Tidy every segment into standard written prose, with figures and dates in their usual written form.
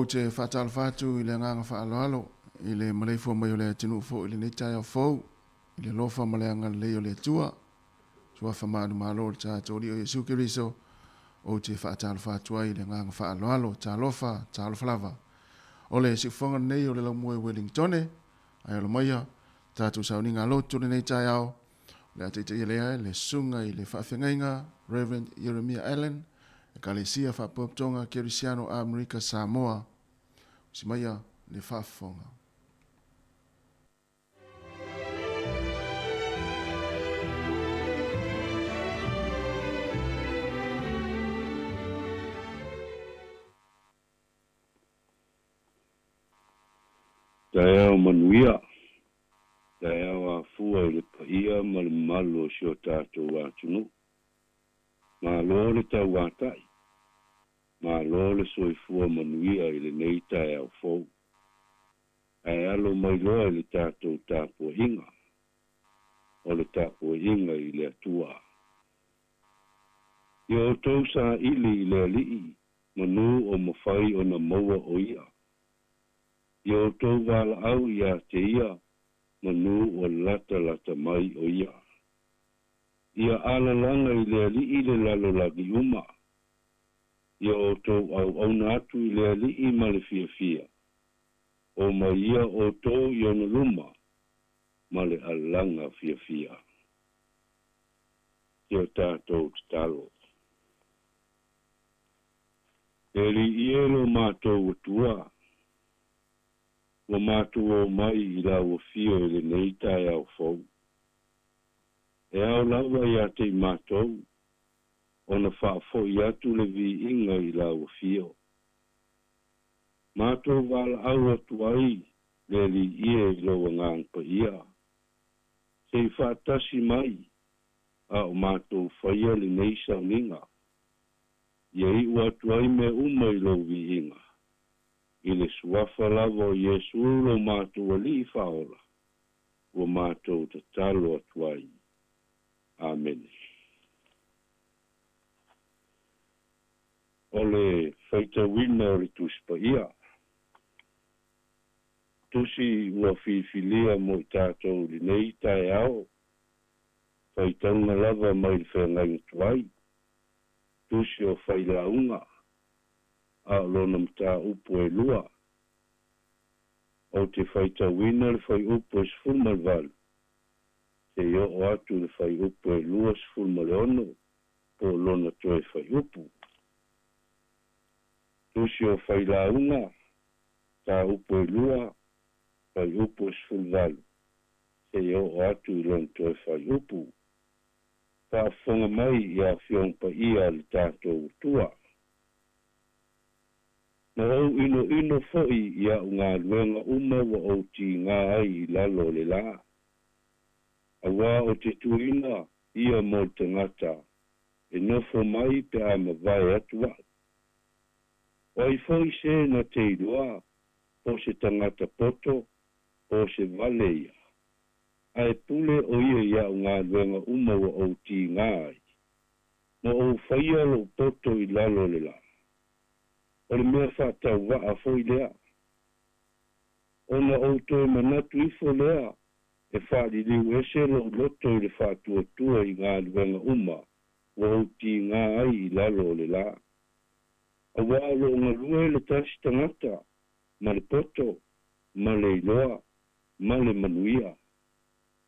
Ou te faatalofa atu i le agaga faaaloalo i le maleifua mai o le atunuu foi i lenei taeao fou, i le alofa ma le agalelei o le Atua, Suafa manumalo o le tatou Alii o Iesu Keriso, ou te faatalofa atu ai i le agaga faaaloalo, talofa, talofa lava. O le siufofoga lenei o le laumua i Wellingtone, ae ola maia, tatou sauniga a lotu lenei taeao, o le a taitaia lea e le susuga i le faafeagaiga Rev. Jeremiah Allen, Ekalesia Faapotopotoga Kerisiano Amerika Samoa. Usi maia le faafofoga. Taeao manuia, taeao afua i le paia ma le mamalu o si o tatou atunuu. Malo le tauatai, malo le soifua manuia i lenei taeao fou. Ae alo mai loa i le tatou tapuaiga, o le tapuaiga i le Atua. Ia outou saili i le Alii, manu o mafai ona maua o ia. Ia outou valaau ia te ia, manu o latalata mai o ia. Ia alalaga i le Alii le lalolagi uma. Ia outou auauna atu i le Alii ma le fiafia. O mai ia outou i ona luma ma le alaga fiafia. Si o tatou tatalo. E Alii e lo matou Atua, ua matou omai i lau afio i lenei taeao fou. E ao lava ia te i matou ona faafoi atu le viiga i lau afio. Matou valaau atu ai le Alii e i lou Agaga Paia, se i faatasi mai a o matou faia lenei sauniga, ia iu atu ai mea uma i lou viiga, i le suafa lava o Iesu lo matou Alii Faaola, ua matou tatalo atu ai. Amene. O le faitauina o le Tusi Paia. Tusi ua filifilia mo i tatou i lenei taeao, faitauga lava mai le feagaiga tuai, tusi o failauga, a o lona mataupu e lua. Ou te faitauina le fuaiupu e 18, seia oo atu i le fuaiupu e 26 po o lona toe fuaiupu. Tusi o failauga, mataupu e lua, fuaiupu e 18, seia oo atu i lona toe fuaiupu. Faafofoga mai i Afioga Paia a le tatou Atua. Na ou inoino foi i a'u galuega uma ua ou tigā ai i lalo o le lā, auā o te tuuina ia mo le tagata e nofo mai pe a mavae atu a'u. O ai foi se na te iloa po o se tagata poto po o se vale ia, ae pule o ia i a'u galuega uma ua ou tigā ai, na ou faia lo'u poto i lalo o le lā. O le mea faatauvaa foi lea. Ona ou toe manatu ifo lea e faaliliu ese lou loto i le faatuatua i galuega uma ua ou tigā ai i lalo o le lā. Auā o lo o galue le tasi tagata ma le poto, ma le iloa, ma le manuia.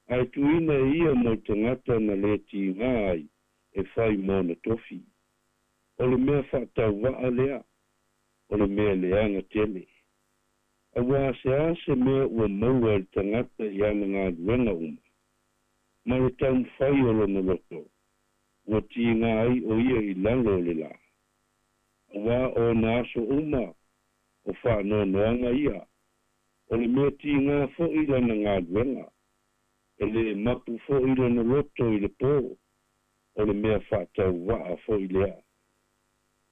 Ae tuuina e ia mo le tagata na le tigā ai e fai mona tofi. O le mea faatauvaa lea, o le mea leaga tele. Auā se a se mea ua maua e le tagata i ana galuega uma, ma le taumafai o lona loto, ua tigā ai o ia i lalo o le lā. Auā o ona aso uma o faanoanoaga ia, o le mea tigā foi lana galuega, e lē mapu foi lona loto i le pō, o le mea faatauvaa foi lea.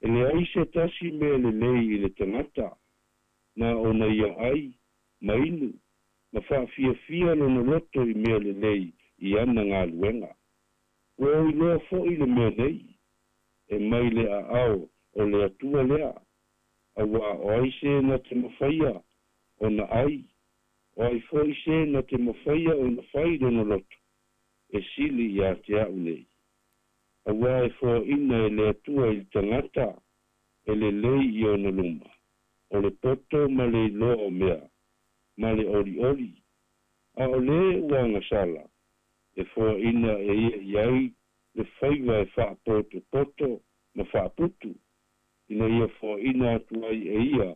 E leai se tasi mea lelei i le tagata, na ona ia ai, ma inu, ma faafiafia lona loto i mea lelei i ana galuega. Ua ou iloa foi le mea nei, e mai le aao o le Atua lea, Auā o ai se na te mafaia ona ai, o ai foi se na te mafaia ona fai lona loto e sili iā te a'u nei. Auā e foaʻina e le Atua i le tagata e lelei i ona luma, o le poto ma le iloa o mea, ma le olioli, a o lē ua agasala, e foaʻina e ia i ai le faiva e faapotopoto ma faaputu, ina ia foaʻina atu ai e ia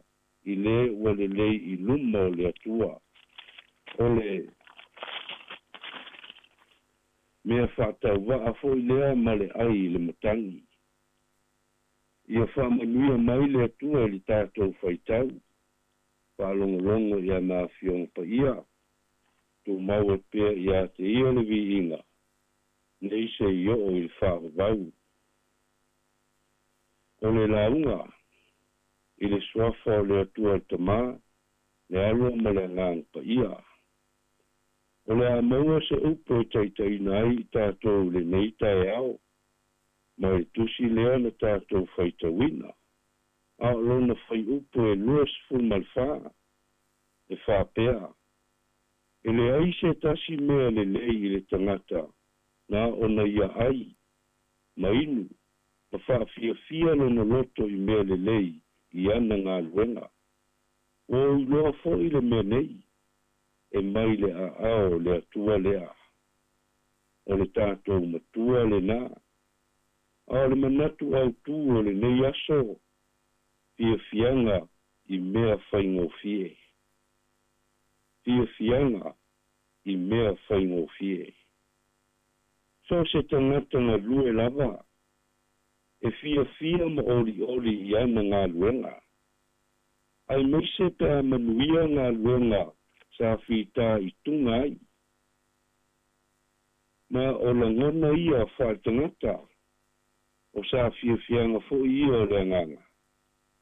i lē ua lelei i luma o le Atua. O le mea faatauvaa foi lea ma le ai i le matagi. Ia faamanuia mai le Atua i le tatou faitau faalogologo i ana Afioga Paia, tumau ai pea iā te Ia le viiga, nei se i oo i le faavavau. O le lauga i le Suafa o le Atua le Tama, le Alo ma le Agaga Paia. O le a maua se upu e taitaiina ai i tatou i lenei taeao, mai le tusi lea na tatou faitauina, a o lona fuaiupu e 24, e faapea, E leai se tasi mea lelei i le tagata na ona ia ai, ma inu, ma faafiafia lona loto i mea lelei i ana galuega. Ua ou iloa foi le mea nei, e mai le aao o le Atua lea. O le tatou Matua lenā. A o le manatu autū o lenei aso, fiafiaga i mea faigofie. Fiafiaga i mea faigofie. So o se tagata galue lava, e fiafia ma olioli i ana galuega, aemaise pe a manuia galuega sa fitā i tuga ai. Ma o lagona ia faaletagata, o sa fiafiaga foi ia o le agaga,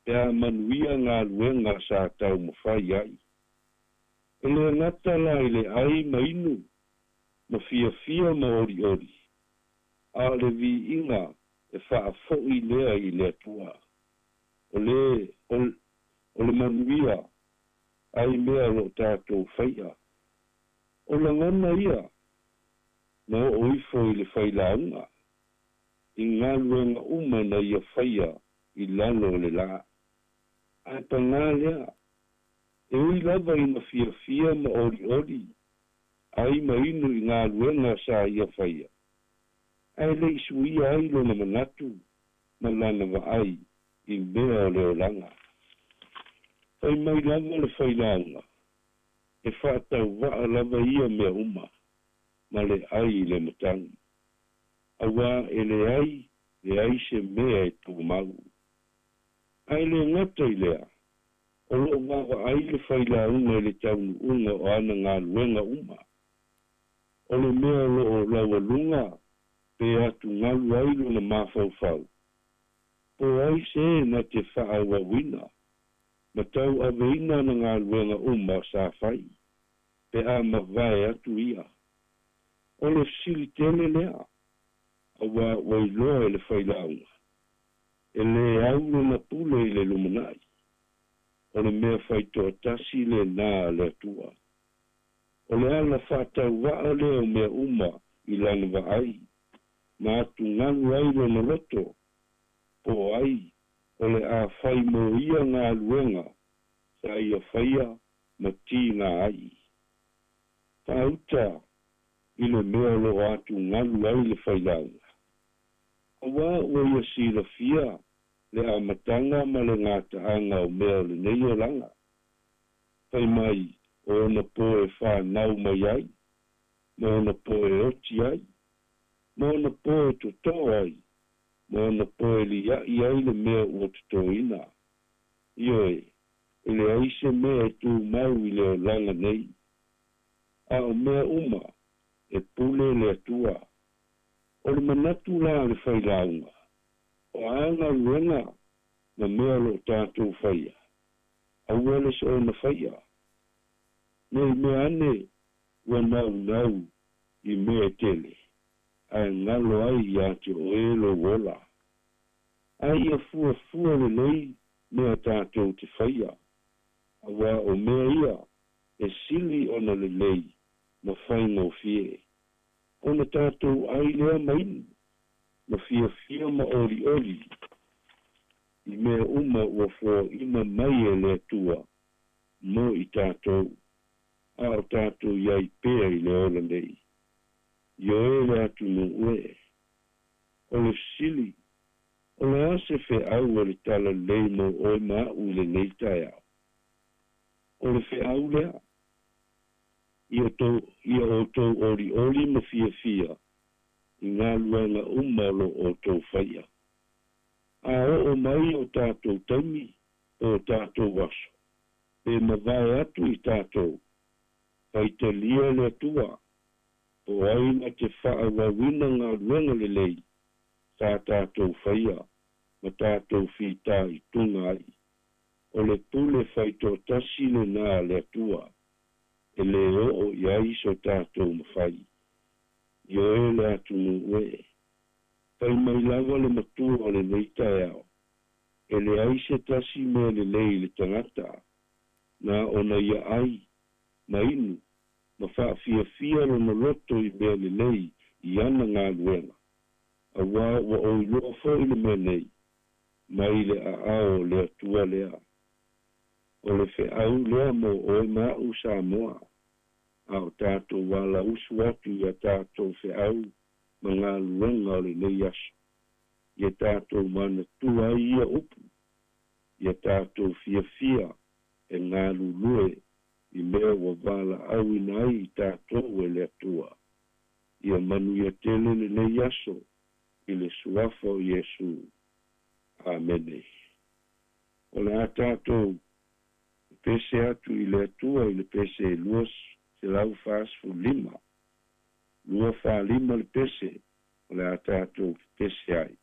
pe a manuia galuega sa taumafai ai. E le gata la i le ai ma inu, ma fiafia ma olioli, a o le viiga e faafoʻi lea i le Atua. O le, o, o le manuia ai mea o loo tatou faia. O lagona ia na oo ifo i le failauga, i galuega uma na ia faia i lalo o le lā. Ae pagā lea, e ui lava ina fiafia ma olioli ai ma inu i galuega sa ia faia, ae le i suia ai lona manatu ma lana vaai i mea o le olaga. Fai mai lava le failauga, e faatauvaa lava ia mea uma ma le ai i le matagi, auā e leai, leai se mea e tumau. Ae le gata i lea, o loo vaavaai le failauga i le taunuuga o ana galuega uma. O le mea o loo laualuga pe atugalu ai lona mafaufau, po ai se na te faaauauina ma tauaveina ana galuega uma sa fai, pe a mavae atu ia. O le fesili tele lea, auā ua iloa e le failauga, e lē au lona pule i le lumanai. O le mea faitoatasi lenā a le Atua. O le ala faatauvaa lea o mea uma i lana vaai, ma atugalu ai lona loto, po o ai o le a fai mo ia galuega sa ia faia ma tiga ai. Faauta i le mea o loo atugalu ai le failauga. Auā ua ia silafia le amataga ma le gataaga o mea o lenei olaga. Fai mai o ona po e fanau mai ai, ma ona po e oti ai, ma ona po e totō ai, ma ona po e liaʻi ai le mea ua totōina. Ioe, e leai se mea e tumau i le olaga nei, a o mea uma e pule le Atua. O le manatu la a le failauga, o a galuega ma mea o loo tatou faia, aua le soona faia. Nei mea ane ua naunau i mea e tele, ae galo ai iā te oe lou ola. Ae ia fuafua lelei mea tatou te faia, auā o mea ia e sili ona lelei ma faigofie, ona tatou ai lea ma inu, ma fiafia ma olioli i mea uma ua foaina mai e le Atua mo i tatou, a o tatou i ai pea i le ola nei. Ioe le atunuu e. O le fesili, O le a se feau o le Talalelei mo oe ma aʻu i lenei taeao? O le feau lea, Ia ia outou olioli ma fiafia i galuega uma o lo outou faia. A oo mai o tatou taimi po o tatou aso, pe mavae atu i tatou, faitalia le Atua, po o ai na te faaauauina galuega lelei sa tatou faia ma tatou fita i tuga ai. O le pule faitoatasi lenā a le Atua e lē oo i ai so tatou mafai. Ioe le atunuu e. Fai mai lava le matua o lenei taeao, e leai se tasi mea lelei i le tagata, na ona ia ai, ma inu, ma faafiafia lona loto i mea lelei i ana galuega, auā ua ou iloa foi le mea nei, mai le aao o le Atua lea. O le feau lea mo oe ma aʻu Samoa, a o tatou alausu atu i a tatou feau ma galuega o lenei aso, ia tatou manatua ai ia upu, ia tatou fiafia e galulue i mea ua valaauina ai i tatou e le Atua. Ia manuia tele lenei aso i le Suafa o Iesu. Amene. O le a tatou pese atu i le Atua i le pese e 245. 245 le pese o le a tatou pese ai.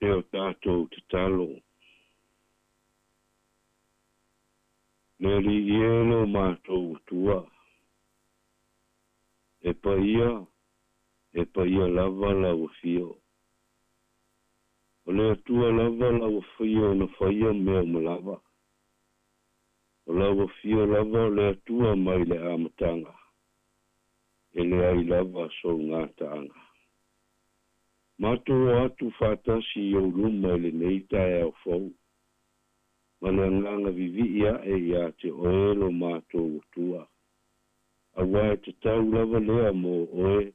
E o tatou tatalo. Le Alii e lo matou Atua, e paia, e paia lava lau afio. O le Atua lava lau afio na faia mea uma lava. O lau afio lava o le Atua mai le amataga, e leai lava sou gataaga. Matou o atu faatasi i ou luma i lenei taeao fou, ma le agaga vivii ae iā te oe lo matou Atua, auā e tatau lava lea mo oe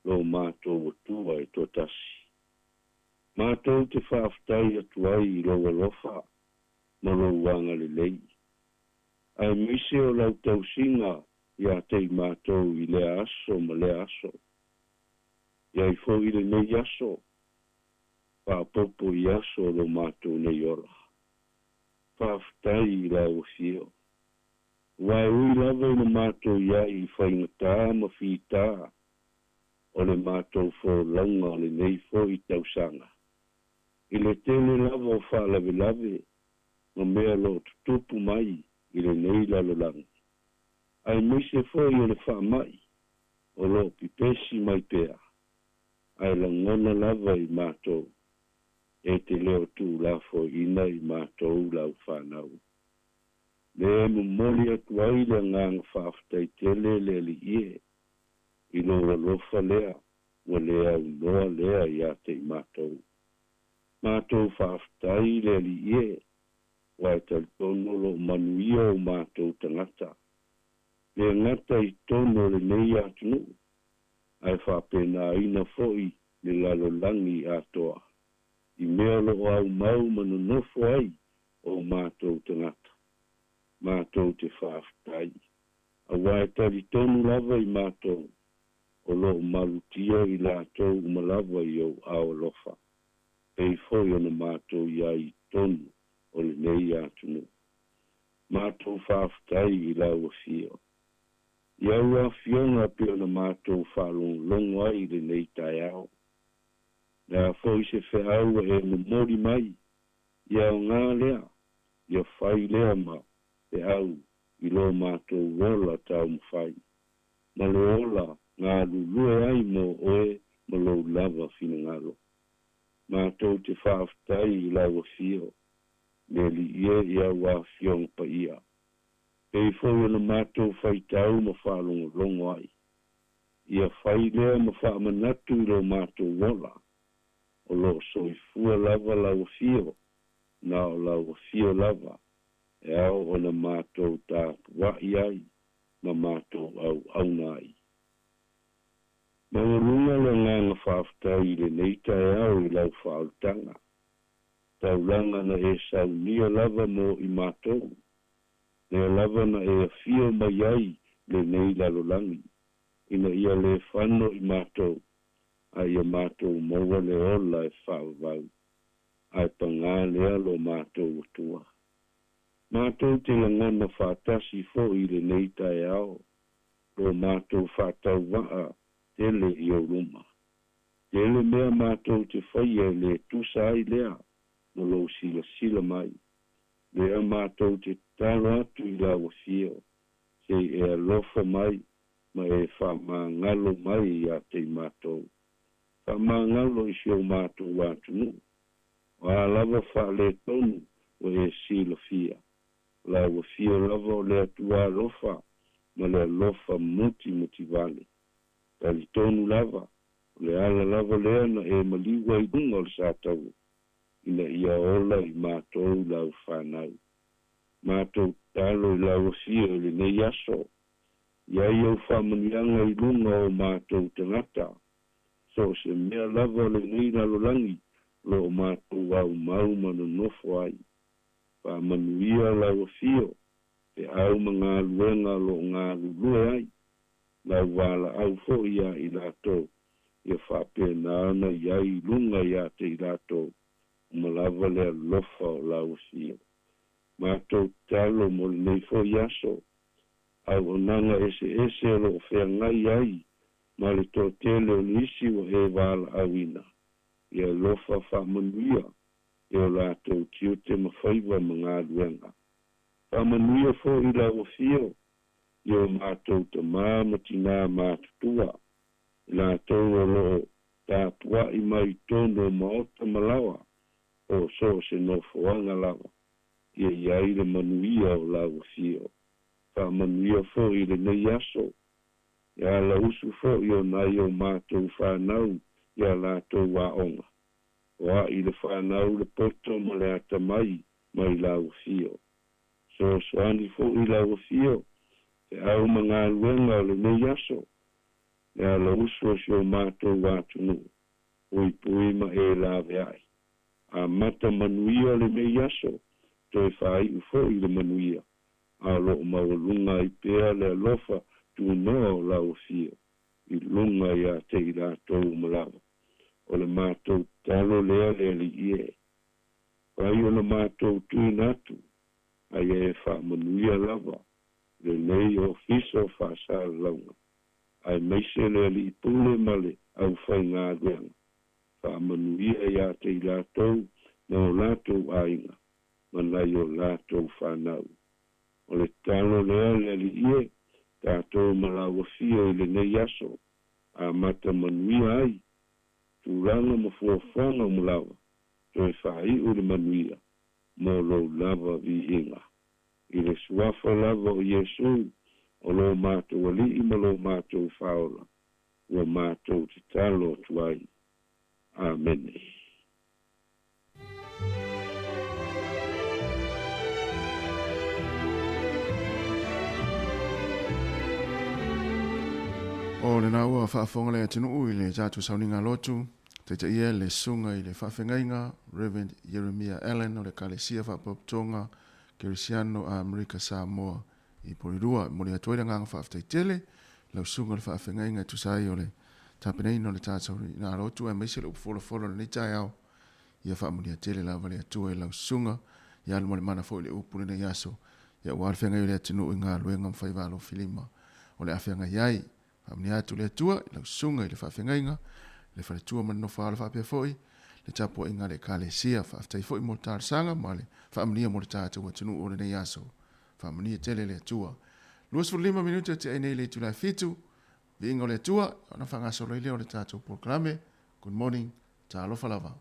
lo matou Atua e toatasi. Matou te faafetai atu ai i lou alofa ma lou agalelei, aemaise o lau tausiga iā te i matou i lea aso ma lea aso. I ai foi lenei aso, faaopoopo i aso o lo matou nei ola. Faafetai i lau afio. Aua e ui lava ina matou i ai i faigata ma fitā o le matou folauga o lenei foi tausaga, i le tele lava o faalavelave ma mea o lo o tutupu mai i lenei lalolagi, aemaise foi o le faamai o lo o pipesi mai pea, ae lagona lava i matou, e te le o tuulafoaiina i matou lau fanau. Lea e momoli atu ai le agaga faafetai tele le Alii e, i lou alofa lea ua le aunoa lea ia te i matou. Matou faafetai le Alii e, aua e talitonu o lo o manuia o matou tagata, le gata i totonu o lenei atunuu, ae faapenaina foi le lalolagi atoa, i mea o lo o aumau ma nonofo ai o matou tagata. Matou te faafetai, aua e talitonu lava i matou, o lo o malutia i latou uma lava i ou ao alofa, pei foi ona matou i ai i totonu o lenei atunuu. Matou faafetai i lau afio. I au afioga pei ona matou faalogologo ai i lenei taeao. Le a foi se feau ua e momoli mai, ia aoga lea, ia fai lea ma feau i lo matou ola taumafai, ma le ola galulue ai mo oe ma lou lava finagalo. Matou te faafetai i lau afio, le Alii e i au afioga paia. Pei foi ona matou faitau ma faalogologo ai. Ia fai lea ma faamanatu i lo matou ola, o lo o soifua lava lau afio, na o lau afio lava e ao ona matou tapuai ai ma matou auauna ai. Maualuga le agaga faafetai i lenei taeao i lau faaolataga, taulaga na e saunia lava mo i matou, lea lava na e afio mai ai lenei lalolagi, ina ia le fano i matou, a ia matou maua le ola e faavavau, ae pagā lea lo matou Atua. Matou te lagona faatasi foi i lenei taeao lo matou faatauvaa tele i ou luma. Tele mea matou te faia e le tusa ai lea ma lou silasila mai. Lea matou te tatalo atu i lau afio, se i e alofa mai ma e faamagalo mai ia te i matou. Faamagalo i si o matou atunuu. O a lava faaletonu ua e silafia. O lau afio lava o le Atua alofa ma le alofa mutimutivale. Talitonu lava, o le ala lava lea na e maliu ai i luga o le sataua, ina ia ola i matou lau fanau. Matou tatalo i lau afio i lenei aso, i ai ou faamanuiaga i luga o matou tagata, so o se mea lava o lenei lalolagi o lo o matou aumau ma nonofo ai. Faamanuia lau afio, feau ma galuega o lo o galulue ai, lau valaau foi iā i latou, ia faapena ona i ai i luga iā te i latou uma lava le alofa o lau afio. Matou tatalo mo lenei foi aso, auaunaga eseese o lo o feagai ai ma le toatele o nisi ua e valaauina. Ia alofa faamanuia i o latou tiute ma faiva ma galuega. Faamanuia foi i lau Afio i o matou tamā ma tinā matutua, i latou o lo o tapua'i mai i tonu o maota ma laoa, po o so o se nofoaga lava, ia i ai le manuia o lau Afio. Faamanuia foi i lenei aso, e ala usu foi o nai o matou fanau i a latou aoga. Foa'i le fanau le poto ma le atamai mai lau Afio. Fesoasoani foi lau Afio, feau ma galuega o lenei aso, le ala usu o si o matou atunuu, puipui ma e laveai. Amata manuia lenei aso, toe faaiu foi le manuia, a o lo o maualuga ai pea le alofa tunoa o lau Afio i luga ia te i latou uma lava. O le matou tatalo lea le Alii e. Fai ona matou tuuina atu, aia e faamanuia lava lenei Ofisa o Faasalalauga, aemaise le Alii Pule ma le aufaigaluega. Faamanuia ia te i latou ma o latou aiga ma nai o latou fanau. O le tatalo lea le Alii e, tatou ma lau Afio i lenei aso, amata manuia ai tulaga ma fuafuaga uma lava, toe faaiu le manuia mo lou lava viiga. I le Suafa lava o Iesu, o lo matou Alii ma lo matou Faaola, ua matou tatalo atu ai. Amene. O lena ua faafofoga le atunuu i le tatou sauniga lotu, taitaia le Susuga i le Faafegaiga Rev. Jeremiah Allen o le Ekalesia Faapotopotoga Kerisiano a Amerika Samoa i Porirua. E momoli atu ai le agaga faafetai tele i lau Susuga i le Faafegaiga e tusa ai o le tapenaina o le tatou lotu aemaise le upu folafola o lenei taeao. Ia faamanuia tele lava le Atua i lau susuga, ia alu ma le mana foi le upu lenei aso, ia aua le feagai o le atunuu i galuega ma faiva alofilima o le a feagai ai. Faamanuia atu le Atua i lau susuga i le faafegaiga, le faletua ma le nofoaalo faapea foi le tapuaiga a le Ekalesia. Faafetai foi mo le talosaga ma le faamanuia mo le tatou atunuu o lenei aso. Faamanuia tele le Atua. 25 minute o tea ai nei le itula e 7, viiga o le Atua, ona faagasolo ai lea o le tatou polokalame. Good morning. Talofa lava.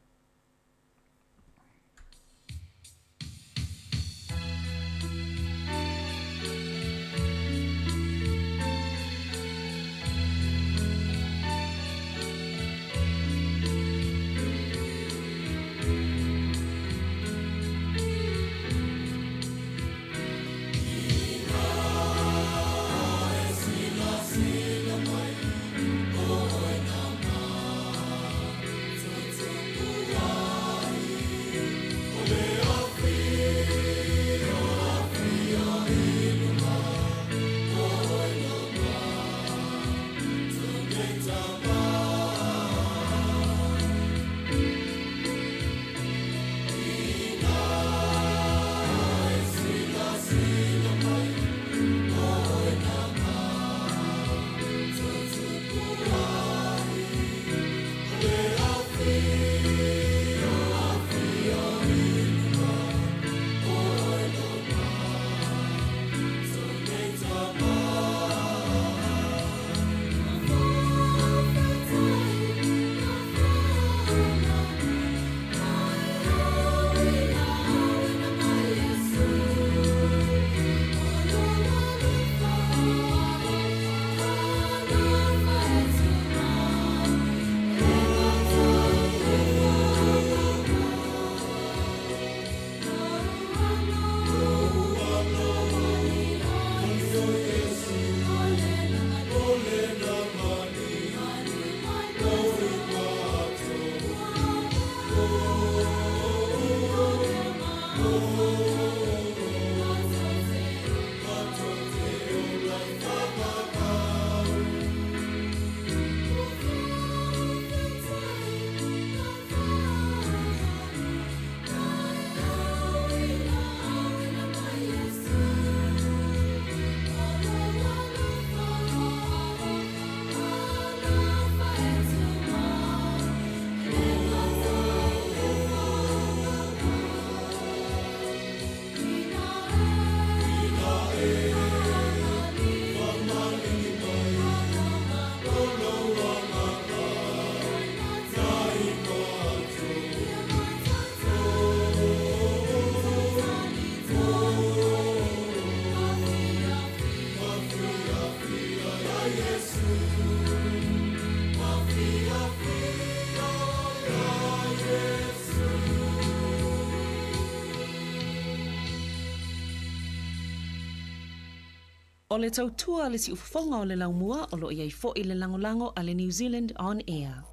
O le tautua a le siufofoga o le laumua o lo o i ai foi le lagolago a le New Zealand On Air.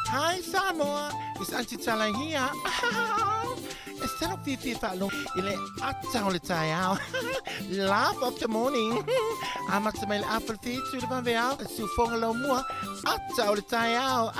Hi Samoa, it's Auntie Tala here. E salo fifi whaalogo i le ata o le taeao. Laugh of the morning. Amata mai le afa le fitu le vaveao, le siufoga laumua, ata o le taeao.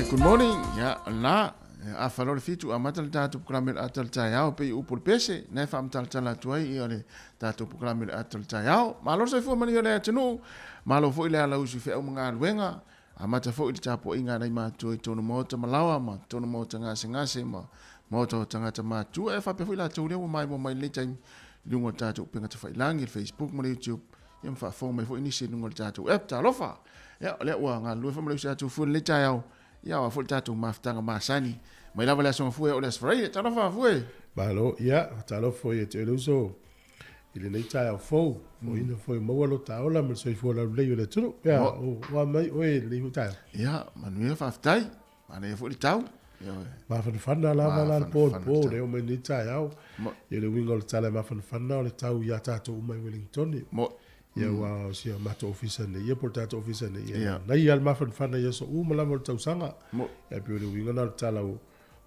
Good morning. Ya, la afa loa le fitu amata le tatou polokalame o le ata o le taeao pei o upu o le pese na e faamatalatala atu ai ia le tatou polokalame o le ata o le taeao. Malo le soifua manuia o le atunuu, malo foi le alausu i feau ma galuega, amata foi le tapuaiga a nai matua i tonu maota ma laoa ma tonu maota gasegase ma Maota o Tagata Matutua, e faapea foi latou lea ua maimoa mai i lenei taimi i luga o le tatou upega tafailagi, le Facebook ma le YouTube, ia ma faafofoga mai foi nisi i luga o le tatou app. Talofa! Ia, o lea ua galulue foi ma le uso ia Tufue i lenei taeao, ia aua foi le tatou mafutaga masani mai lava le Aso Gafua e oo i le Aso Faraile. Talofa, Fue! Malo, ia, talofa foi ia te oe le uso i lenei taeao fou, foaiina foi ua maua lo ta ola ma le soifua laulelei o le atunuu. Ia, ua mai oe i lenei foi taeao. Ia, manuia, faafetai. Manaia foi le tau. Mafanafana lava la le po le po lea o mai nei taeao. Ia le uiga o le tala e mafanafana o le tau ia tatou uma i Wellington. Ia ua o si o matou ofisa nei ia po o le tatou ofisa nei ia. Nai ia le mafanafana i aso uma lava o le tausaga. Ia pei o le uiga na o le tala o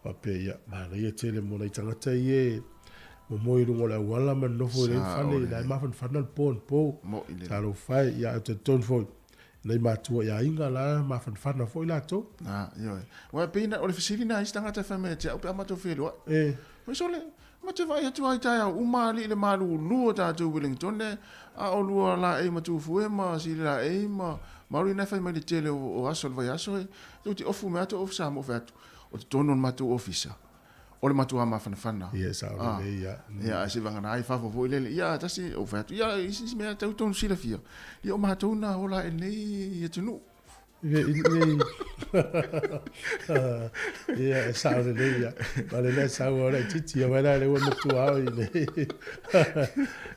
faapea ia manaia tele mo nai tagata ia e momoe i luga o le auala ma nonofo i le fale la e mafanafana le po le po. Talofa e ia ou te talitonu foi Nei matua i aiga la mafanafana foi latou. Ah, ioe. Ua e pei na, o le fesili na isi tagata e fai mai ia te au pe a matou feiloai. E. Fai sole, ma te vaai atu lava i taeao uma alii le malulu o tatou i Wellington e, a o lua laei ma Tufue ma Sili laei ma Maori na e fai mai le tele o aso o le vaiaso e, tou te ofu mai lava tou ofu Samoa fai atu, o totonu o le matou ofisa. O le matua mafanafana. Ia, e sao lelei, ia. Ia, ae seivagana ai fafo foi lele. Ia, tasi, ou fai atu, ia, isi isi mea tau tonu silafia. Ia, o matou na ola ae nei i atunuu. Ia, e sao lelei, ia. Ma le lea sau o laitiiti, ia mai la le ua matua au i le.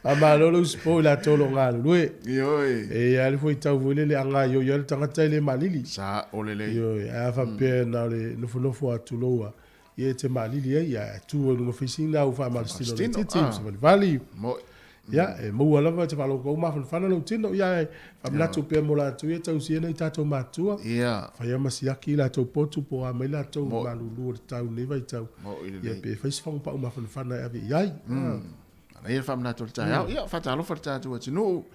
A malo le usupo i latou o lo o galulue. Ioe. E i ai le fuaitau foi lele a gaoioi ai le tagata e le malili. Sao lelei. Ioe, ae a faapea na o le nofonofo atu loua, ia e te malili ai, ae tu ai luga feisina au faamalositino laitiiti, ma savalivali. Ia, e maua lava e te faalogo ua mafanafana lou tino, ia ae faamanatu pea mo latou ia tausia nai tatou matua. Ia. Faia ma siaki i latou potu po o a mai latou malulu o le tau i lenei vaitau. Ia pe fai se fagupau mafanafana e ave i ai. Manaia le faamanatu o le taeao. Ia, faatalofa i le tatou atunuu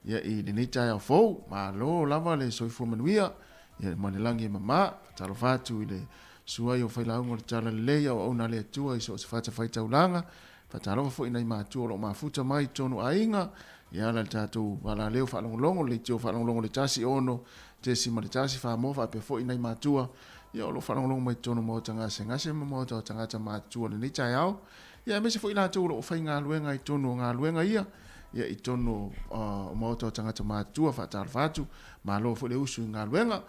ia i lenei taeao fou. Malo lava le soifua manuia ia ma le lagi e mama. Faatalofa atu i le suai o failauga o le Talalelei, auauna a le Atua i so o se fatafaitaulaga. Faatalofa foi i nai matua o lo o mafuta mai i totonu aiga, e ala i le tatou alaleo faalogologo, le leitio faalogologo le 1 6.1 Samoa faapea foi i nai matua ia o lo o faalogologo mai i totonu o maota gasegase ma maota o tagata matutua i lenei taeao. Ia aemaise foi i latou o lo o faigaluega i totonu o galuega ia, ia i totonu o maota o tagata matutua. Faatalofa atu, malo foi le usu i galuega.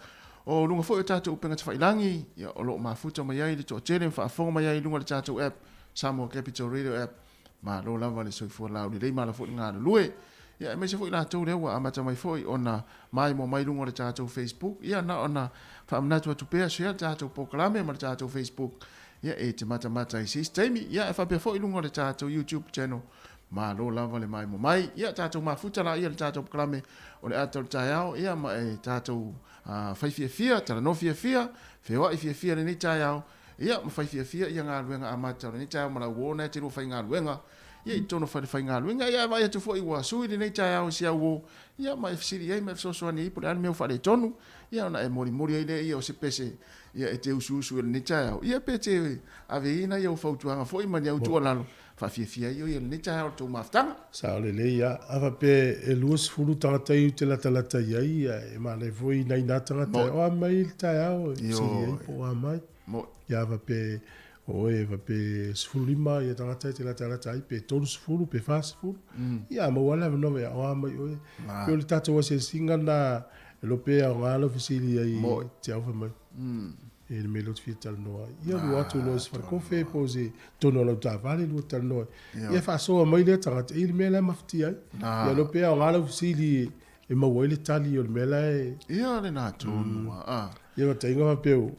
O luga foi o tatou upega tafailagi, ia o lo o mafuta mai ai le toatele ma faafofoga mai ai i luga o le tatou app, Samoa Capital Radio App, malo lava le soifua laulelei, malo foi le galulue. Ia aemaise foi latou lea ua amata mai foi ona maimoa mai luga o le tatou Facebook. Ia na ona faamanatu atu pea, share le tatou polokalame ma le tatou Facebook, ia e te matamata i se isi taimi. Ia e faapea foi luga o le tatou YouTube channel, malo lava le maimoa mai. Ia tatou mafuta laia le tatou polokalame o le ata o le taeao, ia ma e tatou fai fiafia, talanoa fiafia, feoai fiafia lenei taeao. Ia, ma fai fiafia ia galuega amata o lenei taeao ma lau uo na e te lua faigaluega ia i totonu o fale faigaluega. Ia, e vaai atu foi ua sui lenei taeao i si au uo, ia, ma e fesili i ai ma e fesoasoani ai po o le a le mea ua faaletonu, ia, ona e molimoli ai lea ia o se pese ia e te usuusu i lenei taeao. Ia, pe te aveina ia ou fautuaga foi ma ni au tuualalo faafiafia ai oe i lenei taeao i le tou mafutaga. Sao lelei ia. A faapea e 20 tagata ia ou te latalata i ai, ia e manaia foi nai na tagata e oa mai le taeao e fesili ai po o a mai. Ia a faapea o oe e faapea e 15 ia tagata e te latalata ai pe 30 pe 40, ia a maua lava le avanoa e oa mai oe. Pei o le tatou asiasiga lena e iloa pe aoga lau fesili ai te au fai mai. E le mea lea ou te fia talanoa ai. Ia lua atu loa i se falekofe po o se totonu o lau taavale lua talanoa ai. Ia faasoa mai lea tagata i le mea la e mafatia ai. Ia iloa pe aoga lau fesili e maua ai le tali o le mea la e... Ia lena tonu a. Ia faataiga faapea o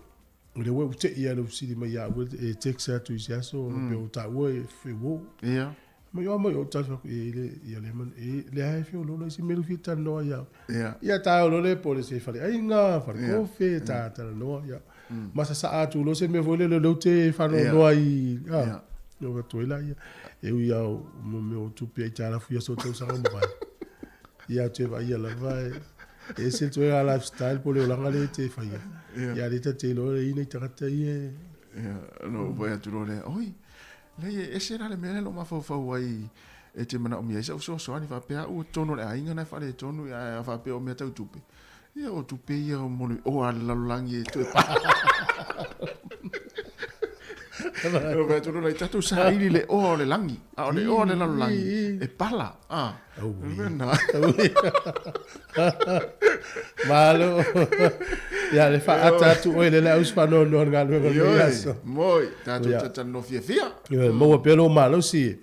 lea ua tei lava i lau fesili mai ia au e text atu i se aso faapea o taua e uo. Ia. Mai o mai o tali faku e le ia le man e le ai fio lolo isi melu fia talanoa ia. Ia. Ia ta o lole po le se fale aiga, fale kofe, ta talanoa ia. Ma sa sa atu lo se mea foi le le te whanoanoa i a. Ia. No ka toi la ia. E ui au mo me o tupe ai tala fuia so tau sanga mo vai. Ia te vai ia lava e e se toe a lifestyle po le olanga le te whaia. Ia. Ia le ta te lo le ina i tagata ia. Ia, no vai atu lo le. Oi. Leai, e ese la le mea lea na ou mafaufau ai e te manaomia ai sau fesoasoani faapea au o totonu o le aiga na e faaletonu ae a faapea o mea tau tupe, ia o tupe ia mo le oa a le lalolagi e toe pa. O fai atu loa, tatou saili le oa o le lagi, a o le oa o le lalolagi, e pala. Ah, mena. Malo. Ia, le faaata atu oe le le ausi faanoanoa le galuega o lenei aso. Moi, tatou talatalanoa fiafia. Ioe, maua pea lou malosi e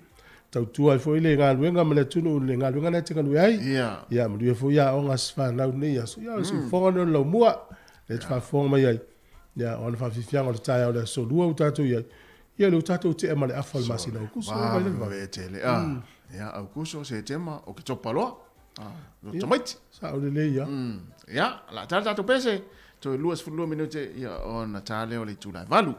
tautua ai foi le galuega ma le atunuu i le galuega lea e te galue ai. Ia. Ia, manuia foi aoga a si fanau i lenei aso. Ia, o le siufofoga lenei o le laumua, lea e te faafofoga mai ai. Ia, o ana faafiafiaga o le taeao o le aso Lua ua tatou i ai, ia lea ua tatou tea ma le afa o le masina o Aokuso, vai le vave. Tele, ah. Ia, Aokuso, Setema, Oketopa loa. Ah, lo tamaiti. Sao lelei ia. Ia, la tala tatou pese, toe 22 minute, ia, ona ta lea o le itula e 8.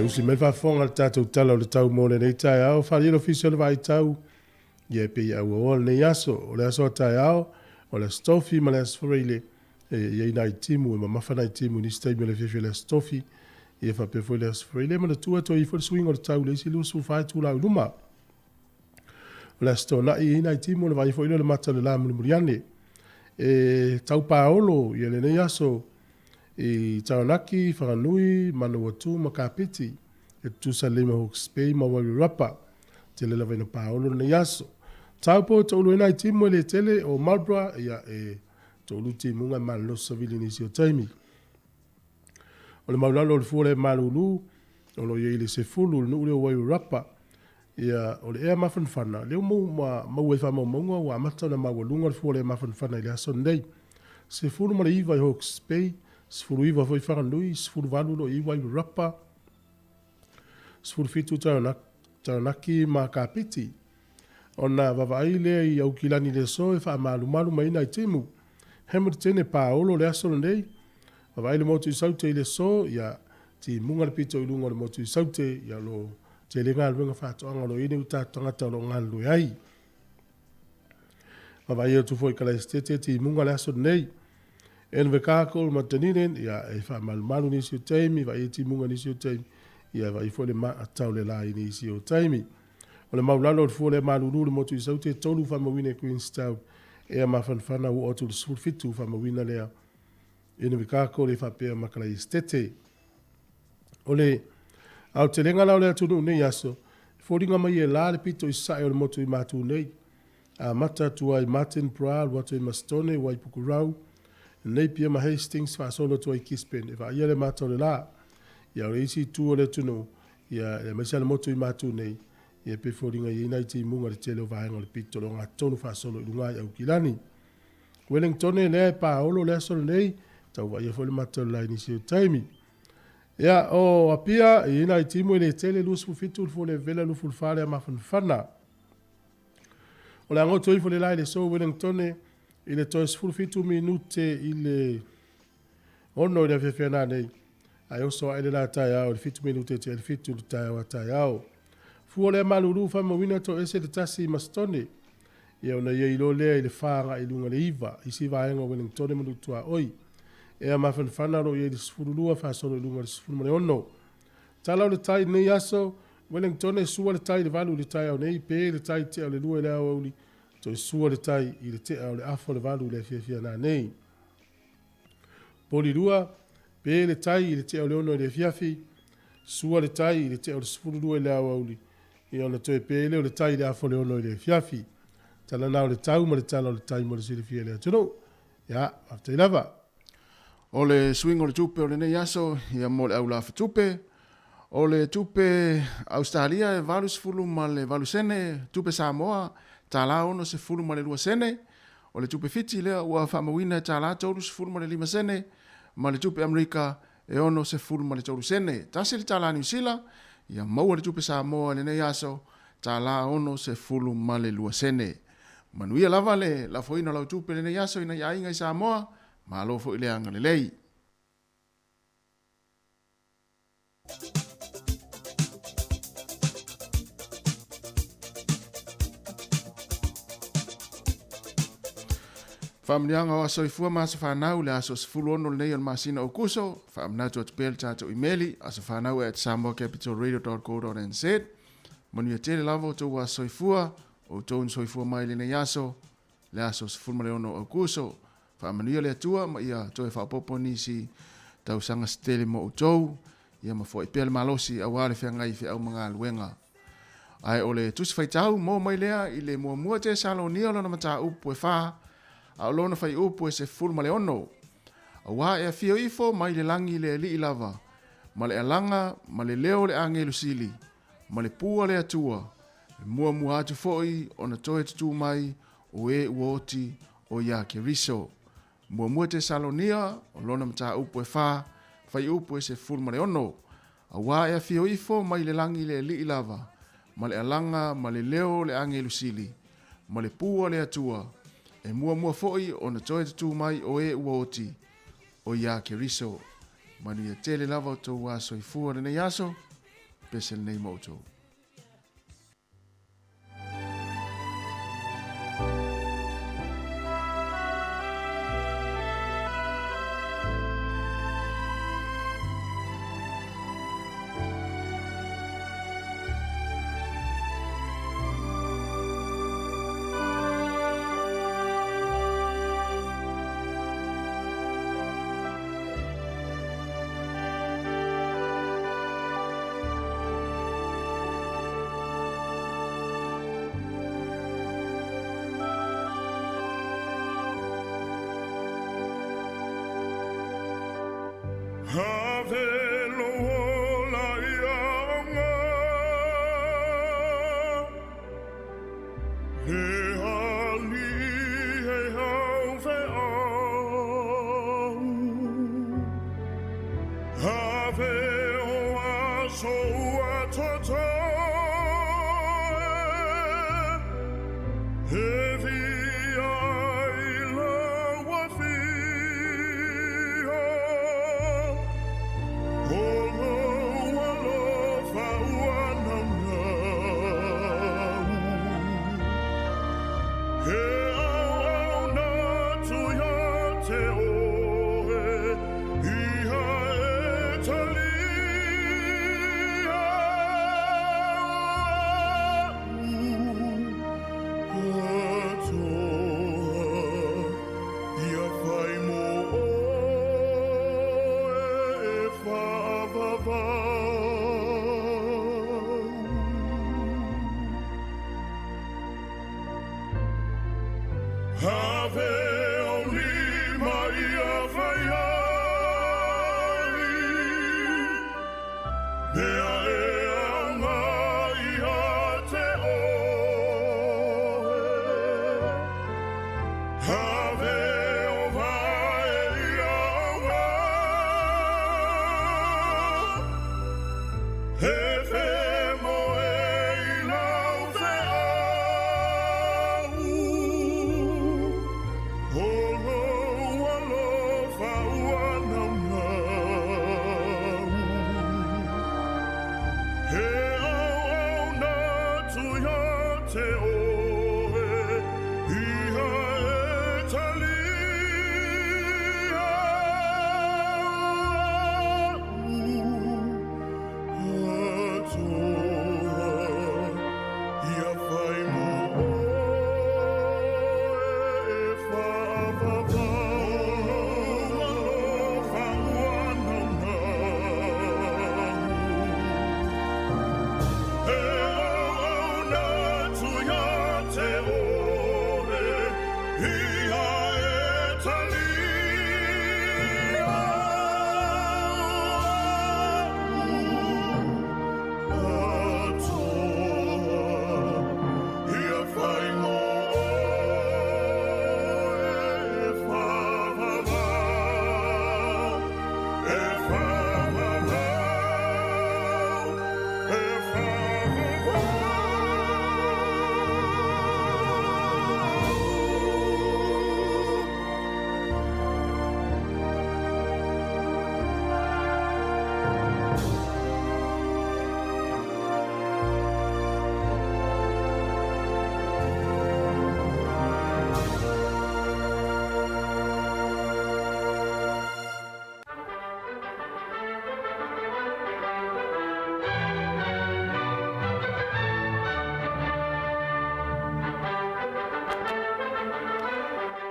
Ia usi mai le faafofoga i le tatou Tala o le Tau mo lenei taeao, faaalia le Ofisa o le Vaai Tau, ia e pei e auaoa lenei aso. O le aso a taeao, o le Aso Tofi ma le Aso Faraile, e i ai nai timu, e mamafa nai timu i nisi taimi o le afiafi o le Aso Tofi, ia faapea foi le Aso Faraile. E manatua e toe i ai foi le suiga o le tau i le isi 24 itula i luma. O le Aso Toonai, e i ai nai timu ona vaai foi lea o le mata o le la mulimuli ane. E tau paolo ia lenei aso i Taranaki, Whanganui, Manawatu ma Kapiti, e tutusa lelei ma Hawke's Bay ma Wairarapa. Tele lava ina paolo lenei aso. Taupo e toulu ai nai timu e le tele, o Marlborough, ia e toulu timuga e malolosi savili i nisi o taimi. O le maulalo o le fua le malulu, o lo o i ai le sefulu, le nuu lea o Wairarapa. Ia, o le ea mafanafana, lea ua maua i faamaumauga ua amata ona maualuga le fua lea mafanafana i le aso lenei. 19 i Hawke's Bay, 19 foi i Whanganui, 18 o lo o i ai Wairarapa, 17 Taranaki ma Kapiti. Ona vaavaai lea i Aukilani i le aso e faamalumalu mai ai nai timu. Hamilton e paolo le aso lenei. Vaavaai le motu i Saute i le aso, ia, timuga le pito i luga o le motu i Saute, ia o lo o tele galuega faatoaga o lo o i ai nei o tatou tagata o lo o galulue ai. Vaavaai atu foi i Kalaesetete, timuga le aso lenei. Invercargill ma Dunedin, ia, e faamalumalu nisi o taimi, vaai ai timuga nisi o taimi, ia, vaai foi le maata o le la i nisi o taimi. O le maulalo o le fua lea malulu le motu i Saute, 3 faamauina i Queenstown, ea mafanafana ua oo atu i le 17 faamauina lea Invercargill e faapea ma Kalaesetete. O le aotelega la o le atunuu nei aso, e foliga mai e la le pito i sasae o le motu i Matu nei. Amata atu ai Martinborough, alu atu i Mastone, Waipukurau, Napier ma Hastings, faasolo atu ai Gisborne e vaaia le mata o le la. Ia o le isi itu o le atunuu, ia aemaise lava le motu i Matu nei, ia pei foliga i ai nai timuga i le tele o vaega o le pito o le ogatotonu faasolo i luga i Aukilani. Wellingtone lea e paolo le aso lenei, tau vaaia foi le mata o le la i nisi o taimi. Ia, o Apia, e i ai nai timu e le tele, 27 le fua le vela, 24 le mafanafana. O le agoto ifo le la i le aso Wellingtone i le toe 17 minute i le 6 i le afiafi ana nei, ae oso ae le la taeao i le 7 minute tea i le 7 le taeao a taeao. Fua lea malulu faamauina to ese le tasi i Mastone. Ia ona ia ilo lea i le 4 agai i luga le 9, isi vaega o Wellingtone ma Lutuaoi. Ea mafanafana o lo o i ai le 12 faasolo i luga le 16. Tala o le tai i lenei aso, Wellingtone sua le tai i le 8 i le taeao nei, pe le tai tea o le 2 i le aoauli, toe sua le tai i le tea o le afa o le 8 i le afiafi ana nei. Polirua, pe le tai i le tea o le 6 i le afiafi, sua le tai i le tea o le 12 i le aoauli, ia ona toe pe lea o le tai i le afa o le 6 i le afiafi. Tala na o le tau ma le tala o le tai mo le silafia e le atunuu. Ia, faafetai lava. O le suiga o le tupe o lenei aso, ia mo le aulafatupe, o le tupe Ausetalia e 88 sene, tupe Samoa $1.62 sene, o le tupe Fiti lea ua faamauina e $35 sene, ma le tupe Amerika e 63 sene. Tasi le tala Niu Sila, ia maua le tupe Samoa i lenei aso, $62 sene. Manuia lava le lafoina o lau tupe i lenei aso i nai aiga i Samoa, malo foi le agalelei. Faamanuiaga o aso soifua ma aso fanau le aso 16 lenei o le masina o Kuso. Faamanatu atu pea le tatou imeli asofanau@samoacapitalradio.co.nz. Manuia tele lava o outou aso soifua, o outou na soifua mai lenei aso, le aso 16 o Aukuso. Faamanuia le Atua ma ia toe faaopoopo nisi tausaga se tele mo outou, ia ma foai pea le malosi aua le feagai i feau ma galuega. Ae o le Tusi Faitau mo mai lea i le muamua Tesalonia o lona mataupu e fa, a o lona faiupu e 16. Auā e afio ifo mai le lagi le Alii lava, ma le alaga ma le leo o le agelu sili, ma le pua le Atua, e muamua atu foi ona toe tutū mai o e ua oti o iā Keriso. Muamua Tesalonia, o lona mataupu e fa, faiupu e 16. Auā e afio ifo mai le lagi le Alii lava, ma le alaga ma le leo o le agelu sili, ma le pua le Atua, e muamua foi ona toe tutū mai o e ua oti, o iā Keriso. Manuia tele lava o tou aso soifua lenei aso. pese lenei ma outou.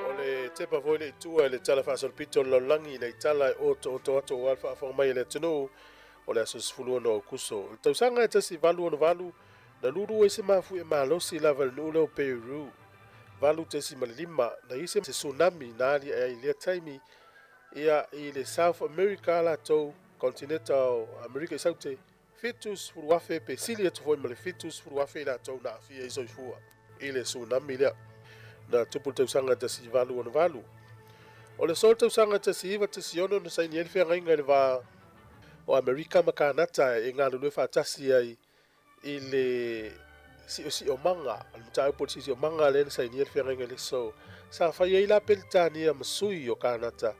O le tepa foi le i tua i le tala faasolopito o le lalolagi ina i tala e otooto atu aua le faafofoga mai a le atunuu o le aso 16 o Aokuso. O le tausaga e 1868, na lulu ai se mafuie malosi lava i le nuu lea o Peru, 8.5, na i ai se tsunami na aliae ai i lea taimi ia i le South America latou, kontineta o Amerika i Saute, 70,000 pe sili atu foi ma le 70,000 i latou na aafia ai soifua i le tsunami lea na tupu i le tausaga 1868. O le aso o le tausaga 1916 na saini ai le feagaiga i le va o Amerika ma Kanata e galulue faatasi ai i le siosiomaga, o le mataupu o le siosiomaga lea na sainia le feagaiga i le aso. Sa fai ai la Peretania ma sui o Kanata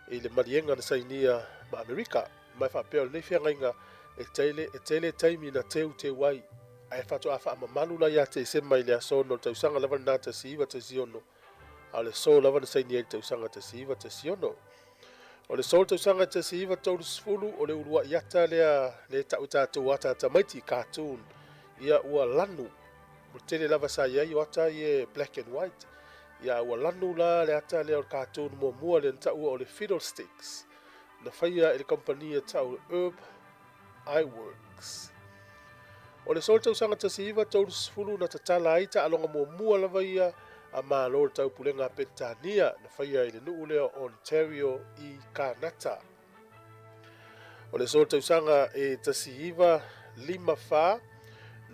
i le maliega na sainia ma Amerika, ma e faapea o lenei feagaiga E tele, e tele taimi na teuteu ai, ae faatoa faamamalu la ia Tesema i le aso 6 o le tausaga lava lena 1916, a o le aso lava na saini ai i le tausaga 1916. O le aso o le tausaga 1930, o le uluai ata lea le tau e tatou ata a tamaiti, cartoon, ia ua lanu. Ua tele lava sa i ai o ata ia e black and white. Ia a ua lanu la le ata lea o le cartoon muamua lea na taua o le Fiddlesticks. Na faia e le kamupani e tau Ub Iwerks. O le solo tausaga 1930 na tatala ai taaloga muamua lava ia a Malo o le Taupulega a Peretania na faia i le nuu lea o Ontario i Kanata. O le solo tausaga e 1954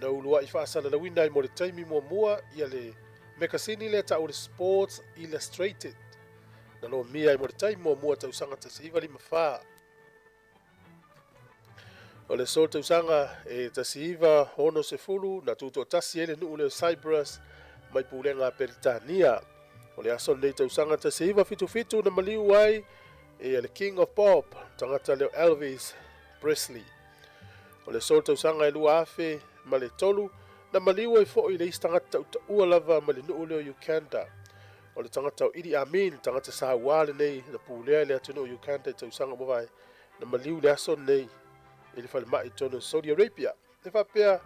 na uluai faasalalauina ai mo le taimi muamua ia le mekasini lea tau o le Sports Illustrated. Na lomia ai mo le taimi muamua tausaga 1954. O le aso tausaga e 1960 na tutoatasi ai le nuu lea o Cyprus mai pulega a Peretania. O le aso lenei tausaga 1977 na maliu ai e le King of Pop, tagata lea o Elvis Presley. O le aso tausaga e 2003 na maliu ai foi le isi tagata tautaua lava mai le nuu lea o Uganda. O le tagata o Idi Amin, tagata sauā lenei na pulea i le atunuu o Uganda i tausaga ua mavae, na maliu i le aso lenei i le falemai i totonu o Saudi Arabia. E faapea,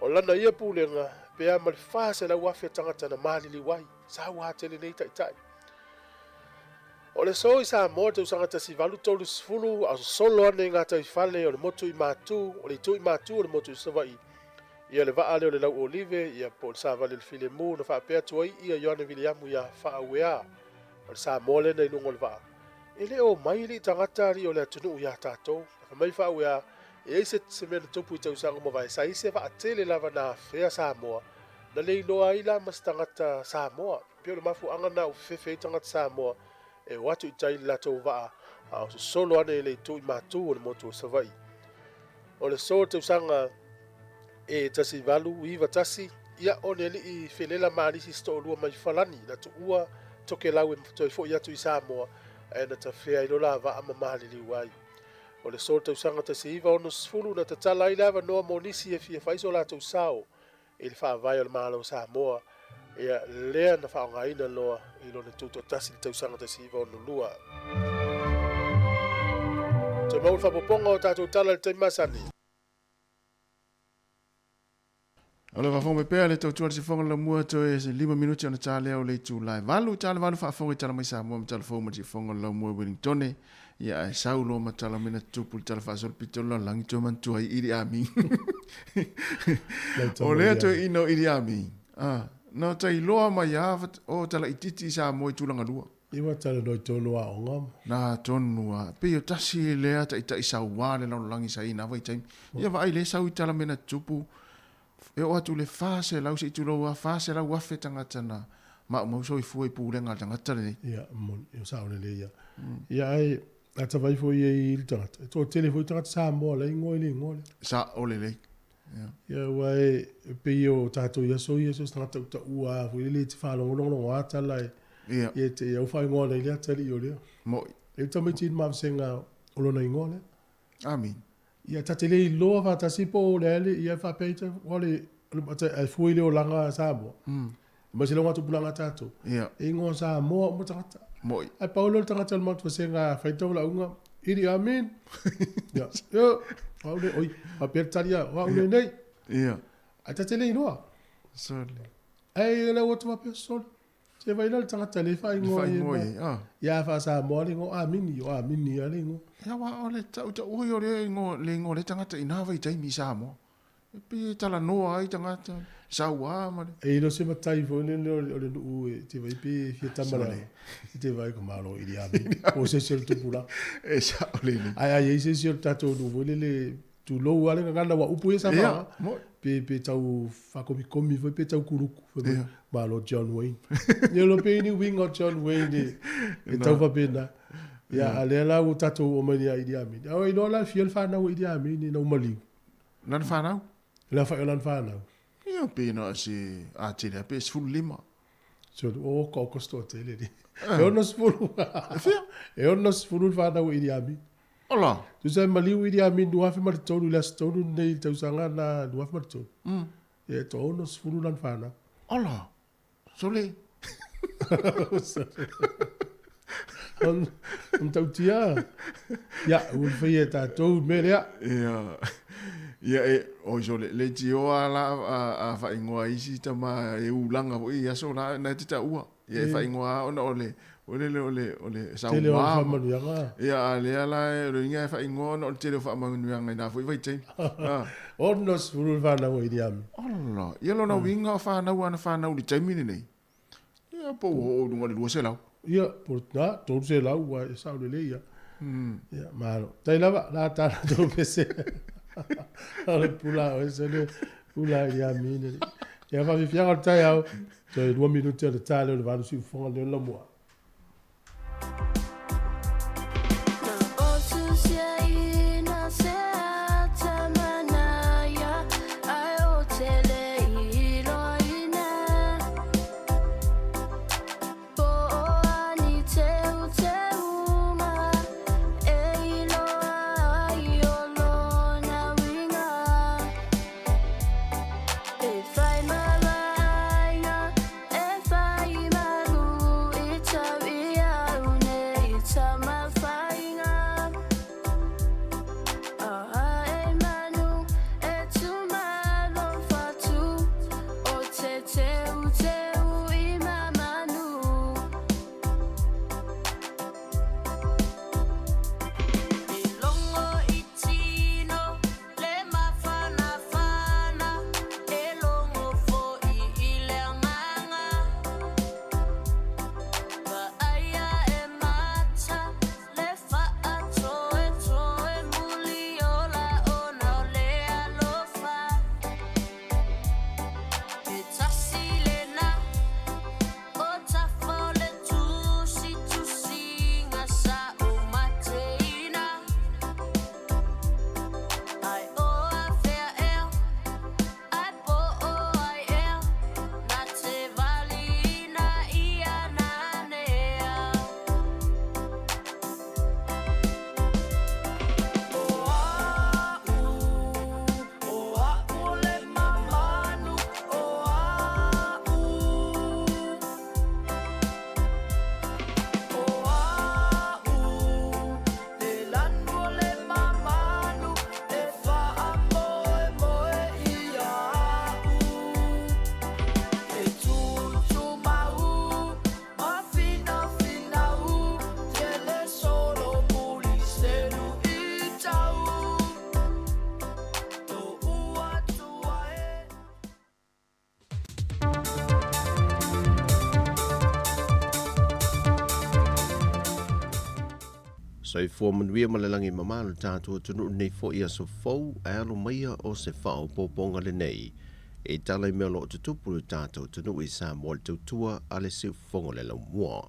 o lana ia pulega, pe a ma le 400,000 tagata na maliliu ai, sauā tele nei taitai. O le aso i Samoa i le tausaga 1830, a o sosolo ane i gataifale o le motu i Matu, o le itu i Matu o le motu i Savaii, Ia le vaa lea o le lau olive, ia po o le savali o le filemu, na faapea atu ai ia Ioane Viliamu iā Faaueā, o le Samoa lea na i luga o le vaa, E le o mai alii tagata alii o le atunuu iā tatou. Na fai mai Faaueā, E i ai se, se mea na tupu i tausaga ua mavae, sa i ai se vaa tele lava na afea Samoa, na le iloa ai la ma se tagata Samoa. E pei o le mafuaaga lena ua fefefe ai tagata Samoa e o atu i tai i le latou vaa, a o sosolo ane i le itu i Matu o le motu o Savaii. O le aso o le tausaga e 1891, ia, o le alii felela ma alisi se toalua mai Falani na tuua Tokelau e toe foi atu i Samoa, ae na tafea ai lo la vaa ma maliliu ai. O le aso o le tausaga 1960 na tatala ai le avanoa mo nisi e fia fai so latou sao i le faavae o le Malo o Samoa, ia, lea na faaaogaina loa i lona tutoatasi i le tausaga 1962. Toe maua le faaopoopoga o tatou tala i le taimi masani. O le faafofoga mai pea le tautua le sifoga le lamua toe 5 minuti ona ta lea o le itula e 8 ta le 8 faafofoga i tala mai Samoa ma tala fou ma le sifoga le lamua Wellingtone ia ae sau loa ma tala mea na tutupu i le tala faasolopito o le lalolagi toe manatua ai Idi Amin. O lea toe ina o Idi Amin. Ah, na ta iloa mai a o tala itiiti i Samoa i tulaga lua. I ua talanoa i tonu aoga ma. Na tonu a. Pei o tasi lea taitai sauā le lalolagi sa i na vaitaimi. Ia vaai le sau i tala mea na tutupu. E oo atu i le 400 se i tulou a 400,000 tagata na maumau soifua i pulega a le tagata lenei. Ia, moni, o sao lelei ia. Ia ae, a ta vaai foi i ai le tagata, e toatele foi tagata Samoa la e igoa i le igoa lea. Sao lelei. Ia. Ia aua e pei o tatou i aso ia, so o se tagata utaua lava foi lele e te faalogologo lava tala e, Ia. ia te au faaigoa nei le atalii o lea. Moi. E tamaiti i le mavasega o lona igoa lea. Amini. Ia ta te le iloa faatasi po o le a le ia faapea ai o le ae fua i le olaga a Samoa. Aemaise lava tupulaga a tatou. Ia. E ingoa Samoa uma tagata. Moi. Ae pau lea o le tagata o le matou vasega a fai taulauga, Idi Amin. Ia, yo, o au nei, oi, faapea le tali a, o au lenei. Ia. Ae ta te le iloa. Sole. Ae le ua atu faapea, sole. Se vai la le tagata le faaigoa i ai. Ah. Ia faa-Samoa le igoa Amini, o Amini lava le igoa. Ia aua o le tautaua ia o le igoa, le igoa o lea tagata i na vaitaimi i Samoa. E pei e talanoa ai tagata, saua ma le. E le o se matai foi lele o le nuu e te vai pe fia tama le ao. E te vai ko malo i Amini. Po o se isi o le tupulaga. E sao lelei. Ae a i ai se isi o le tatou nuu foi lele tulou lava le gagana ua upu ia sa faaaoga. Ia, pe pe tau faakomikomi foi pe tau kuluku foi mai. Malo John Wayne. Ia lo pe ni uiga o John Wayne e tau faapena. Ia a lea la ua tatou oo mai nei ia Idi Amin. A ua iloa la e fia le fanau a Idi Amin ina ua maliu. Lana fanau? Le aofai o lana fanau. Ia pe na o se a tele a pe 15. Sole, o ka o kosto tele ni. E 60. E fia? E 60 le fanau a Idi Amin. Ola. Tusa e maliu Idi Amin 2003 i le aso 3 lenei i le tausaga lena 2003. Ia e toa 60 lana fanau. Ola. Sole. O matautia. Ia, ua le faia e tatou le mea lea. Ia. Ia e, oi sole, le tioa la a, a faaigoa isi tama e ulaga foi i aso la na e te taua. Ia e faaigoa ona o le o le o le o le sauma. Tele o faamanuiaga. Ia a lea la o le uiga e faaigoa ona o le tele o faamanuiaga i na foi vaitaimi. Ah. 60 le fanau a Idi Amin. Ala, ia lona uiga o fanau ana fanau i le taimi lenei. Ia po ua oo i luga o le 200. Ia, po na, 300 ua e sao lelei ia. Ia, malo. Tai lava, la tā tou pese. O le pula o ese le pula i Amin. Ia, faafiafiaga o le taeao. Toe 2 minute o le ta lea o le 8 siufofoga lea o le lamua. Soifua manuia ma le lagi mama lo tatou atunuu lenei foi aso fou ae alo maia o se faaopoopoga lenei e tala i mea o lo o tutupu i lo tatou atunuu i Samoa le tautua a le siufofoga o le laumua.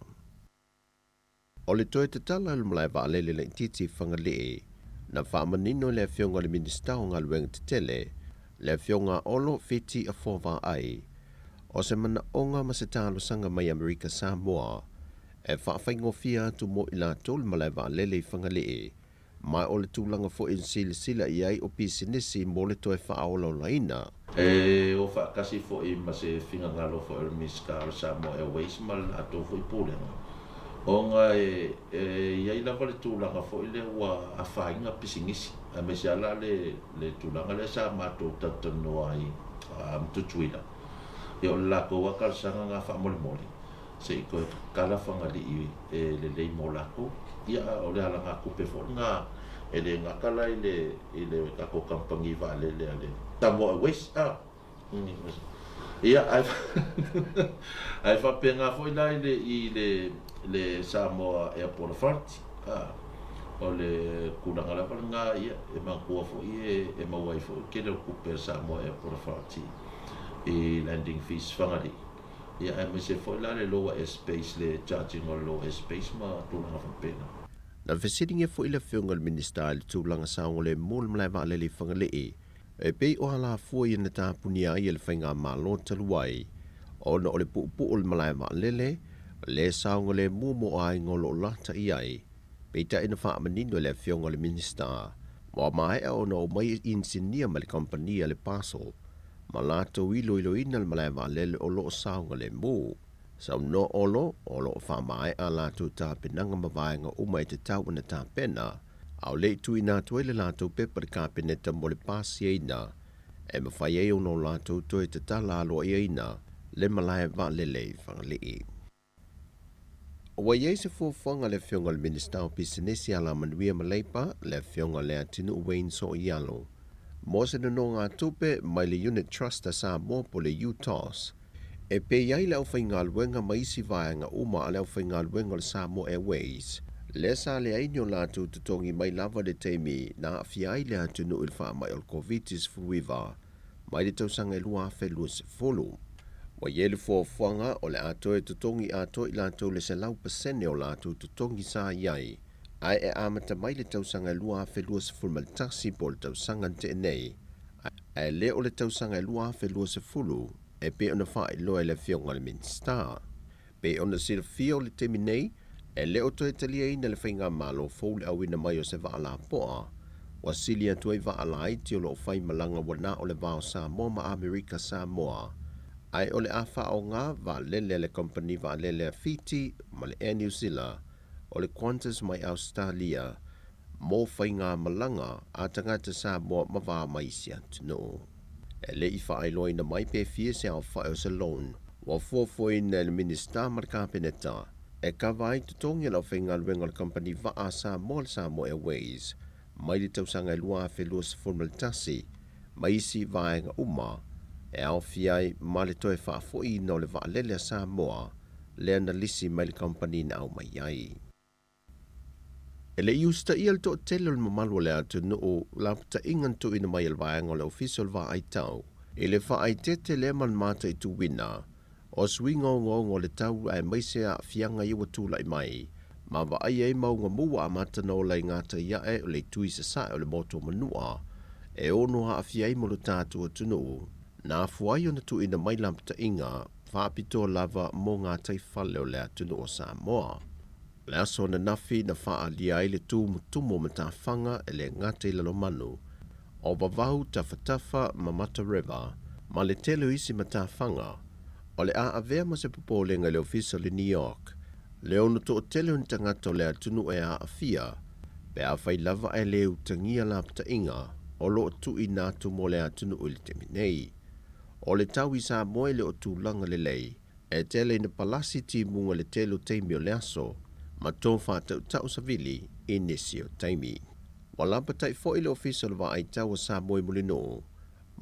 O le toe tatala o le malae vaalele laitiiti i Fagalii, na faamanino e le Afioga i le Minisita o Galuega Tetele, le Afioga a Olo Fiti Afoavaai, o se manaoga ma se talosaga mai Amerika Samoa e faafaigofie atu mo i latou le malae vaalele i Fagalii, ma o le tulaga foi na silasila i ai o pisinisi mo le toe faaolaolaina. E o faatasi foi ma se finagalo foi o le Minisita o le Samoa Airways ma le latou foi Pulega, ona e i ai lava le tulaga foi lea ua afaina pisinisi, aemaise lava la le tulaga lea sa matou talatalanoa ai ma Tutuila, ia o le latou lava talosaga na faamolemole se i toe tatala Fagalii e lelei mo latou. Ia, a o le alagatupe foi lena e le gata la i le i le tatou kamupani vaalele a le Samoa Airways, a, ia, ae ae faapena foi la i le i le le Samoa Airport Authority, a, o le tulaga lava lena, ia, e manatua foi e e maua ai foi le tele o tupe a le Samoa Airport Authority i landing fees Fagalii. Ia aemaise foi la le lower airspace, le charge ina o le lower airspace ma tulaga faapena. Na fesiligia foi le Afioga i le Minisita i le tulaga saogalemu o le malae vaalele i Fagalii, e pei o alafua ia na tapunia ai e le Faigamalo talu ai, ona o le puupuu o le malae vaalele, le saogalemu mo aiga o lo o lata i ai. Peitai na faamanino e le Afioga i le Minisita, ua maea ona omai inisinia mai le kamupani a le Parcel ma latou iloiloina le malae vaalele o lo o saogalemu. Saunoa Olo, o lo o faamaea a latou tapenaga ma vaega uma e tatau ona tapena, a o le i tuuina atu ai le latou pepa i le Kapeneta mo le pasiaina e mafai ai ona o latou toe tatala aloaiaina le malae vaalele i Fagalii. Ua i ai se fuafuaga a le Afioga i le Minisita o Pisinisi, Alamanuia ma Leipa, le Afioga Leatinuu Wayne Sooialo, mo se nonogatupe mai le Unit Trust a Samoa po o le UTOS, e pei ai le aufaigaluega ma isi vaega uma a le aufaigaluega o le Samoa Airways, lea sa leai ni o latou totogi mai lava i le taimi na aafia ai le atunuu i le faamai o le Koviti-19 mai le tausaga e 2020. Ua i ai le fuafuaga o le a toe totogi atoa i latou le 100% o latou totogi sa i ai, ae e amata mai le tausaga e 2021 po o le tausaga na tea nei, ae le o le tausaga e 2020 e pei ona faailoa e le Afioga i le Minisita. Pei ona silafia o le taimi nei, e le o toe taliaina e le Faigamalo fou le auina mai o se vaa lapoa. Ua sili atu ai vaa laiti o lo o fai malaga ua na o le va o Samoa ma Amerika Samoa, ae o le a faaaoga vaalele a le kamupani vaalele a Fiti ma le Air New Zeala o le Qantas mai Ausetalia mo faigamalaga a tagata Samoa ma va mai isi atunuu. E le i faailoaina mai pe fia se aofai o se loan ua fuafuaina e le Minisita ma le Kapeneta e kava ai totogi o le aufaigaluega o le kamupani vaa a Samoa le Samoa Airways mai le tausaga e 2021 ma isi vaega uma e aofia ai ma le toe faafoiina o le vaalele a Samoa lea na lisi mai le kamupani na aumai ai. E le i usitaia le toatele o le mamalu o le atunuu lapataiga na tuuina mai e le vaega o le Ofisa o le Vaai Tau i le faaeteete lea ma le mataituina o suiga ogaoga o le tau aemaise aafiaga ia ua tulai mai ma vaaia ai mauga mu ua amata ona ola i gatai ae o le itu i sasae o le motu o Manua e ono aafia ai mo lo tatou atunuu. Na afua ai ona tuuina mai lapataiga faapitoa lava mo gatai fale o le atunuu o Samoa. O le aso ananafi na faaalia ai le tumutumu o matafaga e le gata i Lalomanu, o Vavau, Tafatafa ma Mata River, ma le tele o isi matafaga, o le a avea ma se popolega i le ofisa o le New York, le ono toatele o ni tagata o le atunuu e aafia, pe afai lava ae le utagia lapataiga o lo o tuuina atu mo le atunuu i le taimi nei. O le tau i Samoa e le o tulaga lelei, E tele ina palasi timuga le tele o taimi o le aso, ma tō whātautau savili i nisi o taimi. Ua lapatai foi le Ofisa o le Vaai Tau o Samoa i Mulinuu,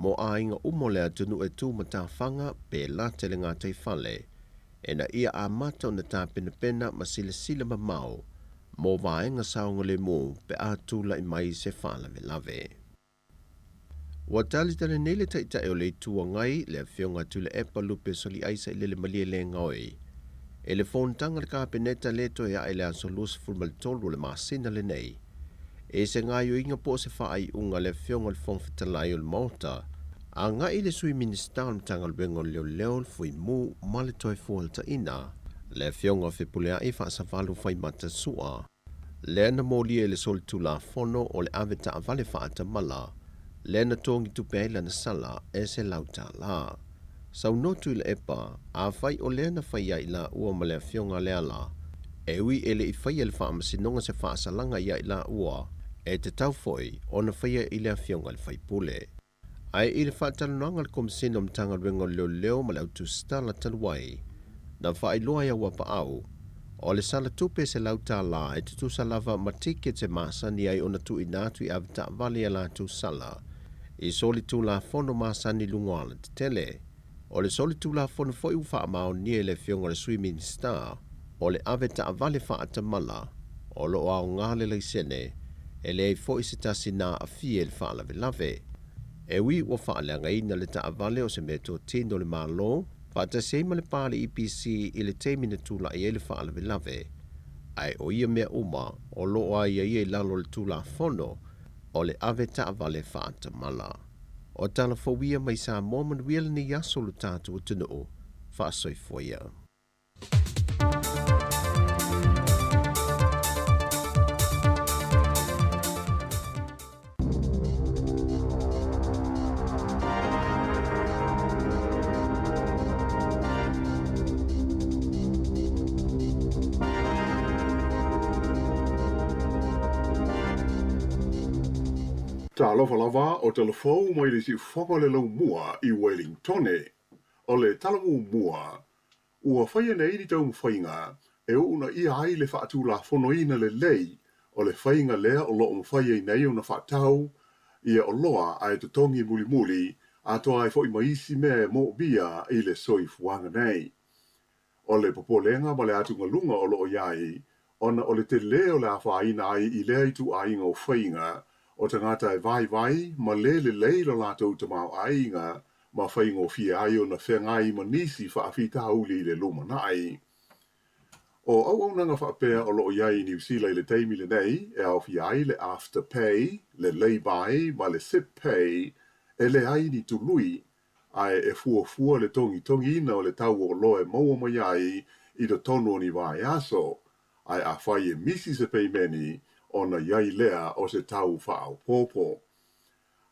mō āinga uma o le atunuu e tū matafaga pe late le gatai fale, ina ia amata ona tapenapena ma silasila mamao mō vaega saogalemu pe a tulai mai se faalavelave. Ua talitali nei le Taitai o le Itu Agai, le Afioga Tuilaepa Lupe Soliaisa i Lele Malielegaoi, i le fonotaga a le Kapeneta lea toe ae i le aso 23 o le masina lenei, i se gaoioiga po o se faaiuga a le Afioga i le Fofoga Fetalai o le Maota, agai i le Sui Minisita o le Matagaluega o Leoleo, le Fuimu ma le Toefuataina, le Afioga Fepuleai Faasavalu Faimata Sua. Lea na molia i le solitulafono o le ave taavale faatamala, lea na togi tupe ai lana sala e $100. Saunoa Tuilaepa, afai o lea na fai ia i laua ma le Afioga a Leala, e ui e le i faia e le Faamasinoga se faasalaga ia i laua, e tatau foi ona faia i le Afioga i le Faipule. Ae i le faatalanoaga a le Komesina o Matagaluega o Leoleo ma le Autusitala talu ai, na faailoa ai a Uapaau, o le sala tupe $100 e tutusa lava ma tickets e masani ai ona tuuina atu i avetaavale i a latou sala i solitulafono masani i luga o alatetele. O le solitulafono foi ua faamaonia e le Afioga i le Sui Minisita o le avetaavale faatamala o lo o aoga le laisene, e leai foi se tasi na aafia i le faalavelave. E ui ua faaleagaina le taavale o se meatotino a le Malo faatasi ai ma le pa a le EPC i le taimi na tulai ai le faalavelave, ae o ia mea uma o lo o aiaia i lalo o le Tulafono o le Avetaavale Faatamala. O tala fou ia mai Samoa manuia lenei aso lo tatou atunuu. Faasoifua ia. Talofa lava o talafou mai le siufofoga o le laumua i Welingtone. O le tala muamua, ua faia nei ni taumafaiga e uunaia ai le faatulafonoina lelei o le faiga lea o lo o mafai ai nei ona faatau ia oloa ae totogi mulimuli atoa ai foi ma isi mea e moomia i le soifuaga nei. O le popolega ma le atugaluga o lo o i ai, ona o le telē o le afaina ai i lea ituaiga o faiga o tagata e vaivai ma lē lelei lo latou tamaoaiga ma faigofie ai ona feagai ma nisi faafitauli i le lumanai. O auaunaga faapea o lo o i ai i Niu Sila i le taimi lenei e aofia ai le Afterpay, le Laybuy ma le Zip Pay, e leai ni tului, ae e fuafua le togitogiina o le tau o oloa e maua mai ai i totonu o ni vaiaso, ae afai e misi se peimeni, ona i ai lea o se tau faaopoopo.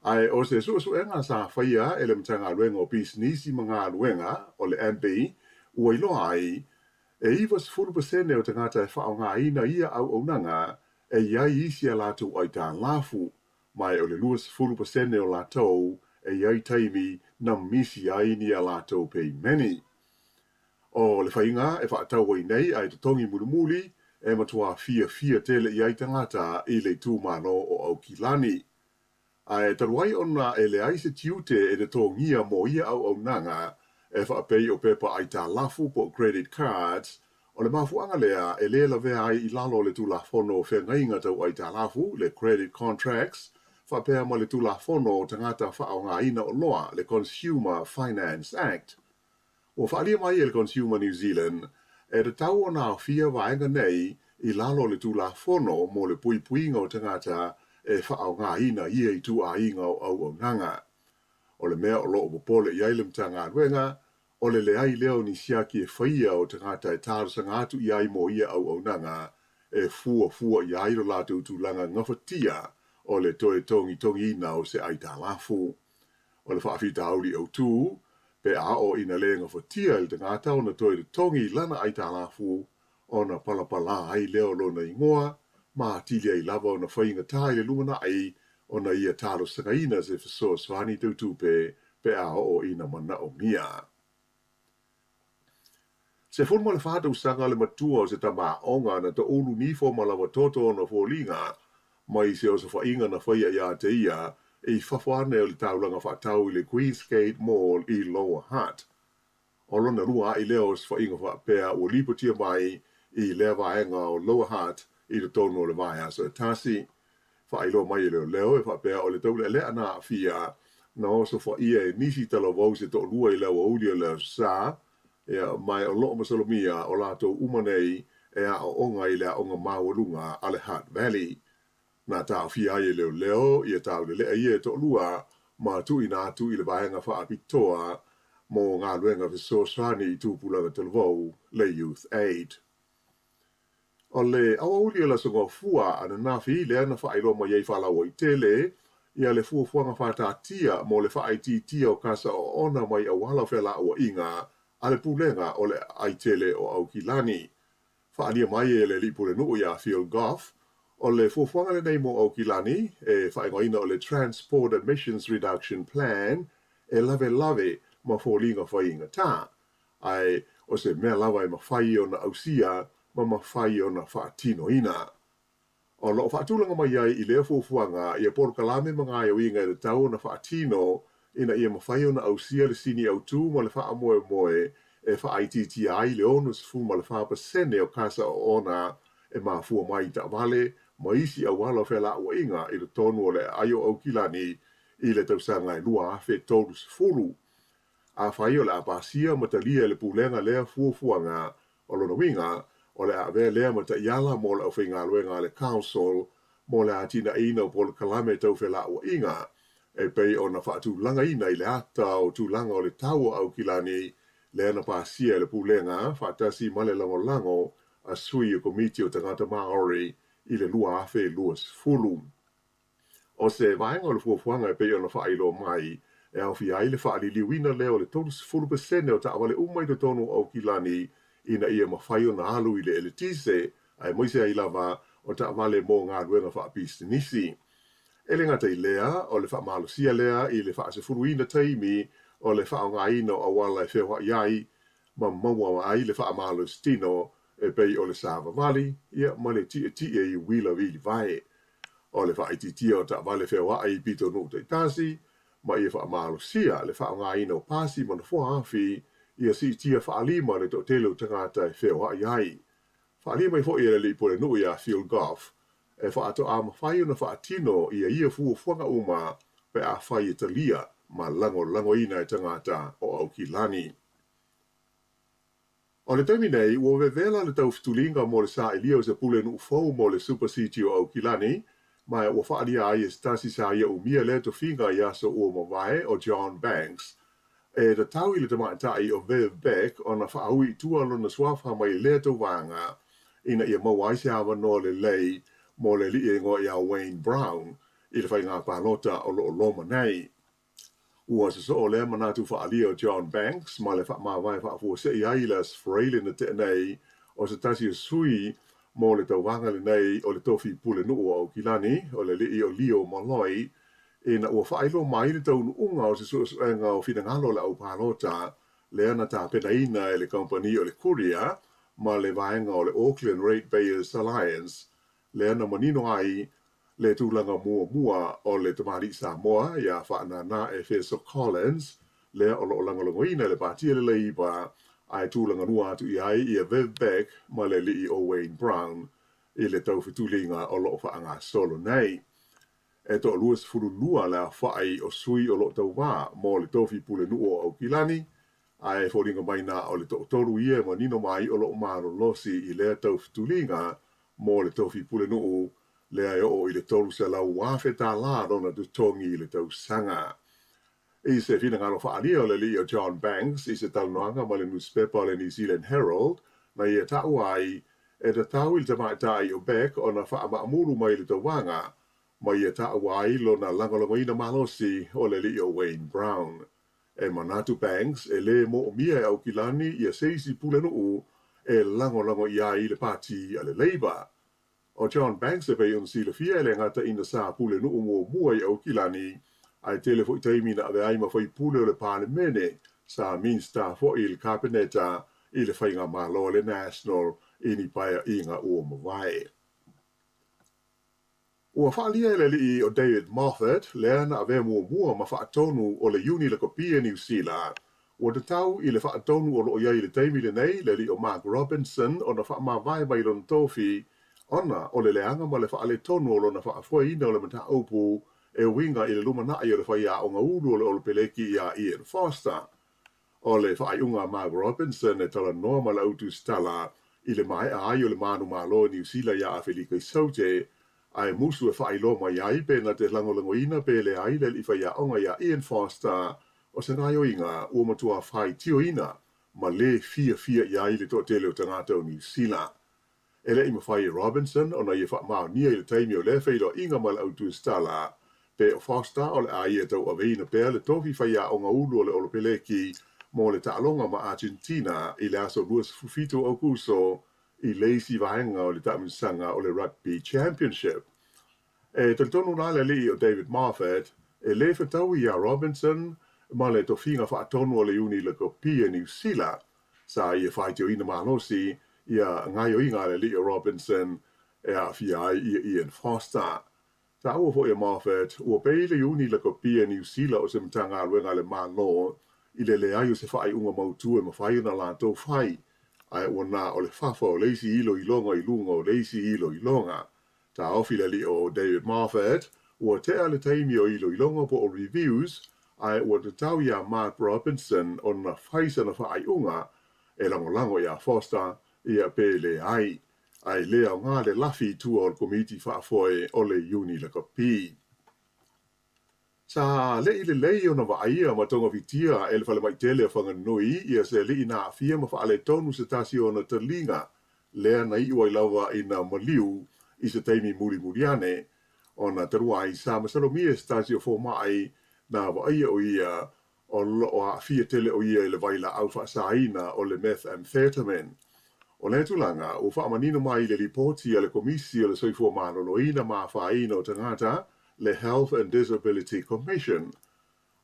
Ae o se suesuega sa faia e le Matagaluega o Pisinisi ma Galuega, o le MB, ua iloa ai, e 90% o tagata e faaaogaina ia auaunaga e i ai isi a latou aitalafu, ma o le 20% o latou e i ai taimi na misi ai ni a latou peimeni. O le faiga e faatau ai nei ae totogi mulimuli e matuā fiafia tele i ai tagata i le itumalo o Aukilani. Ae talu ai ona e leai se tiute e totogia mo ia auaunaga e faapei o pepa aitalafu po o credit cards, O le mafuaaga lea e lē lavea ai i lalo o le Tulafono o Feagaiga Tau Aitalafu, le Credit Contracts, faapea ma le Tulafono o Tagata Faaaogaina Oloa, le Consumer Finance Act. Ua faaalia mai e le Consumer New Zealand, e tatau ona aofia vaega nei i lalo o le Tulafono mo le Puipuiga o Tagata e Faaaogaina ia Ituaiga o Auaunaga. O le mea o lo o popole i ai le Matagaluega, O le leai lea o ni siaki e faia o tagata e talosaga atu i ai mo ia auaunaga e fuafua i ai lo latou tulaga gafatia o le toe togitogiina o se aitalafu. O le faafitauli autu, pe a oo ina le gafatia e le tagata ona toe totogi lana aitalafu, ona palapala ai lea o lona igoa, ma atili ai lava ona faigata i le lumanai ona ia talosagaina se fesoasoani tau tupe pe a oo ina manaomia. 14 tausaga le matua o se tama aoga na toulu nifo ma lava toto ona foliga mai se osofaiga na faia iā te ia i fafo ane o le taulaga faatau i le Queensgate Mall i Lower Hutt. O lona lua aʻi lea o osofaiga faapea ua lipotia mai i lea vaega o Lower Hutt i totonu o le vaiaso e tasi. Faailoa mai e leoleo e faapea o le taulealea na aafia na osofaia e nisi talavou se toalua i le aoauli o le Aso Sa, ia, ma o lo o masalomia o latou uma nei e aooga i le aoga maualuga a le Hutt Valley. Na taofia ai e leoleo ia taulelea ia e toalua ma tuuina atu i le vaega faapitoa mo galuega fesoasoani i tupulaga talavou, le Youth Aid. O le aoauli o le Aso Gafua ananafi lea na faailoa mai ai faalauaitele ia le fuafuaga faataatia mo le faaitiitia o kasa oona mai auala o felauaiga a le Pulega o le Aai Tele o Aukilani. Faaalia mai e le alii pulenuu iā Phil Goff, o le fuafuaga lenei mo Aukilani, e faaigoaina o le Transport Emissions Reduction Plan, e lavelave ma foliga faigata, ae o se mea lava e mafai ona ausia ma mafai ona faatinoina. O lo o faatulaga mai ai i lea fuafuaga ia polokalame ma gaoioiga e tatau ona faatino ina ia mafai ona ausia le sini autu ma le faamoemoe e faaitiitia ai le 64% o kasa oona e mafua mai i taavale ma isi auala o felauaiga i totonu o le aai o Aukilani i le tausaga e 2030. Afai o le a pasia ma talia e le Pulega lea fuafuaga, O lona uiga, o le a avea lea ma taiala mo le aufaigaluega a le Council mo le atinaeina o polokalame tau felauaiga e pei ona faatulagaina i le ata o tulaga o le tau o Aukilani lea na pasia e le Pulega faatasi ma le lagolago a sui o Komiti o Tagata Maori i le 2020. O se vaega o le fuafuaga e pei ona faailoa mai, e aofia ai le faaliliuina lea o le 30% o taavale uma i totonu o Aukilani ina ia mafai ona alu i le eletise, aemaise ai lava o taavale mo galuega faapisinisi. E le gata i lea, o le faamalosia lea i le faasefuluina taimi o le faaaogaina o auala e feoai ai ma maua ai le faamalositino e pei o le savavali ia ma le tietie i uila vilivae. O le faaitiitia o taavale feoai i pitonuu taitasi ma ia faamalosia le faaaogaina o pasi ma nofoa afi ia siitia faalima le toatele o tagata e feoai ai. Faaalia mai foi e le alii pulenuu ia Phil Goff, e faatoa mafai ona faatino ia ia fuafuaga uma pe afai e talia ma lagolagoina e tagata o Aukilani. O le taimi nei, ua vevela le taufetuliga mo le sailia o se pulenuu fou mo le Super City o Aukilani, ma ua faaalia ai e se tasi sa ia umia lea tofiga i aso ua mavae o John Banks. E tatau i le tamaitai o Viv Beck ona faaui i tua lona suafa mai lea tauvaga ina ia maua ai se avanoa lelei mo le alii e igoa ia Wayne Brown i le faiga palota o lo o loma nei. Ua sosoo lea manatu faaalia o John Banks ma le faamavae faafuasei ai i le Aso Faraile na tea nei o se tasi o sui mo le tauvaga lenei o le tofi pulenuu o Aukilani, o le alii o Leo Molloy, ina ua faailoa mai le taunuuga o se suesuega o finagalo o le aupalota lea na tapenaina e le kamupani o le Courier ma le vaega o le Auckland Ratepayers Alliance lea na manino ai le tulaga muamua o le tamalii Samoa ia Faanana Efeso Collins lea o lo o lagolagoina e le Pati a le Leipa ae tulagalua atu i ai ia Viv Beck ma le alii o Wayne Brown i le taufetuliga o lo o faagasolo nei. E toa-22 le aofai o sui o lo o tauva mo le tofi pulenuu o Aukilani, ae e foliga mai na o le toatolu ia e manino mai o lo o malolosi i lea taufetuliga mo le tofi pulenuu lea e oo i le $300,000 tala lona totogi i le tausaga. I se finagalo faaalia o le alii o John Banks i se talanoaga ma le nusipepa o le New Zealand Herald, na ia taua ai, e tatau i le tamaitai o Beck ona faamaamulu mai le tauvaga, ma ia taua ai lona lagolagoina malosi o le alii o Wayne Brown. E manatu Banks e lē moomia e Aukilani ia se isi pulenuu e lagolago i ai le pati a le Labour. ʻO John Banks e pei ona silafia e le gata ina sa pulenuu muamua i Aukilani, ae tele foi taimi na avea ai ma faipule o le Palemene, sa Minista foi i le Kapeneta i le Faigamalo a le National i ni paeaiga ua mavae. Ua faaalia e le alii o David Moffat, lea na avea muamua ma faatonu o le Iuni Lakapi a Niu Sila, ua tatau i le faatonu o lo o i ai i le taimi lenei le alii o Mark Robinson ona faamavae mai lona tofi ona o le leaga ma le faaletonu o lona faafoeina o le mataupu e uiga i le lumanai o le faiaoga ulu o le Olopeleki iā Ian Foster. O le faaiuga a Mark Robinson e talanoa ma le au tusitala i le maea ai o le manumalo i Niu Sila iā Afelika i Saute, ae musu e faailoa mai ai pe na te lagolagoina pe leai le alii faiaoga iā Ian Foster o se gaoioiga ua matua faitioina ma lē fiafia i ai le toatele o tagata o Niu Sila. E le i mafai e Robinson ona ia faamaonia i le taimi o lea feiloaiga ma le au tusitala, pe o Foster o le a ia tauaveina pea le tofi faiaoga ulu o le Olopeleki mo le taaloga ma Argentina i le aso 27 o Aokuso i le isi vaega o le taamilosaga o le Rugby Championship. E talitonu la le alii o David Moffat, e lē fetaui iā Robinson ma le tofiga faatonu o le Iuni Lakapi a Niu Sila, sa ia faitioina malosi ia gaoioiga a le alii o Robinson e aafia ai ia Ian Foster. Taua foi e Moffat, ua pei le Iuni Lakapi a Niu Sila o se Matagaluega a le Malo i le leai o se faaiuga mautū e mafai ona latou fai, ae ua na o le fafa o le isi iloiloga i luga o le isi iloiloga. Taofi le alii o David Moffat, ua tea le taimi o iloiloga po o reviews, ae ua tatau iā Mark Robinson ona fai sana faaiuga e lagolago iā Foster ia pe leai, ae le aoga le lafi i tua o le komiti faafoe o le Iuni Lakapi. Sa leʻi lelei ona vaaia ma togafitia e le falemai tele o Whanganui ia se alii na aafia ma faaletonu se tasi o ona taliga lea na iu ai lava ina maliu i se taimi mulimuli ane ona talu ai sa masalomia e se tasi o fomai na vaaia o ia o lo o aafia tele o ia i le vailaau faasaina o le methamphetamine. O lea tulaga ua faamanino mai i le lipoti a le Komisi o le Soifua Maloloina ma Afaina o Tagata le Health and Disability Commission.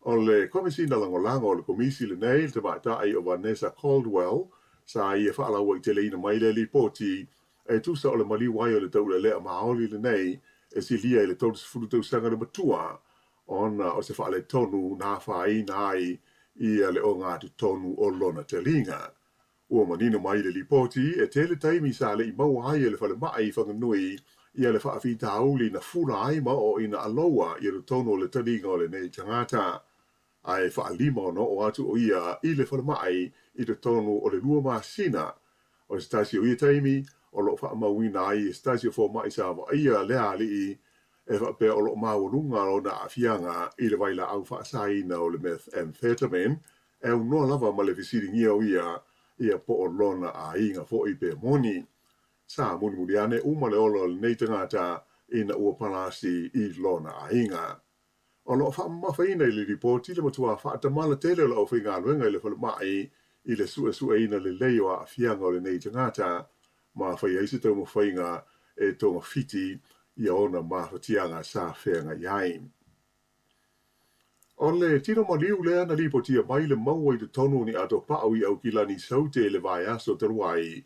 O le Komesina Lagolago o le Komisi lenei, le tamaitai o Vanessa Caldwell, sa ia faalauaiteleina mai lea lipoti e tusa o le maliu ai o le taulealea maoli lenei e silia i le 30 tausaga le matua ona o se faaletonu na afaina ai ia le ogatotonu o lona taliga. Ua manino mai le lipoti, e tele taimi sa le i maua ai e le falemai i Whanganui ia le faafitauli na fula ai ma oo ina aloa ia totonu o le taliga o lenei tagata. Ae faalima ona oo atu o ia i le falemai i totonu o le 2 masina. O se tasi o ia taimi, o lo o faamauina ai e se tasi o fomai sa vaaia lea alii e faapea o lo o maualuga lona aafiaga i le vailaau faasaina o le methamphetamine, e aunoa lava ma le fesiligia o ia, ia po o lona aiga foi pe moni. Sa mulimuli ane uma le ola o lenei tagata ina ua palasi i lona aiga. O lo o faamamafaina i le lipoti le matua faatamala tele o le aufaigaluega i le falemai i le suesueina lelei o aafiaga o lenei tagata ma fai ai se taumafaiga e togafiti ia ona mafatiaga sa feagai ai. O le tino maliu lea na lipotia mai le maua i totonu o ni atopau i Aukilani Saute i le vaiaso talu ai,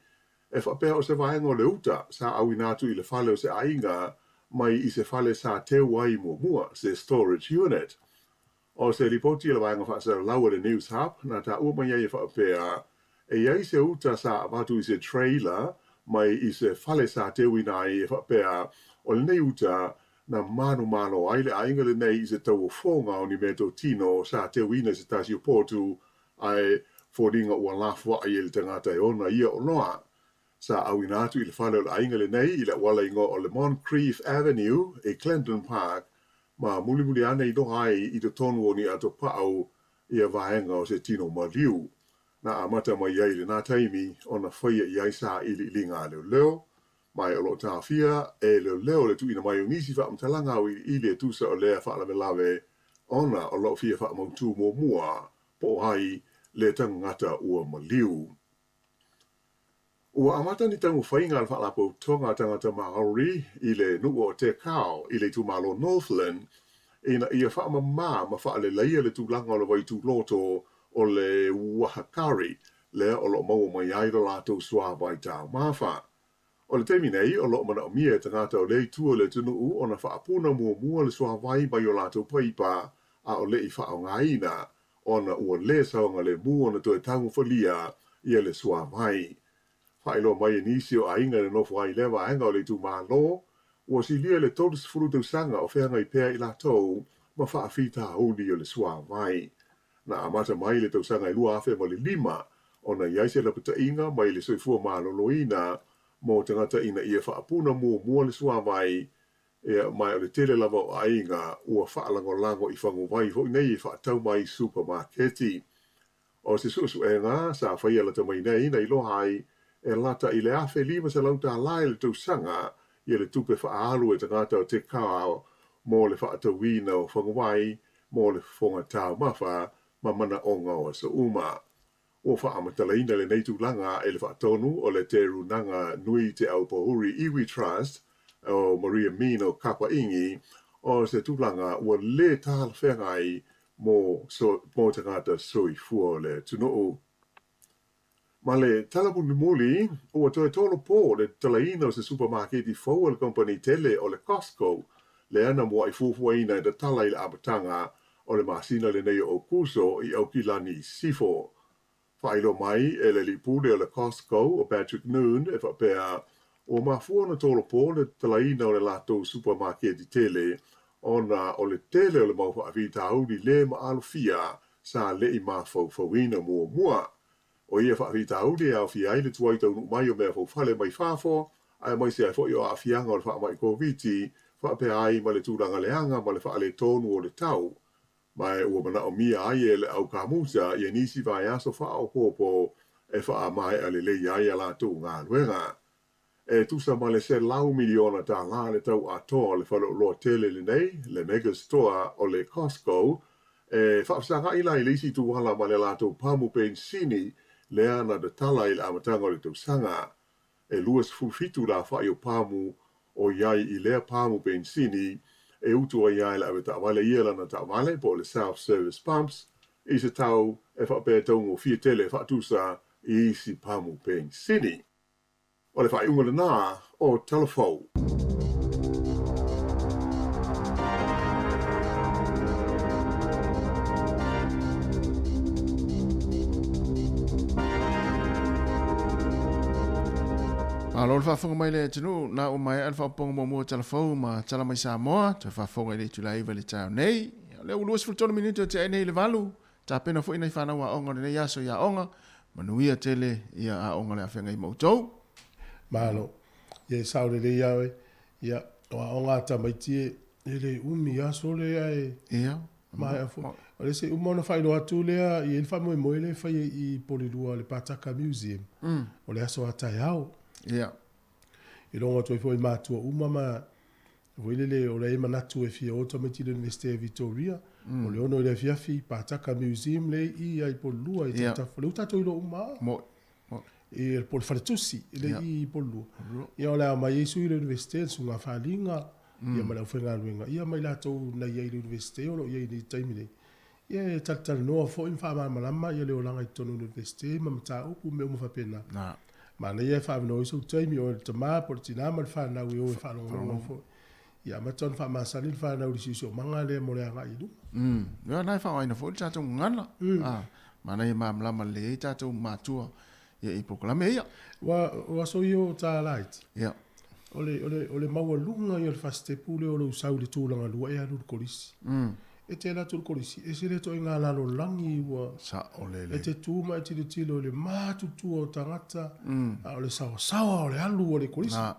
e faapea o se vaega o le uta sa auina atu i le fale o se aiga mai i se fale sa teu ai muamua, se storage unit. O se lipoti a le vaega faasalalau a le News Hub na taua mai ai e faapea, e i ai se uta sa avatu i se trailer mai i se fale sa teuina ai e faapea o lenei uta na manumalo ai le aiga lenei i se tauofoga o ni meatotino sa teuina i se tasi o potu ae foliga ua lafoai e le tagata e ona ia oloa. Sa auina atu i le fale o le aiga lenei i le auala igoa o le Moncrieff Avenue i Clendon Park ma mulimuli ane iloa ai i totonu o ni atopau ia vaega o se tino maliu. Na amata mai ai i lena taimi ona faia i ai sailiiliga a leoleo, ma o lo o taofia e leoleo le tuuina mai o nisi faamatalaga auiliili e tusa o lea faalavelave ona o lo o fia faamautu muamua po o ai le tagata ua maliu. Ua amata ni taumafaiga a le Faalapotopotoga a Tagata Māori i le nuu o Te Kao i le itumalo Northland ina ia faamama ma faaleleia le tulaga o le vaituloto o le Uahakari lea o lo o maua mai ai lo latou suāwai taumafa. O le taimi nei, o lo o manaomia e tagata o lea itu o le atunuu ona faapuna muamua le suāwai mai o latou paipa a o le i faaaogaina, ona ua lē saogalemu ona toe taumafalia ia le suāwai. Faailoa mai e nisi o aiga e nonofo ai i lea vaega o le itumalo, ua silia le 30 tausaga o feagai pea i latou ma faafitauli o le suāwai. Na amata mai i le tausaga e 2005 ona i ai se lapataiga mai le soifua maloloina mo tagata ina ia faapuna muamua le suāwai, ia, ma o le tele lava o aiga ua faalagolago i faguvai foi nei e faatau mai i supamaketi. O se suesuega sa faia lata mai nei na iloa ai e lata i le $1,500 i le tausaga ia le tupe faaalu e tagata o Te Kao mo le faatauina o faguvai mo le fofoga taumafa ma manaoga o aso uma. Ua faamatalaina lenei tulaga e le faatonu o le Te Runaga Nui Te Aupōuri Iwi Trust o Maria Mino Kapaʻingi, o se tulaga ua lē talafeagai mo mo tagata soifua o le atunuu. Ma le tala mulimuli, ua toe tolopo le tatalaina o se supamaketi fou a le kamupani tele o le Costco, lea na muaʻi fuafuaina e tatala i le amataga o le masina lenei o Aokuso i Aukilani i Sisifo. Faailoa mai e le alii pule o le Costco o Patrick Noon e faapea, ua mafua ona tolopo le tatalaina o le latou supamaketi tele ona o le tele o le mau faafitauli lē maalofia sa le i mafaufauina muamua. O ia faafitauli e aofia ai le tuai taunuu mai o mea faufale mai fafo, aemaise ai foi o aafiaga o le faamai Koviti, faapea ai ma le tulaga leaga ma le faaletonu o le tau. Ma ua manaomia ai e le au kamuta ia nisi vaiaso faaopoopo e faamaea lelei ai a latou galuega. E tusa ma le $100 miliona le tau atoa o le faleoloa tele lenei, le mega store o le Costco, e faafesagaʻi la i le isi ituala ma le latou pamu penisini lea na tatala i le amataga o le tausaga. E 27 lafaʻi o pamu o i ai i lea pamu penisini. e utu ai lava e le avetaavale ia lana taavale po o le self-service pumps i se tau e faapea e taugofie tele e faatusa i isi pamu penisini. O le faaiuga lena o Tala Fou. Malo le faafofoga mai le atunuu, na ua maea le faaopoopoga muamua o Tala Fou ma Tala Mai Samoa, toe faafofoga i le itula e 9 i le taeao nei. O lea ua 23 minute o tea ai nei i le 8, tapena foi nai fanau aoga o lenei aso i aoga, manuia tele ia aoga o le a feagai ma outou. Malo. Ia e sao lelei lava oe. Ia, o aoga a tamaiti e, e le umi aso lea e Ia. maea foi. O le se uma ona faailoa atu lea, e i ai le faamoemoe lea e fai ai i Polilua le Pātaka Museum. O le aso a taeao. Ia. E logo atu ai foi i matua uma ma foi lele o la e manatu e fia o tamaiti i le Universite o Victoria. O le 6 i le afiafi, Pātaka Museum lea i i ai Polilua i Tafatafa. O lea ua tatou iloa uma lava. Mo'i. I po o le faletusi i le i i Polilua. Ia o le a omai ai sui o le Universite, le Susuga Faaaliga, ia ma le aufaigaluega, ia ma i latou na i ai i le Universite o lo o i ai i le taimi nei. Ia e talatalanoa foi ma faamalamalama ia le olaga i totonu o le Universite ma mataupu ma mea uma faapena. Manaia e faavanoa ai sou taimi, o le tama po o le tina ma le fanau e o e faalogologo ai foi. Ia amata ona faamasani le fanau i le siosiomaga lea mo le agai i luma. Ia, na e faaaogaina foi le tatou gagana. Manaia e malamalama lelei ai tatou matua ia i polokalame ia. Ua, o aso ia o ta laiti. Ia. O le, o le, o le maualuga ia o le fasitepu lea o lou sau i le tulaga lua e alu i le kolisi. E te alu atu i le kolisi, ese le ituaiga lalolagi ua. Sao lelei. E te tu ma e tilotilo i le matutua o tagata, a o le saoasaoa o le alu o le kolisi. Na.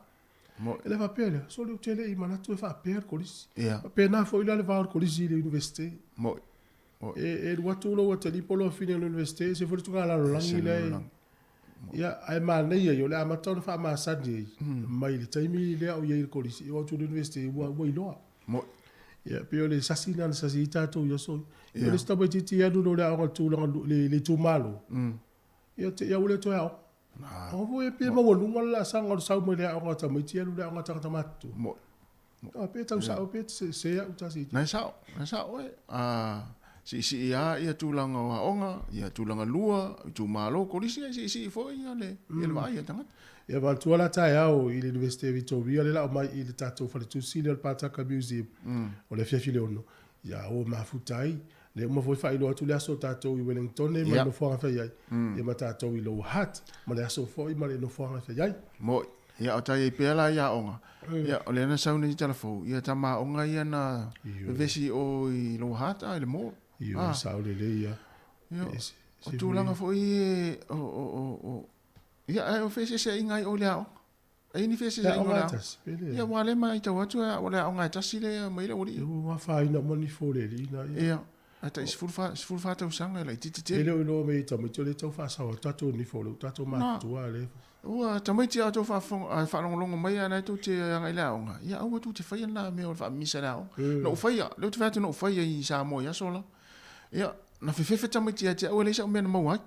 Mo'i. E le faapea lea, sole ou te le i manatu e faapea le kolisi. Ia. Faapena foi la le va o le kolisi i le Universite. Mo'i. Mo'i. E, e alu atu lou atalii po o lou afine i le Universite, ese foi le ituaiga lalolagi la e. Ia, ae manaia ia, o le amata ona faamasani ai, mai le taimi lea o i ai i le kolisi, e oo atu i le Universite ua, ua iloa. Mo'i. Ia, pei o le sasi lena na sasi ai tatou i aso ia. Ia. O le isi tamaitiiti e alu loa i le aoga i le tulaga, le itumalo, Ia te i au le toe aoga. Aoga foi e pei e maualuga le laasaga o le sau mai le aoga a tamaiti alu i le aoga a tagata matutua. Mo'i. A pe tau sao pe se au tasi. Na e sao, na e sao oe. A siisii lava ia tulaga o aoga, ia tulaga lua, itumalo, kolisi e siisii foi ia le ia le vaai a tagata. Ia manatua la taeao i le Universite o Victoria lea la aumai i le tatou faletusi lea o le Pātaka Museum. O le afiafi le 6. Ia o mafuta ai. Lea uma foi faailoa atu le aso o tatou i Wellingtone ma le nofoaga e fai ai, ia ma tatou i Lower Hutt ma le aso foi ma le nofoaga e fai ai. Mo'i. Ia o tai ai pea la i aoga. Ia o lea na sau nei tala fou, ia tama aoga ia na vevesi i o i Lower Hutt a i le mall. Ioe, sao lelei ia. Ia, o tulaga foi e o o o o ia ae o feeseeseaiga ai o i le aoga. E i ai ni feeseeseaiga o le aoga? Ia aua lea e matau atu o le aoga e tasi lea e aumai ai le aualii. Ua afaina uma ni fo le alii na ia. Ia, ae tai 14 tausaga e laitiiti tele. E le o iloa mai e tamaiti o lea e tau faasao atu tatou nifo o lea ua tatou matutua lea. Ua tamaiti a outou faafofoga faalogologo mai a na e tou te agai i le aoga, ia aua tou te faia lena mea o le faamimisa i le aoga. Na ou faia, lea ou te fai atu na ou faia i Samoa i aso la. Ia, na fefefe tamaiti ia te au e leai sau mea na maua ai.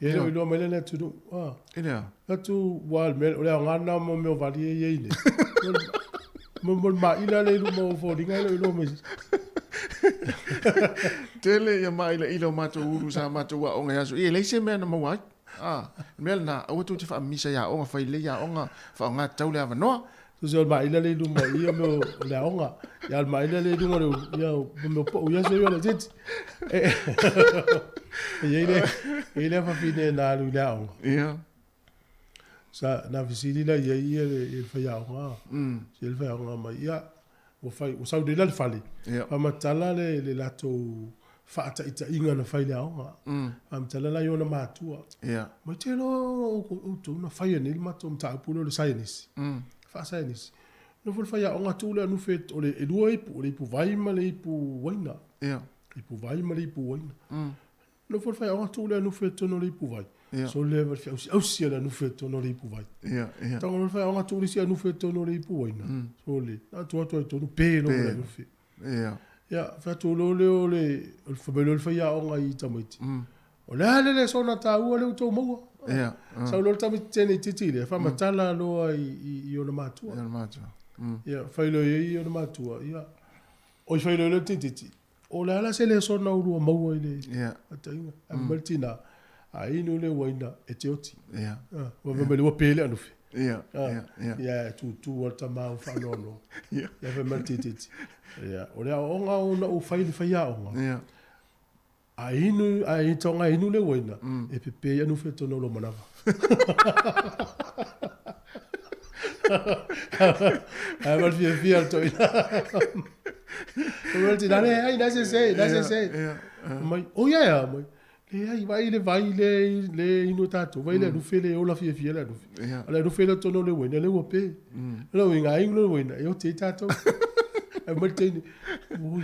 E le o iloa mai le atunuu. Ah. E lea. Atu ua le mea o le aoga na mo mea o vali e iai nei. Mo mo maila le luma o foliga e le o iloa mai. Tele ia maila ila o matou ulu sa matou aoga i aso. Ia e leai se mea na maua ai. Ah, le mea lena, aua tou te faamimisa i aoga, fai lelei aoga, faaaoga tatau le avanoa. Tusa o le maila le i luma i o mea o le aoga. Ia o le maila le i luga o le ia o mea o pau ia aso ia o le titi. E i ai le e i ai le fafine na alu i le aoga. Ia. Sa na fesili la i ai ia le ia le faiaoga. Si le faiaoga mai ia ua fai ua sau nei la le fale. Ia. Faamatala le le latou faataitaiga na fai i le aoga. Faamatala la i ona matua. Ia. Mai te loa outou na faia nei le matou mataupu lea o le saienisi. Faasaienisi. Nofo le faiaoga tu le anufe o le e lua ipu, o le ipu vai ma le ipu uaina. Ia. Ipu vai ma le ipu uaina. Nofo le faiaoga tu le anufe totonu o le ipu vai. Ia. So le va feausiausi a le anufe totonu o le ipu vai. Ia, ia. Tago le faiaoga tu le isi anufe totonu o le ipu uaina. So le, na atu atu ai totonu pe loa le anufe. Ia. Ia, fai atu loa lea o le, o le fai mai loa le faiaoga i tamaiti. O le a le lesona taua lea ua outou maua? Ia. Sau loa le tamaiti tene itiiti lea, faamatala loa i ona matua. I ona matua. Ia, faailoa i ai ona matua, ia, oi faailoa i le tamaitiiti, o le a la se lesona ua lua maua i le faataitaiga? Ae fai mai le tina, a inu le uaina e te oti. Ua fai mai le ua pe le anufe. Ia, e tutu lava le tama ua faanoanoa. Ia, fai mai le tamaitiiti, ia, o le aoaoga ona ou fai i le faiaoga, A inu, a e toga inu le uaina, e pepe ai anufe i totonu o lou manava. Ae ma le fiafia o le toeaina. Fai mai le tina, leai, na sese, na sese. Mai, o ia ea, mai, leai, vaai le vai le, le inu e tatou, vaai le anufe le ola fiafia le anufe. O le anufe lea i totonu o le uaina, lea ua pe. O lona uiga, a inu le uaina, e oti ai tatou. Ae fai mai le teine, ui,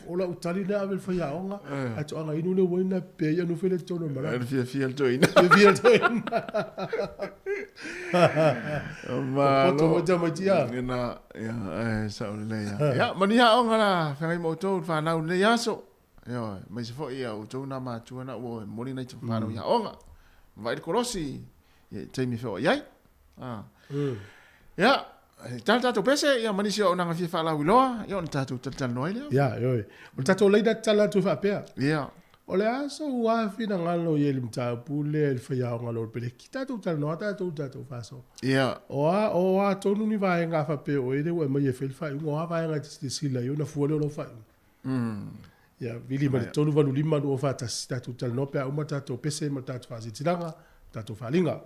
o lau tali lea ave i le faiaoga, ae toaga inu le uaina pe ai anufe lea i totonu o le malae. Le fiafia le toeaina. Fiafia le toeaina. Malo. Poto foi tamaiti a. Ina, ia, e sao lelei lava. Ia, manuia aoga la feagai ma outou le fanau i lenei aso. Ioe, aemaise foi ia outou na matua na ua momoli nai fanau i aoga. Vaai le kolosi i taimi e feoai ai. Ah. Ia, tala tatou pese, ia ma nisi o auaunaga fia faalauiloa, ia ona tatou talatalanoa ai lea. Ia, ioe. O le tatou laina tatala atu e faapea. Ia. O le a sou lava finagalo i ai i le mataupu lea i le faiaoga o le Peleki? Tatou talanoa tatou i le tatou faasoa. Ia. O a, o a tonu ni vaega a faapea o oe lea ua e aumai e fai le faaiuga, o a vaega e te silasila i ai ona fua lea o lau faaiuga? Ia, vili mai le 385 241, tatou talanoa pe a uma tatou pese ma le tatou faasilasilaga, tatou faaaliga.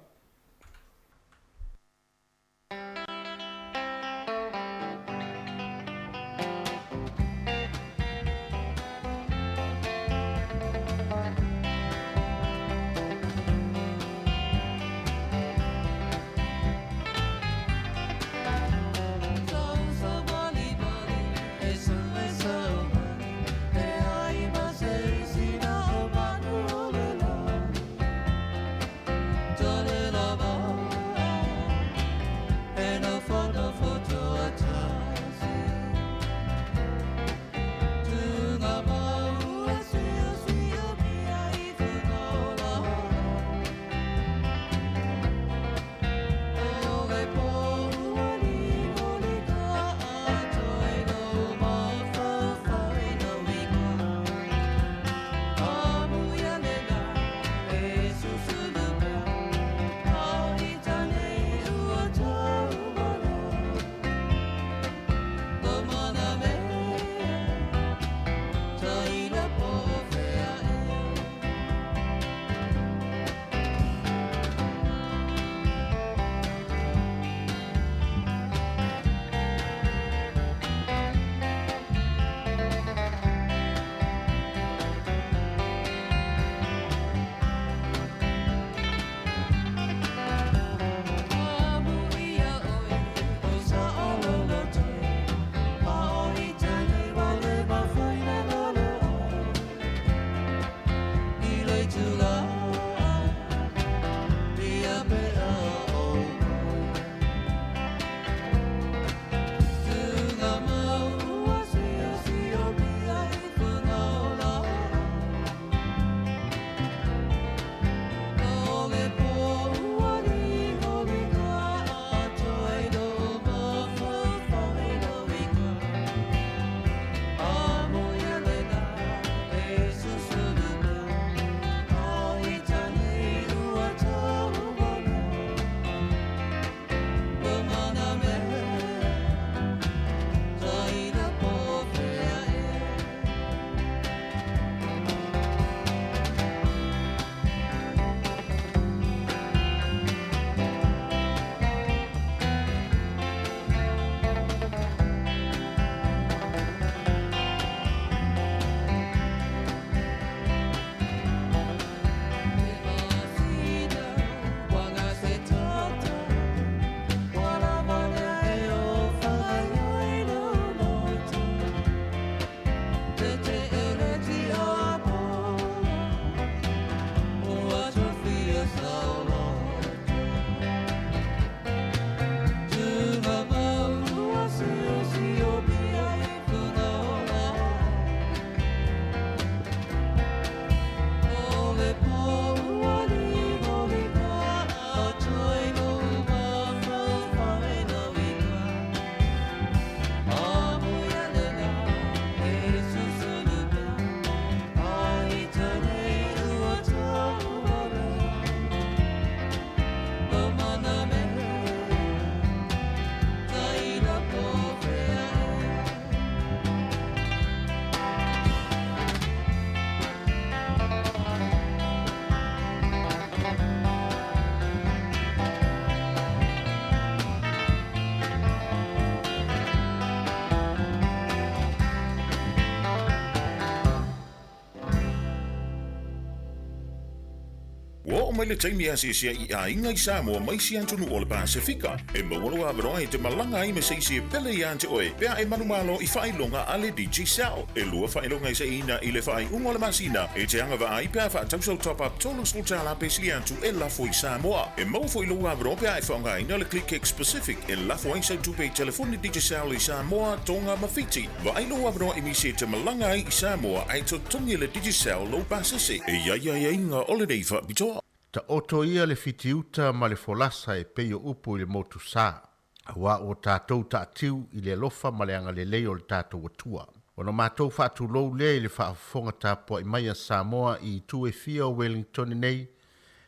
Ua oo mai le taimi e asiasi ai i aiga i Samoa ma isi atunuu o le Pasefika. E maua lou avanoa e te malaga ai me se isi e pele iā te oe pe a e manumalo i faailoga a le Digicel. E lua faailoga e seiina i le faaiuga o le masina e te agavaa ai pe a faatau sau top-up $30 pe sili atu e lafo i Samoa. E maua foi lou avanoa pe a e faaaogaina le ClickX Pacific e lafo ai sau tupe i telefoni Digicel i Samoa, Tonga ma Fiti. Vaai lou avanoa i nisi e te malaga ai i Samoa ae totogi e le Digicel lou pasese. E i ai aiaiga o lenei faapitoa. Taoto ia le fitiuta ma le folasa e pei o upu i le motu sa, auā ua tatou taatiu i le alofa ma le agalelei o le tatou Atua. Ona matou faatulou lea i le faafofoga tapuai mai a Samoa i itu e fia o Wellingtone nei,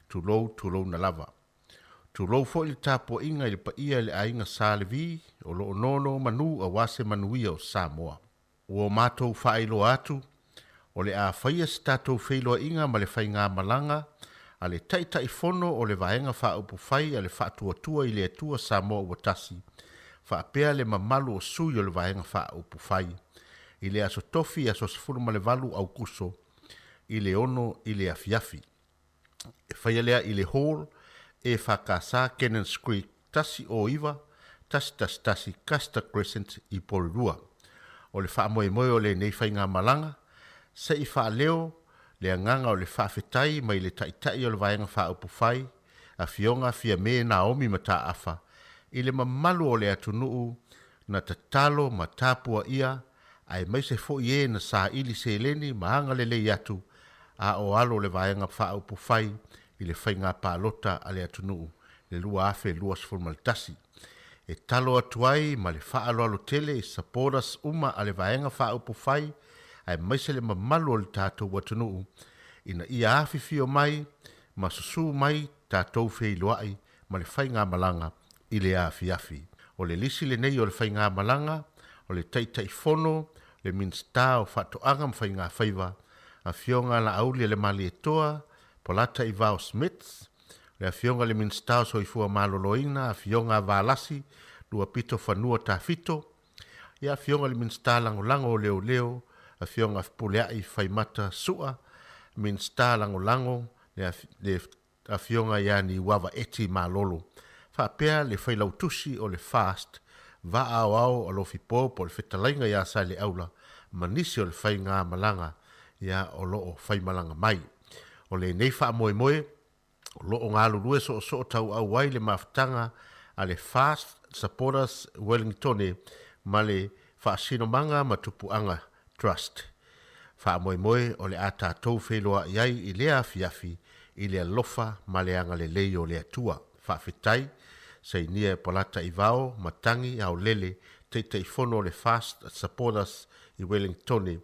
tulou tulouna lava. Tulou foi le tapuaiga i le paia i le aiga Sa Levi o lo o nono manu aua se manuia o Samoa. Ua matou faailoa atu, o le a faia se tatou feiloaiga ma le faigamalaga a le Taitaifono o le Vaega Faaupufai a le Faatuatua i le Atua Samoa Ua Tasi, faapea le mamalu o sui o le Vaega Faaupufai, i le aso Tofi aso 18 Aukuso i le 6 i le afiafi. E faia lea i le Hall EFKS Cannons Creek 109 111 Custer Crescent i Porirua. O le faamoemoe o lenei faigamalaga, se i faaleo le agaga o le faafetai mai le Taitai o le Vaega Faaupufai, Afioga Fiame Naomi Mataafa, i le mamalu o le atunuu na tatalo ma tapuaia aemaise foi e na saili seleni ma agalelei atu a o alo le Vaega Faaupufai i le faiga palota a le atunuu i le 2021. E talo atu ai ma le faaaloalo tele i supporters uma a le Vaega Faaupufai aemaise le mamalu o le tatou atunuu ina ia afifio mai ma susu mai tatou feiloai ma le faigamalaga i le afiafi. O le lisi lenei o le faigamalaga o le Taitaifono, le Minisita o Faatoaga ma Faigafaiva, Afioga Laauli Lemalietoa, Polata Ivao Smith, le Afioga i le Minisita o Soifua Maloloina, Afioga Valasi Luapito Fanua Tafito, ia Afioga i le Minisita Lagolago o Leoleo, Afioga Fepuleai Faimata Sua, Minisita Lagolago le, le Afioga ia Niuava Eti Malolo, faapea le Failautusi o le FAST, Vaa Aoao Alofi Po po o le Fetalaiga ia Saleaula ma nisi o le faigamalaga ia o lo o faimalaga mai. O lenei faamoemoe, o lo o galulue soosoo tauau ai le mafutaga a le FAST Supporters Wellingtone ma le Faasinomaga ma Tupuaga Trust. Faamoemoe o le a tatou feiloai ai i lea afiafi i le alofa ma le agalelei o le Atua. Faafetai, Sainia e Polata Ivao, Matangi Aolele, Taitaifono o le Fast Supporters i Wellingtone,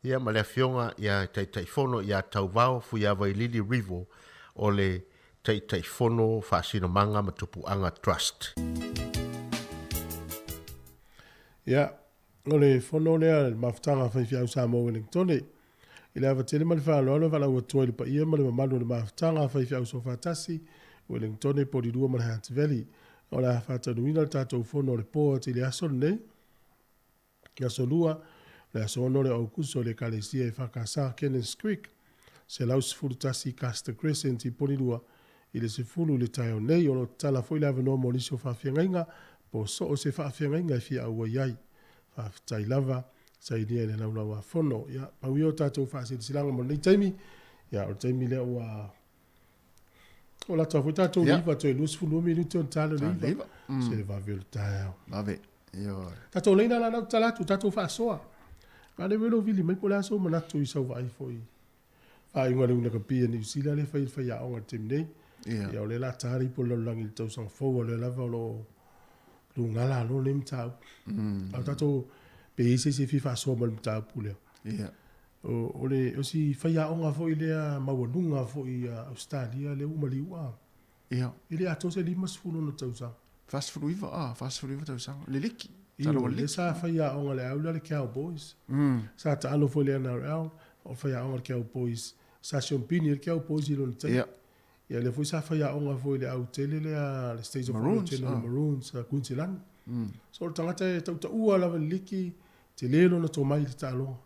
ia ma le Afioga ia Taitaifono ia Tauvao Fuiavailili Rivo o le Taitaifono Faasinomaga ma Tupuaga Trust. Ia, O le fono lea le mafutaga a faifeau Samoa Wellingtone. I le ava tele ma le faaaloalo e valaau atu ai i le paia ma le mamalu o le mafutaga a faifeau Soofaatasi, Wellingtone, Polilua ma le Hutt Valley. O le a faataunuina le tatou fono o le po atu i le aso lenei, le aso Lua, le aso 6 lea o Aukuso i le Ekalesia EFKS Cannons Creek, 111 Custer Crescent i Polilua, i le 10 i le taeao nei. O lo o tatala foi le avanoa mo nisi o faafeagaiga po o so o se faafeagaiga e fia auai ai. Faafetai lava, sainia i le Laulau-a-Fono. Ia, pau ia o tatou faasilasilaga mo lenei taimi. Ia, o le taimi lea ua o lata foi tatou le iva, toe 22 minute ona ta lea o le iva. Se le vave o le taeao. Vave. Ioe. Tatou laina la lau tala atu, tatou faasoa. A le welo vili mai po o le a sou manatu i sau vaai foi faaiuga o le Unakapi a Niu Sila lea e fai e le faiaoga i le taimi nei. Ia o lea o le a ta le ipu o le lalolagi i le tausaga fou, a o lea lava o lo o lugala loa lenei mataupu. A o tatou, pe i ai se isi e fia faasoa ma le mataupu lea. O le, o si faiaoga foi lea maualuga foi i Ausetalia lea ua maliu a. E le atoa se 50 ona tausaga. 49, a, 49 tausaga. Le liki. Ioe, lea sa faiaoga i le au lea le Cowboys. Sa taalo foi i le NRL, o le faiaoga i le Cowboys. Sa siompini ai le Cowboys i lona taimi. Ia lea foi sa faiaoga foi i le au tele lea, le State of Origin o le Maroons a Queensland. So o le tagata e tautaua lava i le liki, tele lona tomai i le taaloga.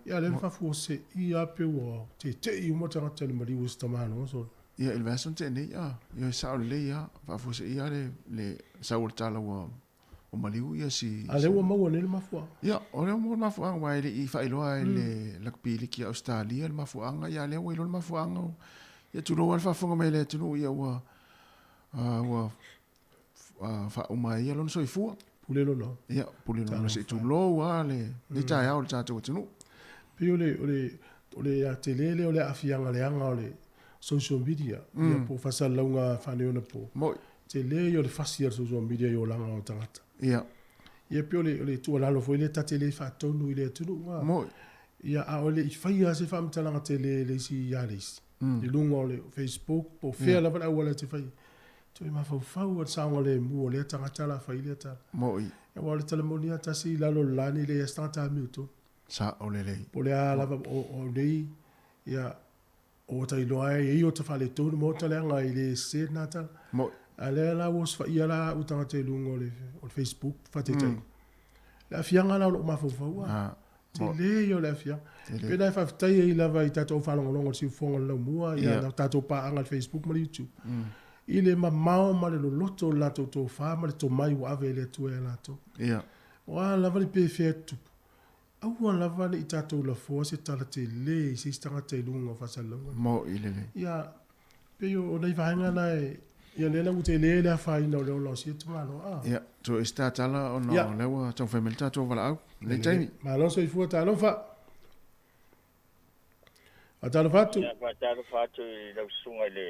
Ia lea na faafuasei lava pe ua tete'i uma tagata i le maliu o si tamaloa. So. Ia, i le vaiaso na tea nei, a, ioe, sao lelei lava, faafuaseia le, le sau o le tala ua, ua maliu ia si... A lea ua maua nei le mafuaaga. Ia, o lea ua maua le mafuaaga, aua e le i faailoa e le Lakapi Liki a Ausetalia le mafuaaga, ia a lea ua iloa le mafuaaga, ia tulou lava le faafofoga mai a le atunuu, ia ua, ua faauma ai ia lona soifua. Pule lona. Ia, pule lona se i tulou lava lenei taeao i le tatou atunuu. Pei o le, o le, o le tele lea o le aafiaga leaga o le social media, ia po o faasalalauga faaneionapo. Moi. Tele ia o le fasi a le social media i olaga o tagata. Ia. Ia pei o le, o le tuualalo foi lea ta te le faatonu i le atunuu. Moi. Ia, a o le i faia se faamatalaga tele e le isi ia le isi. I luga o le Facebook po o fea lava le auala e te fai ai. Toe mafaufau le saogalemu o lea tagata la fai lea tala. Moi. Aua o le tala moni lava tasi i lalo o le lani e leai lava se tagata amio tonu. Sao lelei. Po o le a lava o nei, ia, o ota iloa ai e i ota faaletonu ma ota leaga e le sese lena tala. Moi. A lea la ua osofaia la au tagata i luga o le Facebook, faataitaiga. Le aafiaga la o lou mafaufau a. Tele ia o le aafiaga. Pei la e faafetai ai lava i tatou faalogologo i le siufofoga o le laumua, ia na tatou paaga i le Facebook ma le YouTube. I le mamao ma le loloto o le latou tofa ma le tomai ua ave e le Atua ia latou. O a lava le pefea e tutupu, aua lava ne i tatou lafoa se tala tele i se isi tagata i luga o faasalalauga. Mo'i lelei. Ia, pei o nai vaega na e, ia lea la ua tele le afaina o le ola o sia itumalo, a. Ia, toe isi ta tala ona o lea ua taumafai mai le tatou valaau i lenei taimi. Malo soifua, talofa. Faatalofa atu. Ia, faatalofa atu i lau susuga i le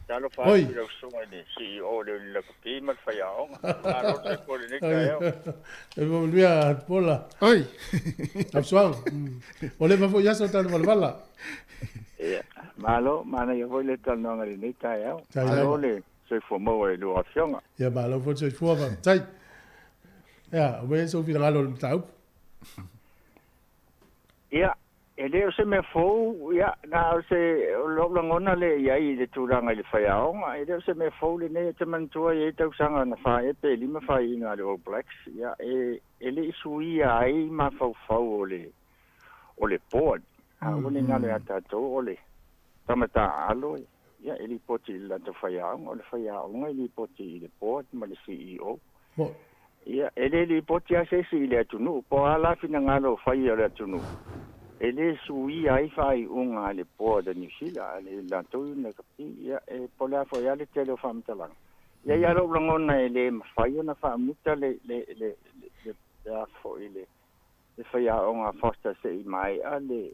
Talofa atu i lau susuga i le CEO o le Lakapi ma le faiaoga. Malo le soifua i lenei taeao. E manuia Pola. Oi. Tausuaga. Ua leva foi aso o tatou valavala. Ia, malo, manaia foi le talanoaga i lenei taeao. Malo le soifua maua i lua afioga. Ia, malo foi le soifua, faafetai. Ia, aumai sou finagalo o le mataupu. Ia, e le o se mea fou, ia, na o se, o lou lagona lea i ai i le tulaga i le faiaoga, e le o se mea fou lenei, ou te manatua e i ai tausaga na faaea pe lima faiaina a le All Blacks, ia, e, e le i suia ai mafaufau o le, o le board, a ua ne i galo ia tatou, o le tama taaalo, ia, e lipoti i le latou faiaoga, o le faiaoga e lipoti i le board ma le CEO. Ia, e le lipoti lava se isi i le atunuu, po o a la finagalo o fai o le atunuu, e le suia ai faaiuga a le Board a Niu Sila, a le latou Union Rugby, ia, e po o le a foi lava le tele o faamatalaga. Ia, ia lou lagona e le mafai ona faamuta le, le, le, le, le a foi le, le faiaoga a Foster se i maea le,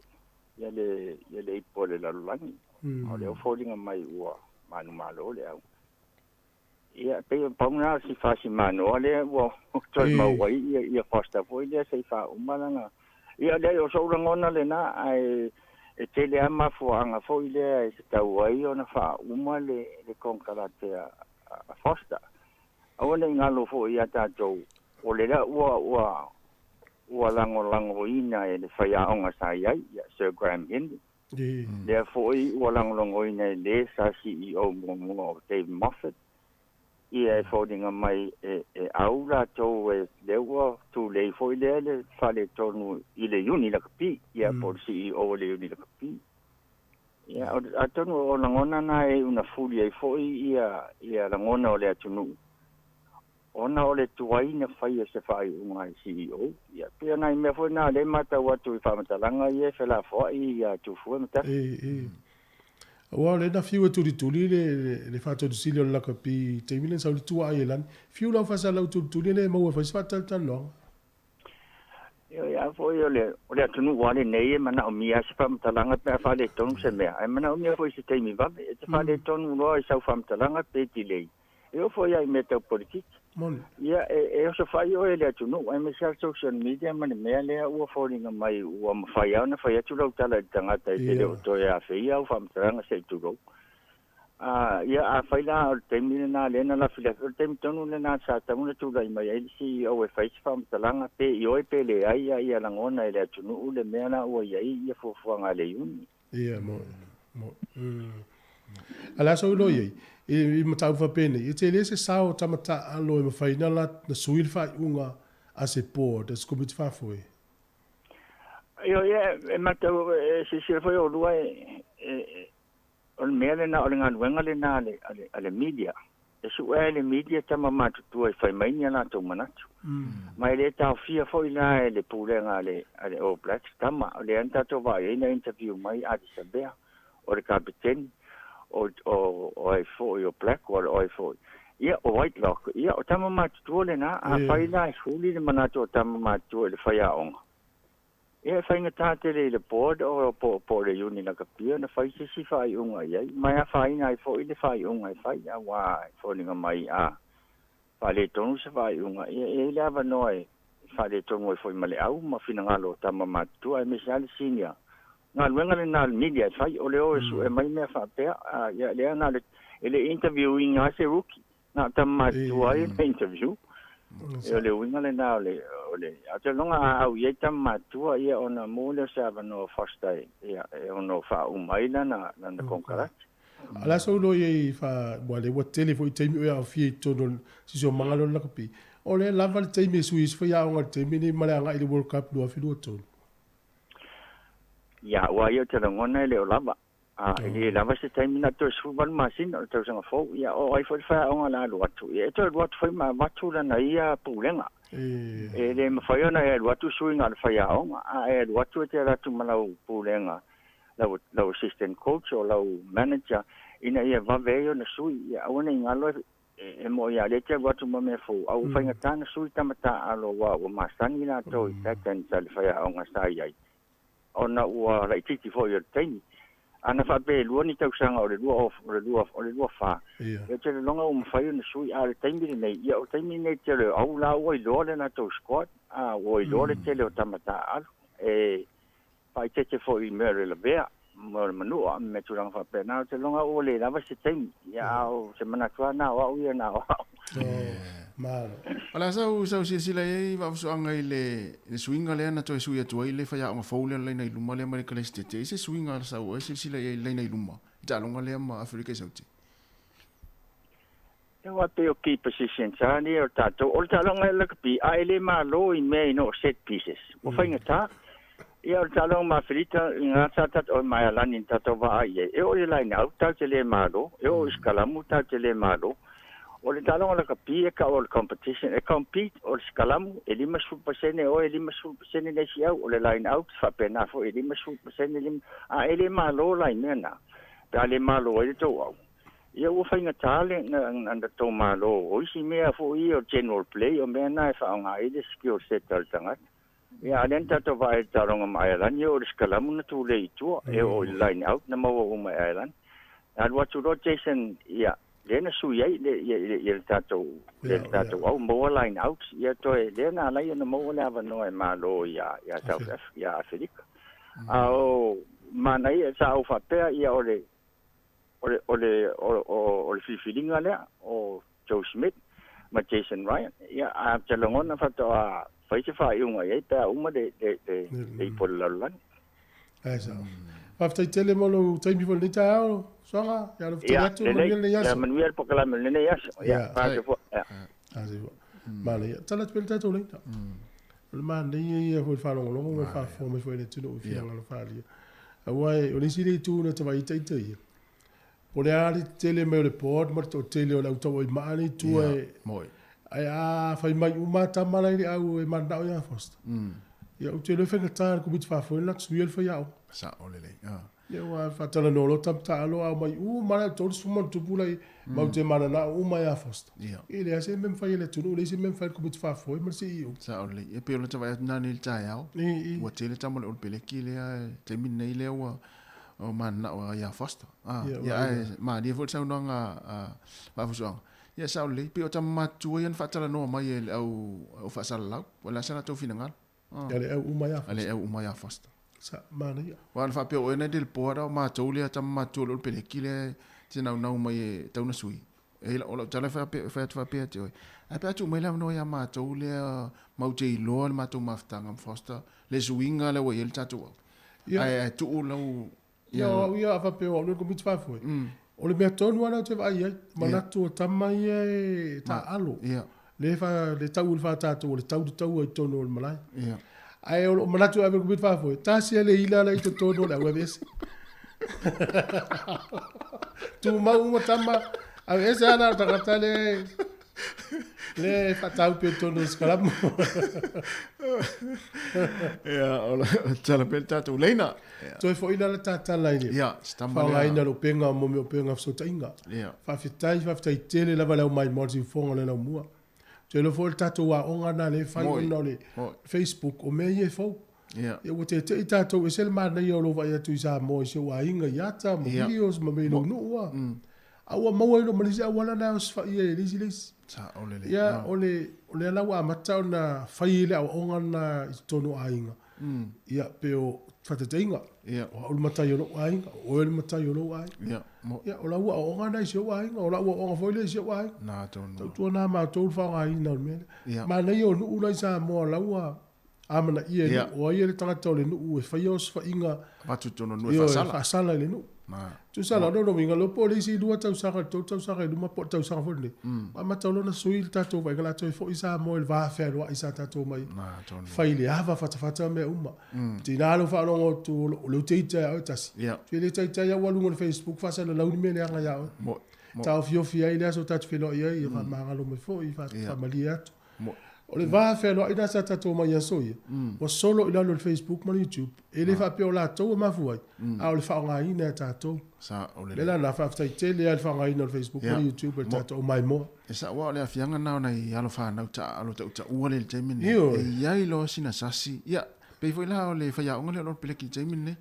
ia le, ia le ipu a le lalolagi. O lea ua foliga mai ua manumalo le au. Ia, pei o pau lena o si fasimanoa lea ua toe maua ai ia, ia Foster foi lea se i faauma lana. Ia, leai, o sou lagona lena, ae e tele lava mafuaaga foi lea e tatau ai ona faauma le, le konekarate a, a Foster. Aua ne i galo foi ia tatou, o le la ua, ua, ua lagolagoina e le faiaoga sa i ai, ia Sir Graham Henry. Lea foi ua lagolagoina e le sa CEO muamua o Dave Moffett, ia e foliga mai e e au latou e lea ua tulei foi lea le faaletonu i le Iuni Lakapi, ia po o le CEO o le Iuni Lakapi. Ia atonu o lagona na e una fuli ai foi ia ia lagona o le atunuu Ona o le tuai na faia se faaiuga a le CEO, ia, pei o nai mea foi na o lea e matau atu i faamatalaga ia e felafoai ia Tufue ma Tafi. E, e. Aua o lea na fiu e tulituli le, le, le Faatonu-Sili o le Lakapi i taimi lea na sau le tuaa i Elani. Fiu lau faasalau tulituli e le maua e fai se faatalatalanoaga. Ioe, a foi o le, o le atunuu lava lenei e manaomia lava se faamatalaga pe a faaletonu se mea, ae manaomia foi i se taimi vave. E te faaletonu loa i sau faamatalaga pe delay, E oo foi lava i mea tau politiki. Moni. Ia, e, e osofai oe e le atunuu, aemaise lava le social media ma le mea lea ua foliga mai ua mafai lava ona fai atu lau tala i le tagata e te le o toe afeia au faamatalaga se i tulou. A, ia, afai la o le taimi lena lea na lafilafi, o le taimi tonu lena sa tatau ona tulai mai ai le CEO e fai se faamatalaga, pe ioe pe leai, a ia lagona e le atunuu le mea la ua i ai ia fuafuaga a le Iuni. Ia, moni, moni. A le a sou iloa i ai, i mataupu faapenei, e tele se sao o tama taaalo e mafai ona la na sui le faaiuga a se board, a se komiti faafoe. Ioe, e matau, e silasila foi oulua e, o le mea lena o le galuega lena a le, a le, a le media. E su'e e le media tama matutua e fai mai ni a latou manatu. Ma e le taofia foi la e le pulega a le, a le All Blacks tama, o lea na tatou vaai ai na interview mai Ardie Savea, o le kapeteni, o, o, o ai foi o Blackwell, o ai foi. Ia, o Whitelock, ia, o tama matutua lena, afai la e fuli le manatu o tama matutua i le faiaoga, Ia e faigata tele i le board o po po o le Iuni Lakapia ona fai se isi faaiuga i ai, ma e afaina ai foi le faaiuga e fai, auā e foliga mai a faaletonu se faaiuga, ia e i ai le avanoa e faaletonu ai foi ma le au ma finagalo o tama matutua aemaise lava le senior. Galuega lena a le media e fai, o le o e sue mai mea faapea, a ia lea na o le e le i interview ina lava se rookie. Na o tama matutua ai le interview. E o le uiga lena o le, o le, a ou te lagona a au i ai tama matutua ia ona maua lea o se avanoa o Foster e, ia, e ono faauma ai lana, lana konekarate. A o le a sou iloa i ai fa, ua lea ua tele foi taimi o e aofia i totonu o le siosiomaga lea o le lakapi. O lea lava le taimi e sui ai se faiaoga i le taimi lenei ma le agai i le World Cup 2023. Ia, aua ia ou te lagona e le o lava. A, e le lava se taimi na toe 18 masina o le tausaga fou, ia o ai foi le faiaoga o le a alu atu, ia e toe alu atu foi ma avatu lana ia pulega. E le mafai ona e alu atu suiga o le faiaoga, a e alu atu e te alu atu ma lau pulega, lau, lau assistant coach o lau manager, ina ia vave ai ona sui, ia aua ne i galo e, e mo'i a lea e te alu atu ma mea fou, a ua faigata ona sui tama taaalo aua ua masani latou i patterns a le faiaoga sa i ai. ona ua laitiiti foi o le taimi. Ana faapea e lua ni tausaga o le 20, o le 2, o le 24, ia ou te lagona ua mafai ona sui, a o le taimi lenei, ia o le taimi lenei tele o au la ua iloa le latou squad, a ua iloa le tele o tama taaalo, e faaeteete foi i mea o le lavea, ma o le manua ma mea tulaga faapena, ou te lagona ua le lava se taimi, ia a o se manatu lava na o au ia na o au. Malo. O le a sau sau silasila i ai Vaafusuaga i le le suiga lea na toe sui atu ai le faiaoga fou lea o le laina i luma lea mai le Kalesetete. I se suiga sau ai silasila i ai i le laina i luma i taaloga lea ma Aferika i Saute? E ua pei o key positions a nei o tatou. O le taaloga e lakapi, a e le malo i mea ina o set pieces. Ua faigata. Ia o le taaloga ma Aferika i ngā sa tatou, ma Aealani na tatou vaai i ai, e oo i le line out tatou te le malo, e oo i sikalamu tatou te le malo. O le taaloga lakapi e kau o le competition, e compete o le sikalamu e 50% oe, e 50% le isi au, o le line out faapena foi e 50%, lima, a e le malo la i mea na, pe a le malo ai le tou au. Ia ua faigata le na tou malo, o isi mea foi ia o general play, o mea na e faaaoga ai le skill set a le tagata. Ia, a lea na tatou vaai i le taaloga ma Aelani, e oo i le sikalamu na tulei i tua, e oo i le line out na maua uma e Aelani. Na alu atu loa Jason, ia, lea na sui ai le, ia, ia, ia le tatou, ia le tatou au, maua line out, ia toe, lea na ala ai ona maua le avanoa e malo ia, ia South Africa, ia Aferika. A o manaia, sa ou faapea, ia, o le, o le, o le, o, o, o le filifiliga lea, o Joe Schmidt ma Jason Ryan. Ia, a ou te lagona faatoa fai se faaiuga i ai pe a uma le, le, le, le ipu a le lalolagi. Ae sao. Faafetai tele mo lou taimi foi i lenei taeao, Soaga. Ia alofa tele atu, manuia lenei aso. Ia, manuia le polokalame o lenei aso. Ia, faasoa. Ia. Faasoa. Manaia. Tala atu pea le tatou laina. O le manaia ia foi le faalogologo ma le faafofoga mai foi a le atunuu i finagalo faaalia. Aua o le isi lea itu na te vaai ita ita ia, Po o le a le tetele mai o le board ma le toatele o le au tauaimaa lea i tua e, ae a fai mai uma tama la i le au e mananao ia Foster. Ia ou te iloa e faigata i le Komiti Faafoe ona suia le faiaoga. Sao lelei. Ia aua faatalanoa loa tama taalo a omai uma la 30 ma ona tupu la i mau te mananao uma ia Foster. E leai se mea mafai e le atunuu, leai se mea mafai e le Komiti Faafoe ma le CEO. Sao lelei. E pei o lata vaai atu nanei i le taeao, ua tele tama o le Olopeleki lea i le taimi lenei lea ua o mananao ia Foster. Ah, ia, ae malie foi le saunoaga a Vaafusuaga. Ia sao lelei, pei o tama matutua ia na faatalanoa mai e le au, au faasalalau, po o le a se latou finagalo. Ah. Ia le au uma ia Foster. A le au uma ia Foster. Sa, manaia. Aua na faapea o oe na e te le board o matou lea tama matutua o le Olopeleki lea e te naunau mai e tau na sui. E o lau tala e fai atu faapea ia te oe, ae pe a tuu mai le avanoa ia matou lea matou te iloa le matou mafutaga ma Foster, le suiga lea ua i ai le tatou au. Ae ae tuu lau Ia, o au ia a faapea o au le Komiti Faafoe, o le mea tonu lava lea ou te vaai i ai, manatu o tama ia e taaalo, lea e le tau i le faatatou o le tau le taua i totonu o le malae. Ae o lou manatu e ave i le Komiti Faafoe, tasi lava le ila la i totonu o le au aveese. Tumau uma tama. Aveese lava na o tagata le le faataupe i totonu o le sikalamu. Ia, o le tala pea le tatou leina. Toe foi la le tatala i le Ia, se tama lea. faaaogaina o le upega mo mea upega fesootaiga. Ia. Faafetai, faafetai tele lava le au maimoa le siufofoga o le laumua. Ou te iloa foi o le tatou aoga lena lea e fai Moi. ona o le Moi. Facebook, o mea ia e fou. Ia. Ia ua tete'i tatou, ese le manaia o lou vaai atu i Samoa i si ou aiga i ata ma Ia. videos ma mea i lou nuu a. A ua maua ai loa ma le isi auala lena e osofai ai e le isi le isi. Sa'o lelei. Ia, o le, o lea la ua amata ona fai le aoaoga lena i totonu o aiga. Ia, pe o faataitaiga, Ia. o au le matai o lou aiga, o oe le matai o lou aiga. Ia, mo. Ia, o lau aoaoga lena i si ou aiga, o lau aoaoga foi lea i si ou aiga. Na tonu. Tautuana matou le faaaogaina o le mea lea. Ia. Manaia o nuu la i Samoa, la ua amanaia e Ia. nuu, o ai le tagata o le nuu e faia osofaiga Avatu i totonu o le nuu e ioe, faasala. faasala i le nuu. Na. Tusa la, o lona uiga, lea po o le isi 2 tausaga, le 3 tausaga i luma po o le tausaga foi lenei, ua amata loa ona sui le tatou vaaiga, o le a toe foi Samoa i le va fealuai sa tatou mai Na tonu. fai i le ava fatafata mea uma. Tiga lou faalogo atu o lea ou te ita ia oe tasi. Ia. E le taitai lava ua luga o le Facebook faasalalau ni mea leaga ia oe. Mo. Mo. Taofiofi ai le aso tatou feiloai ai, ia faamagalo mai foi, faamalie atu. Mo. O le va fealuai lena sa tatou omai i aso ia, ua solo i lalo o le Facebook ma le YouTube. E le faapea o latou e mafua ai, a o le faaaogaina e tatou. Sa'o O le lelei. mea la lena, faafetai tele lava i le faaaogaina o le Facebook ma Ia. le YouTube e le tatou maimoa. E sa'o lava o le aafiaga lena o nai alo fanau taaalo tautaua lea i le taimi lenei. Ioe. E i ai loa sina sasi. Ia, pei foi la o le faiaoga lea o lo o peleki i le taimi lenei.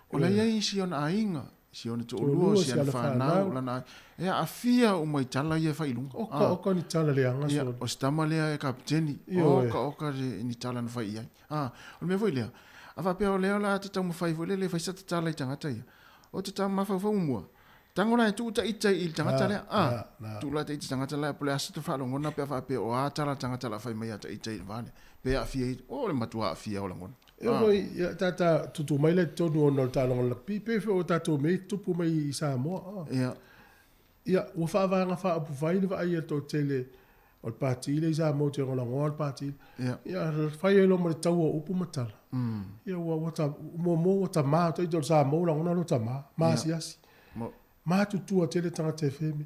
O la e i ai si ona aiga, si ona toalua, Toalua, si ana fanau, lana e aafia uma i tala ia e fai i luga. Oka, oka ni tala leaga Ia, solo. o se tama lea e kapiteni. Ioe. Oka, oka le, ni tala na fai i ai. Ah, o le mea foi lea, a faapea o lea o le a te taumafai foi lele e fai sa tatala i tagata ia. O te mafaufau mua, tago la e tuu taita i le tagata lea. Ah, tuu la taita tagata lea, po o le a se faalogona pe a faapea o a tala tagata o le a fai mai ia taita i le va lea. Pe aafia i, o le matua aafia o lagona. E oo foi ia tata tutu mai lea i totonu ona o le taaloga o le lakapi, pei foi o tatou mea i tutupu mai i Samoa. Ah. Ia. Ia, ua faavaega faaupufai le vaai a le toatele o le pati lea i Samoa ou te lagolagoa le pati. Ia. Ia, fai ai loa ma le taua o upu ma tala. Ia, ua, ua ta, muamua ua tamā, taita o le Samoa ua lagona lou tamā, maasiasi. Mo. Matutua tele tagata e feme.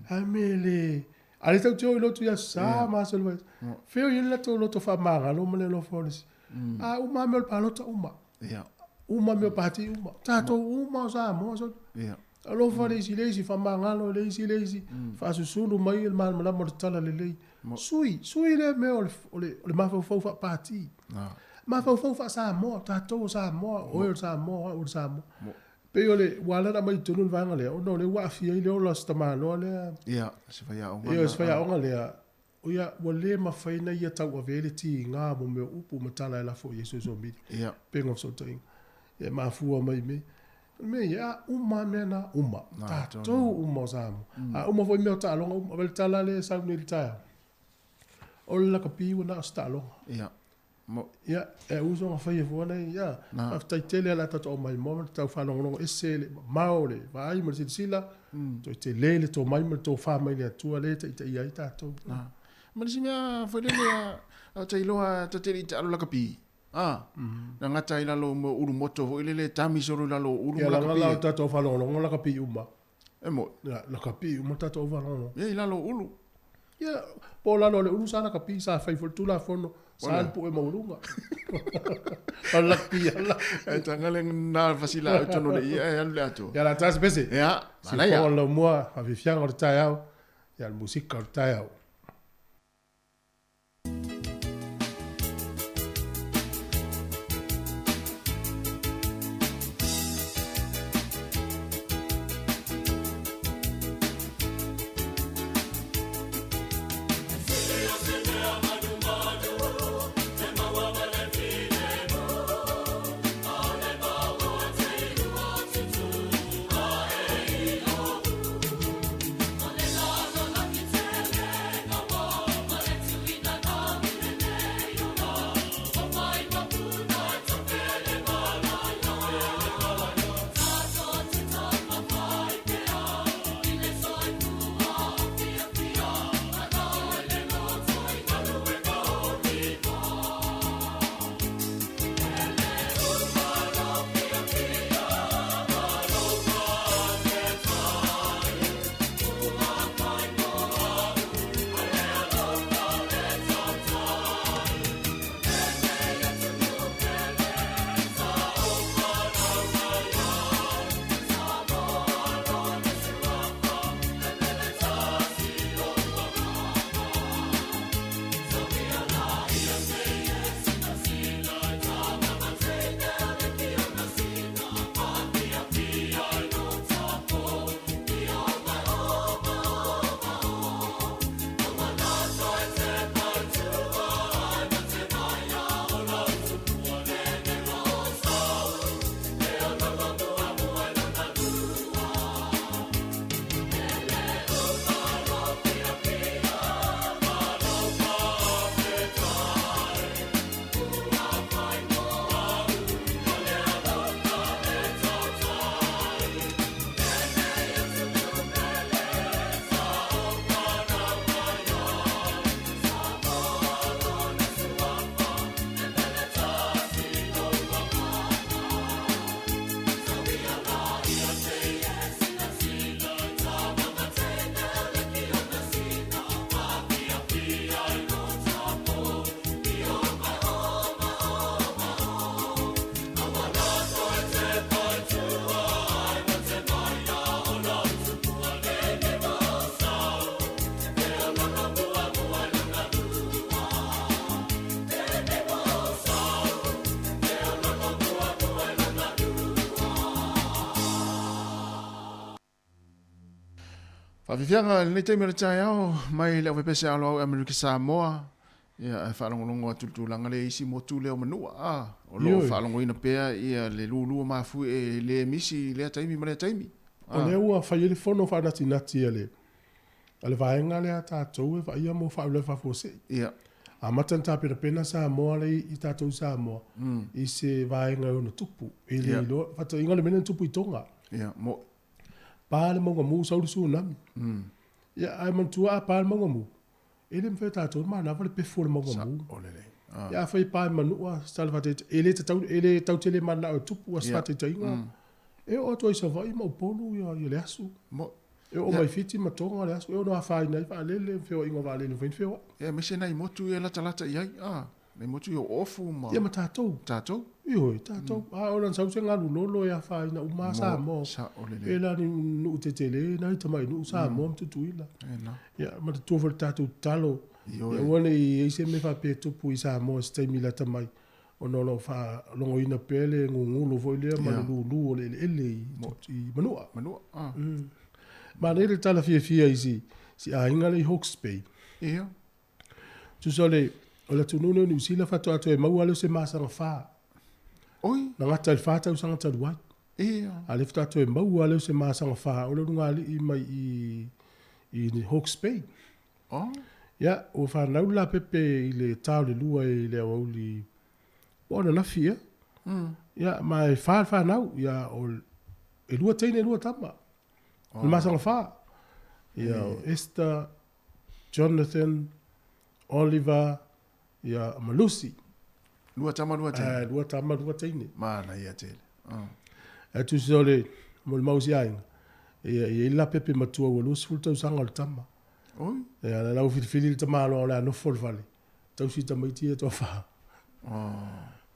Ae me le, a le tau te o i lotu i aso sa, ma aso le vai. Fea o i ai le latou loto faamagalo ma le alofa o le isi. A uma lava mea o le palota uma. Ia. Uma mea o pati uma. Tatou uma o Samoa sole. Ia. Alofa le isi le isi, faamagalo le isi le isi, faasusulu mai le malamalama o le tala lelei. Sui, sui lea mea o le, o le, o le mafaufau faapati. Mafaufau faa-Samoa, tatou o Samoa, oe o le Samoa, o au o le Samoa. Pei o le, ua ala ona aumai i totonu le vaega lea, ona o lea ua aafia ai le ola o si tamaloa lea. Ia, se faiaoga. Ia, o se faiaoga lea, ia, ua le mafai ona ia tauave ai le tiga mo mea o upu ma tala e lafo i ai social media. Ia. Pega o fesootaiga. Ia, e mafua mai i mea. O le mea ia, a uma lava mea na, uma. Tatou uma o Samoa. A uma foi mea o taaloga uma. Vaai le tala lea e sau nei i le taeao. O le lakapi ua na o se taaloga. Ia. Mo. Ia, e uso ona faia fua nei, ia. Na. Faafetai tele a la tatou aumaimoa ma le tau faalogologo ese le mamao le vaai ma le silasila. Toe tele le tomai ma le tofa mai le Atua lea e taitaia ai tatou. Na. Ma le isi mea foi lele a a ta iloa ta te le i taalo lakapi. Ah. Na gata ai lalo mo ulu moto foi lele tami solo i lalo o ulu Ia, ma laga lakapi. la o tatou faalogologo lakapi uma. E mo. Ia, lakapi uma tatou faalogologo. Ia, i lalo o ulu. Ia, po o lalo o le ulu sa lakapi, sa fai foi le Tulafono, sa le pue maualuga. O le lakapi ala. E taga le na fasila au tonu le ia e alu le atoa. Ia, la tasi pese. Ia, manaia. Siufofoga o le laumua, faafiafiaga o le taeao, ia le musika o le taeao. Faafiafiaga i lenei taimi o le taeao mai le Aufaipeese Aloau i Amerika Samoa, ia ae faalogologo atu i le tulaga lea i isi motu lea o Manua, a, o lo o faalogoina pea ia le lulu o mafuie e le misi i lea taimi ma lea taimi. O lea ua fai ai le fono faanatinati a le a le vaega lea a tatou e vaaia mo faalavelave faafuasei. Ia. Amata ona tapenapena Samoa lea i tatou i Samoa i se vaega e ono tupu. E le iloa, faataitaiga o le mea lea na tupu i Tonga. Ia, mo. Pa le mauga mu sau le tsunami. Ia, ae manatua a pa le mauga mu, e le mafai e tatou ona manava le pefu o le mauga mu. Sa o lelei. Ia, afai e pa i Manua, se tala faataitaiga, e le tatau, e le tatou te le mananao e tupu, a o se faataitaiga, e oo atu ai i Savaii ma Upolu ia le asu. Mo. E oo mai Fiti ma Tonga le asu, e ono afaina ai vaalele ma feoaiga o vaalele e mafai ona feoai. Ia, aemaise nai motu ia e latalata i ai, a. Nai motu ia o Ofu ma. Ia ma tatou. Tatou. Ioe, tatou. A oo la ina sau se galu lolo e afaina uma lava Samoa. Sao lelei. E la ni nuu tetele, nai tamai nuu Samoa ma Tutuila. Ia, manatua foi le tatou tatalo. Ioe. Ia aua ne i i ai se mea faapea e tupu i Samoa i se taimi lata mai, ona o lo o faalogoina pea le gugulu foi lea ma le lulu o le eleele i Manua. Manua, a. Manaia le tala fiafia i si aiga lea i Hawke's Bay. Ia. Tusa o le, o le atunuu lenei o Niu Sila faatoa toe maua lea o se masaga fa. Oi! Na gata i le fa tausaga talu ai. Ia. A lea faatoa toe maua lea o se masaga fa o le ulugalii mai i, i Hawke's Bay. Oh. Ia, ua fanau le lapepe i le ta o le lua i le aoauli po o ananafi ea. Ia, ma e fa le fanau. Ia, o, e lua teine, e lua tama. O le masaga fa. Ia, o Esther, Jonathan, Oliver, ia, ma Lucy. Lua tama, lua teine. Eh, lua tama, lua teine. Manaia tele. Oh. E tusa o le molimau o si aiga, ia, e i ai le lapepe matua ua 20 tausaga o le tama. Oi. Ia, la ua filifili le tamaloa o le a nofo i le fale, tausi tamaiti ia toafa. Oh.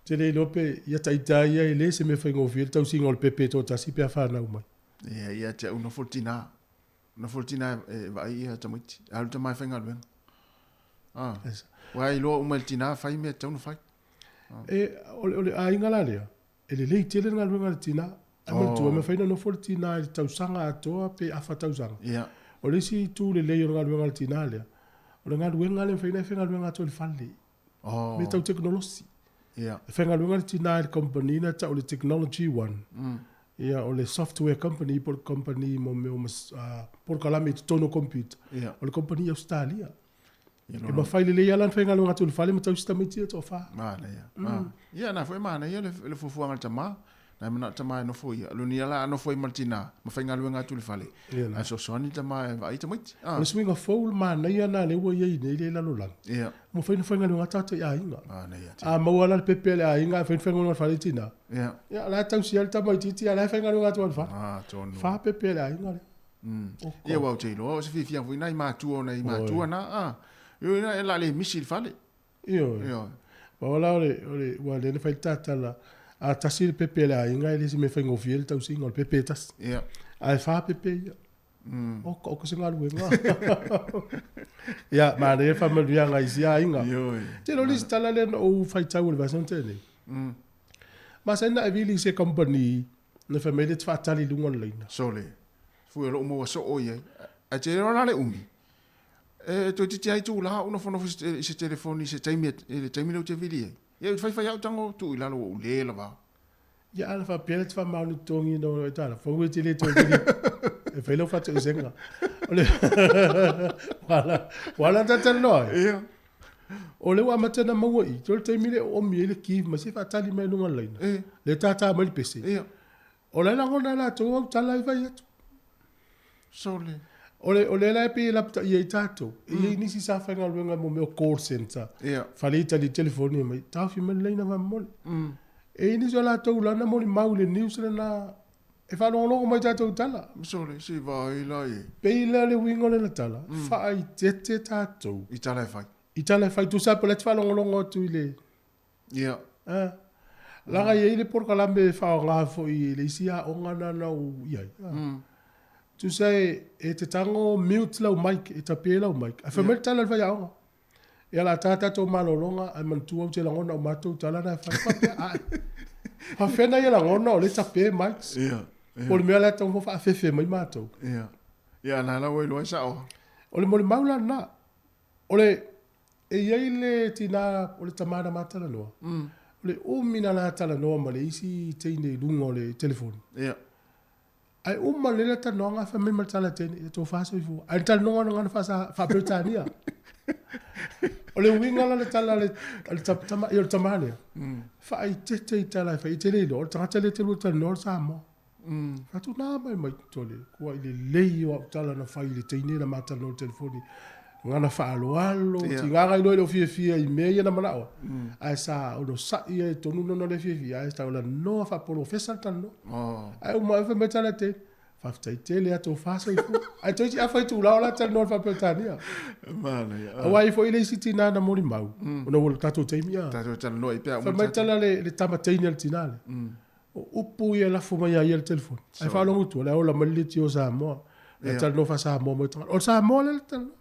Te le iloa pe ia taita ia e le se mea faigofie le tausiga o le pepe e toatasi pe a fanau mai. Ia, ia te au nofo le tinā. Nofo le tina e vaai ia tamaiti. E alu tama e faigaluega. Ah. Yes. Ua iloa uma e le tina fai mea e tatau ona fai. E, o le, o le aiga la lea, e lelei tele le galuega a le tina. Ae manatua, e mafai ona nofo le tina i le tausaga atoa pe afa tausaga. Ia. O le isi itu lelei o le galuega a le tina lea, o le galuega lea e mafai ona e faigaluega atu i le fale. Oh. Mea tau tekonolosi. Ia. E faigaluega le tina i le kamupani na tau o le Technology One. Ia, o le software company po o le company mo mea o polokalame i totonu o computer. Ia. O le company i Ausetalia. Ia, E mafai lelei lava la ona faigaluega atu i le fale ma tausi tamaiti ia e toafa. Manaia. Ia, na foi e manaia le fuafuaga a le tama. Na e manao le tama e nofo ia. Loni ia la a nofo ai ma le tina, ma faigaluega atu i le fale. Ia la. Ae fesoasoani le tama e vaai tamaiti. O le suiga fou le manaia lena lea ua i ai nei le lalolagi. Ia. Ua mafai ona faigaluega atu tagata i aiga. Manaia tele. A maua la le pepe a le aiga ae mafai ona faigaluega i le fale i tina. Ia. Ia, o la e tausi ai le tamaitiiti a o la e faigaluega atu lava i le fale. Ah, tonu. Fa pepe a le aiga lea. Ia, aua ou te iloa o se fiafia foi nai matua o nai matua na. Ah. Ioe, o le a le misi i le fale. Ioe. Ioe. Pau la o le, o le, ua lea na fai le tatala, a tasi le pepe a le aiga e le se mea faigofie le tausiga o le pepe e tasi. Ia. Ae fa pepe ia. Oka oka se galuega. Ia, manaia le faamanuiaga i si aiga. Ioe. Tele o le isi tala lea na ou faitau i le vaiaso na tea nei. Masani na e vili i se company na fai mai le te faatali i luga o le laina. Sole. Fui o lou maua soo i ai. Ae te iloa la le umi. E toeitiiti lava itula ou nofonofo i se telefoni i se taimi i le taimi lea ou te vili ai. Ia ou te faifai au tago tuu i lalo ua ou le lava. Ia ana faapea le te faamaoni totogi ina ua tala fou e te le toe vili e fai lau faatoesega. O le wala wala ta talanoa ai. Ia. O lea ua amata ona maua i, o le taimi lea e oomi ai le give mai se faatali mai i luga o le laina. E. Lea e tātā mai le pese. Ia. O la e lagona e latou au tala e fai atu. Sole. O le, o lea la e pei e lapataia ai tatou, e i ai nisi sa faigaluega mo mea o call centre, fale i tali telefoni mai, taofi mai le laina faamolemole. E i ai nisi o latou la na molimau i le news lena, e faalogologo mai i tatou tala. Sole, se vaai la e. Pei la le uiga o lena tala, faaitete tatou. I tala e fai. I tala e fai, tusa po o la e te faalogologo atu i le. Ia. A, laga e i ai le polokalame e faaaoga foi i le isi aoga na na ou i ai. Tusa e, e te tago mute lau mic, e tape ai lau mic. Ae fai mai le tala a le faiaoga, Ia o le a ta tatou malologa ae manatua ou te lagona o matou tala na e fai. Faapea, ae. Faafefea na ia lagona o lea e tape mics? Ia. Po o le mea la e tatau ona faafefe mai matou. Ia. Ia, la la ua iloa ai sa'o. O le molimau la lena. O le, e i ai le tina o le tama na ma talanoa, o le umi na la talanoa ma le isi teine i luga o le telefoni. Ia. Ae uma lelei la talanoaga ae fai mai ma le tala teine, ia tofa soifua. Ae le talanoaga na ngana faasa faa-Peretania. O le uiga la le tala a le, a le tama, ia o le tama lea, faaitete i tala e fai, e te le iloa, o le tagata lea e te lua talanoa o le Samoa. Fai atu, na mai mai tole, kua i lelei o au tala na fai i le teine na ma talanoa i le telefoni. Ngana faaaloalo, tigaga iloa i lou fiafia i mea ia na manao ai. Ae sa onosai ai tonu lona le fiafia, ae sa talanoa faapolofesa le talanoa. Ae uma ae fai mai tala te, faafetai tele a tofa soifua. Ae toeitiiti afa itula o la talanoa i le faa-Peretania. Aua e i ai foi le isi tina na molimau, ona ua tatou taimi a. Tatou talanoa i pea uma. Fai mai tala le tama teine a le tina lea. O upu ia e lafo mai ia ia le telefoni. Ae faalogo atu, o le a ola mai le leitio o Samoa. Le talanoa faa-Samoa mai tagata. O le Samoa lea le talanoa.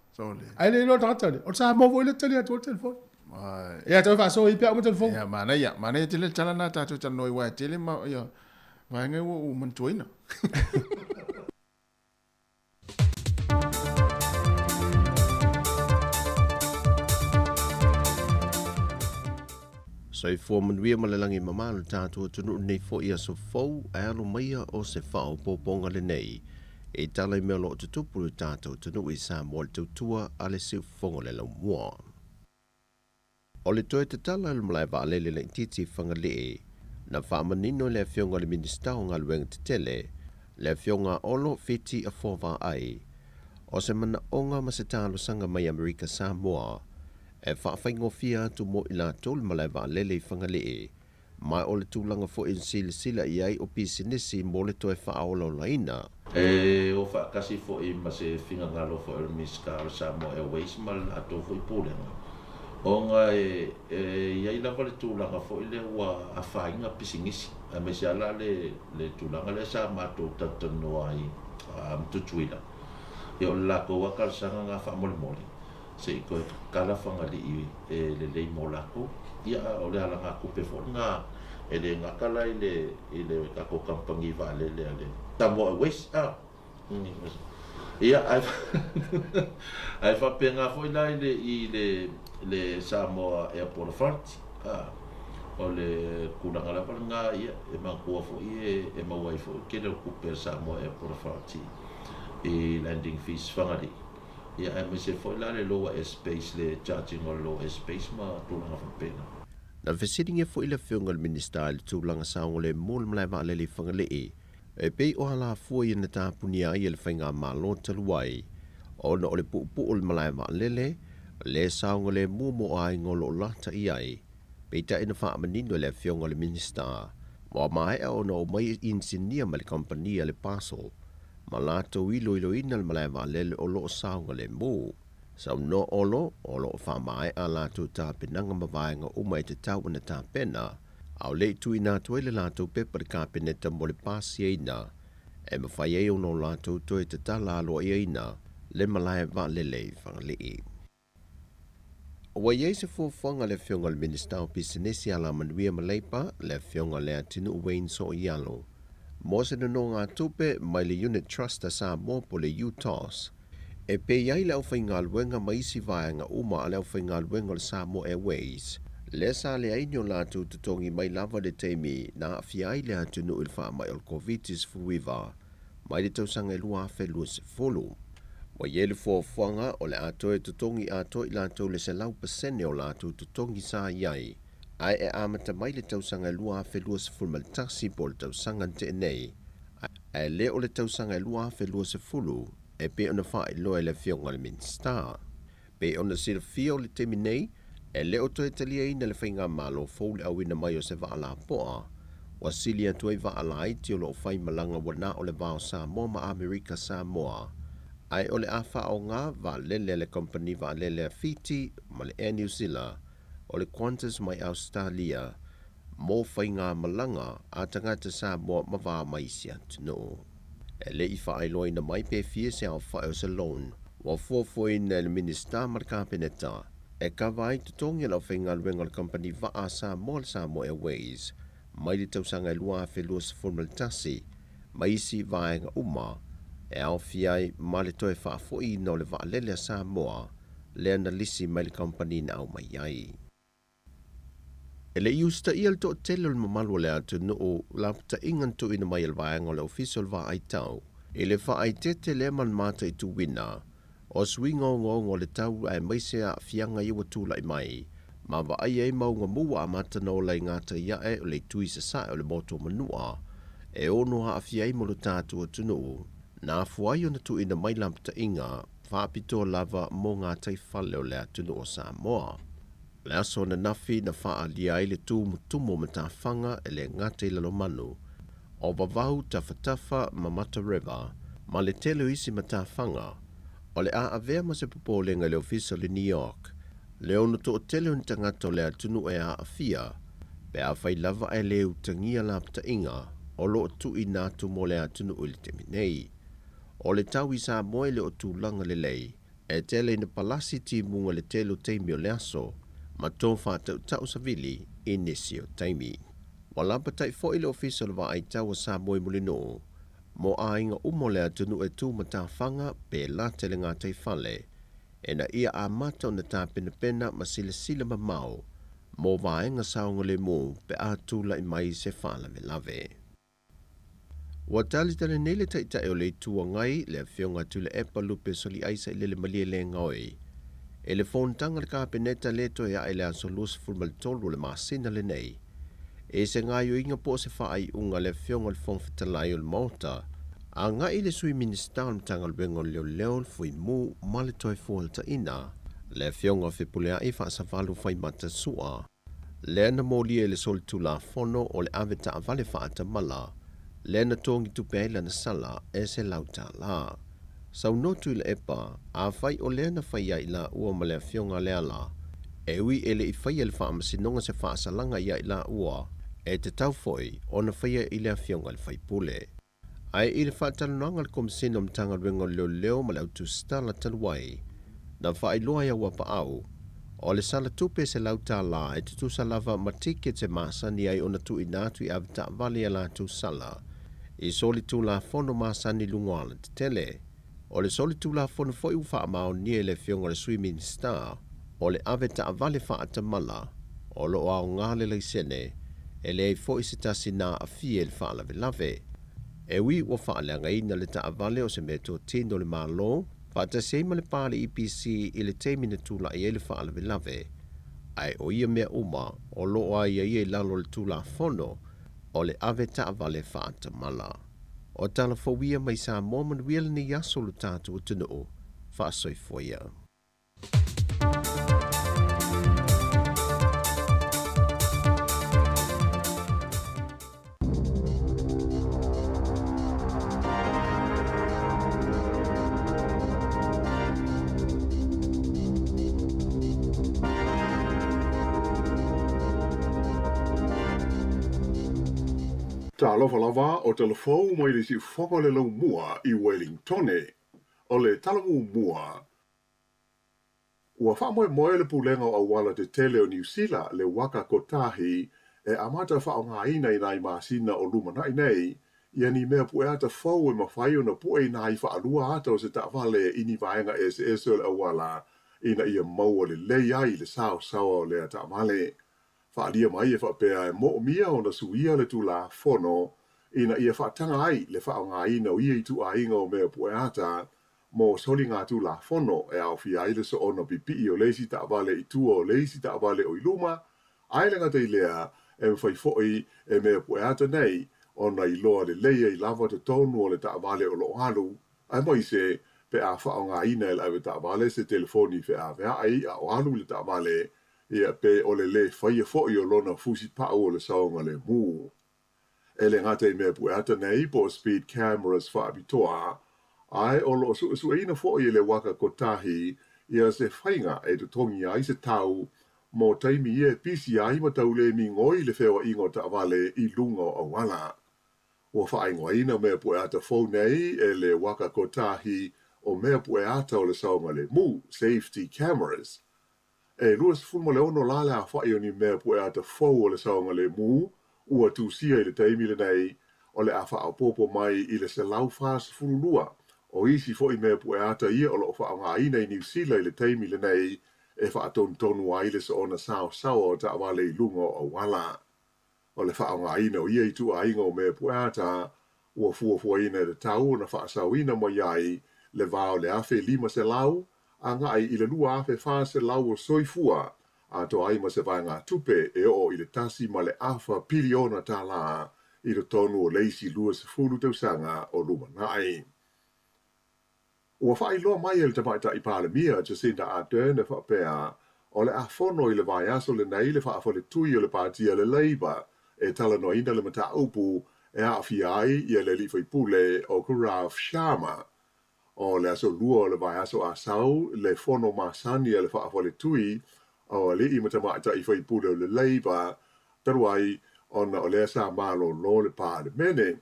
Ae le iloa le tagata lea. O le Samoa foi lea e tali atu ai le telefoni. Ia toe faasoa i pea uma telefoni. Ia, manaia. Manaia tele le tala lena tatou talanoa ai, aua e tele ma, ia, vaega ua ou manatuaina. Soifua manuia ma le lagi mama lo tatou atunuu lenei foi aso fou ae alo maia o se faaopoopoga lenei e tala i mea o lo o tutupu i lo tatou atunuu i Samoa le tautua a le siufofoga o le laumua. O le toe tatala o le malae vaalele laitiiti i Fagalii, na faamanino e le Afioga i le Minisita o Galuega Tetele, le Afioga a Olo Fiti Afoavaai, o se manaoga ma se talosaga mai Amerika Samoa e faafaigofie atu mo i latou le malae vaalele i Fagalii, ma o le tulaga foi e silasila i ai o pisinisi mo le toe faaolaolaina. E o faatasi foi ma se finagalo foi o le Minisita o le Samoa Airways ma le latou foi Pulega, ona e i ai lava le tulaga foi lea ua afaina pisinisi, aemaise lava la le tulaga lea sa matou talatalanoa ai ma Tutuila, ia o le latou lava talosaga lena faamolemole. Se i toe tatala Fagalii e lelei mo latou. Ia, a o le alagatupe foi lena e le gata la i le i le tatou kamupani vaalele a le Samoa Airways, a. Ia, ae ae faapena foi la i le i le le Samoa Airport Authority, a. O le tulaga lava lena, ia, e manatua foi e e maua ai foi le tele o tupe a le Samoa Airport Authority i landing fees Fagalii. Ia aemaise foi la le lower airspace, le charge ina o le lower airspace ma tulaga faapena. Na fesiligia foi le Afioga i le Minisita i le tulaga saogalemu o le malae vaalele i Fagalii, e pei o alafua ia na tapunia ai e le Faigamalo talu ai, ona o le puupuu o le malae vaalele, le saogalemu mo aiga o lo o lata i ai. Peitai na faamanino e le Afioga i le Minisita, ua maea ona omai inisinia mai le kamupani a le Parcel, ma latou iloiloina le malae vaalele o lo o saogalemu. Saunoa Olo, o lo o faamaea a latou tapenaga ma vaega uma e tatau ona tapena, a o le i tuuina atu ai le latou pepa i le Kapeneta mo le pasiaina e mafai ai ona o latou toe tatala aloaiaina le malae vaalele i Fagalii. Ua i ai se fuafuaga a le Afioga i le Minisita o Pisinisi, Alamanuia ma Leipa, le Afioga Leatinuu Wayne Sooialo, mo se nonogatupe mai le Unit Trust a Samoa po o le UTOS, e pei ai le aufaigaluega ma isi vaega uma a le aufaigaluega o le Samoa Airways, lea sa leai ni o latou totogi mai lava i le taimi na aafia ai le atunuu i le faamai o le Koviti-19 mai le tausaga e 2020. Ua i ai le fuafuaga o le a toe totogi atoa i latou le 100% o latou totogi sa i ai, ae e amata mai le tausaga e 2021 po o le tausaga na tea nei, ae le o le tausaga e 2020 e pei ona faailoa e le Afioga i le Minisita. Pei ona silafia o le taimi nei, e le o toe taliaina le faigamalo fou le auina mai o se vaa lapoa, ua sili atu ai vaa laiti o lo o fai malaga ua na o le va o Samoa ma Amerika Samoa, ae o le a faaaoga vaalele a le kamupani vaalele a Fiti ma le Air New Zeala o le Qantas mai Ausetalia mo faigamalaga a tagata Samoa ma va mai isi atunuu. E le i faailoaina mai pe fia se aofai o se loan ua fuafuaina e le Minisita ma le Kapeneta e kava ai totogi o le aufaigaluega o le kamupani vaa a Samoa le Samoa Airways mai le tausaga e 2021 ma isi vaega uma e aofia ai ma le toe faafoiina o le vaalele a Samoa lea na lisi mai le kamupani na aumai ai. E le i usitaia le toatele o le mamalu o le atunuu lapataiga na tuuina mai e le vaega o le Ofisa o le Vaai Tau i le faaeteete lea ma le mataituina o suiga ogaoga o le tau aemaise aafiaga ia ua tulai mai ma vaaia ai mauga mu ua amata ona ola i gatai ae o le itu i sasae o le motu o Manua e ono aafia ai ma lo tatou atunuu na afua ai ona tuuina mai lapataiga faapitoa lava mo gataifale o le atunuu o Samoa. O le aso ananafi na faaalia ai le tumutumu o matafaga e le gata i Lalomanu, o Vavau, Tafatafa ma Mata River, ma le tele o isi matafaga, o le a avea ma se popolega i le Ofisa o le New York, le ono toatele o ni tagata o le atunuu e aafia, pe afai lava ae le utagia lapataiga o lo o tuuina atu mo le atunuu i le taimi nei. O le tau i Samoa e le o tulaga lelei, E tele ina palasi timuga i le tele o taimi o le aso, ma to faatautau savili i nisi o taimi. Ua lapatai foi le Ofisa o le Vaai Tau a Samoa i Mulinuu mo aiga uma o le atunuu e tu matafaga pe lata i le gataifale, ina ia amata ona tapenapena ma silasila mamao mo vaega saogalemu pe a tulai mai se faalavelave. Ua talitali nei le Taitai o le Itu Agai, le Afioga Tuilaepa Lupe Soliaisa i Lele Malielegaoi, i le fonotaga a le Kapeneta lea toe ae i le aso 23 o le masina lenei, i se gaoioiga po o se faaiuga a le Afioga i le Fofoga Fetalai o le Maota, agai i le Sui Minisita o le Matagaluega o Leoleo, le Fuimu ma le Toefuataiga, le Afioga Fepuleai Faasavalu Faimata Sua. Lea na molia i le solitulafono o le ave taavale faatamala, lea na togi tupe ai lana sala e $100. Saunoa Tuilaepa, afai o lea na fai ai laua ma le afioga a Leala, e ui e le i faia e le Faamasinoga se faasalaga ia i laua, e tatau foi ona faia i le afioga i le faipule. Ae i le faatalanoaga a le Komesina o Matagaluega o Leoleo ma le Autusitala talu ai, na faailoa ai a Uapaau, o le sala tupe $100 e tutusa lava ma tickets e masani ai ona tuuina atu i avetaavale i a latou sala i solitulafono masani i luga o alatetele. O le solitulafono foi ua faamaonia e le Afioga i le Sui Minisita o le avetaavale faatamala o lo o aoga le laisene, e leai foi se tasi na aafia i le faalavelave. E ui ua faaleagaina le taavale o se meatotino a le Malo faatasi ai ma le pa a le EPC i le taimi na tulai ai le faalavelave, ae o ia mea uma o lo o aiaia i lalo o le Tulafono o le Avetaavale Faatamala. O tala fou ia mai Samoa manuia lenei aso lo tatou atunuu. Faasoifua ia. Talofa lava o tala fou mai le siufofoga o le laumua i Wellingtone. O le tala muamua, ua faamoemoe le Pulega o Auala Tetele o Niu Sila le Waka Kotahi e amata faaaogaina i nai masina o lumanai nei, ia ni mea pueata fou e mafai ona pue i nai faalua ata o se taavale i ni vaega eseese o le auala ina ia maua lelei ai le saosaoa o lea taavale. Faaalia mai e faapea e moomia ona suia le Tulafono ina ia faataga ai le faaaogaina o ia ituaiga o mea pueata mo soligatulafono e aofia ai le soona pipii o le isi taavale i tua o le isi taavale o i luma, ae le gata i lea, e mafai foi e mea pueata nei ona iloa lelei ai lava totonu o le taavale o lo o alu, aemaise pe a faaaogaina e le avetaavale se telefoni feaveai a o alu i le taavale, ia pe o le lē faia foi o lona fusipau o le saogalemu. E le gata i mea pueata nei po o speed cameras faapitoa, ae o lo o suesueina foi e le Waka Kotahi ia se faiga e totogi ai se tau mo taimi ia e pisi ai ma tau le migoi le feoaiga o taavale i luga o auala. Ua faaigoaina mea pueata fou nei e le Waka Kotahi o mea pueata o le saogalemu, safety cameras. E 26 la le aofai o ni mea pueata fou o le saogalemu ua tusia i le taimi lenei, o le a faaopoopo mai i le 142 O isi foi mea pueata ia o loo faaaogaina i Niu Sila i le taimi lenei e faatonutonu ai le soona saosaoa o taavale i luga o auala. O le faaaogaina o ia ituaiga o mea pueata ua fuafuaina e tatau ona faasaoina mai ai le va o le 1500 agai i le 2400 o soifua, atoa ai ma se vaegatupe e oo i le $1.25 piliona i totonu o le isi 20 tausaga o lumanai. Ua faailoa mai e le Tamaitai Palemia Jacinda Ardern e faapea, o le a fono i le vaiaso lenei le faafaletui o le Pati a le Labour e talanoaina le mataupu e aafia ai ia le alii faipule o Gaurav Sharma. O le aso Lua o le vaiaso a sau le fono masani a le faafaletui o alii ma tamaitai faipule o le Labour, talu ai ona o lea sa malolo le Palemene.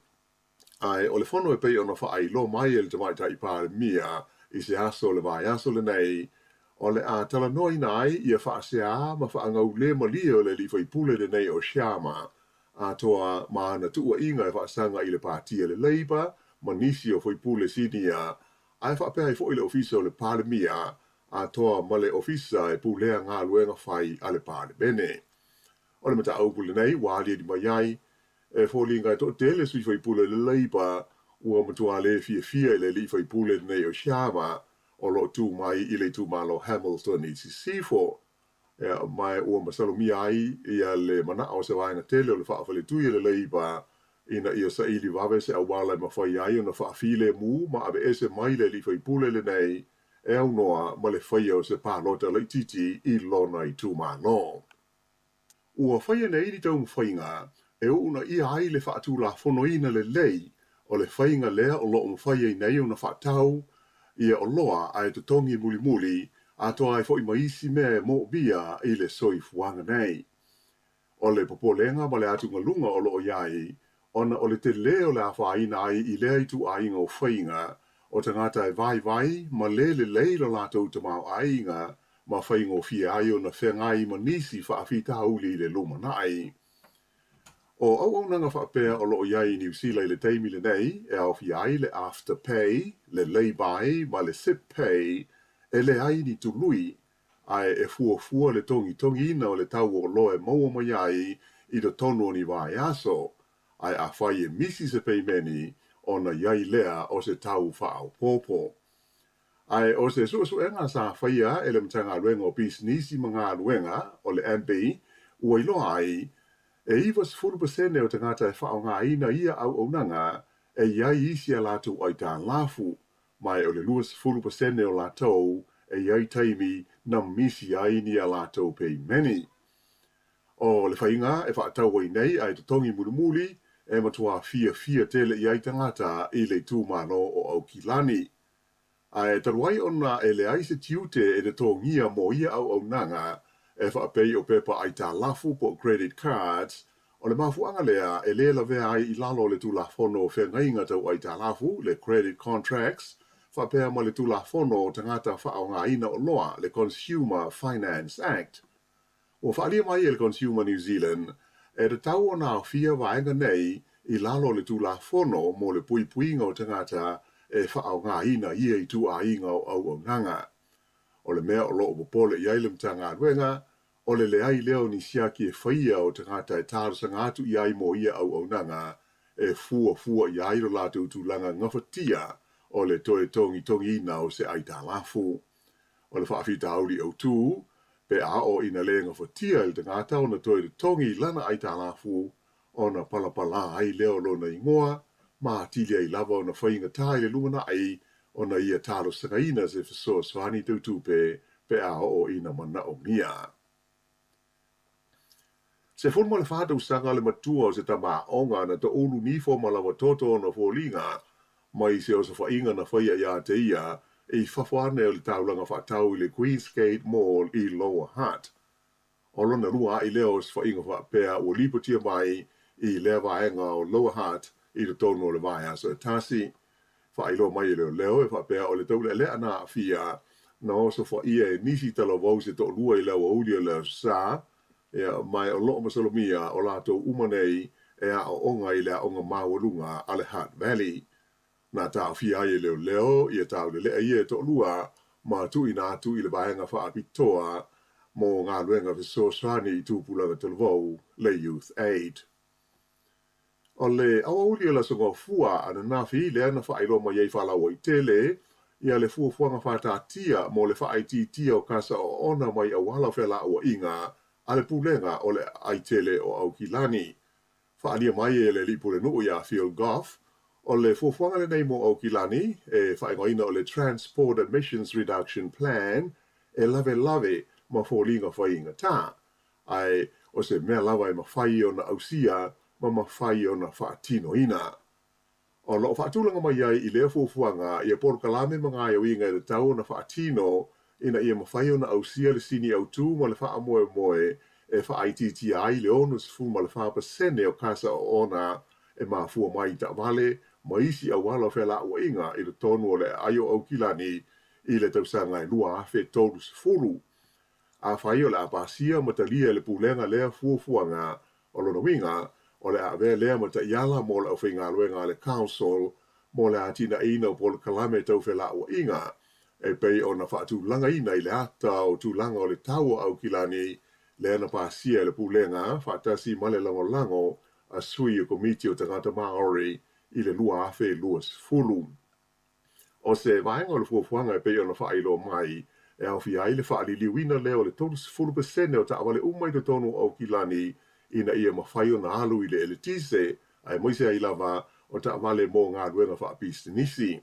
Ae o le fono e pei ona faailoa mai e le Tamaitai Palemia i se aso o le vaiaso lenei, o le a talanoaina ai ia faasea ma faagaulemalie o le alii faipule lenei o Sharma, atoa ma ana tuuaiga e faasaga i le Pati a le Labour ma nisi o faipule sinia, ae faapea ai foi le Ofisa o le Palemia, atoa ma le Ofisa e pulea galuega fai a le Palemene. O le mataupu lenei ua aliali mai ai, e foliga e toatele sui faipule o le Labour ua matua le fiafia i le alii faipule lenei o Sharma o lo o tu mai i le itumalo Hamilton i Sisifo, ma ua masalomia ai ia le manao o se vaega tele o le faafaletui o le Labour ina ia saili vave se auala e mafai ai ona faafilemu ma aveese mai le alii faipule lenei e aunoa ma le faia o se palota laitiiti i lona itumalo. Ua faia nei ni taumafaiga e uunaia ai le faatulafonoina lelei o le faiga lea o loo mafai ai nei ona faatau ia oloa ae totogi mulimuli, atoa ai foi ma isi mea e moomia i le soifuaga nei. O le popolega ma le atugaluga o loo i ai, ona o le telē o le afaina ai i lea ituaiga o faiga o tagata e vaivai ma le lelei lo latou tamaoaiga ma faigofie ai ona feagai ma nisi faafitauli i le lumanai. O auaunaga faapea o loo i ai i Niu Sila i le taimi lenei e aofia ai le Afterpay, le Laybuy ma le Zip Pay, e leai ni tului, ae e fuafua le togitogiina o le tau o oloa e maua mai ai i totonu o ni vaiaso, ae afai e misi se peimeni ona i ai lea o se tau faaopoopo. Ae o se suesuega sa faia e le Matagaluega o Pisinisi ma Galuega, o le MB, ua iloa ai, e 90% o tagata e faaaogaina ia auaunaga e i ai isi a latou aitalafu, ma e o le 20% o latou e i ai taimi na misi ai ni a latou peimeni. O le faiga e faatau ai nei ae totogi mulimuli e matua fiafia tele i ai tagata i le itumalo o Aukilani. Ae talu ai ona e leai se tiute e totogia mo ia auaunaga e faapei o pepa aitalafu po o credit cards, o le mafuaaga lea e le lavea ai i lalo o le Tulafono o Feagaiga Tau Aitalafu, le Credit Contracts, faapea ma le Tulafono o Tagata Faaaogaina Oloa, le Consumer Finance Act. Ua faaalia mai e le Consumer New Zealand e tatau ona aofia vaega nei i lalo o le Tulafono mo le Puipuiga o Tagata e Faaaogaina ia Ituaiga o Auaunaga. O le mea o lo o popole i ai le Matagaluega, o le leai lea o ni siaki e faia o tagata e talosaga atu i ai mo ia auaunaga e fuafua i ai lo latou tulaga gafatia o le toe togitogiina o se aitalafu. O le faafitauli autu, pe a oo ina le gafatia e le tagata ona toe totogi lana aitalafu, ona palapala ai lea o lona igoa, ma atili ai lava ona faigata i le lumanai ona ia talosagaina se fesoasoani tau tupe pe a oo ina manaomia. 14 tausaga le matua o se tama aoga na toulu nifo ma lava toto ona foliga mai se osofaiga na faia ia te ia i fafo ane o le taulaga faatau i le Queensgate Mall i Lower Hutt. O lona lua a'i lea o osofaiga faapea ua lipotia mai i lea vaega o Lower Hutt i totonu o le vaiaso e tasi. Faailoa mai e leoleo e faapea o le taulealea na aafia na osofaia e nisi talavou se toalua i le aoauli o le Aso Sa, ma o loo masalomia o latou uma nei e aooga i le aoga maualuga a le Hutt Valley. Na taofia ai e leoleo ia taulelea ia e toalua ma tuuina atu i le vaega faapitoa mo galuega fesoasoani i tupulaga talavou, le Youth Aid. O le aoauli o le Aso Gafua ananafi lea na faailoa mai ai faalauaitele ia le fuafuaga faataatia mo le faaitiitia o kasa oona mai auala o felauaiga a le Pulega o le Aai Tele o Aukilani. Faaalia mai e le Alii Pulenuu iā Phil Goff, o le fuafuaga lenei mo Aukilani, e faaigoaina o le Transport Emissions Reduction Plan, e lavelave ma foliga faigatā, ae o se mea lava e mafai ona ausia ma mafai ona faatinoina. O lo o faatulaga mai ai i lea fuafuaga ia polokalame ma gaoioiga e tatau ona faatino ina ia mafai ona ausia le sini autu ma le faamoemoe e faaitiitia ai le 64% o kasa oona e mafua mai i taavale ma isi auala o felauaiga i totonu o le aai o Aukilani i le tausaga e 2030. Afai o le a pasia ma talia e le Pulega lea fuafuaga, o lona uiga, o le a avea lea ma taiala mo le aufaigaluega a le Council mo le atinaeina o polokalame tau felauaiga, e pei ona faatulagaina i le ata o tulaga o le tau o Aukilani lea na pasia e le Pulega faatasi ma le lagolago a sui o Komiti o Tagata Maori i le 2020. O se vaega o le fuafuaga e pei ona faailoa mai, e aofia ai le faaliliuina lea o le 30% o taavale uma i totonu o Aukilani ina ia mafai ona alu i le eletise, aemaise ai lava o taavale mo galuega faapisinisi.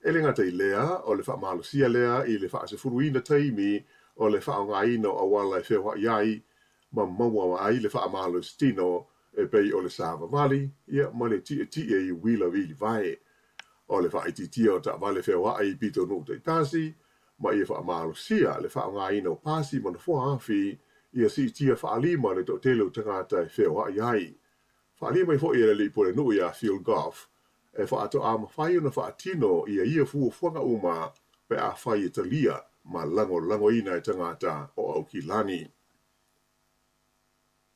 E le gata i lea, o le faamalosia lea i le faasefuluina taimi o le faaaogaina o auala e feoai ai ma maua ai le faamalositino e pei o le savavali ia ma le tietie i uila vilivae. O le faaitiitia o taavale feoai i pitonuu taitasi, ma ia faamalosia le faaaogaina o pasi ma nofoa afi ia siitia faalima le toatele o tagata e feoai ai. Faaalia mai foi e le alii pulenuu iā Phil Goff, e faatoa mafai ona faatino ia ia fuafuaga uma pe afai e talia ma lagolagoina e tagata o Aukilani.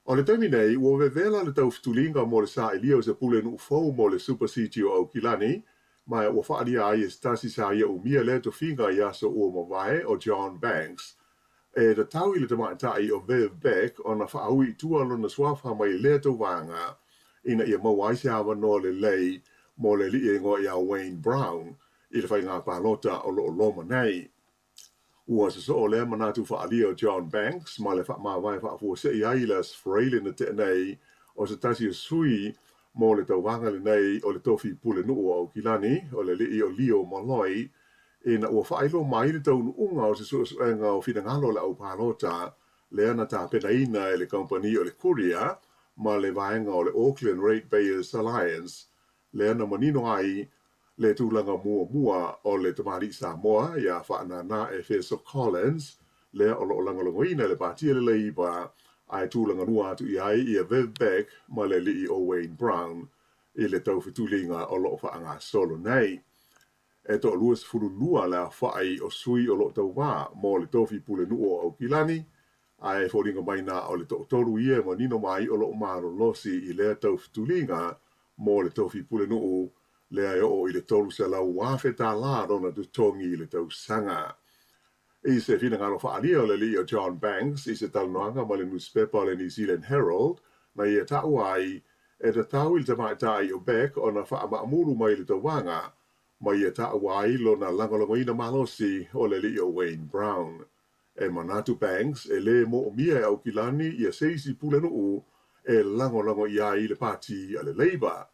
O le taimi nei, ua vevela le taufetuliga mo le sailia o se pulenuu fou mo le Super City o Aukilani, ma ua faaalia ai e se tasi sa ia umia lea tofiga i aso ua mavae, o John Banks. E tatau i le tamaitai o Viv Beck ona faaui i tua lona suafa mai lea tauvaga ina ia maua ai se avanoa lelei mo le alii e igoa ia Wayne Brown i le faiga palota o lo o loma nei. Ua sosoo lea manatu faaalia o John Banks ma le faamavae faafuasei ai i le Aso Faraile na tea nei o se tasi o sui mo le tauvaga lenei o le tofi pulenuu o Aukilani, o le alii o Leo Molloy, ina ua faailoa mai le taunuuga o se suesuega o finagalo o le aupalota lea na tapenaina e le kamupani o le Courier ma le vaega o le Auckland Ratepayers Alliance lea na manino ai le tulaga muamua o le tamalii Samoa iā Faanana Efeso Collins, lea o lo o lagolagoina e le Pati a le Leipa, ae tulaga lua atu i ai ia Viv Beck ma le alii o Wayne Brown i le taufetuliga o lo o faagasolo nei. E toa-22 le aofai o sui o lo o tauvā mo le tofi pulenuu o Aukilani, ae foliga mai na o le toatolu ia e manino mai o lo o malolosi i lea taufetuliga mo le tofi pulenuu lea e oo i le $300,000 lona totogi i le tausaga. I se finagalo faaalia o le alii o John Banks i se talanoaga ma le nusipepa o le New Zealand Herald, na ia taua ai, e tatau i le tamaitai o Beck ona faamaamulu mai le tauvaga, ma ia taua ai lona lagolagoina malosi o le alii o Wayne Brown. E manatu Banks e lē moomia e Aukilani ia se isi pulenuu e lagolago i ai le pati a le Labour.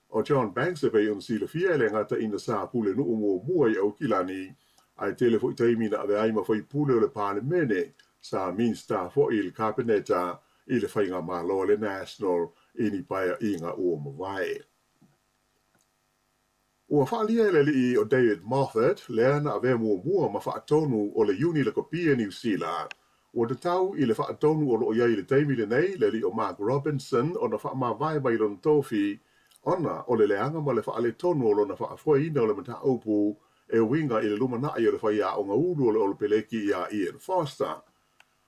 O John Banks e pei ona silafia e le gata ina sa pulenuu muamua i Aukilani, ae tele foi taimi na avea ai ma faipule o le Palemene, sa Minista foi i le Kapeneta i le faigamalo a le National i ni paeaiga ua mavae. Ua faaalia e le alii o David Moffat, lea na avea muamua ma faatonu o le Iuni Lakapi a Niu Sila, ua tatau i le faatonu o lo o i ai i le taimi lenei, le alii o Mark Robinson, ona faamavae mai lona tofi ona o le leaga ma le faaletonu o lona faafoeina o le mataupu e uiga i le lumanai o le faiaoga ulu o le Olopeleki iā Ian Foster.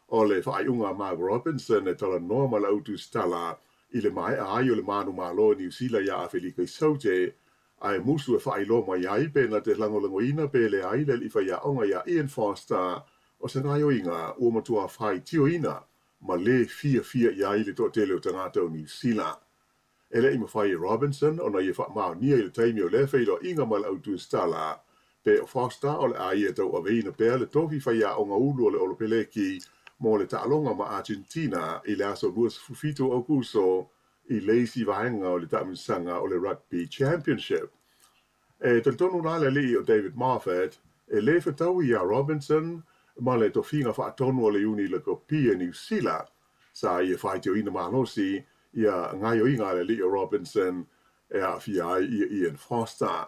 O le faaiuga a Mark Robinson e talanoa ma le au tusitala i le maea ai o le manumalo o Niu Sila iā Afelika i Saute, Ae musu e faailoa mai ai pe na te lagolagoina pe leai le alii faiaoga iā Ian Foster o se gaoioiga ua matuā faitioina ma lē fiafia i ai le toatele o tagata o Niu Sila. E le i mafai e Robinson ona ia faamaonia i le taimi o lea feiloaiga ma le au Tuistala pe o Foster o le a ia tauaveina pea le tofi faiaoga ulu o le Olopeleki mo le taaloga ma Argentina i le aso 27 o Aokuso i le isi vaega o le taamilosaga o le Rugby Championship. E talitonu la le alii o David Moffat e lē fetaui iā Robinson ma le tofiga faatonu o le Iuni Lakapi a Niu Sila sa ia faitioina malosi ia gaoioiga a le alii o Robinson e aafia ai ia Ian Foster.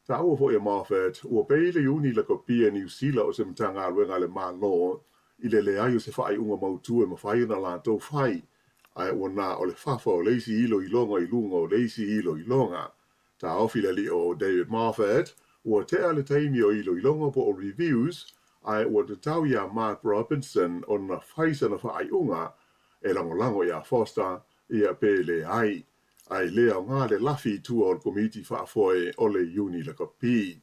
Taua foi e Moffat ua pei le Iuni Lakapi a Niu Sila o se Matagaluega a le Malo i le leai o se faaiuga mautū e mafai ona latou fai, ae ua na o le fafa o le isi iloiloga i luga o le isi iloiloga. Taofi le alii o David Moffat, ua tea le taimi o iloiloga po o reviews, ae ua tatau iā Mark Robinson ona fai sana faaiuga e lagolago iā Foster ia pe leai, ae le aoga le lafi i tua o le komiti faafoe o le Iuni Lakapi.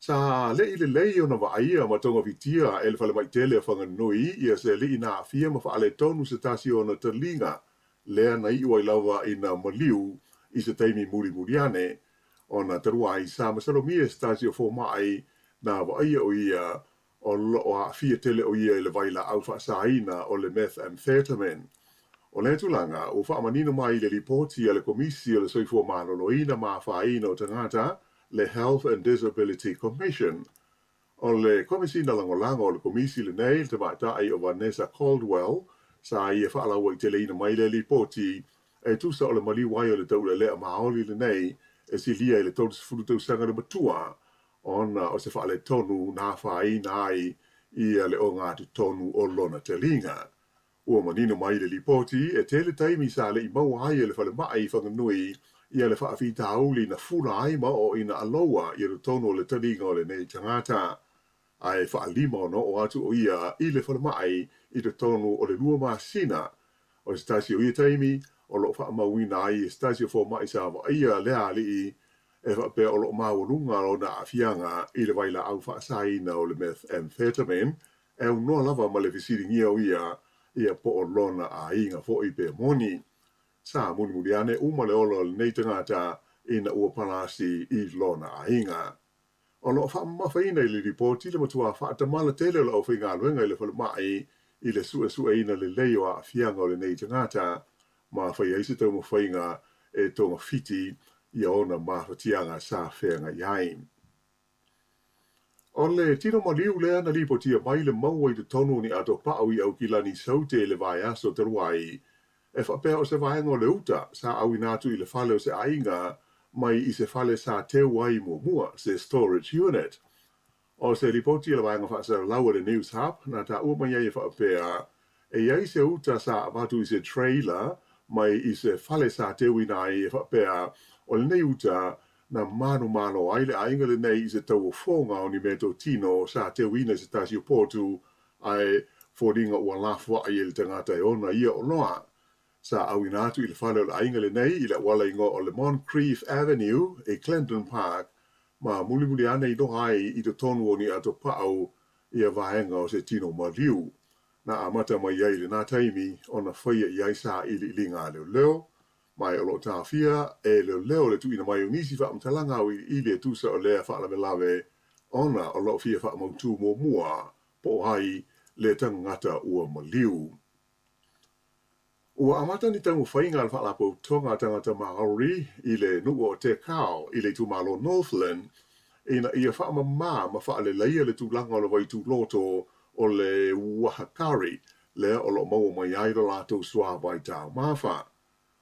Sa leʻi lelei ona vaaia ma togafitia e le falemai tele o Whanganui ia se alii na aafia ma faaletonu se tasi o ona taliga lea na iu ai lava ina maliu i se taimi mulimuli ane ona talu ai sa masalomia e se tasi o fomai na vaaia o ia o loo aafia tele o ia i le vailaau faasaina o le methamphetamine. O lea tulaga ua faamanino mai i le lipoti a le Komisi o le Soifua Maloloina ma Afaina o Tagata, le Health and Disability Commission. O le Komesina Lagolago o le Komisi lenei, le tamaitai o Vanessa Caldwell, sa ia faalauaiteleina mai lea lipoti e tusa o le maliu ai o le taulelea maoli lenei e silia i le 30 tausaga le matua ona o se faaletonu na afaina ai ia le ogatotonu o lona taliga. Ua manino mai le lipoti e tele taimi sa leʻi maua ai e le falemai i Whanganui ia le faafitauli na fula ai ma oo ina aloa ia totonu o le taliga o lenei tagata. Ae faalima ona oo atu o ia i le falemai i totonu o le 2 masina. O se tasi o ia taimi o loo faamauina ai e se tasi o fomai sa vaaia lea alii e faapea o loo maualuga lona aafiaga i le vailaau faasaina o le methamphetamine e aunoa lava ma le fesiligia o ia ia po o lona aiga foi pe moni. Sa mulimuli ane uma le ola o lenei tagata ina ua palasi i lona aiga. O loo faamamafaina i le lipoti le matuā faatamala tele o le aufaigaluega i le falemai i le suesueina lelei o aafiaga o lenei tagata ma fai ai se taumafaiga e togafiti ia ona mafatiaga sa feagai ai. O le tino maliu lea na lipotia mai le maua i totonu o ni atopau i Aukilani i Saute i le vaiaso talu ai, e faapea o se vaega o le uta sa auina atu i le fale o se aiga mai i se fale sa teu ai muamua, se storage unit. O se lipoti a le vaega faasalalau a le News Hub na taua mai ai e faapea, e i ai se uta sa avatu i se trailer mai i se fale sa teuina ai e faapea o lenei uta na manumalo ai le aiga lenei i se tauofoga o ni meatotino sa teuina i se tasi o potu ae foliga ua lafoai e le tagata e ona ia oloa. Sa auina atu i le fale o le aiga lenei i le auala igoa o le Moncrieff Avenue i Clendon Park ma mulimuli ane iloa ai i totonu o ni atopau ia vaega o se tino maliu. Na amata mai ai i lenā taimi ona faia i ai sailiiliga a leoleo, ma o loo taofia e leoleo le tuuina mai o nisi faamatalaga auiliili e tusa o lea faalavelave ona o loo fia faamautū muamua po o ai le tagata ua maliu. Ua amata ni taumafaiga a le Faalapotopotoga a Tagata Māori i le nuu o Te Kao i le itumalo Northland ina ia faamamā ma faaleleia le tulaga o le vaitūloto o le Uahakari lea o loo maua mai ai lo latou suāwai taumafa.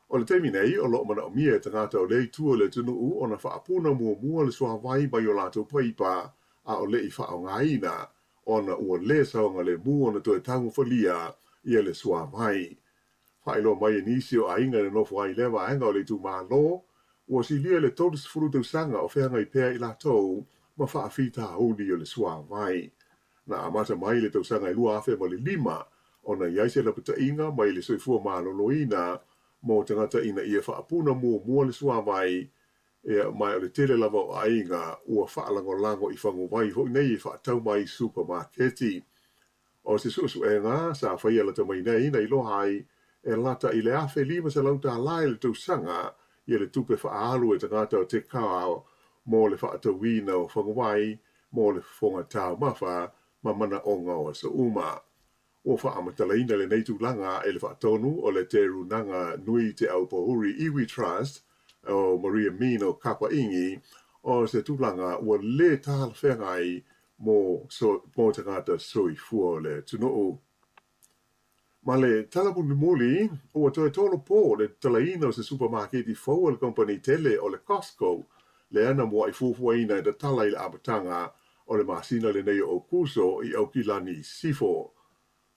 O le taimi nei, o loo manaomia e tagata o lea itu o le atunuu ona faapuna muamua le suāwai mai o latou paipa a o leʻi faaaogaina ona ua lē saogalemu ona toe taumafalia ia le suāwai. Faailoa mai e nisi o aiga e nonofo ai i lea vaega o le itumalo, ua silia le 30 tausaga o feagai pea i latou ma faafitauli o le suāwai. Na amata mai i le tausaga e 2005 ona i ai se lapataiga mai le soifua maloloina mo tagata ina ia faapuna muamua le suāwai. Ia, ma o le tele lava o aiga ua faalagolago i faguvai foi nei e faatau mai i supamaketi. O se suesuega sa faia lata mai nei na iloa ai e lata i le $1,500 i le tausaga ia le tupe faaalu e tagata o Te Kao mo le faatauina o faguvai mo le fofoga taumafa ma manaoga o aso uma. Ua faamatalaina lenei tulaga e le faatonu o le Te Runaga Nui Te Aupouri Iwi Trust o Maria Mino Kapaingi o se tulaga ua lē talafeagai mo mo tagata soifua o le atunuu. Ma le tala mulimuli, ua toe tolopo le tatalaina o se supamaketi fou a le kamupani tele o le Costco, lea na mua'i fuafuaina e tatala i le amataga o le masina lenei o Aokuso i Aukilani i Sisifo.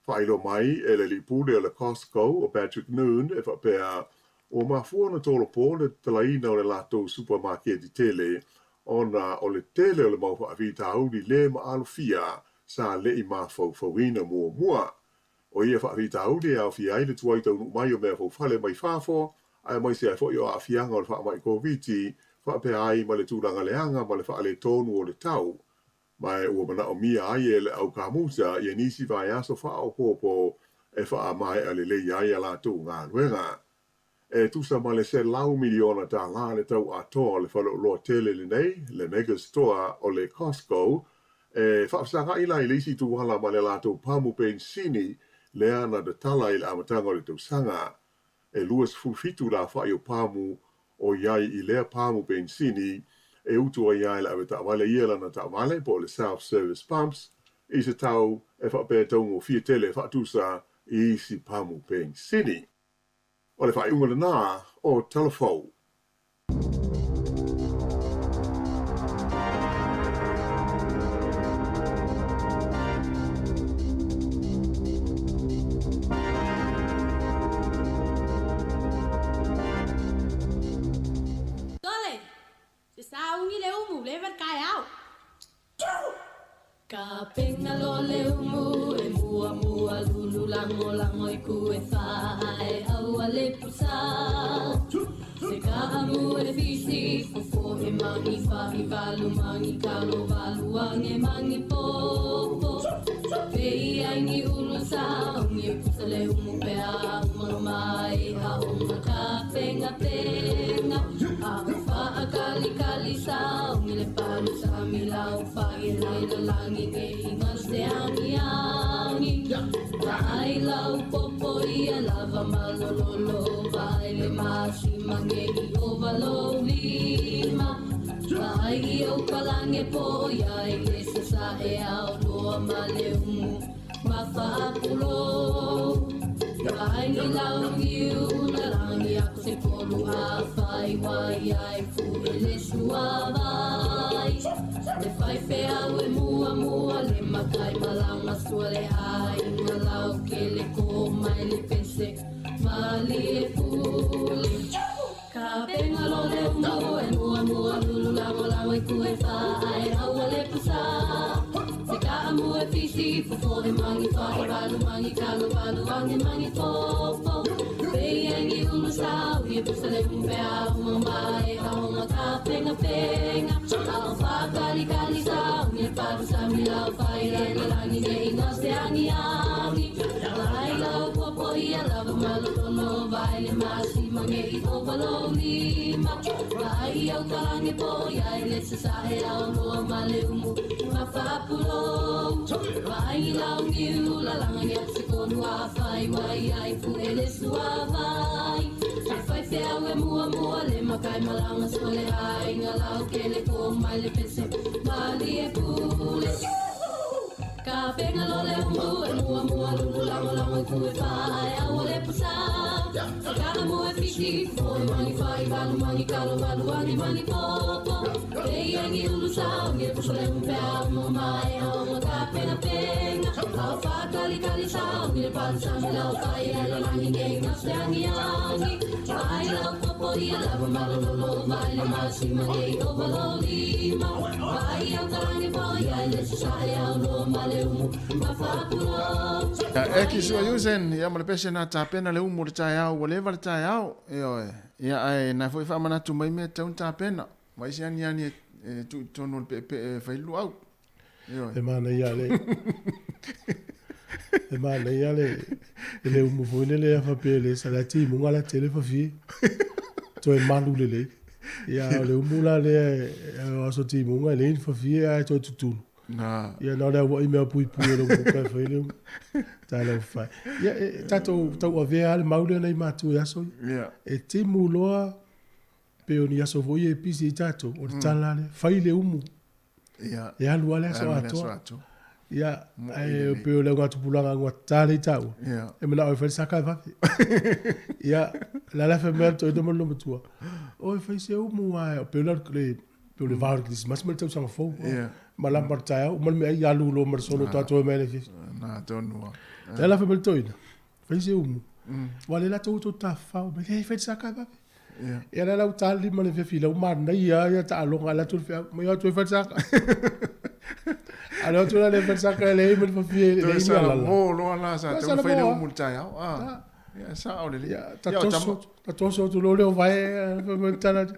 Faailoa mai e le alii pule o le Costco o Patrick Noon e faapea, ua mafua ona tolopo le tatalaina o le latou supamaketi tele ona o le tele o le mau faafitauli le maalofia sa le i mafaufauina muamua. O ia faafitauli e aofia ai le tuai taunuu mai o mea faufale mai fafo, aemaise ai foi o aafiaga o le faamai Koviti, faapea ai ma le tulaga leaga ma le faaletonu o le tau. Ma ua manaomia ai e le au kamuta ia nisi vaiaso faaopoopo e faamaea lelei ai a latou galuega. E tusa ma le $100 miliona le tau atoa o le faleoloa tele lenei, le mega store o le Costco, e faafesagai la i le isi ituala ma le latou pamu penisini lea na tatala i le amataga o le tausaga. E 27 lafa'i o pamu o i ai i lea pamu penisini e utu ai lava e le avetaavale ia lana taavale po o le self-service pumps i se tau e faapea e taugofie tele e faatusa i isi pamu penisini. O le faaiuga lena o Tala Fou. Tole, se sauni le umu, leva le taeao. Ka penga lo le umu e mua mua lulu lango lango i ku e wha ae aua le pusa. Se ka amu e fisi fofo e mangi whahi valu mangi kalo valu ange mangi popo. Pe i ai ni ulu sa ungi e pusa le umu pe a umanga mai a unga ka penga penga. A ufa a kali kali sa ungi le palu sa mi lau fa i lai la langi nge inga se angi angi. Ai lau popo ia lava malololo vai le masi mange i ova lo lima. Vai i au kalange po ia i le sasa e au loa ma le umu ma whaapulo. Vai ni lau niu na rangi ako se kolu a whai wai ai fu e le suavai. Le whai whea e mua mua le makai malanga sua le ai nga lau ke le ko mai le pese mali e pule. Ka penga lo le umu e mua mua lulu lango lango i ku e wha ai aua le pusa. Se ka amu e fisi fofo e mangi whae valu mangi kalo valu ange mangi fofo. Pe angi ulu sa ui e pusa le umpe a uma mai a honga ka penga penga. A o wha kali kali sa ui e paru sa mi lau whai lai la langi ne inga se angi angi. Lai lau popo ia lava malolono vai le masi mange i ova lo lima. Vai au kalange po ia i le sasahe au loa ma le umu ma whapulo. Vai i lau niu la langa ni atu se konu a whai wai ai fu e le suavai. Se whai whea e mua mua le makai malanga sua le ai nga lau ke le ko mai le pese mali e pule. Ka penga lo le umu e mua mua lulu lango lango i ku e whae aua le pusa. Se ka amu e fiti fo e mangi whai valu mangi kalo valu angi mangi popo. Te i angi ulu sa ungi e pusa le umpe a umo mai a onga ka penga penga. Au wha kali kali sa ungi le palu sa mi lau whai lai la langi nge nga se angi angi. Vai lau popo ia lava malololo vai le masi mange i ova lo lima. Vai au kalange po ia i le sasae au loa ma le umu ma whapulo. Ia, e ki sua Yusen, ia ma le pese na tapena le umu o le taeao, ua leva le taeao, ioe. Ia, ae na foi faamanatu mai mea e tatau ona tapena. Ma isi aniani e, e tuu i totonu o le peepee e fai luau. Ioe. E manaia le E manaia le le umu foi lele a faapea le sa la timuga la tele fafie. Toe malu lelei. Ia o le umu la lea e o aso timuga e leai ni fafie ae toe tutulu. Na. Ia na o le auai mea puipui o le umuka e fai le umu. Talofa e. Ia e tatou tauavea lava le mau lea nai matua i aso ia. Ia. E timu loa Pei o ni aso foi ia e pisi ai tatou, o le tala lea, fai le umu. Ia. E alu lava le aso atoa. Ia, ae pei o le augatupulaga ua lea i taua, Ia. e manao e fai le saka e vave. Ia, la la fai mai le toeaina ma le matua, oi fai se umu ae, pei o le, pei o le va o le Kerisimasi ma le tausaga fou. Ia. Malama le taeao, uma le meaai, alu loa ma le solo tatou e mai le afiafi. Na tonu lava. La la fai mai le toeaina, fai se umu. Ua le latou tou tafafao mai, leai fai le saka e vave. Ia. Ia la lau tali ma le fiafi lau manaia ia taaloga alu atu le feau mai o atu e fai le saka. Alu atu la le fai le saka e leai ma le fafie e Toe leai ni alala. salamo loa la sa Toe tau fai le salamo, umu i le taeao. Ah. Ia sao lelei. Ia, ta Ia, o toso, ta toso atu loa lea o vae, fai mai le tala atu,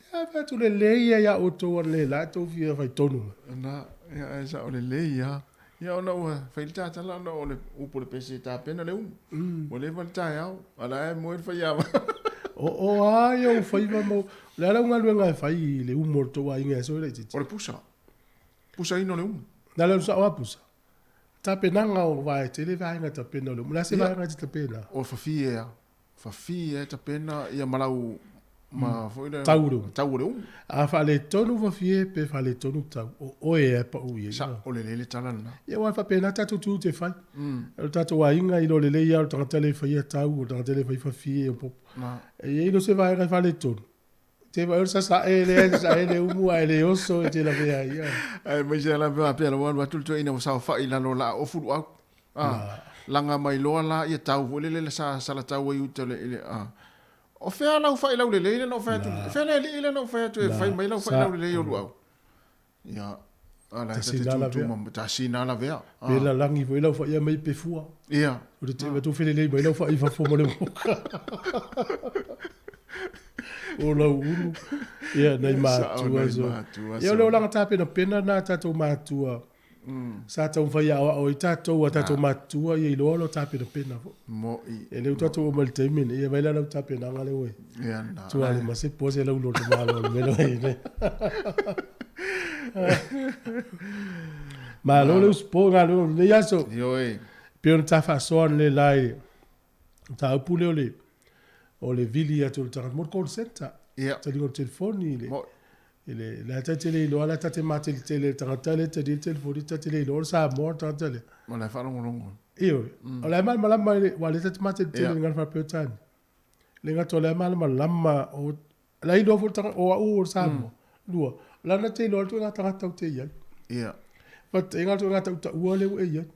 ia fai atu lelei ia ia outou ana le la e tou fia fai tonu mai. Na, ia e sao lelei lava. Ia ona ua fai le tatala ona o le upu o le pese e tapena le umu. Ua leva le taeao, a la e moe le faiava. O, o a ia ou faiva ma ou... O le a lau galuega e fai i le umu o le tou aiga e aso e laitiiti? O le pusa. Pusaina o le umu. Na le sao a pusa. Tapenaga o vae tele vaega tapena o le umu. O le a se vaega e te tapena? O fafie a. Fafie e tapena ia ma lau ma foi le Tau o le umu. Tau o le umu. A faaletonu fafie pe faaletonu tau, o oe e pau i ai. Sa o lelei le tala lena. Ia aua e faapena tatou tiute e fai. O le tatou aiga i lo lelei lava o le tagata le faia tau, o le tagata le fai fafie o popo. Na. E i ai lo se vaega e faaletonu. Te vaai o le sasae lea, e sasae le umu ae le oso e te lavea ai. Ia. Aemaise lava pe alu alu atu le toeaina ua saofai i lalo o laa ofu luau. A, laga mai loa la ia tau foi lele le sa salatau ai uta le, le a. O fea lau fai laulelei lea na ou fai atu, fea le alii lea na ou fai atu e fai mai lau fai laulelei o luau. Ia, a la e ta te tutu ma tasina lavea. Pe lalagi foi lau fai mai pe fua. Ia. O le te tu felelei mai lau fai fafo ma le moka. O lau ulu. Ia, nai matua. Ia, o le olaga tapenapena na tatou matua. Sa taumafai e aoao ai tatou a tatou matutua ia iloa lo tapenapena foi. Mo'i. E le ua tatou oo mai le taimi lenei, ia vaai la lau tapenaga lea ua i. Ia na. Tua le ma se po se lau loto malo le mea lea ua i nei. Malo le usupo i galuega o lenei aso. Ioe. Pei ona ta faasoa analeila la i le mataupu lea o le o le vili atu o le tagata mo le call centre. Ia. Taliga o le telefoni i le Mo'i. I le, la ta te le iloa, la ta te matelitele i le tagata lea e talia le telefoni, ta te le iloa o le Samoa le tagata lea. Ma la e faalogologo. Ioe. O la e malamalama i le, aua o lea ta te matelitele i le gagana faa-Peretania. E le gata o la e malamalama, o, la e iloa foi le tagata, o au o le Samoa. Lua, o la na te iloa le ituaiga tagata ou te i ai. Ia. Faataitaiga le ituaiga tautaua lea ua e i ai.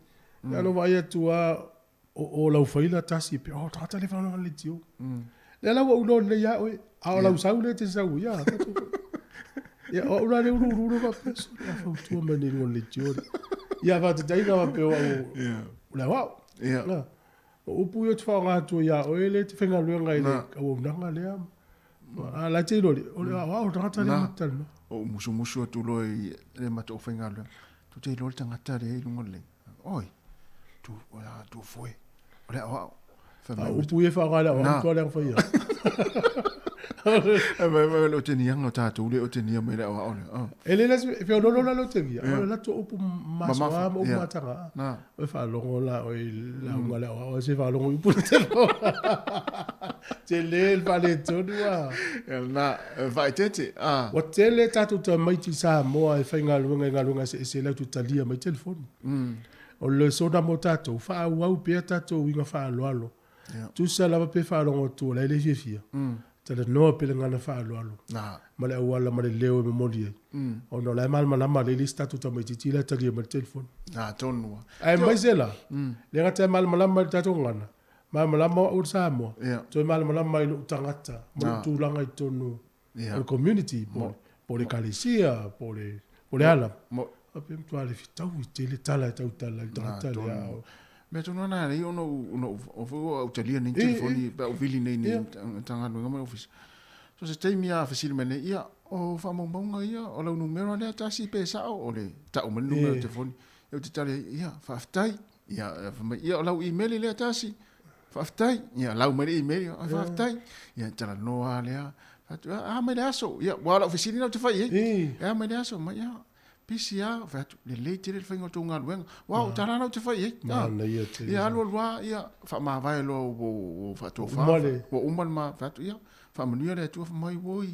Na ona vaai atu lava o, o lau faila tasi, pe, o, tagata lea e faalogologo i le leitio. Lea la ua ou iloa lelei ia oe, a o lau sau lea e te sau ai, a, tatou foi. Ia, o au la lea uluulu le faapea, sole a fautua mai nei i luga o le leitio lea. Ia, faataitaiga faapea o au, o le aoao. Ia. O upu ia ou te faaaoga atu ai ia oe lea e te faigaluega i le auaunaga lea. A la e te iloa, o le aoao o le tagata lea Na. ma te talanoa. Ou musumusu atu loa i le matou faigaluega, tou te iloa le tagata lea i luga o le lei. Oi, tu, a, tu foe, o le aoao. Fai A mai, o upu ia e faaaoga e le aoao, Na. tua leaga fai ai. Fai mai, mai, le oteniaga o tatou le otenia mai le aoao lea. Ah. E le lasi, e feoloolo la le otegia, o le latou upu masoa Mamafa, ma upu ia. mataga. Na. O e faalogo la oe i lauga le aoao, se faalogo i upu le tele. Tele le faaletonu a. Ia, na, e faaeteete, ah. Ua tele tatou tamaiti i Samoa e faigaluega i galuega eseese latou talia mai telefoni. O le lesona mo tatou, faaauau pea tatou uiga faaaloalo. Ia. Tusa lava pe faalogo atu o la e le fiafia. Talanoa pe le gagana faaaloalo. Na. Ma le auala ma le leo e momoli ai. Ona o la e malamalama lelei isi tatou tamaitiiti la e talia mai le telefoni. Na, tonu lava. Aemaise la, le gata e malamalama i le tatou gagana, malamalama o au i le Samoa, Ia. toe malamalama i lou tagata ma lou tulaga i totonu Ia. o le community, po o le ekalesia, po o le, po o le a lava. Mo. Faapea matua le fetau i tele tala e tautala i le tagata lea. Na, tonu. Mea tonu lava na alai ona ou, ona ou, o foi ua ou talia nei telefoni pe a ou vili nei i tagaluega ma le ofisa. So se taimi lava fesili mai nei, ia, o faamaumauga ia, o lau numera lea tasi pe sao, o le tau mai le numera o le telefoni. Ia ou te tali ai, ia, faafetai. Ia, fai mai, ia, o lau imeli lea tasi. Faafetai. Ia, lau mai le imeli, ah, faafetai. Ia, talanoa lava lea. Fai atu, a mai le aso. Ia, ua o lau fesili lena ou te fai i ai. E a mai le aso, mai, ia, pisi lava. Fai atu, lelei tele le faiga o tou galuega. Ua o tala la ou te fai i ai. Manaia tele. Ia, alu alu lava, ia, faamavae loa ua ua faatofa. Ua uma le ma, fai atu, ia, faamanuia le Atua, fai mai, oi,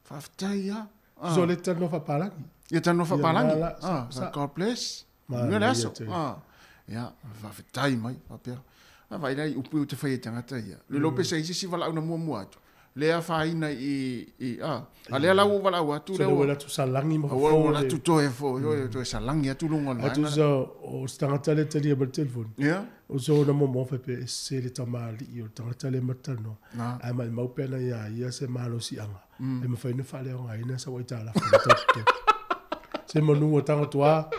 faafetai lava. So le talanoa faapalagi. Ia talanoa faapalagi. Ah, God bless. Manuia le aso. Ah. Ia, faafetai mai faapea. A vaai la i upu ou te fai e tagata ia. Le lo pesa i sisi valaau na muamua atu. Le afaina i i a. A lea la ua valaau atu le ua atu salangi ma fofo. Ua atu toe fo, yo toe salangi atu luga o le vaega. Atu so o se tagata le talia ma le telefoni. Ia. O so na momo fa pe se le tamalii o le tagata le matalanoa. Ae maimau pe ana ia ia se malosiaga. E mafai ona faaleaogaina sau aitalafu i le tau. Se manu ua tago atu a,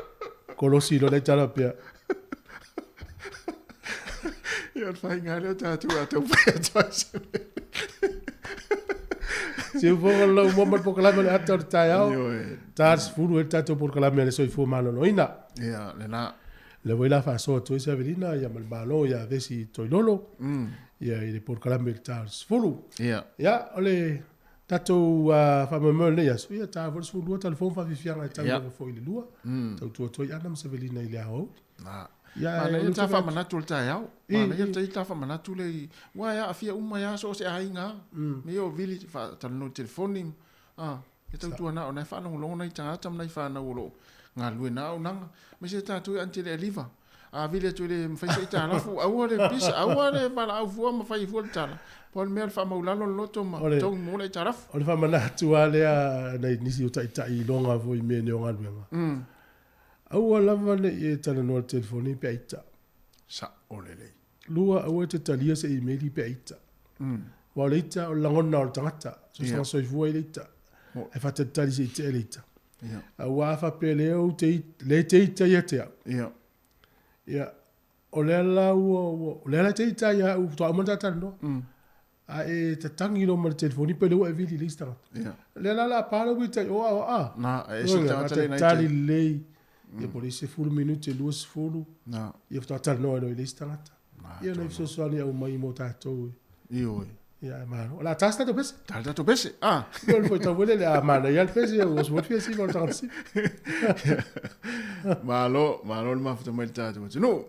kolosi loa le aitalafu pea. Ia, o le faiga lea o tatou a taumafai atu ai se mea. Siufofoga o le laumua ma le polokalame o le ata o le taeao. Ioe. Ta le 10 ai le tatou polokalame a le soifua maloloina. Ia, lena. Lea foi la faasoa atu ai Savelina ia ma le Malo ia Vesi Toilolo ia i le polokalame i le ta o le 10. Ia. Ia, o le tatou faamoemoe o lenei aso, ia ta foi le 12 talafou ma faafiafiaga e tau lava foi i le 2. Tautua atu ai Ana ma Savelina i le aoauli. Na. Ia, Manaia le ta faamanatu o le taeao. Manaia le ta faamanatu le i, aua e aafia uma ai lava so o se aiga lava. Mea ia o vili, faatalanoa i le telefoni, Ia tautua na o na e faalogologo nai tagata ma nai fanau o lo o galulue na auaunaga. Aemaise e tatou e ante le aliva. A vili atu e le mafai se aitalafu, aua le pisa, aua le valaau fua ma fai fua le tala. Pau le mea o le faamaulalo le loto ma togi mo le aitalafu. O le faamanatu lava lea nai nisi o taitai iloga foi i mea nei o galuega. Aua lava ne i e talanoa i le telefoni pe a ita. Sao lelei. Lua, aua e te talia se imeli pe a ita. Aua o le ita, o le lagona o le tagata. So se soifua i le ita. Ae faatalitali se i tea le ita. Aua a faapea lea ou te lea e te ita ia te au. Ia, o lea la ua, ua o lea la e te ita ia au, faatoa uma ona ta talanoa. A e tatagi loa ma le telefoni pe lea ua e vili i le isi tagata. Lea la o le a pa lau ita i o a o a. Na, e ese le tagata lea na ita. Faatalitali lelei. Ia po o le isi 10 minute, 20. Na. Ia faatoa talanoa ai loa i le isi tagata. Ia nai fesoasoani aumai mo tatou. Ioe. Ia ae malo. O le a ta se tatou pese? Ta le tatou pese. Ah. Ia o le foi tau foi lele a manaia le pese, ua sua le fia sima o le tagata sima. Malo, malo le mafuta mai le tatou atunuu.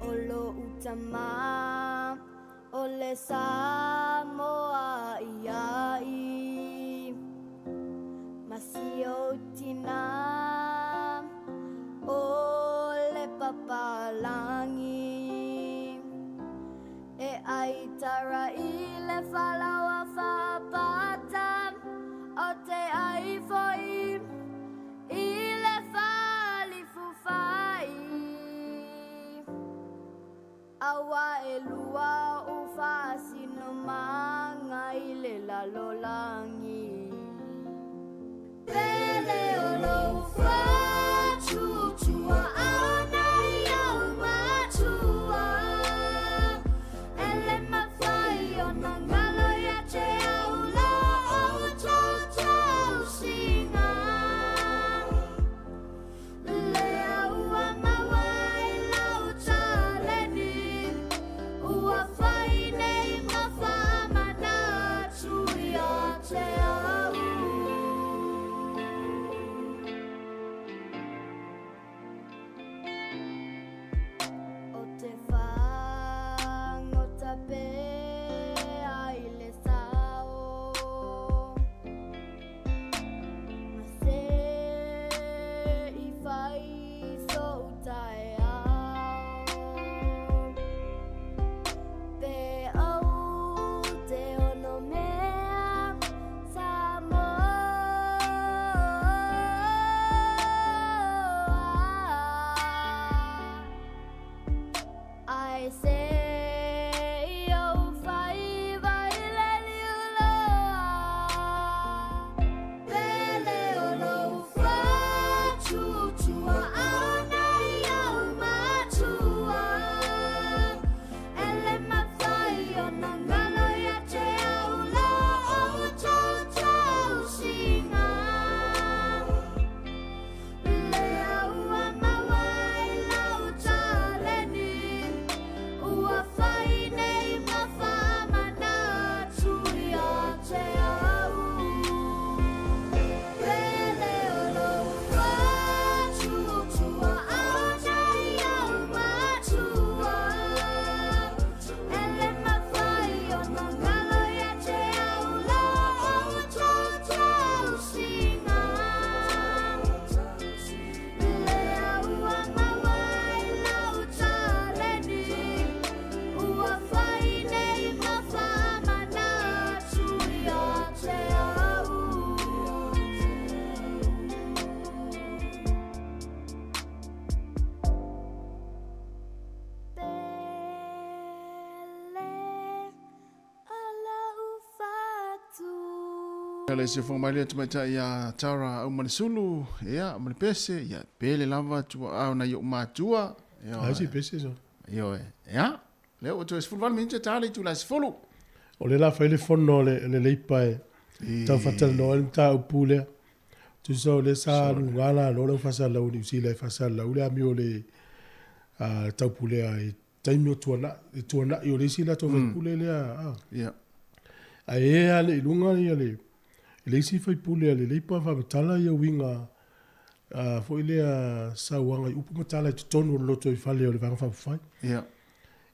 O lo'u tama, o le Samoa iai, Ma si ou tina, o le Papalangi. E ai tara i le falaoa faapata, O te ai foi i le falifufai. Aua e lua ou faasinomaga i le lalolagi. Pele o lou fatutua ana i au matua, E le mafai ona galo ia. Le siufofoga mai lea tamaitai ia Tara Aumanisulu, ia, ma le pese, ia, pele lava tuaau nai ou matua. Ai si pese so. Ioe, ia, lea ua toe 18 minute ta le itula e 10. O lea la fai le fono le, le leipa e tau faatalanoa ai le mataupu lea. Tusa o lea sa luga la loa le faasalau Niu Sila e faasalau le amio o le taupulea i taimi o tuanai, le tuanai o le isi latou faipule lea. Ae e ale i luga ia le, le isi faipule a le Leipa faamatala ia uiga foi lea sauaga i upu ma tala i totonu o le lotoifale o le Vaega Faaupufai.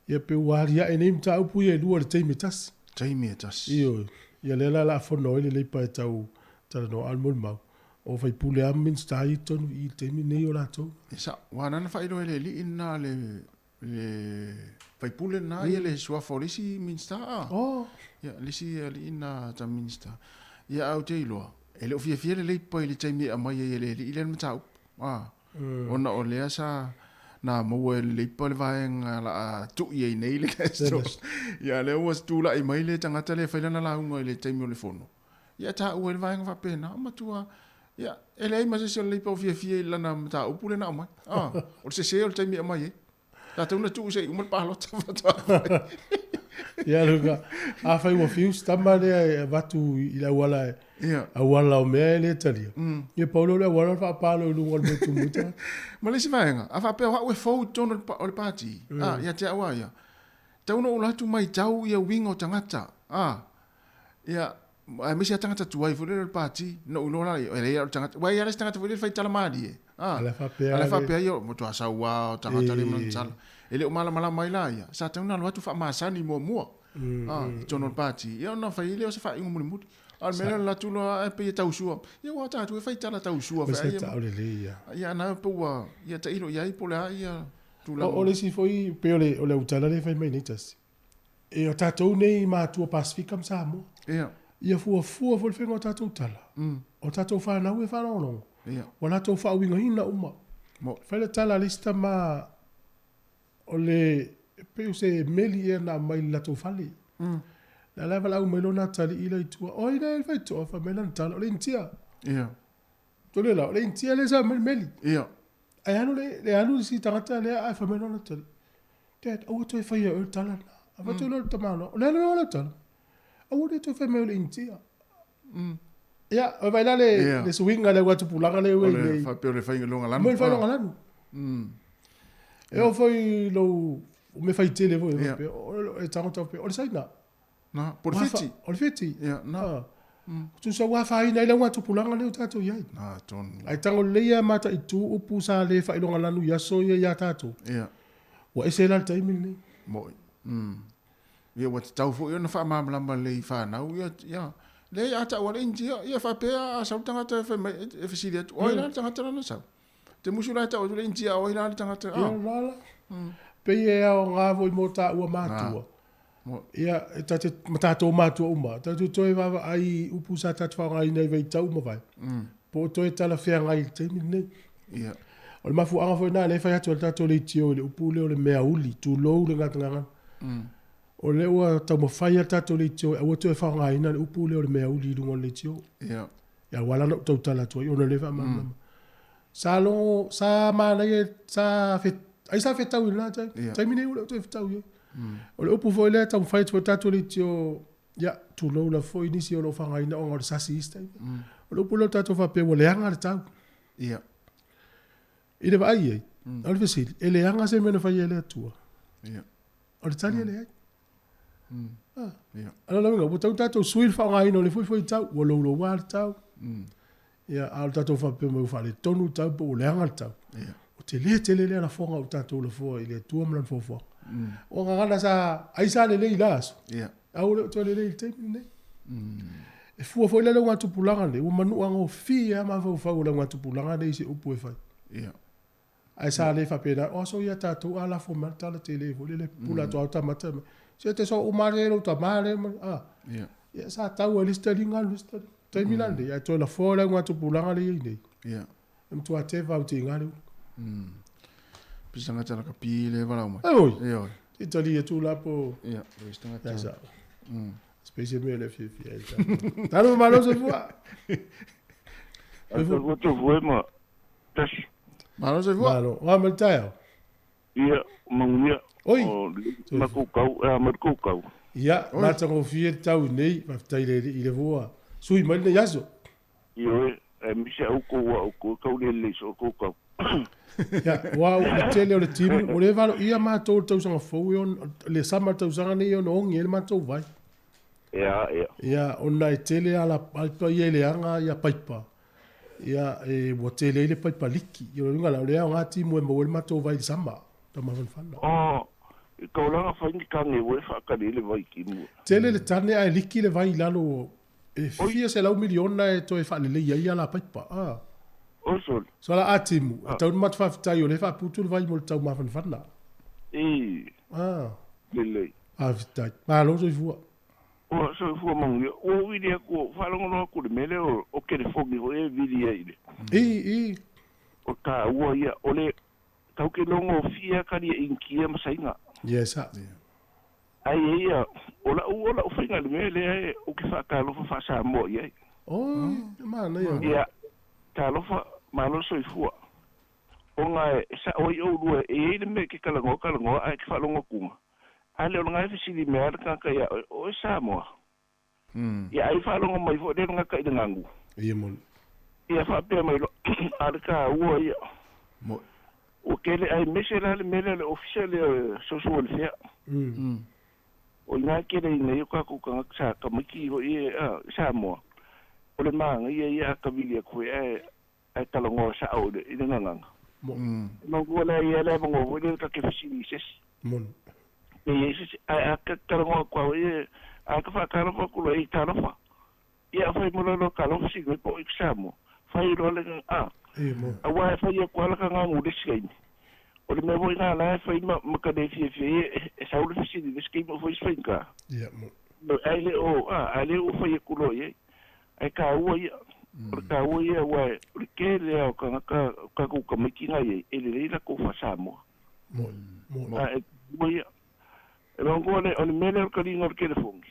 Ia pe ua aliae nei mataupu ia e lua i le taimi e tasi. Taimi e tasi. Ioe. Ia lea la o le a fono ai le Leipa e tau talanoa, a o le molimau, o faipule lava ma Minisita ia i totonu i i le taimi lenei o latou. E sao. Aua na ona faailoa e le alii lena le le faipule lena ia le suafa o le isi Minisita a. Oh. Ia, le isi alii lena ta Minisita. Ia ae ou te iloa, e le o fiafia le Leipa i le taimi e aumai ai e le alii lea le mataupu. A. Ona o lea sa na maua e le Leipa le vaega la a tui ai nei le National. Ia lea ua tulai mai le tagata lea e fai lana lauga i le taimi o le fono. Ia taua ai le vaega faapena, matua ia e leai ma se isi o le Leipa o fiafia i lana mataupu lea na aumai. A, o le sese o le taimi e aumai ai. Tatou na tuu se i uma le palota faatoa fai. Ia luga, afai ua fiu si tama lea e avatu i le auala e, Ia. auala o mea e le talia. Ia pau lea o le auala o le faapalo i luga o le motu mui tagata. Ma le isi vaega, a faapea o au e fou i totonu o le pati, a, ia te au lava ia, tatau ona ou alu atu matau ia uiga o tagata, a, ia, aemaise lava tagata tuai foi lele o le pati, na ou iloa la, e leai o le tagata, aua e i ai lava le isi tagata foi lele fai tala malie, a, A la faapea a la le- faapea ia, matua sau lava o tagata le ma lana tala. E le o malamalama ai la ia, sa tatau ona alu atu faamasani muamua, a, i totonu o le pati, ia ona fai ai lea o se faaiuga mulimuli. A o le mea lea o le alu atu loa ae pei e tausua, ia aua o tatou e fai tala tausua foi ai ia. Taulelei ia. Ia na pe ua, ia tailo i ai po o le a ia tulaga. O le isi foi, pei o le, o le autala lea e fai mai nei tasi, e o tatou nei matua Pasefika ma Samoa. Ia. Ia fuafua foi le faiga o tatou tala. O tatou fanau e faalogologo. Ia. Ua latou faauigaina uma. Mo. Fai le tala a le isi tama o le, pei o se meli ea na aumai i le latou fale. La la e valaau mai lona atalii la i tua, o ai lea e faitoa, fai mai lana tala, o le Initia. Ia. Tole la, o le Initia lea sa aumai le meli. Ia. Ae alu le, le alu le si tagata lea ae fai mai lona atalii, Dad, aua toe faia e oe le tala lena. Avatu loa le tamaloa, o le alu ea lau tala? Aua le toe fai mai o le Initia. Ia, o vai la le, Ia. le suiga le uatupulaga le ua O le nei. faapea o le faiga lanu. Mo le faiga lanu. E oo foi lou o mea fai tele foi Ia. faapea, o e tago tau faapea, o le Saina. Na, po o le Fiti. O le Fiti. Ia, na. Ah. Tusa ua afaina ai le augatupulaga lea ua tatou i ai. Na, tonu. Ae tago lelei lava mataitu upu sa le faailoga lanu i aso ia ia tatou. Ia. Ua ese la le taimi lenei. Moi. Ia ua tatau foi ona faamalamalama lelei i fanau ia, ia. Leai a tau a le India, ia faapea a sau le tagata e fai mai, e fesili atu, o ai la le tagata lana sau? Te musu la e tau atu le India, o ai la le tagata, Ia, la la. Pei e aoga foi mo taua matua. Ia, e ta te, ma tatou matua uma, tatou toe vaavaai i upu sa tatou faaaogaina i vaitau uma vae, po o toe talafeagai i le taimi lenei. Ia. O le mafuaaga foi lena lea e fai atu ai le tatou leitio i le upu lea o le meauli, tulou le gatagagana. O lea ua taumafai lava le tatou leitio e aua toe faaaogaina le upu lea o le meauli i luga o le leitio. Ia. Ia, ua ala ona ou tautala atu ai ona o lea e faamalamalama. Sa logo, sa manaia, sa fe, ai sa fetau i lena taimi. Ia. Taimi nei ua le o toe fetau i ai. O le upu foi lea e taumafai atu foi le tatou leitio, ia, tulou lava foi nisi o lo o faaaogaina ona o le sasi i isi taimi. O le upu lea o le tatou faapea ua leaga le tau. Ia. I le vaai i ai, o le fesili, e leaga se mea na faia e le Atua? Ia. O le tali e leai. Ah. Ia. A o lona uiga, ua tatau ona tatou sui le faaaogaina o le fuifui tau, ua louloua le tau. Ia, a o le tatou faapea mai ua faaletonu le tau po ua leaga le tau. Ia. Ua tele tele lea lafoga ua tatou lafoa i le Atua ma Lana foafoaga. O gagana sa, ai sa lelei i la aso. Ia. A ua le o toe lelei i le taimi lenei. E fua foi la le augatupulaga lenei, ua manua gofie lava mafaufau o le augatupulaga lenei i se upu e fai. Ia. Ae sa le faapena, o aso ia tatou a lafo mai le tala tele foi lele pula atu lava tamata mai. Se te so uma le lou tama le ma a. Ia. Ia sa tau ai le isi taliga alu le isi taliga. Taimi la lenei, ae toe lafoa le augatupulaga lea e i ai nei. Ia. E matua teva au tiga le ulu. Pisa tagata lakapi le valaau mai. Ai oi. Ioe. Te tali atu la po. Ia, pisa tagata. Ia sa. Space mea le fiafia ai tatou. Talofa malo soifua. Soifua soifua ma tasi. Malo soifua. Malo. Oa mai le taeao. Ia, manuia. Oi. O ma koukou, e a mai le koukou. Ia, matagofie le tau nei, faafetai i le Alii le ua sui mai lenei aso. Ioe, aemaise au kou a outou e kau lelei soo koukou. Ia, ua o le tele o le timu, ua le valoia matou i le tausaga fou e ono, le sama o le tausaga nei e ono ogi ai le matou vai. Ea, ea. Ia, ona e tele ala paipa ia e leaga ia paipa. Ia, e, ua tele ai le paipa liki. Ia, o le uiga la, o le aoga timu e maua ai le matou vai i le sama, Taumafanafana. Oh, i kaulaga fai ni kane ua e faakali ai le vai timu. Tele le tane ae liki le vai i lalo o, e fia selau miliona e toe faalelei ai ala paipa. Ah. Oi sole. So ala a timu, e tau ni matou faafetai o lea e faaputu le vai mo le taumafanafana. I. Ah. Lelei. Faafetai. Malo soifua. Ua soifua manuia. Ua ou vili atu, ua faalogologo atu i le mea lea o telefoni foi e vili ai i le. I, i. O taua ia, o le, tau ke logo fia kali e Initia ma Saina. Yes a. Ai e ia, o la'u, o la'u faiga i le mea lea e, ou te faatalofa faa-Samoa i ai. Oi, e manaia. Ia, talofa, malo soifua. Ona e sa'o ai oulua, e i ai le mea e te talanoa talanoa ae te faalogo atuga. A le o lena e fesili mea le tagata ia oe, o oe Samoa. Ia ai faalogo mai foi lea le tagata i le gagu. Ia moni. Ia faapea mai loa, a le taua ia. Ua tele aemaise la le mea lea o le ofisa lea o Social Welfare. O i ina e tele ai nei o tatou tagata sa tamaiti foi e i Samoa. O le manaia ia a tavili atu foi ae ae talanoa sa'o i le gagana. E manatua lea ia le avanoa foi lea ta te fesili i se isi. Moni. Pe i ai se isi, ae a ta talanoa atu lava ia, a ta faatalofa atu loa, ei talofa. Ia fai mo loa talofa sini mai po o i Samoa. Fai loa le a. Aua e fai atu lava la tagagu i le isi taimi. O le mea foi lena la e fai ma ma ka le fiafia ai e sau le fesili i le isi taimi o fai se faigata. Ia moni. Ae le o, a, ae le ua fai atu loa i ai. Ae taua ia. O le taua ia aua o le tele lava o tagata o tatou tamaiti na i ai, e lelei latou faa-Samoa. Moni, moni. A e taua ia. E manatua le, o le mea lea o le taliga o le telefoni,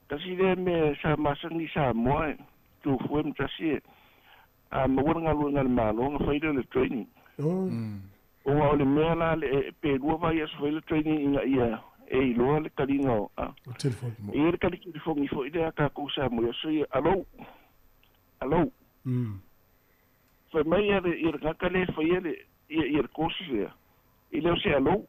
tasi lea mea sa masani i Samoa e tu fue ma tasi e, a maua le galuega a le Malo ona fai lea o le training. Ona o le mea la le, pe lua vaiaso fai le training ina ia e iloa le taliga o, a. O telefoni. E i ai le tali telefoni foi lea a tatou Samoa i aso ia, alou, alou. Fai mai ia le, ia le tagata lea e faia le, ia, ia le course lea, e le o se alou.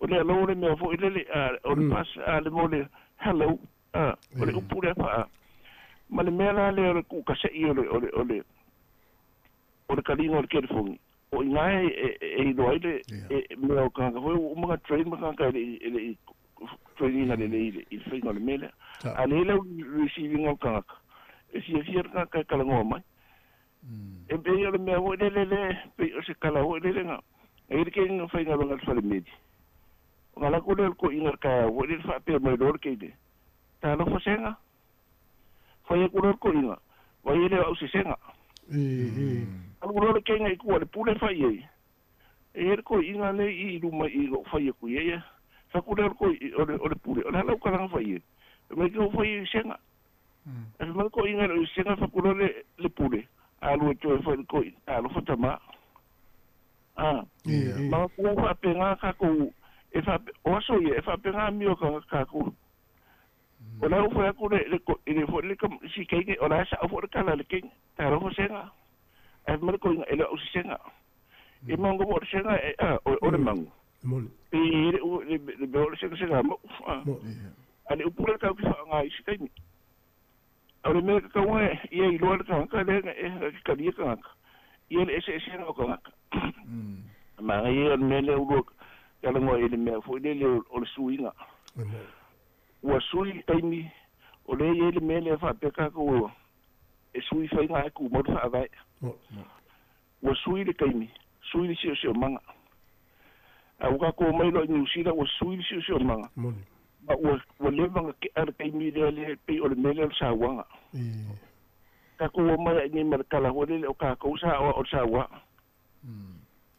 O le alou o le mea foi lele, a, o le pass, a le mea o le hello, a, o le upu lea faa, ma le mea la lea o le tuukase'i o le, o le, o le, o le taliga o le telefoni, o i ina e, e iloa ai le, e, mea o tagata foi ua uma ona train ma tagata e le i, e le i train ina lelei i le, i le faiga o le mea lea. A lea lau receiving o le tagata, e fiafia le tagata e talanoa mai. E pei o le mea foi lele le, pei o se tala foi lele na, na i ai le kei faigaluega i le falemeli. Ona alu atu lea o le toeaina i le taeao foi lele faapea mai loa le teine, Talofa Sega. Fai atu loa le toeaina, Vai e le o au se Sega. Alu loa le teine i tua i le pule fai ai, E i ai le toeaina lea i i luma i i lou fai atu i ai a. Fai atu lea o le toeaina, o le, o le pule, o le a lau talaga fai ai? Fai mai ke ou fai ai i Sega. Ae fai mai le toeaina e le o i Sega, fai atu loa le, le pule, alu e toe fai i le toeaina, Talofa tama. A, ma ua faapena tatou, e faapea, o aso ia, e faapena amio a tagata tatou. O la ua fai atu le, le, i le foi le si teine, o la e sa'o foi le tala a le teine, talofa Sega. Ae fai mai le toeaina, e le o au se Sega. E maunga foi o le Sega, e, a, o le magu. Pe i le, le, le mea o le Sega Sega mau. A, a le upu lea tatou te faaaoga i isi taimi. A o le mea e tatau ona ia iloa e le tagata lea e talia tagata, ia le eseesega o tagata. Manaia ia o le mea lea ua talanoa i le mea foi lele o le suiga. Ua sui le taimi, o lea e i ai le mea lea faapea tatou e sui faiga ae tumau le faavae. Ua sui le taimi, sui le siosiomaga. A ua tatou omai loa i Niu Sila ua sui le siosiomaga. Ma ua, ua leva ona tea le taimi lea lea pei o le mea lea o le sauaga. Tatou omai ae nei ma le tala foi lele o tatou sa o le sauaga.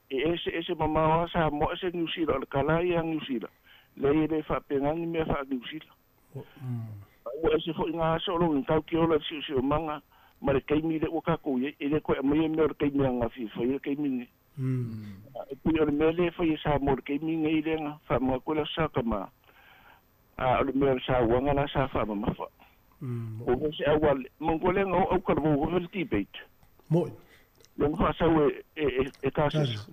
E eseese mamao lava Samoa ese Niu Sila, o le tala ia a Niu Sila, leai e le faapena ni mea faa-Niu Sila. Ua ese fo'i gā aso o lou tau ki ola i le siosiomaga ma le taimi lea ua tatou i ai, e lē toe aumaia mea o le taimi ananafi e fai ai le taimi lenei. E pei o le mea lea e fai e Samoa i le taimi lenei lea na faamanatu ai le Aso Sa Tamā, a o le mea o le sauaga la sa faamamafa. Po o se auala, manatua lea na oo autalavou foi fai le debate. Mo'i. Lea na faasau e e e Tasesa.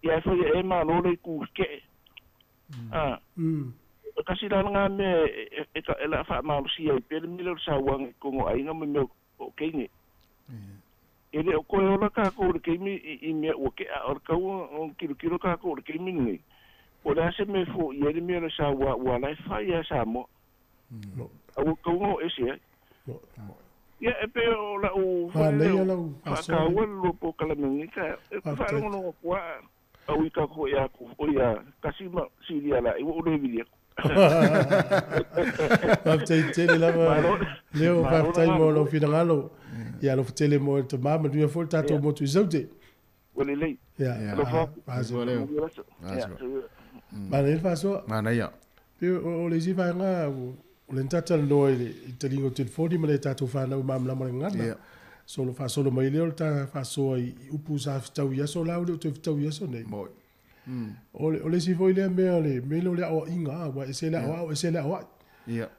Ia ae fai e malo le itu tetee. A. E tasi la lena mea e la faamalosia ai pea le mea lea o le sauaga i totonu o aiga ma mea o teine. E le o toe ola tatou i le taimi i mea ua tea, a o le tatau ona tilotilo tatou i le taimi lenei, po o le a se mea e foia ai le mea o le saua aua o la e fai lava e Samoa. A ua tatau ona o ese ai. Ia, e pei o lau foi lea faataua le lua polokalame i lenei taeao. E faalogologo atu lava Au i ka koe aku, o ia kasi ma silia la i ua ou le vili atu. Faafetai tele lava Leo, faafetai mo lou finagalo. Ia alofa tele mo le tama, manuia foi le tatou motu i Saute. Ua lelei. Ia. Alofa atu. Manuia le aso. Manaia le faasoa. Manaia. Pei o le isi vaega o lea na ta talanoa i le taliga o telefoni ma le tatou fanau e malamalama i le gagana. Solo faasolo mai lea o le ta faasoa i upu sa fetau i aso la ua le o toe fetau i aso nei. Moi. O le isi foi lea mea o le mea lea o le aoaiga, aua e ese le aoao ese le aoai.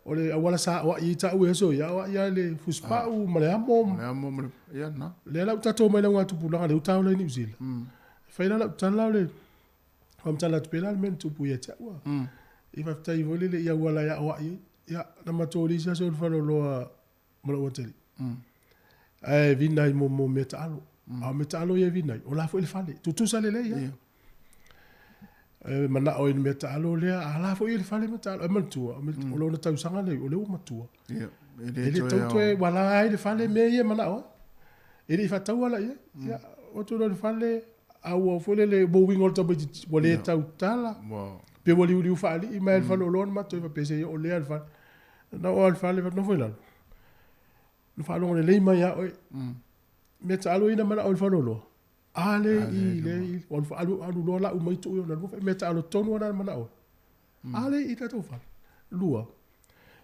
O le auala sa aoai ai taua i aso ia, aoai lava i le fusipau ma le amo. Ma le amo ma le, ia na. Lea la ua tatou omai i le augatupulaga lea ua ta ola i Niu Sila. E fai la lau tala o le faamatala atu pea la le mea na tupu ia te au a. I faafetai foi lele i auala e aoai ai. Ia, na matou le isi aso i le faleoloa ma lou atalii. Ae vina ai mo mea taalo. A o mea taalo ia e vina ai, o la foi le fale. Tutusa lelei lava. E manao i le mea taalo lea, a la foi i le fale mea taalo. Ae manatua, o lona tausaga lea, o lea ua matua. E le tau toe, ua la ai le fale mea ia e manao ai. E le i faataua la i ai. Ia, o atu loa i le fale, a ua foi lele, ua uiga o le tamaitiiti, ua le tautala, pe ua liuliu faalii mai le faleoloa na matou faapea se i oo lea i le fale. Na oo lava i le fale, nofo i lalo, na faalogo lelei mai ia oe. Mea taalo ia na manao i le faleoloa, a le i, le i, ua alu, alu loa lau mai tuu i ona luma, mea taalo tonu lava na manao ai. A le i tatou fale. Lua,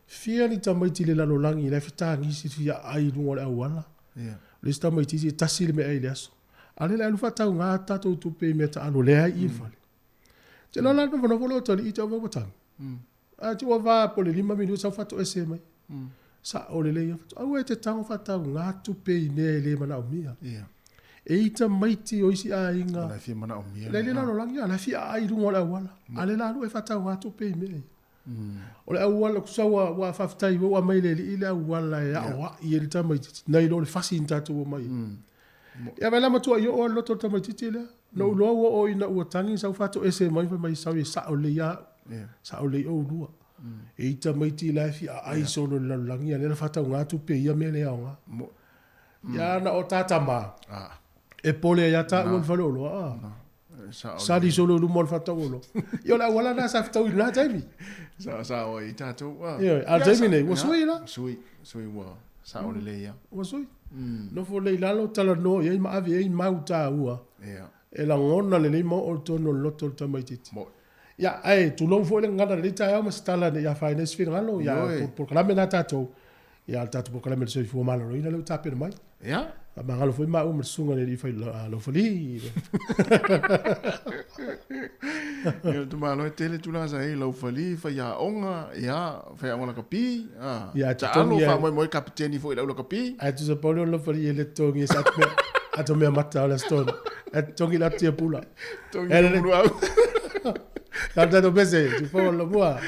fia ni tamaiti i le lalolagi la e fetagisi i le fia aai i luga o le auala. O le isi tamaitiiti e tasi le meaai i le aso. A o lea o le a alu faatauga tatou tupe i mea taalo leai i le fale. Te iloa la nofonofo lou atalii te au ua tagi. Ae te ua va po o le 5 minute sau faatoese mai. Sao lelei ia. Aua e te tago faatauga tupe i mea e le manaomia. E i tamaiti o isi aiga. La e fia manaomia. La e le lalolagi, la e fia aai i luga o le auala. A lea la alu e faatauga tupe i mea ia. O le auala, tusa ua, ua faafetai ua aumai e le Alii le auala e aoai ai le tamaitiiti, nai lo le fasi na tatou omai ai. Ia vaai la matuai oo lava le loto o le tamaitiiti lea. Na ou iloa ua oo ina ua tagi sau faatoese mai fai mai sau e sao lelei ia au, sao lelei oulua. E i tamaiti la e fia aai solo i le lalolagi a lea na faatauga tupe i ia mea le aoga. Ia na o ta tama e pole ai lava taua i le faleoloa a. Sali solo i luma o le faatau oloa. Ia o le auala lena sa fetau i lena taimi. Sa sao ai tatou. Ioe, a o le taimi nei ua sui la. Sui, sui ua sao lelei ia. Ua sui. Nofo lelei i lalo, talanoa i ai ma ave i ai mau taua. E lagona lelei ma oo i totonu o le loto o le tamaitiiti. Ia, ae tulou foi le gagana i lenei taeao ma se tala ne i afaina ai se finagalo. Ia, polokalame lena a tatou. Ia, o le tatou polokalame o le soifua maloloina lea ua tapena mai. Ia. Faamagalo foi maua ma le susuga i le alii fai laufali. Ia, tumalo e tele tulaga sa i ai laufali, faiaoga, ia, faiaoga lakapi, a. Ia, taalo, faamoemoe kapiteni foi i le au lakapi. Ae tusa pau lea o le laufali e le totogi e se atomea, atomea mata o le Aso Toonai. Ae totogi i le atu tiapula. Totogi i le luau. Tau tatou pese, tupou o le lomua.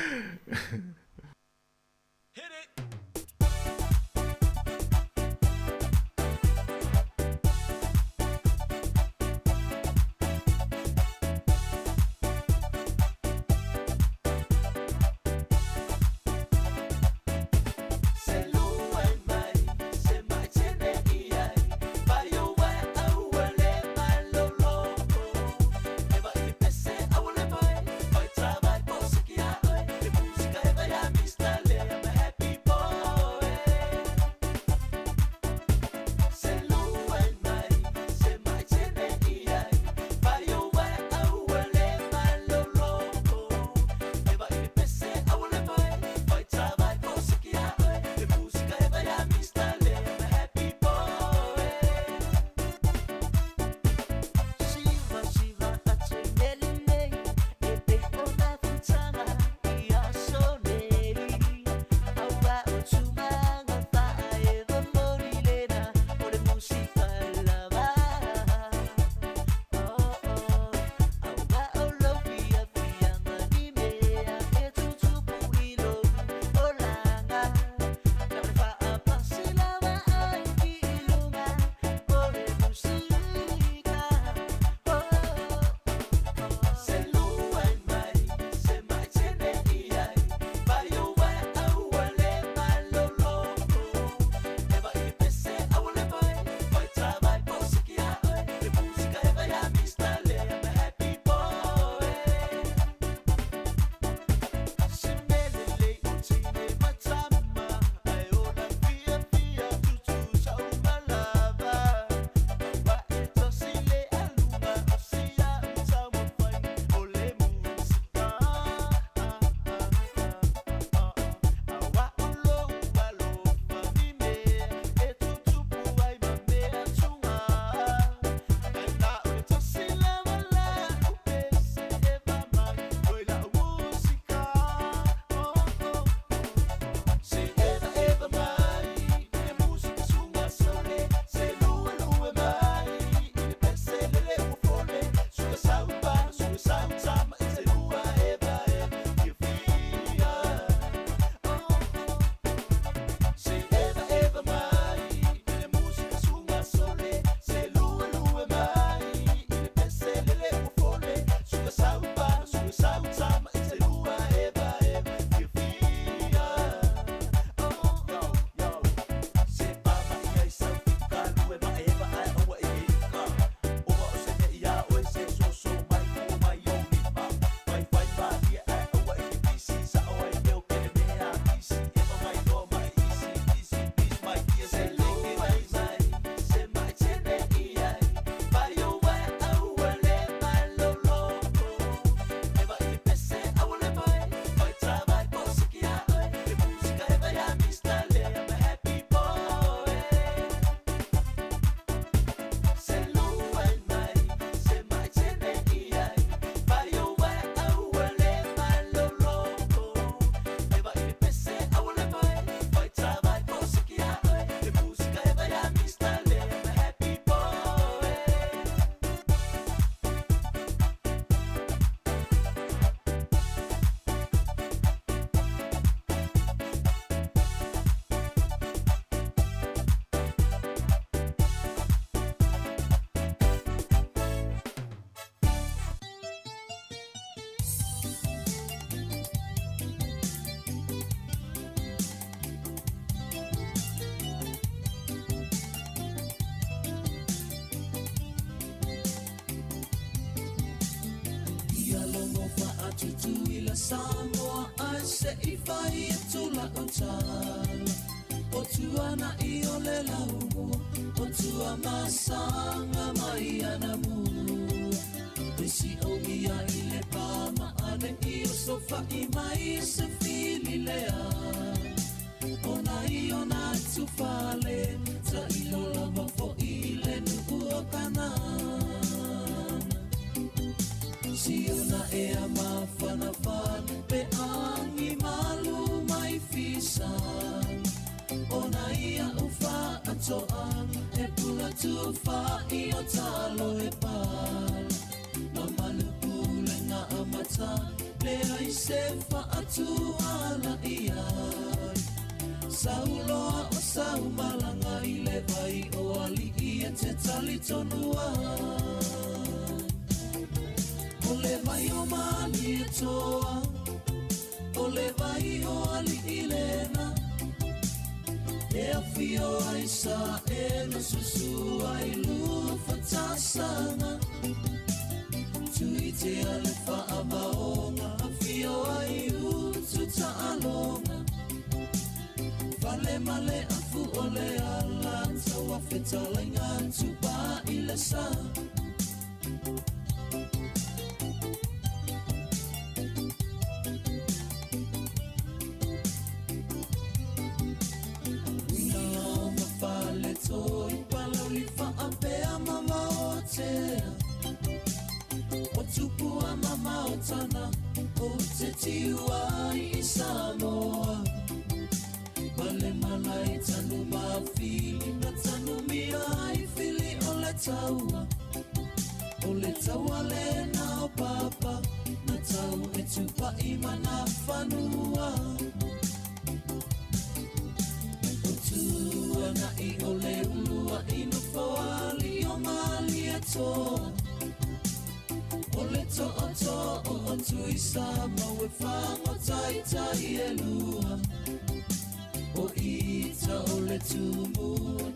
Tutuila Samoa ae se'i fai atu la'u tala. O tuana'i o le laumua O Tuamasaga mai anamua. E si'ogia i le pama'ane'i o sofa'i mai e se fili leai. Ona i ona tufale Ta'ilo lava fo'i i le nu'u o Kanana. Siona e a mafanafana Pe agi malu mai fisaga. Ona ia u fa'ato'aga E pula tufa'i o talo e pala. Mamalu pulega amata Leai se fa'atuala i ai. Sauloa o saumalaga i le vai o ali'i e te talitonu ai. O le vai o Malietoa, o le vai o ali'i lena. E afio ai sa e na susu ai lua fatasaga. Tuitea le fa'avaoga, afio ai utu ta'aloga. Fale ma le afu o le ala, taua fetalaiga tupa'i le sa. Uina ma fale toi, palauli fa'apea ma vaotea. O tupua mamaotana, o te tiu ai i Samoa. Male malai tanu mafili, na tanu mia ai fili o le taua. O le taua le na o papa, na tau e tupa'i mana fanua. O tuana'i o le ulua'i nofoali o Malietoa. O le to'oto'o o Tuisama e fagotaitai e lua. O ita o le tumu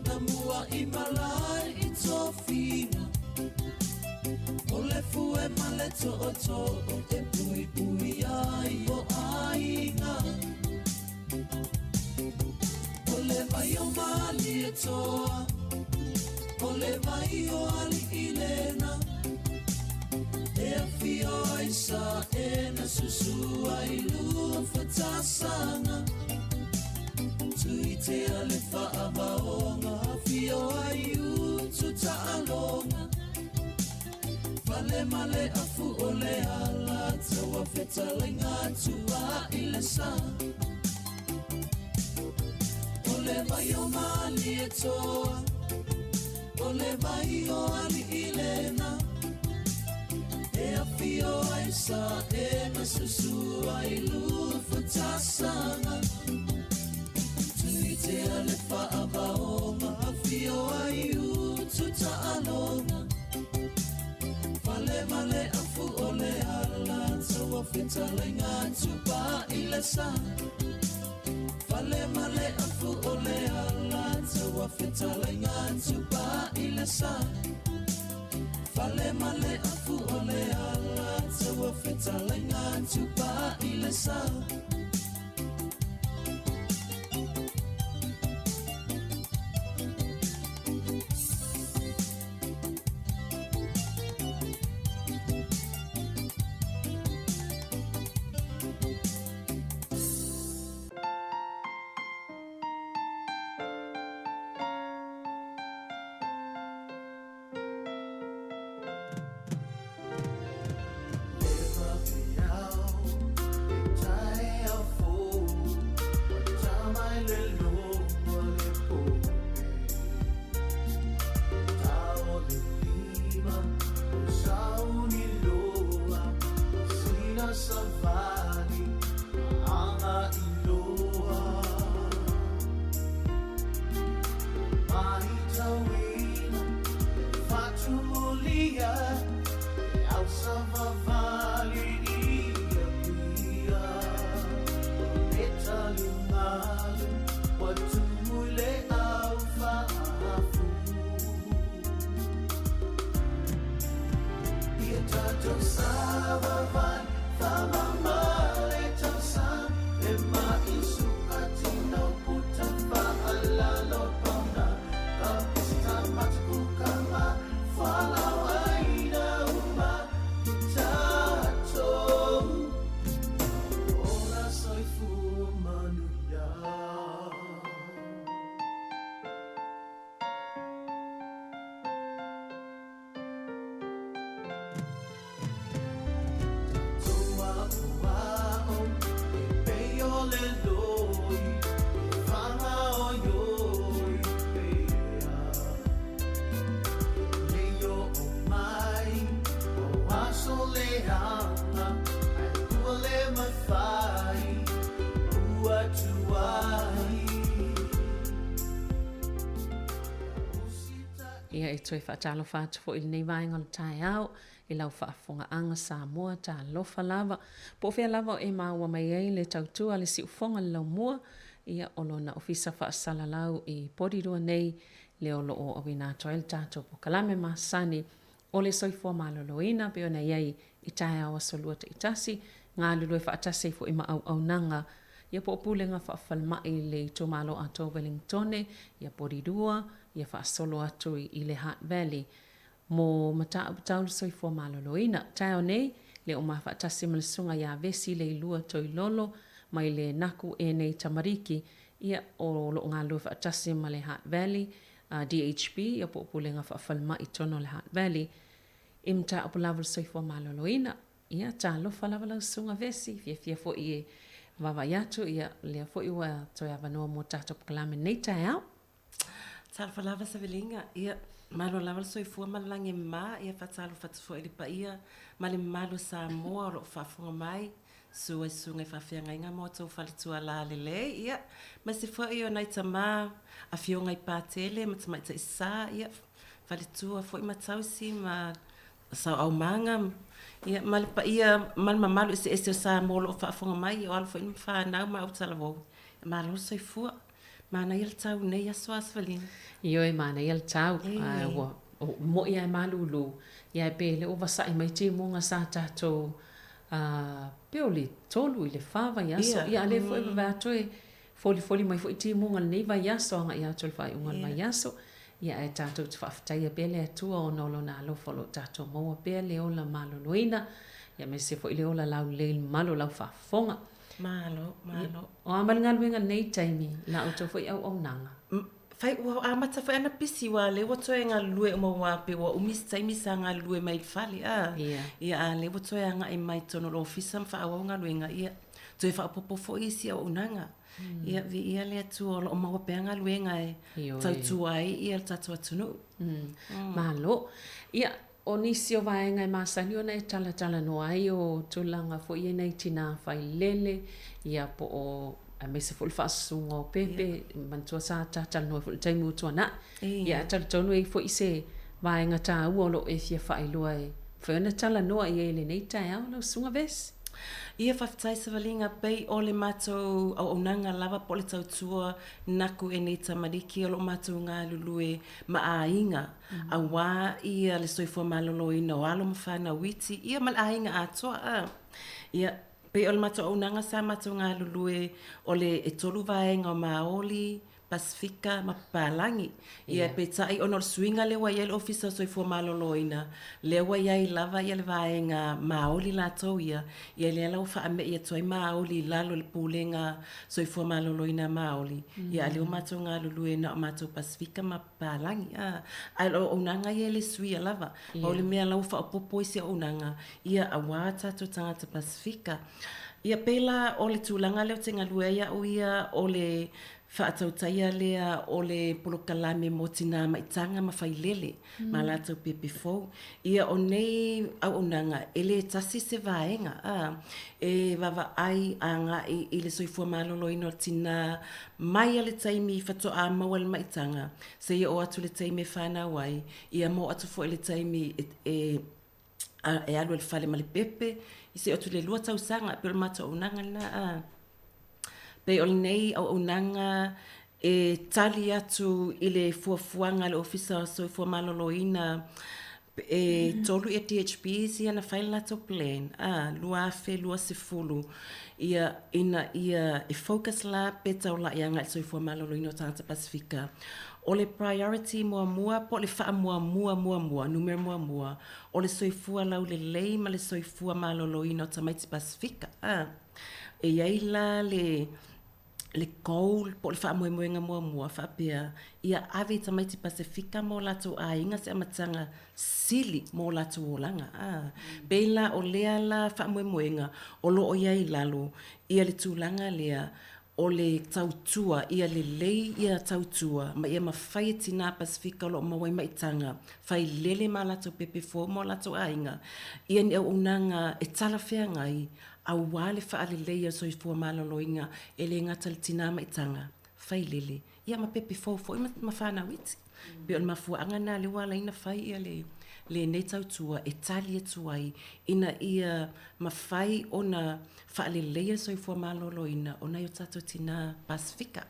na mua'i malae i tofiga. O le fue ma le to'oto'o e puipui ai o aiga. O le vai o Malietoa, o le vai o ali'i lena. E afio ai sa e na susu ai lua fatasaga. Tuitea le fa'avaoga, afio ai utu ta'aloga. Fale ma le afu o le ala, taua fetalaiga tua'i le sa. O le vai o Malietoa, o le vai o ali'i lena. E afio ai sa e na susu ai lua fatasaga. Tuitea le fa'avaoga, afio ai utu ta'aloga. Fale ma le afu o le ala, taua fetalaiga tupa'i le sa. Fale ma le afu o le ala, taua fetalaiga tupa'i le sa. Fale ma le afu o le ala, taua fetalaiga tupa'i le sa. le loi e fāgaoioi pea. Nei oo mai o aso leaga ae ua le mafai ua tuai. Ia e toe faatalofa atu foi i lenei vaega o le taeao i lau faafofogaaga Samoa, talofa lava. Po o fea lava o e maua mai ai le tautua a le siufofoga le laumua, ia o lona ofisa faasalalau i Porirua nei lea o lo o auina atu ai le tatou polokalame masani o le soifua maloloina pei ona i ai i taeao aso Lua taitasi, galulue faatasi ai foi ma auaunaga ia po o pulega faafalemai i le itumalo atoa o Wellingtone, ia Porirua, ia faasolo atu i le Hutt Valley mo mataupu tau le soifua maloloina. Taeao nei, le o ma faatasi ma le Susuga ia Vesi Leilua Toilolo mai le Naku e nei Tamariki, ia o lo o galulue faatasi ma le Hutt Valley DHB, ia po o Pulega Faafalemai i totonu o le Hutt Valley i mataupu lava o le soifua maloloina. Ia, talofa lava lau Susuga Vesi, fiafia foi e vaavaai atu, ia lea foi ua toe avanoa mo tatou polokalame nei taeao. Talofa lava Savelinga, ia malo lava le soifua ma le lagi e mama, ia faatalofa atu foi i le paia ma le mamalu o Samoa o lo o faafofoga mai, susu i susuga i faafeagaiga ma outou faletua lalelei, ia aemaise foi o nai tama afioga i Patele ma Tamaitai Sa, ia faletua foi ma tausi ma Saoaumaga, ia ma le paia ma le mamalu eseese o Samoa o lo o faafofoga mai, ia o alo foi ma fanau ma autalavou, malo le soifua. Manaia le tau i nei aso a Savalina. Ioe, manaia le tau. Ae ua mo'i lava e malūlū, ia ae pe le o vasa'i mai timuga sa tatou pe o le 3 i le 4 vaiaso. Ia, a lea foi e vavae atu e folifoli mai foi timuga i lenei vaiaso agai atu i le faaiuga o le vaiaso. Ia ae tatou te faafetaia pea le Atua ona o Lona alofa o lo o tatou maua pea le ola maloloina, ia aemaise foi le ola laulelei i le mamalu o lau faafofoga. Malo, malo. O a ma le galuega i lenei taimi, la outou foi auaunaga? Fai, ua amata foi ana pisi aua lea ua toe galulue uma aua pei ua umi se taimi sa galulue mai i le fale, a. Ia. Ia, a lea ua toe agai mai i totonu o le ofisa ma faaauau galuega, ia, toe faaopoopo foi isi auaunaga. Ia, viia le Atua o lo o maua pea galuega e tautua ai ia le tatou atunuu. Malo. Ia, o nisi o vaega e masani ona e talatalanoa ai o tulaga foi ia i nai tinā failele, ia po o aemaise foi le faasusuga o pepe, manatua sa talatalanoa foi i le taimi ua tuanai. Ia, ae talitonu e i ai foi se vaega taua o lo o e fia faailoa e mafai ona talanoa i ai i lenei taeao lau Susuga Vesi. Ia, faafetai Savaliga, pei o le matou auaunaga lava po o le tautua naku e nei tamaliki o lo o matou galulue ma aiga aua ia le soifua maloloina o alo ma fanau iti, ia ma le aiga atoa. A. Ia, pei o le matou auaunaga sa matou galulue o le e tolu vaega o Maoli, Pasefika ma Papalagi. Ia, peitai ona o le suiga lea ua i ai le Ofisa o Soifua Maloloina, lea ua i ai lava ia le vaega Māori latou ia, ia lea la ua faame'i atu ai Māori i lalo o le Pulega Soifua Maloloina Māori, ia a lea ua matou galulue na o matou Pasefika ma Papalagi, a. Ae o le auaunaga ia e le suia lava. Pau le mea la ua faaopoopo isi auaunaga, ia aua tatou tagata Pasefika. Ia pei la o le tulaga lea ou te galue ai au ia o le faatautaia lea o le polokalame mo tinā maitaga ma failele ma latou pepe fou. Ia o nei auaunaga e le tasi se vaega a e vaavaai agai i le soifua maloloina o tinā mai a le taimi faatoa maua le maitaga seia oo atu i le taimi e fanau ai, ia ma oo atu foi i le taimi e e alu i le fale ma le pepe, i seia oo atu i le 2 tausaga, e pei o le matou auaunaga lena a. Pei o lenei auaunaga e tali atu i le fuafuaga a le Ofisa o Soifua Maloloina e tolu ia DHBs ia na fai le latou plan a, 2020 ia ina ia e focus la pe taulai agai i le soifua maloloina o tagata Pasefika. O le priority muamua po o le faamuamua muamua, numera muamua, o le soifua laulelei ma le soifua maloloina o tamaiti Pasefika. A, e i ai la le. Le goal po o le faamoemoega muamua faapea ia ave i tamaiti Pasefika ma o latou aiga se amataga sili mo o latou olaga. A pei la o lea la faamoemoega o lo o i ai i lalo ia le tulaga lea o le tautua ia lelei ia tautua ma ia mafai e tinā Pasefika o lo o maua ai maitaga failele ma a latou pepe fou ma o latou aiga ia ni auaunaga e talafeagai aua le faaleleia o le soifua maloloina e le gata i le tinā maitaga, failele, ia ma pepe fou foi ma fanau iti. E pei o le mafuaaga lena lea ua ala ai ona fai ia lenei tautua e tali atu ai ina ia mafai ona faaleleia le soifua maloloina o nai o tatou tinā Pasefika.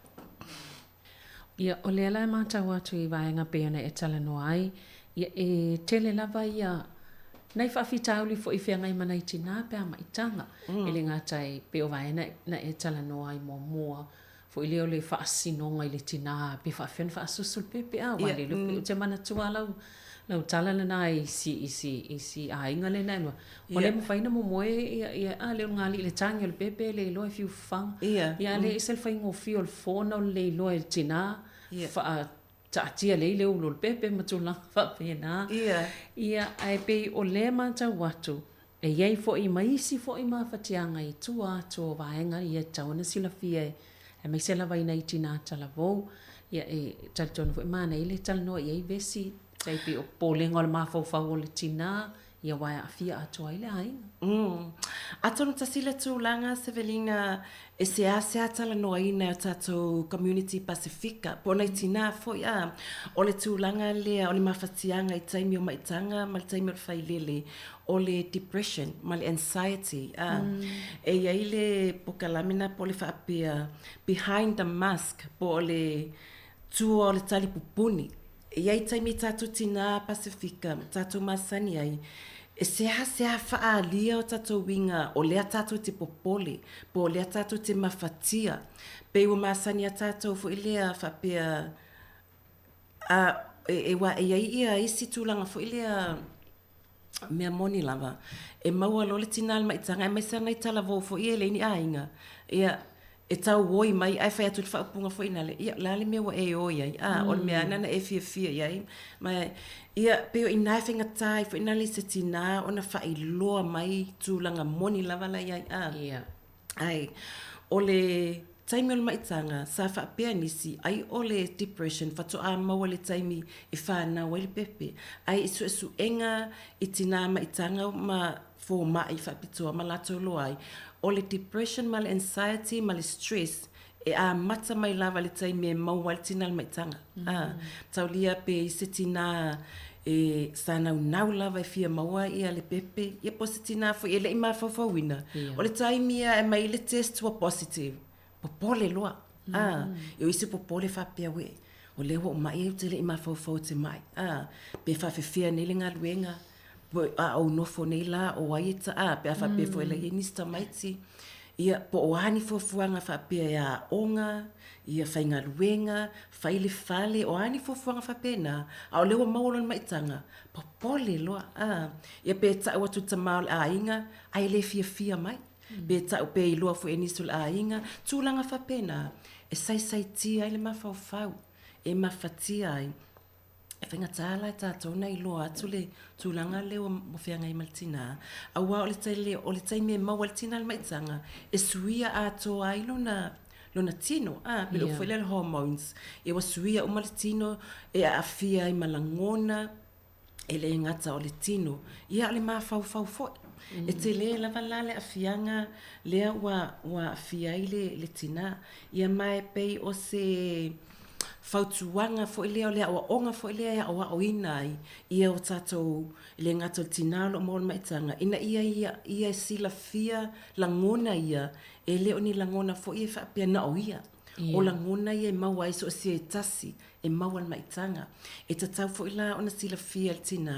Ia, o lea la e matau atu i vaega pei ona e talanoa ai, ia e tele lava ia nai faafitauli foi i feagai ma nai tinā pe a maitaga. E le gata e pei o vaega na e talanoa ai muamua foi lea o le faasinoga i le tinā pe faafefea ona faasusu le pepe a, aua lele ou te manatua lau lau tala lena i si i si i si aiga lena e lua. Ua le mafai ona momoe ia ia a leo le galii le tagi o le pepe le iloa e fiu fafaga. Ia a le ese le faigofie o le fo ona o le le iloa e le tinā faa taatia lelei le ulu o le pepe ma tulaga faapena. Ia ae pei o lea e matau atu e i ai foi ma isi foi mafatiaga i tua atu o vaega ia e tatau ona silafia e aemaise lava i nai tinā talavou. Ia e talitonu foi manaia le talanoa i ai vesi tai pei o popolega o le mafaufau o le tinā ia aua e aafia atoa ai le aiga. Umm. Atonu tasi le tulaga Sevelina e seasea talanoaina e o tatou community Pasifika po o nai tinā foi a, o le tulaga lea o le mafatiaga i taimi o maitaga ma le taimi o le failele o le depression ma le anxiety a. E i ai le pokalame na po o le faapea behind the mask po o le tua o le talipupuni. E i ai taimi tatou tinā Pasifika ma tatou masani ai, e seasea faaalia o tatou uiga o lea tatou te popole, po o lea tatou te mafatia. Pei ua masani a tatou foi lea faapea, a, e, e, e i ai ia isi tulaga foi lea, mea moni lava, e maua loa le tinā i le maitaga aemaise lava nai talavou foi ia e leai ni aiga, ia, e tauoi mai ae fai atu le faaupuga foi lale, ia, o le a le mea ua e oi ai? A, o le mea lava lena na e fiafia i ai. Ma, ia, pei o i ina e faigata ai foi lale i se tinā ona faailoa mai tulaga moni lava la e i ai, a. Ia. Ae, o le taimi o le maitaga, sa faapea nisi, ai o le depression faatoa maua i le taimi e fanau ai le pepe. Ae i suesuega i tinā maitaga ma fomai faapitoa ma latou loa ai, o le depression ma le anxiety ma le stress e amata mai lava i le taimi e maua ai le tinā i le maitaga. Ā, taulia pe i se tinā e sa naunau lava e fia maua ia le pepe, ia po o se tinā foi e le i mafaufauina, o le taimi lava e aumai ai le test ua positive, popole loa. Ā, e o isi popole faapea, uē, o lea ua ou mai ai ou te le i mafaufau ou te mai, ā, pe faafefea nei le galuega, a ou nofo nei la o ai e ta, a, pe a faapea foi la e i ai nisi tamaiti, ia, po o a ni fuafuaga faapea e aoga, ia faigaluega, fai le fale, o a ni fuafuaga faapena, a o lea ua maua lona maitaga, popole loa, a, ia pe tau atu i le tama o le aiga, ae le fiafia mai, pe tau pe iloa foi e nisi o le aiga, tulaga faapena, e saisaitia ai le mafaufau, e mafatia ai. E faigata la e tatou ona iloa atu le tulaga lea ua feagai ma le tinā, aua o le tele, o le taimi e maua ai le tinā i le maitaga, e suia atoa ai lona, lona tino, a, pei o le upu foi lea o le hormones, ia ua suia uma le tino, e aafia ai ma lagona, e le gata o le tino, ia a o le mafaufau foi. E tele lava la le aafiaga lea ua, ua aafia ai le, le tinā. Ia ma e pei o se fautuaga foi lea, o le aoaoga foi lea e aoaoina ai ia o tatou, e le gata o le tinā o lo o maua le maitaga, ina ia ia, ia silafia lagona ia, e le o ni lagona foi e faapea na o ia. O lagona ia e maua ai so o se tasi e maua le maitaga. E tatau foi la ona silafia e le tinā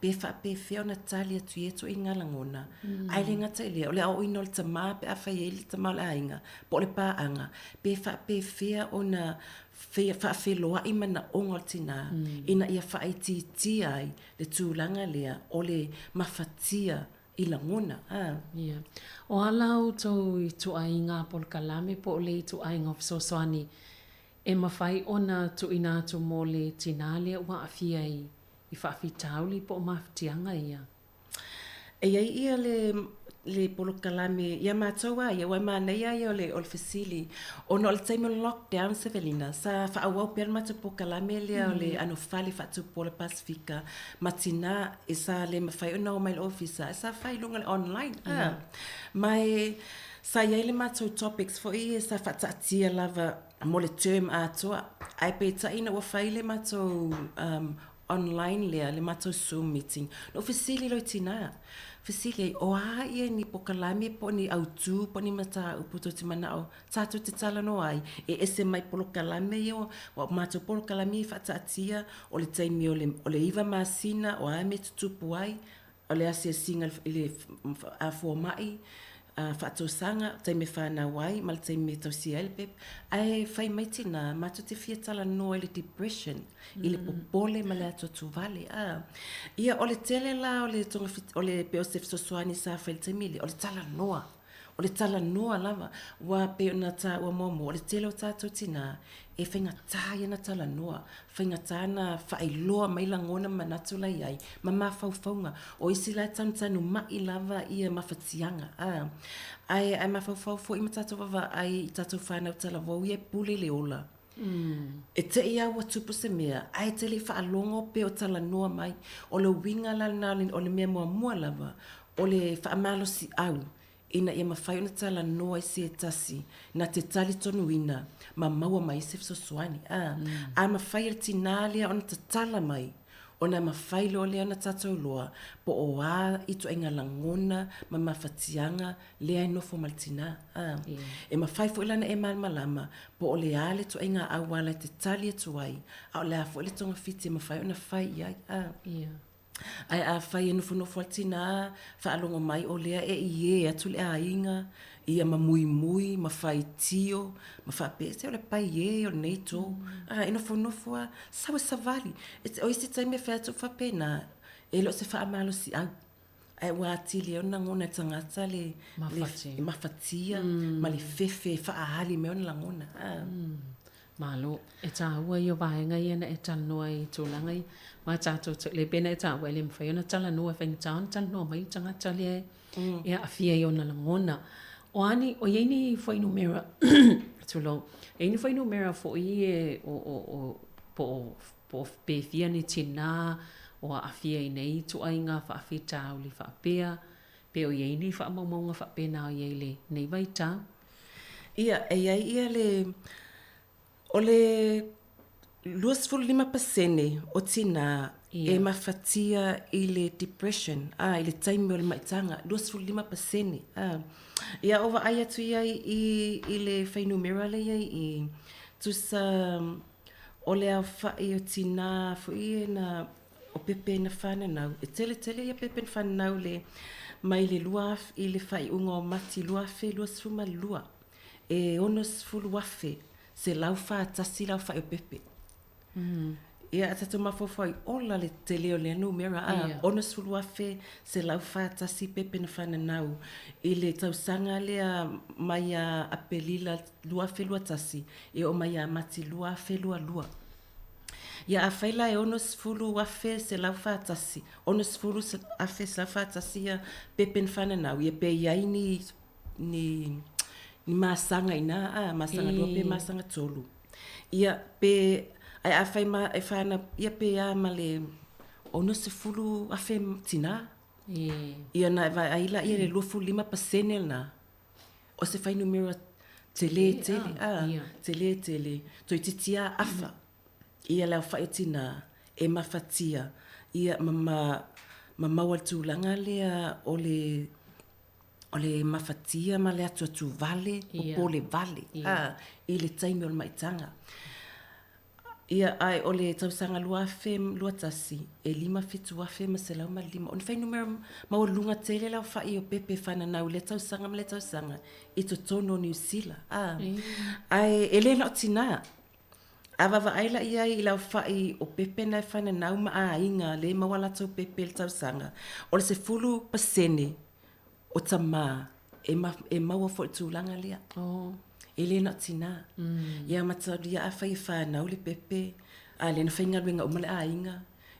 pe faapefea ona tali atu i ia ituaiga lagona. Ae le gata i lea, o le aoaoina o le tama pe afai e i ai le tama o le aiga, po o le paaga, pe faapefea ona faafeloai manaoga o le tinā ina ia faaitiitia ai le tulaga lea o le mafatia. i lagona, a. Ia. O a la outou ituaiga polokalame po o le ituaiga o fesoasoani e mafai ona tuuina atu mo le tinā lea ua aafia i faafitauli po o mafatiaga ia? E i ai ia le le polokalame ia matou a ia, aua e manaia ia o le o le fesili, ona o le taimi o le lockdown Sevelina, sa faaauau pea le matou polokalame lea o le anofale faatupu o le Pasefika ma tinā e sa le mafai ona o mai i le ofisa, ae sa fai i luga o le online a. Ma e sa i ai le matou topics foi ia sa faataatia lava mo le term atoa, ae peitai ina ua fai le matou online lea, le matou zoom meeting, na ou fesili loa i tinā, fesili ai, o a ia ni pokalame po o ni autū po o ni mataupu tou te manao tatou te talanoa ai e ese mai polokalame ia, aua o matou polokalame ia e faataatia o le taimi o le o le iva masina o a mea e tutupu ai, o le asiasiga i le fomai faatausaga, taimi e fanau ai ma le taimi e tausia ai le pepe. Ae fai mai tinā, matou te fia talanoa i le depression, i le popole ma le atuatuvale. A. Ia, o le tele la o le o le pei o se fesoasoani sa fai i le taimi lea, o le talanoa. O le talanoa lava, aua pei ona taua muamua, o le tele o tatou tinā, e faigata ia ona talanoa, faigata ona faailoa mai lagona ma manatu la e i ai, ma mafaufauga. O isi la e tanutanu mai lava ia mafatiaga, a. Ae, ae mafaufau foi ma tatou vaavaai i tatou fanau talavou ia e pule i le ola. E te i lava ua tupu se mea, ae te le i faalogo pe o talanoa mai. O le uiga la lena o le mea muamua lava, o le faamalosiau ina ia mafai ona talanoa i se tasi na te talitonuina ma maua mai ai se fesoasoani. A, a mafai e le tinā lea ona tatala mai, ona mafai loa lea ona tatou iloa po o a ituaiga lagona ma mafatiaga lea e nofo ma le tinā. A, e mafai foi la ona e malamalama po o le a le ituaiga auala e te tali atu ai, a o le a foi le togafiti e mafai ona fai i ai. A. Ae afai e nofonofo lava le tinā, faalogo mai o lea e ie atu le aiga, ia ma muimui, ma faitio, ma faapea, se o le paiē o lenei itu. A, e nofonofo lava, sau e savali. O isi taimi e fai atu faapena, e le o se faamalosiau, ae ua atili ai ona lagona e le tagata le mafatia ma le fefe e faaali mai ona lagona. Malo, e tāua ia o vaega ia na e talanoa ai i tulaga ia. Ma tātou te, le pena e tāua e le mawhai ona talanoa e whaingatā ona talanoa mai le tagata lea e aafia i ona lagona. O ani, o iai ni fuainumera, tulou, e iai ni fuainumera foi e o, o, o, po o, po o pe fia ni tinā o aafia i nei ituaiga faafitauli faapea, pe o iai ni faamaumauga faapena o iai i lenei vaitau. Ia, e i ai ia le, o le 25 pasene o tinā e mafatia i le depression, ā, i le taimi o le maitaga, 25 pasene, ā. Ia, o vaai atu i ai i, i le fuainumera lea i ai i, tusa o le aofai o tinā foi ia na o pepe na whananau. E tele tele ia pepe na whananau le mai le 2000 i le faaiuga o Mati 2022 e 60,141 le aofai o pepe. Ia a tatou mafaufau i ola le tele o lea numera a 60,141 pepe na whananau i le tausaga lea mai ia Apelila 2021 e oo mai ia Mati 2022. Ia afai la e 60,141, 60,141 ia pepe na whananau, ia pe i ai ni, ni, ni masaga ina, a, masaga lua pe masaga tolu. Ia, pe, ae afai ma, e whanau, ia pe a ma le 60,000 tinā. Ia na e vaai la ia le 25% lena. O se fuainumera tele tele, a, tele tele, toeitiiti a afa ia le aofai o tinā e mafatia ia ma ma ma maua le tulaga lea o le o le mafatia ma le atuatu vale, popole vale, a, i le taimi o le maitaga. Ia, ae o le tausaga 2021, e 57,105. O ni fuainumera maualuga tele le aofai o pepe fananau i lea tausaga ma lea tausaga i totonu o Niu Sila. Ā, ae e le na o tinā. A vaavaai la i ai i le aofa'i o pepe na e fananau ma aiga lē maua latou pepe i le tausaga, o le 10% o tamā e ma, e maua foi i le tulaga lea. Oh. E le na o tinā. Mm. Ia mataulia afai e fanau le pepe, a lea na faigaluega uma le aiga,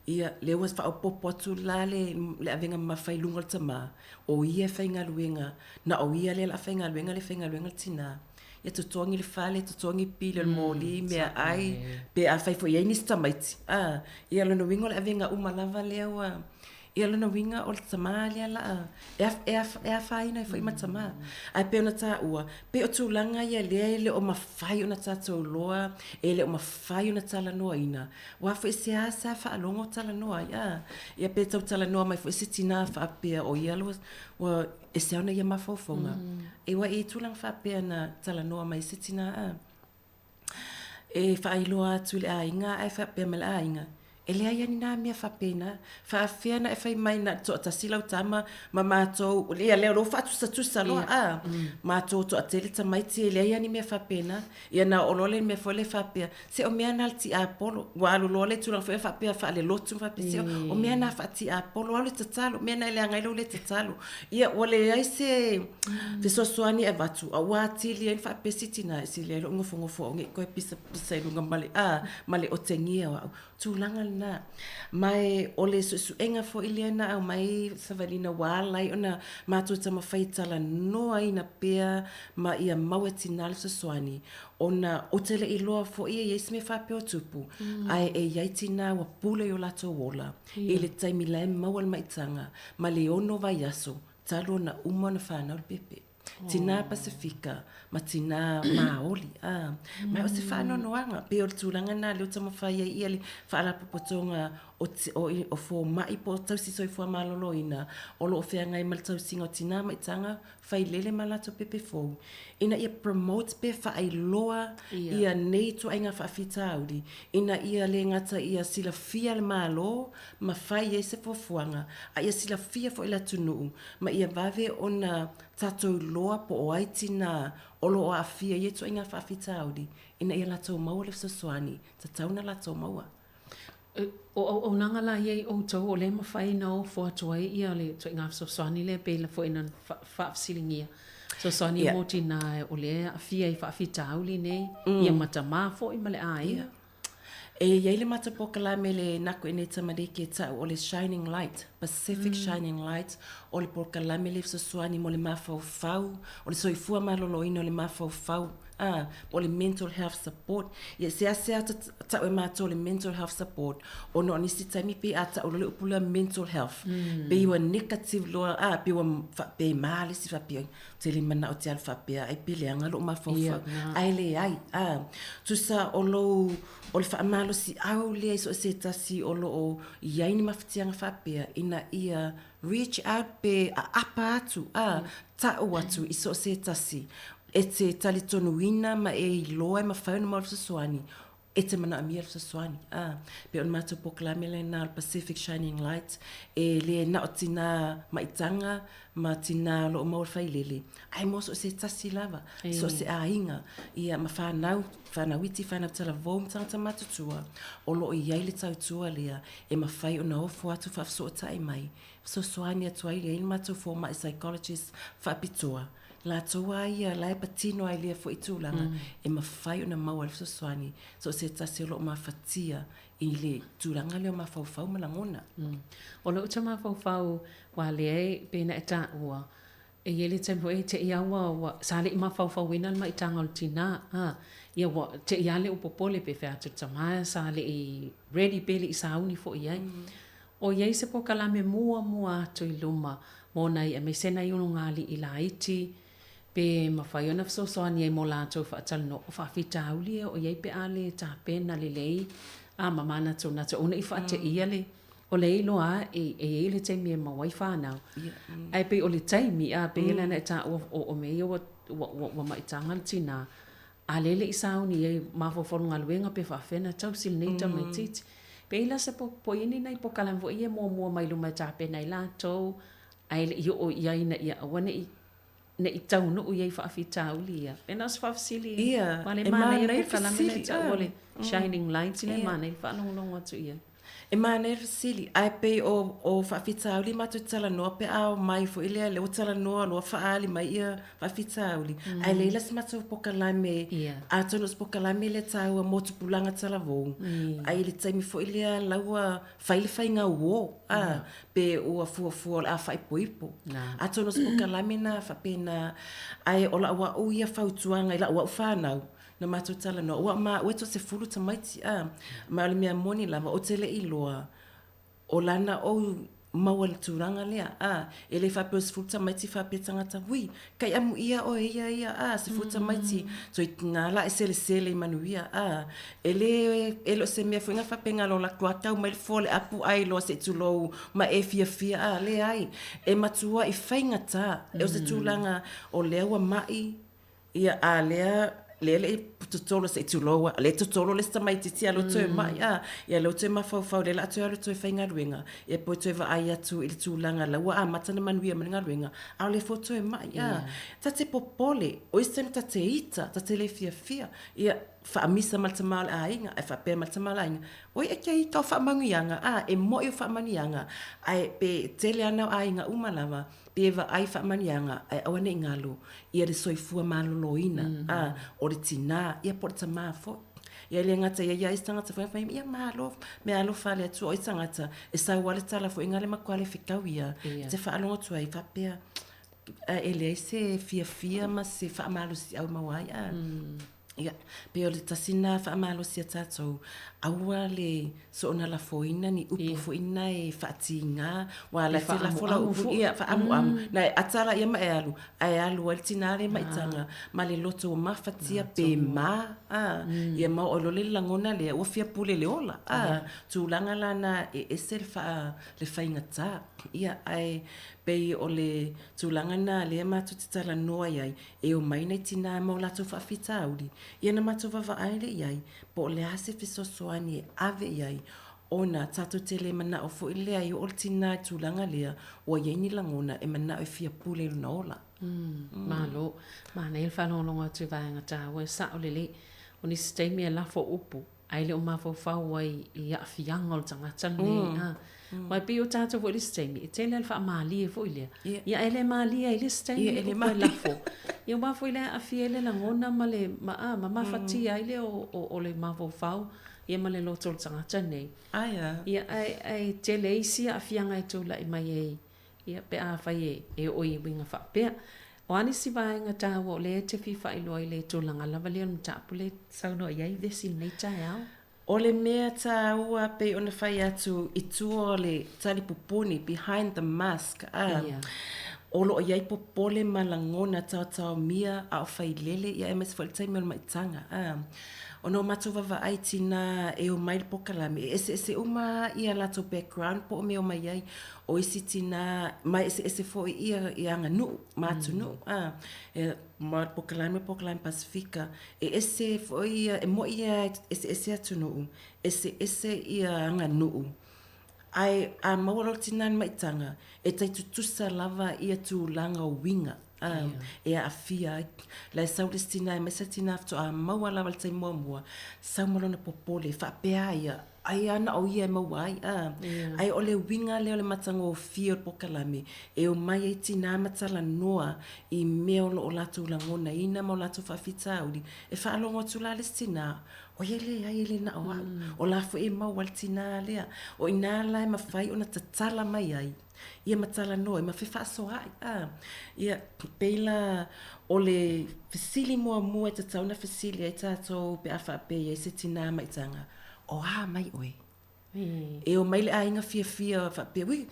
ia lea ua faaopoopo atu la le, le avega mamafa i luga o le tamā, o ia e faigaluega, na o ia lea o le a faigaluega, le faigaluega le tinā. Ia totogi le fale, totogi pili o le moli, meaai, pe afai foi e i ai nisi tamaiti, a, ia lona uiga o le avega uma lava lea ua, ia lona uiga o le tamā lea la a, e, e, e afaina ai foi ma tamā. Ae pei ona taua, pei o tulaga ia lea e le o mafai ona tatou iloa, e le o mafai ona talanoaina, aua foi e seasea faalogo o talanoa ai, a. Ia pe tau talanoa mai foi se tinā faapea o ia ua, ua ese ona ia mafaufauga. E ua i ai tulaga faapea na talanoa mai se tina a e faailoa atu i le aiga ae faapea mai le aiga, e leai a ni nā mea faapena. Faafefea na e fai mai na o le toatasi lau tama ma matou, ia lea o lea ua faatusatusa loa a, matou toatele tamaiti e leai a ni mea faapena. Ia na oo loa le mea foi lea faapea, se o mea na a le tiapolo. Ua alu loa le tulaga foi lea faapea faalelotu ma faapea, se o mea na faatiapolo, alu e tatalo, o mea na e leaga ai lou le tatalo. Ia ua leai se fesoasoani e avatu, a ua atili ai ona faapea si tina, e sili ai lou nofonofo aua ne i toe pisapisa i luga ma le, a, ma le otegia o au. Tulaga lena. Ma e o le suesuega foi lea na aumai savaliina ua ala ai ona matou taumafai e talanoaina pea ma ia maua e tinā le fesoasoani ona ou te le i iloa foi e i ai se mea faapea o tupu, ae e i ai tinā ua pule i o latou ola i le taimi la e maua le maitaga ma le ono vaiaso talu ona uma ona fanau le pepe. Tinā Pasifika ma tinā Māori, ā. Ma o se faanoanoaga, pei o le tulaga lena lea ua taumafai ai ia le Faalapotopotoga o, o, o Fomai po o Tausi Soifua Maloloina o lo o feagai ma le tausiga o tinā maitaga failele ma latou pepe fou, ina ia promote pe faailoa ia nei ituaiga faafitauli, ina ia le gata ia silafia le Malo ma fai ai se fuafuaga, a ia silafia foi le atunuu ma ia vave ona tatou iloa po o ai tinā o lo o aafia i ia ituaiga faafitauli ina ia latou maua le fesoasoani tatau ona latou maua. O auaunaga la ia i outou o lea e mafai ona ofo atu ai ia le ituaiga fesoasoani lea pei foi ona faafesiligia fesoasoani mo tinā o lea e aafia i faafitauli nei ia ma tamā foi ma le aiga. E i ai le matou polokalame le Naku e nei tamaliki e ta'u o le Shining Light, Pacific Shining Light, o le polokalame le fesoasoani mo le mafaufau, o le soifua maloloina o le mafaufau, a, po o le mental health support. Ia, seasea ta'u e matou o le mental health support, ona o nisi taimi pei a ta'u loa le upu lea mental health, pei ua negative loa, a, pei ua faapea e ma le isi faapea, Ou te le manao te alu faapea ai pe leaga lou mafaufau, ae leai, a, tusa o lou, o le faamalosiau lea i so o se tasi o lo o i ai ni mafatiaga faapea ina ia reach out pe aapa atu, a, ta'u atu i so o se tasi e te talitonuina ma e iloa e mafai ona maua le fesoasoani, e te manaomia le fesoasoani. A, pei o le matou polokalame lena o le Pacific Shining Light, e le na o tinā maitaga ma tinā o lo o maua le failele, ae mo so o se tasi lava, so o se aiga, ia ma whanau, whanau iti, whanau talavou ma tagata matutua, o lo o i ai le tautua lea e mafai ona ofo atu faafesootai mai, fesoasoani atu ai i ai le matou fomai psychologist faapitoa, Latou a ia la e patino ai lea foi tulaga e mafai ona maua ai le fesoasoani so o se tasi o lo o mafatia i le tulaga lea o mafaufau ma lagona. O lou te mafaufau ua lea pei ona e taua, e i ai le taimi foi e te i a ua, ua, sa le i mafaufauina le maitaga o le tina, a, ia ua te i a lea ua popole pe fea atu le tama sa le i ready pe le i sauni foi i ai. O i ai se polokalame muamua atu i luma mo nai aemaise nai ulugalii laiti pe mafai ona fesoasoani ai mo latou faatalanoa o faafitauli e oo i ai pe a le tapena lelei a ma manatunatu aua ne i faateia le o lea e iloa lava e i ai le taimi e maua ai fanau ae pei o le taimi a pei la ona e taua o mea ia ua ua maitaga le tina A lea e le i sauni i ai mafaufau le galuega pe faafefea ona tausi lenei tamaitiiti. Pe i ai la se po, po i ai ni nai polokalame foi ia e muamua mai luma e tapena ai latou ae le i oo i ai ina ia aua ne i Ne i taunuu i ai faafitauli ia. Pe na o se faafesili Ia, aua le e manaia manaia le polokalame lea fesili, e tau o le Shining Lights lea e manaia le faalogologo atu i ai. E manaia le fesili, ae pei o, o faafitauli matou te talanoa pe a omai foi lea, lea ua talanoa loa faaali mai ia faafitauli, ae leai la se matou polokalame, atonu o se polokalame lea taua mo tupulaga talavou, ae i le taimi foi lea la ua fai le faiga uo, a, pe ua fuafua o le a faaipoipo. Atonu o se polokalame lena faapena, ae o lau au ia fautuaga i lau au fanau, na matou talanoa, aua o maua e toasefulu tamaiti, a, ma o le mea moni lava, ou te le i iloa o lana ou maua i le tulaga lea, a, e le faapea o le sefulu tamaiti faapea tagata, ui, kai amuia oe ia ia, a, sefulu tamaiti, toeitiiti la e selesele i manuia, a, e le, e le o se mea foi na faapea na o latou lava tau mai le fua o le apu ai loa se i tulou ma e fiafia, a, leai, e matuai faigata, o se tulaga o lea ua mai, Ia, a lea, lea e le i totolo se i tulou a, lea e totolo le isi tamaitiiti a lea ua toe mai, a, ia lea ua toe mafaufau, lea o le a toe alu e toe faigaluega, ia pe ua toe vaai atu i le tulaga la ua amata ona manuia mai le galuega, a o lea foi ua toe mai, a. Ta te popole, o isi taimi ta te ita, ta te le fiafia, ia, faamisa ma le tama o le aiga, ae faapea mai le tama o le aiga, Oi e ke ita o faamanuiaga, a, e moʻi o faamanuiaga, ae pe tele ana o aiga uma lava, Pe vaai faamanuiaga ae aua ne i galo ia le soifua maloloina, a, o le tinā, ia po o le tamā foi. Ia e le gata ia ia isi tagata foi fai mai, ia malo, mea alofa a le Atua, o isi tagata e sau lava le tala foi na le matua le fetau ia, e te faalogo atu ai faapea, e leai se fiafia ma se faamalosiau e maua ai, a. Ia, pei o le tasi lena faamalosi a tatou, aua le soona lafoina ni upu foi na e faatiga, aua o la e te lafo lau upu, ia, faaamuamu. Na e ata laia ma e alu, ae alu ai le tina lea i maitaga ma le loto ua mafatia pe ma, a, ia ma oo loa le lagona lea ua fia pule i le ola, a. Tulaga la na e ese le faa, le faigata. Ia, ae pei o le tulaga lena lea matou te talanoa i ai, E omai nai tinā ma o latou faafitauli, ia na matou vaavaai lea i ai, po o le a se fesoasoani e ave i ai, ona tatou te le manao foi lea e oo le tinā i tulaga lea ua i ai ni lagona e manao e fia pule i lona ola. Malo. Manaia le faalogologo atu i vaega taua e sao lelei. O nisi taimi e lafo upu ae le o mafaufau ai i aafiaga o le tagata lenei. A. Aua e pei o tatou foi i le isi taimi, e tele lava le faamalie foi lea. Ia ae le malie ai i le isi taimi le upu e lafo. Ia aua foi lea e aafia ai le lagona ma le, ma, a, ma mafatia ai lea o, o, o le mafaufau ia ma le loto o le tagata lenei. Ia ae, ae tele isi aafiaga e tulai mai ai Ia, pe afai e, e oo i uiga faapea. O a nisi vaega taua o lea e te fia faailoa i le tulaga lava lea o le mataupu lea e saunoa i ai Vesi i lenei taeao? O le mea taua pei ona fai atu i tua o le talipupuni, behind the mask, a, o lo o i ai popole ma lagona taotaomia a o failele, ia aemaise foi le taimi o le maitaga, a. Ona o matou vaavaai tinā e omai le pokalame, e eseese uma ia latou background po o mea e omai ai. O isi tinā, ma e eseese foi ia i aganuu ma atunuu, a, e, ma le pokalame, pokalame Pasefika, e ese foi ia, e moʻi lava e eseese atunuu, eseese ia aganuu, ae a maua loa le tinā i le maitaga, e tai tutusa lava ia tulaga o uiga, a, e aafia ai. La e sau le isi tinā, aemaise le tinā faatoa maua lava i le taimi muamua, sau ma lona popole, faapea ia, ai lava na o ia e maua ai, a. Ae o le uiga lea o le matagofie o le pokalame, e omai ai tinā ma talanoa i mea o lo o latou lagonaina ma o latou faafitauli, e faalogo atu la le isi tinā, oi e leai e le na o au, o la foi e maua ai le tinā lea. O i ina la e mafai ona tatala mai ai ia ma talanoa ai ma fefaasoaai, a. Ia, pei la o le fesili muamua e tatau ona fesili ai tatou pe a faapea e i ai se tinā maitaga, O a mai oe? E omai le aiga fiafia faapea, ui,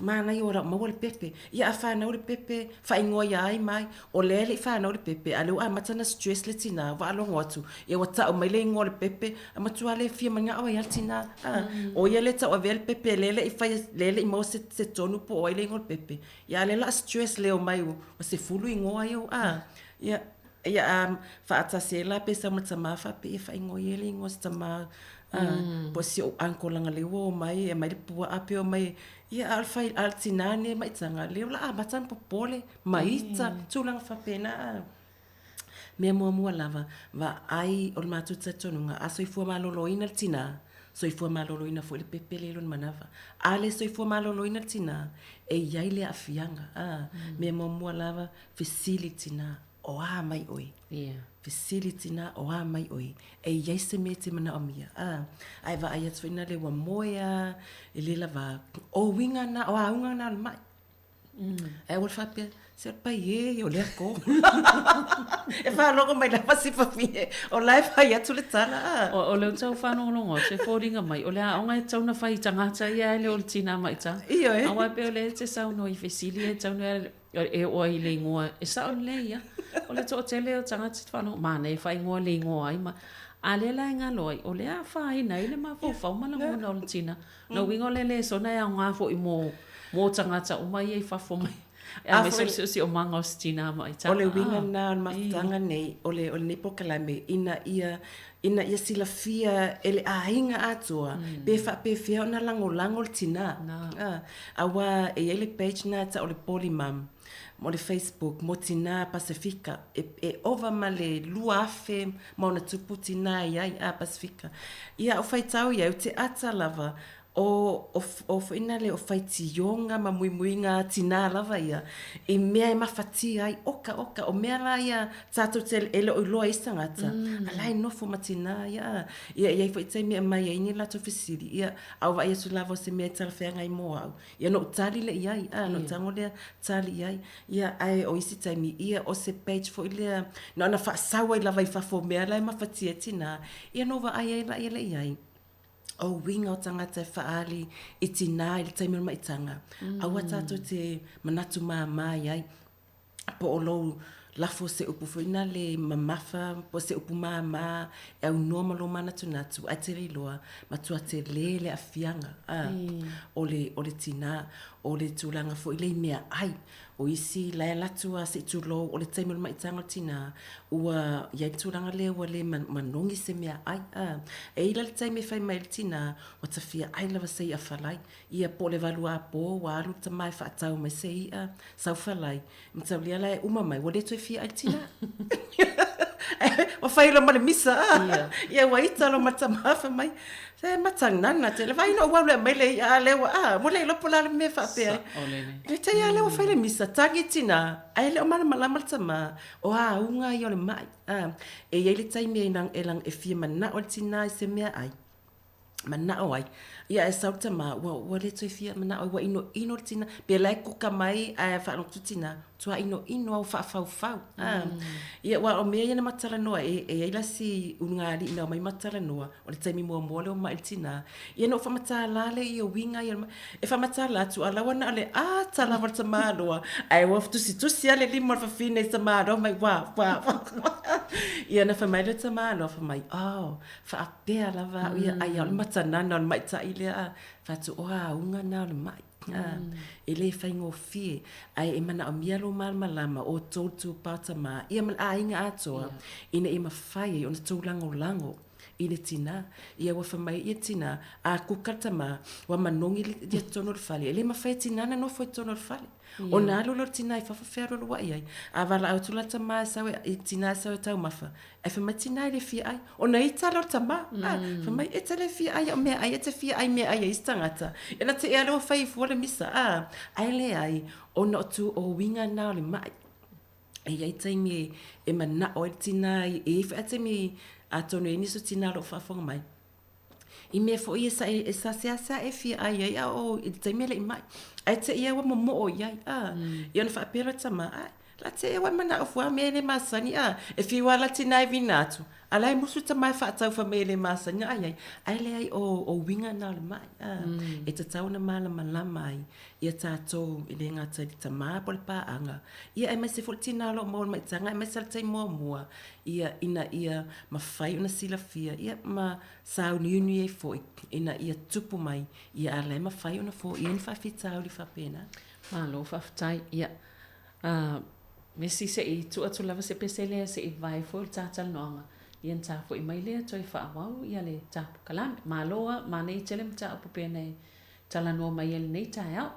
manaia o lau maua le pepe. Ia a fanau le pepe, faaigoa ia ai ma ai. O lea e le i fanau le pepe, a o lea ua amata ona stress le tina, ua faalogo atu, ia ua tau mai le igoa o le pepe, a matua le fia manao ai lava le tina. A, o ia lea e tauavea le pepe, lea e le i faia, lea e le i maua se tonu po o ai le igoa o le pepe. Ia a o lea o le a stress le omai ua 10 igoa ia ua, a. Ia, Ia a faatasi ai la pe sau ma tama faapea ia faaigoa ia le igoa o se tama. Po o si ou uncle leaga lea ua omai e aumai le puaa pe omai, ia a o le fai, a o le tinā lenei e maitaga, lea o le a amata ona popole ma ita, tulaga faapena. Mea muamua lava, vaai o le matou talitonuga, a soifua maloloina le tinā, soifua maloloina foi le pepe lea i lona manava. A le soifua maloloina le tinā, e i ai le aafiaga. Mea muamua lava, fesili le tinā, o a mai oe? Fesili le tinā, o a mai oe? E i ai se mea e te manaomia? A e vaai atu foi lea ua moe lava, e le lava, o uiga na, o auga na o le mai. Ae aua le faapea, se o le paie ia o lea ko. E faalogo mai lava si fafine, o la e fai atu le tala. O, o lea ou tau faalogologo atu, e foliga mai, o le aoga e tatau ona fai i tagata ia ae le o le tinā maitaga. Ioe. Aua e pei o lea e te saunoa i fesili e tatau ona e oo ai i le igoa, e sao lelei ia. O le toatele o tagata e te faalogo, manaia e faaigoa le igoa ai ma, a lea la e galo ai, o lea e afaina ai le mafaufau ma lagona o le tinā. Lona uiga o le lesona e aoga foi mo mo tagata uma ia i fafo mai, aemaise o le siosiomaga o se tinā maitaga. O le uiga lena o le mafutaga nei, o le o lenei polokalame, ina ia ina ia silafia e le aiga atoa pe faapefea ona lagolago le tinā. Aua e i ai le page lena e tau o le Poly Mum mo le Facebook mo tinā Pasefika, e e ova ma le 2000 ma ona tupu tinā i ai a Pasefika. Ia o faitau ia, o te ata lava o, o, o foi na le o faitioga ma muimuiga tinā lava ia, i mea e mafatia ai, oka, oka, o mea la ia tātou te e le o iloa i isi tagata, a la e nofo ma tinā ia, a. Ia e i ai foi taimi e aumai ai ni latou fesili, ia, a o vaai atu lava o se mea e talafeagai mo au, Ia na ou tali lea i ai, a, na ou tago lea tali i ai. Ia, ae o isi taimi, ia, o se page foi lea, na ona faasau ai lava i fafo o mea la e mafatia e tinā, ia na ou vaai ai la ia i ai, o uiga o tagata e faaali i tinā i le taimi o le maitaga, aua tatou te manatu māmā i ai. po o lou lafo se upu foi na le mamafa po o se upu māmā e aunoa ma lou manatunatu ae te le iloa matua tele le aafiaga a o le o le tinā o le tulaga foi lea i meaai o isi la e alu atu a se i tulou o le taimi o le maitaga o le tinā ua i ai le tulaga lea ua le manogi se meaai a e i ai la le taimi e fai mai ai le tinā ua ta fia ai lava se i'a falai Ia po o le valuapo ua alu le tama e faatau mai se i'a sau falai, mataulia la e uma mai ua le toe fia ai le tina. Ua fai loa ma le misa a. Ia ua ita loa ma le tama fai mai, se matanana tele vaai ina ou alu e aumai le i'a a lea ua a, ua le iloa po o le a le mea e faapea ai. Le taimi lava lea ua fai le misa, tagi tina, ae le o malamalama le tama, o auga ia o le ma'i. E i ai le taimi e fia manao le tina i se meaai, manao ai. Ia ae sau le tama, ua, ua le toe fia manao ai, ua inoino le tina. Pe la e kuka mai ae faalogo atu tina, matua inoino lava ua faafaufau. Ia aua o mea ia na matou talanoa ai, e i ai la si ulugalii na omai matou talanoa, o le taimi muamua lea ua mai le tina, ia na ou faamatala lea i uiga ia, e faamatala atu a la ua na o le ata lava o le tamaloa, ae ua tusitusi lava le lima o le fafine i le tamaloa mai, ua, ua, ua. Ia na fai mai lea o le tamaloa, fai mai, oh, Faapea lava au ia, ai o le matanana o le maitaʻi lea a fai atu, o auga na o le maʻi. E le faigofie, ae e manaomia lou malamalama o tou tupao tama, ia ma le aiga atoa, ina ia mafai ai ona tou lagolago i le tina. Ia ua fai mai ia tina, a kuka le tama, ua manogi ia totonu o le fale, e le mafai e tina ona nofo i totonu o le fale. Ona alu lea o le tina i fafo fealualuai ai. A valaau atu la le tama e sau e, tina e sau e taumafa, Ae fai mai tina e le fia ai. Ona ita lea o le tama. Fai mai, e te le fia ai au meaai, e te fia ai meaai a isi tagata. Ia na te ea lea ua fai fua le misa. Ae leai, ona o tu o uiga na o le maʻi. E i ai taimi e manao ai le tina, e i ai foi lava taimi atonu e i ai nisi o tina o lo o faafofoga mai, I mea foi e sa e sa seasea e fia ai ai a o i le taimi e le i mai. Ae te i ua momoo i ai, a. Ia ona faapea loa tama, ai, la te ua e manao fua mea e le masani, a. E fiu a la tina e vina atu, a la e musu tama e faatau fai mai e le masani na ai ai. Ae leai o, o uiga na o le mai, a. E tatau ona malamalama ai ia tatou e le gata i le tama po o le paaga, ia aemaise foi le tina o lo o maua i le maitaga aemaise lava le taimi muamua, ia, ina ia mafai ona silafia, ia, ma sauniuni ai foi, ina ia tupu mai, ia a la e mafai ona foia ni faafitauli faapena. Malo faafetai. Ia, a, Mesi, se i tuu atu lava se pese lea se i vae foi le ta talanoaga. Ia ona ta fo'i mai lea toe faaauau ia le ta polokalame. Malo a, manaia tele mataupu pei ona e talanoa mai ai i lenei taeao.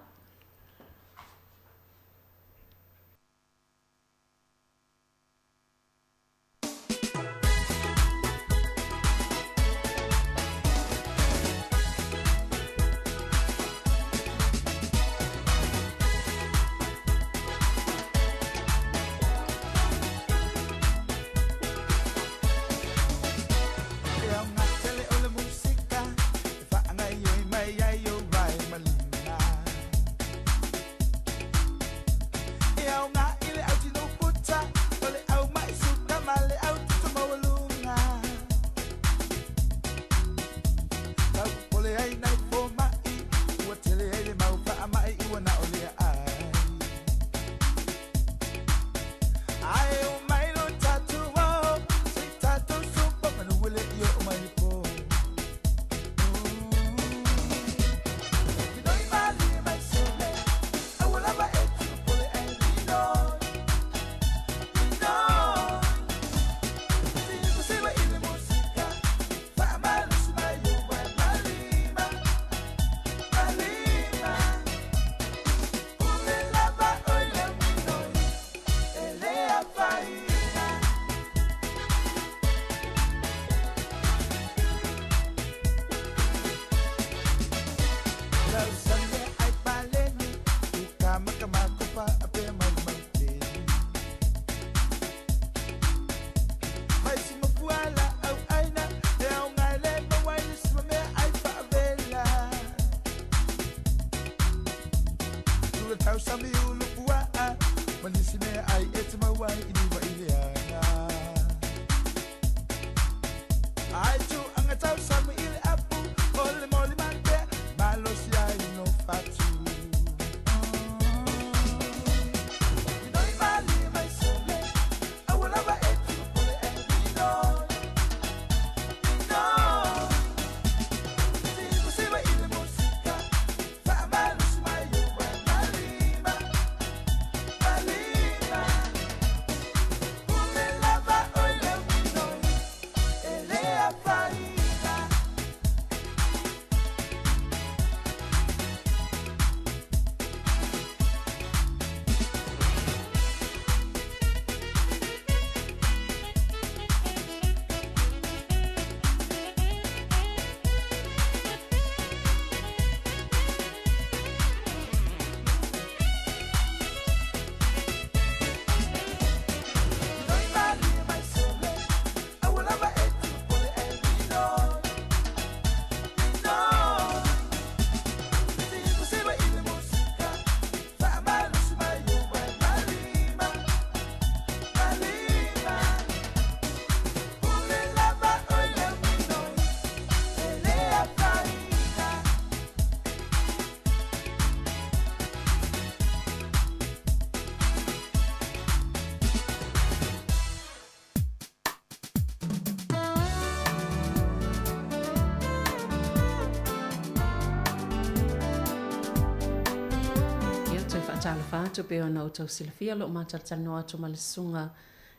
Ia, toe faatalofa atu pei ona outou silafia o lo o matalatalanoa atu ma le susuga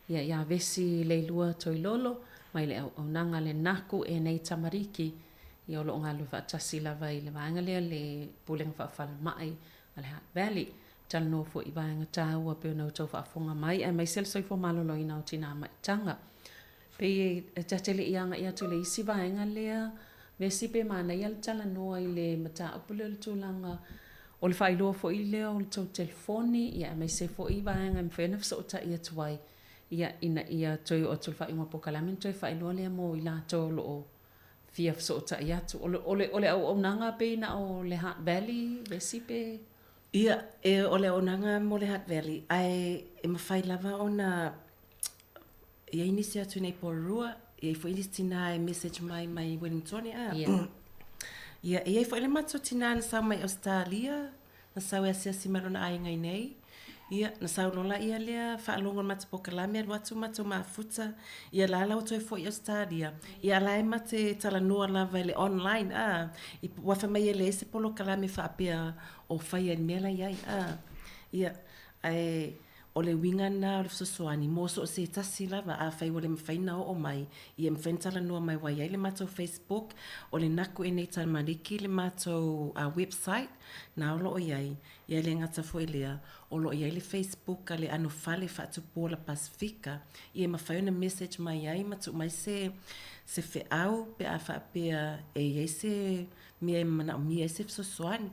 ia ia Vesi Leilua Toilolo mai le auaunaga le Naku e nei tamariki ia o lo o galulue faatasi lava i le vaega lea le Pulega Faafalemai a le Hutt Valley. Talanoa foi i vaega taua pei ona outou faafofoga mai aemaise le soifua maloloina o tinā maitaga. Pei e ta te le i agai atu i le isi vaega lea, Vesi pe manaia le talanoa i le mataupu lea o le tulaga o le faailoa foi lea o le tou telefoni ia aemaise foi vaega e mafai ona fesootai atu ai ia ina ia toe oo atu i le faaiuga o polokalame ona toe faailoa lea mo i latou o lo o fia fesootai atu. O le, o le, o le auaunaga pei na o le Hutt Valley, Vesi pe? Ia, e, o le auaunaga mo le Hutt Valley, ae e mafai lava ona E i ai nisi atu i nei Porirua, e i ai foi nisi tinā e message mai mai Wellingtone a. Yeah. Ia, e i ai foi le matou tinā na sau mai Ausetalia, na sau e asiasi mai lona aiga i nei. Ia, na sau loa la ia lea faalogo i le matou polokalame alu atu matou mafuta, ia la la ua toe foi i Ausetalia. Ia a la e ma te talanoa lava i le online a, i ua fai mai e leai se polokalame faapea o faia i le mea la i ai a. Ia, ae. O le uiga lena o le fesoasoani mo so o se tasi lava, afai ua le mafai ona oo mai, ia e mafai ona talanoa mai ua i ai le matou Facebook, o le Naku e nei Tamaliki le matou website, na o lo o i ai, ia e le gata foi i lea, o lo o i ai le Facebook a le Anofale Faatupua o le Pasefika, ia e mafai ona message mai ai ma tuu mai se se feau pe a faapea e i ai se mea e manaomia ai se fesoasoani.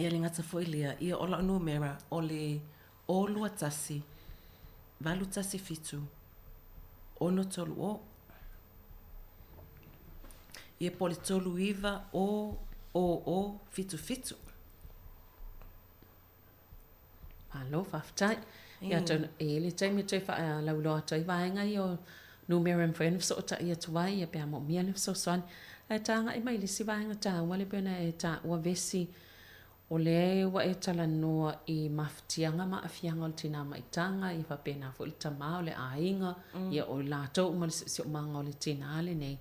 Ia le gata foi lea, ia o lau numera o le 0 21 817 630. Ia po o le 39 0 0 7 7. Malo, faafetai. Ia atonu e i ai le taimi e toe faalauiloa atu ai vaega ia o numera e mafai ona fesootai atu ai ia pe a moomia le fesoasoani. Ae tagai mai i le isi vaega taua lea pei ona e taua vesi, o lea ua e talanoa i mafatiaga ma aafiaga o le tinā maitaga, ia faapena foi le tama o le aiga, ia o i latou uma le siosiomaga o le tinā lenei.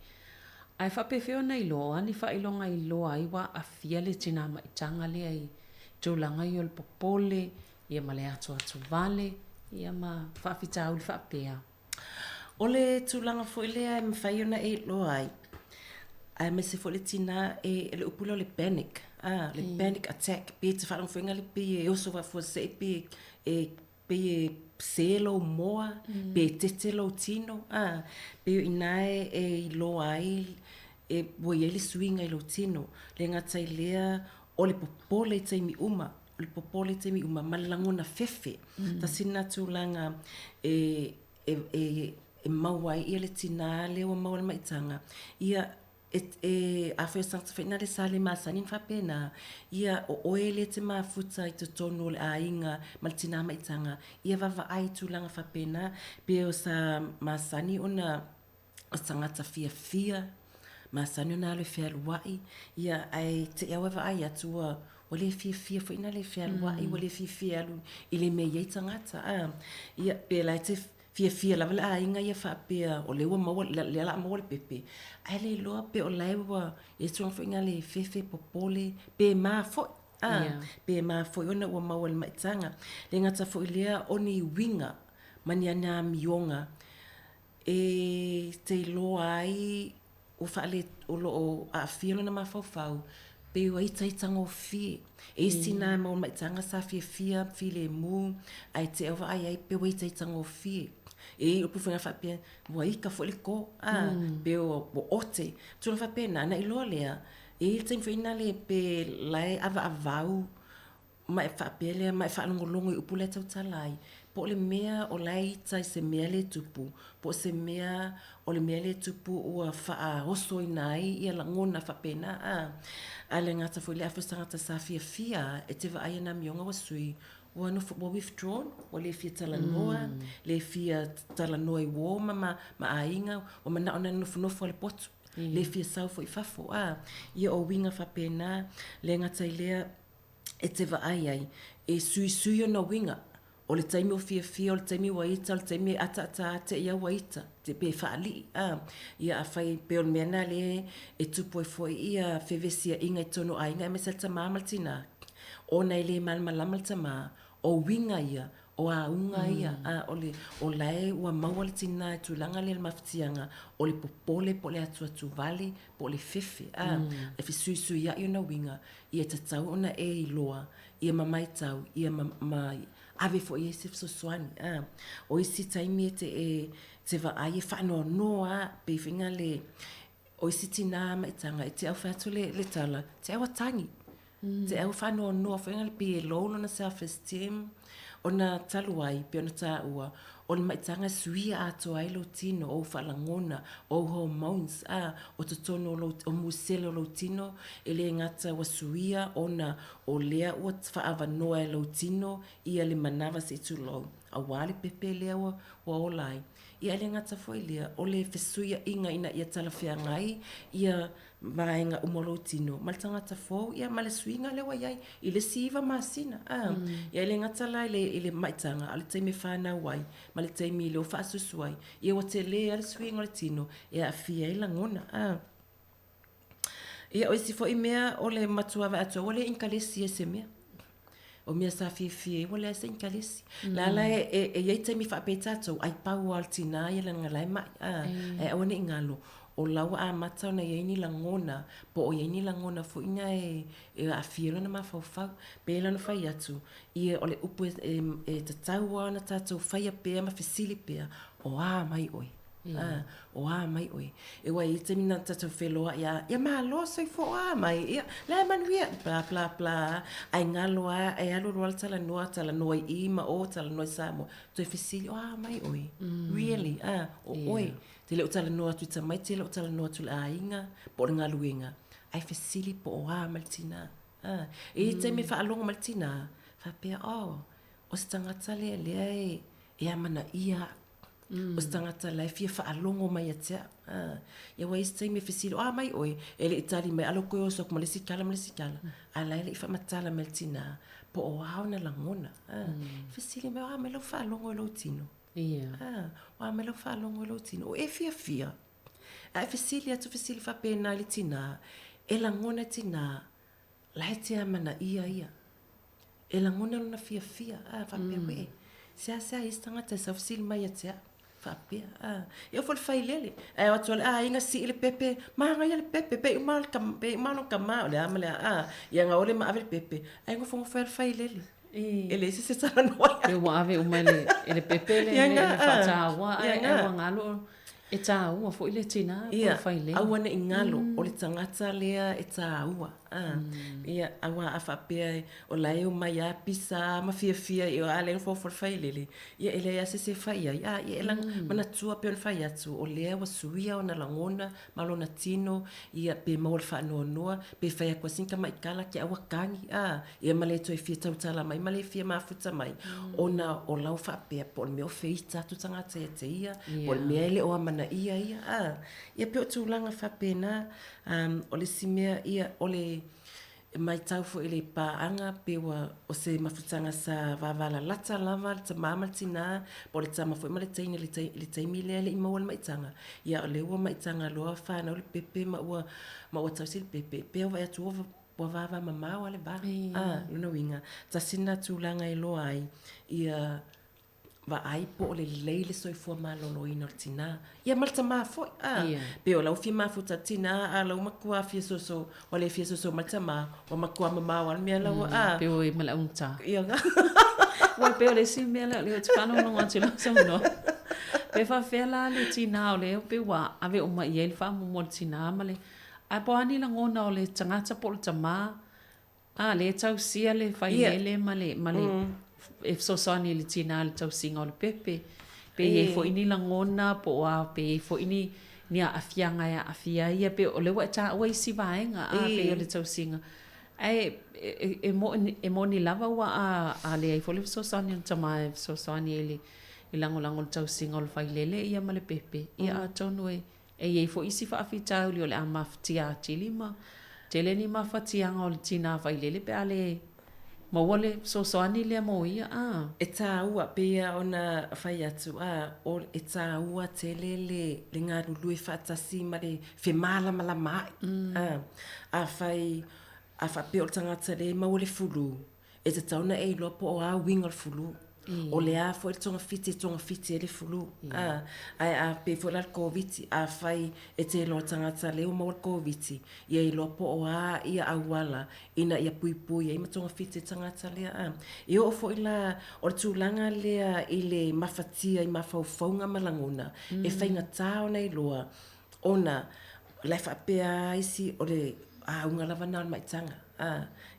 Ae faapefea ona iloa, o a ni faailoga e iloa ai ua aafia le tinā maitaga lea i tulaga ia o le popole, ia ma le atuatuvale, ia ma faafitauli faapea. O le tulaga foi lea e mafai ona e iloa ai, aemaise foi le tinā e, le upu lea o le panic, a, le panic attack, pei e te faalogo foi lea pei e oso faafuasei pe e pei e sē lou moa, pe tete lou tino, a, pei o i ina e iloa ai e ua i ai le suiga i lou tino. Le gata i lea, o le popole i taimi uma, o le popole i taimi uma ma le lagona fefe. Tasi lena tulaga e e e e maua ai ia le tinā lea ua maua le maitaga, ia e e afai o se tagata foi lena sa le masani ona faapena, ia o oe lea e te mafuta i totonu o le aiga ma le tinā maitaga, ia vaavaai i tulaga faapena, pe o sa masani ona o se tagata fiafia, masani ona alu e fealuai, ia ae te i lava ua vaai atu ua ua le fiafia foi lena e fealuai, ua le fiafia e alu i le mea e i ai tagata. A, ia pe la e te fiafia lava le aiga ia faapea o lea ua maua, lea o le a maua le pepe, ae le iloa pe o la e ua i ai se tulaga foi lena le fefe, popole, pe ma foi. A, pe ma foi ona ua maua i le maitaga. Le gata foi i lea o ni uiga ma ni amioga e te iloa ai ua faale, o lo o aafia lona mafaufau, pei ua itaitagofie. E isi nā mau maitaga sa fiafia, filemu, ae te au vaai ai pei ua itaitagofie. E i ai upu foi na faapea, ua ika foi le kō, a, pei ua ote. Tulaga faapena, ona iloa lea, e i ai le taimi foi lena pe la e avaavau ma e faapea lea, ma e faalogologo i upu la e tautala ai, po o le mea o la e ita i se mea lea e tupu, po o se mea o le mea lea e tupu ua faaosoina ai ia lagona faapena, a. A le gata foi i lea, afai o se tagata sa fiafia e te vaai i ana amioga ua sui, ua nofo, ua withdrawn, ua le fia talanoa, le fia talanoa i uō ma, ma, ma aiga, ua manao na nofonofo lava i le potu, le fia sau foi i fafo, a. Ia o uiga faapena, le gata i lea, e te vaai ai, e suisui ona uiga, o le taimi o fiafia, o le taimi ua ita, o le taimi e ataata ate ia ua ita, te pe faalii, a. Ia afai pei o le mea lena lea e tupu ai foi ia fevesiaiga i totonu o aiga aemaise le tama ma le tina, ona e le malamalama le tama, o uiga ia, o auga ia, a, o le, o la e ua maua le tina i tulaga lea i le mafatiaga, o le popole po o le atuatuvale, po o le fefe, a, e fesuisuiai ona uiga, ia tatau ona e iloa, ia ma maitau, ia ma, ma ave foi i ai se fesoasoani. A, o isi taimi e te, e te vaai e faanoanoa a, pei foi na le, o isi tinā maitaga, e te au fai atu le, le tala, te au a tagi. Te au faanoanoa foi na le pei e low lona self esteem, ona talu ai, pei ona taua, o le maitaga e suia atoa ai lou tino, ou faalagona, ou hormones, a, o totonu o lou, o musele o lou tino, e le gata ua suia ona o lea ua faaavanoa e lou tino ia le manava se i tulou, auā le pepe lea ua, ua ola ai. Ia e le gata foi lea, o le fesuiaʻiga ina ia talafeagai ia vaega uma o lou tino ma le tagata fou, ia ma le suiga lea ua i ai i le isi iva masina. A, ia e le gata la i le, i le maitaga, a o le taimi e fanau ai, ma le taimi lea ua faasusu ai, ia ua tele lava le suiga o le tino e aafia ai lagona. A. Ia, o isi foi mea o le matua vaai atu ai, ua le inikalesi ai i se mea. O mea sa fiafia ai ua leai se ikalesi. La la e, e, e iai taimi faapea tatou ai pau lava o le tinā ia leaga la e ma'i, a, ae aua ne i galo, o la ua amata ona iai ni lagona, po o iai ni lagona foi na e, e aafia ai lona mafaufau. Pei la ona fai atu, ia o le upu e, e, e tatau lava ona tatou faia pea ma fesili pea, o a mai oe? A, o a mai oe? E ua i ai taimi na tatou feloai a, ia malo soifua o a mai? Ia, la e manuia, bla bla bla, ae galo a, e alu loa le talanoa, talanoa i i ma o, talanoa i Samoa, toe fesili, o a mai oe? Really? A, o oe? Te le o talanoa atu i tamaiti, te le o talanoa atu i le aiga, po o le galuega, ae fesili po o a mai le tinā. A, e i ai taimi e faalogo mai le tinā, faapea, oh, o se tagata lea lea e, e amanaia au. O se tagata la e fia faalogo mai ia te au. A, ia ua i ai se taimi e fesili, o a mai oe? E le i tali mai, alo koe oso atu ma le isi tala ma le isi tala. A la e le i faamatala mai le tinā, po o a ona lagona. A, fesili mai, o a mai lau faalogo i lou tino? A, o a mai lau faalogo i lou tino? O e fiafia? A e fesili atu fesili faapena i le tinā, e lagona e tinā, La e te amanaia ia. E lagona lona fiafia, a, faapea koe, e, seasea isi tagata e saufesili mai ia te au, faapea, a. E oo foi i le failele, ae o atu lava le aiga sii le pepe, manaia le pepe, pei uma lava le pei uma lava lona tama, o le a ma le a, a, ia gaole ma ave le pepe, ae nofonofo ai le failele. E leai se isi e talanoa ia. Pe ua ave uma e le pepe le faataua, ae ua galo E tāua foi le tinā po o le failele. Ia, aua ne i galo, o le tagata lea e tāua. Ia, aua a faapea o la e omai lava pisa lava ma fiafia i o a lea e nofonofo le failele, ia e leai lava se isi e fai i ai. A, ia e manatua pei ona fai atu, o lea ua suia ona lagona ma lona tino, ia pe maua le faanoanoa, pe fai atu lava sina tamaitala ke aua tagi, a, ia ma le toe fia tautala mai ma le fia mafuta mai, ona o lau faapea po o le mea o feita atu tagata ia te ia, po o le mea e le o amanaia ia, a, ia pei o tulaga faapena. O le isi mea, ia, o le matau foi i le paaga, pei ua, o se mafutaga sa vavalalata lava le tama ma le tina, po o le tama foi ma le teine i le taimi lea e le i maua le maitaga, ia o lea ua maitaga loa fanau le pepe ma ua, ma ua tausi le pepe, pei ua vaai atu ua ua vavamamao lava le va. A, lona uiga, tasi lena tulaga e iloa ai ia vaai po o lelei le soifua maloloina o le tinā. Ia ma le tamā foi, a. Pei o lau fia mafuta i le tinā, a o lau matua fia soso, ua le fia soso mai le tamā, ua matua mamao lava le mea la ua, a. Pei ua i ma le augata. Ia. Ua pei o le isi mea lea o lea ou te faalogologo atu i lau saunoaga. Pe faapefea la le tinā o lea pei ua ave uma i ai le faamuamua a le tinā ma le Ae po o a ni lagona o le tagata po o le tamā, a, lea e tausia le failele ma le, ma le, e fesoasoani i le tinā i le tausiga o le pepe. Pe i ai foi ni lagona po o a, pe i ai foi ni, ni aafiaga e aafia ai ia, pe o lea ua e taua isi vaega, a, pei o le tausiga. Ae e, e moni, e moni lava ua a, a leai foi le fesoasoani o le tamā e fesoasoani ai i le, i lagolago i le tausiga o le failele ia ma le pepe, ia atonu e, E i ai foi isi faafitauli o le a mafatia atili ma tele ni mafatiaga o le tinā failele pe a le maua le fesoasoani lea mo ia, a. E tāua, pei ona fai atu, a, o, e tāua tele le, le galulue faatasi ma le femālamalama aʻe, a. Afai, a faapea o le tagata lea e maua le fulu, E tatau ona e iloa po o a uiga o le fulu. O le a foi le togafiti e togafiti ai le fulu. A, ae a pei foi la le Koviti, afai e te iloa tagata lea ua maua le Koviti, ia iloa po o a ia auala ina ia puipui ai ma togafiti ai tagata lea. A, e oo foi la, o le tulaga lea i le mafatia i mafaufauga ma lagona, e faigata ona iloa ona la e faapea lava isi o le auga lava lena o le maitaga, a,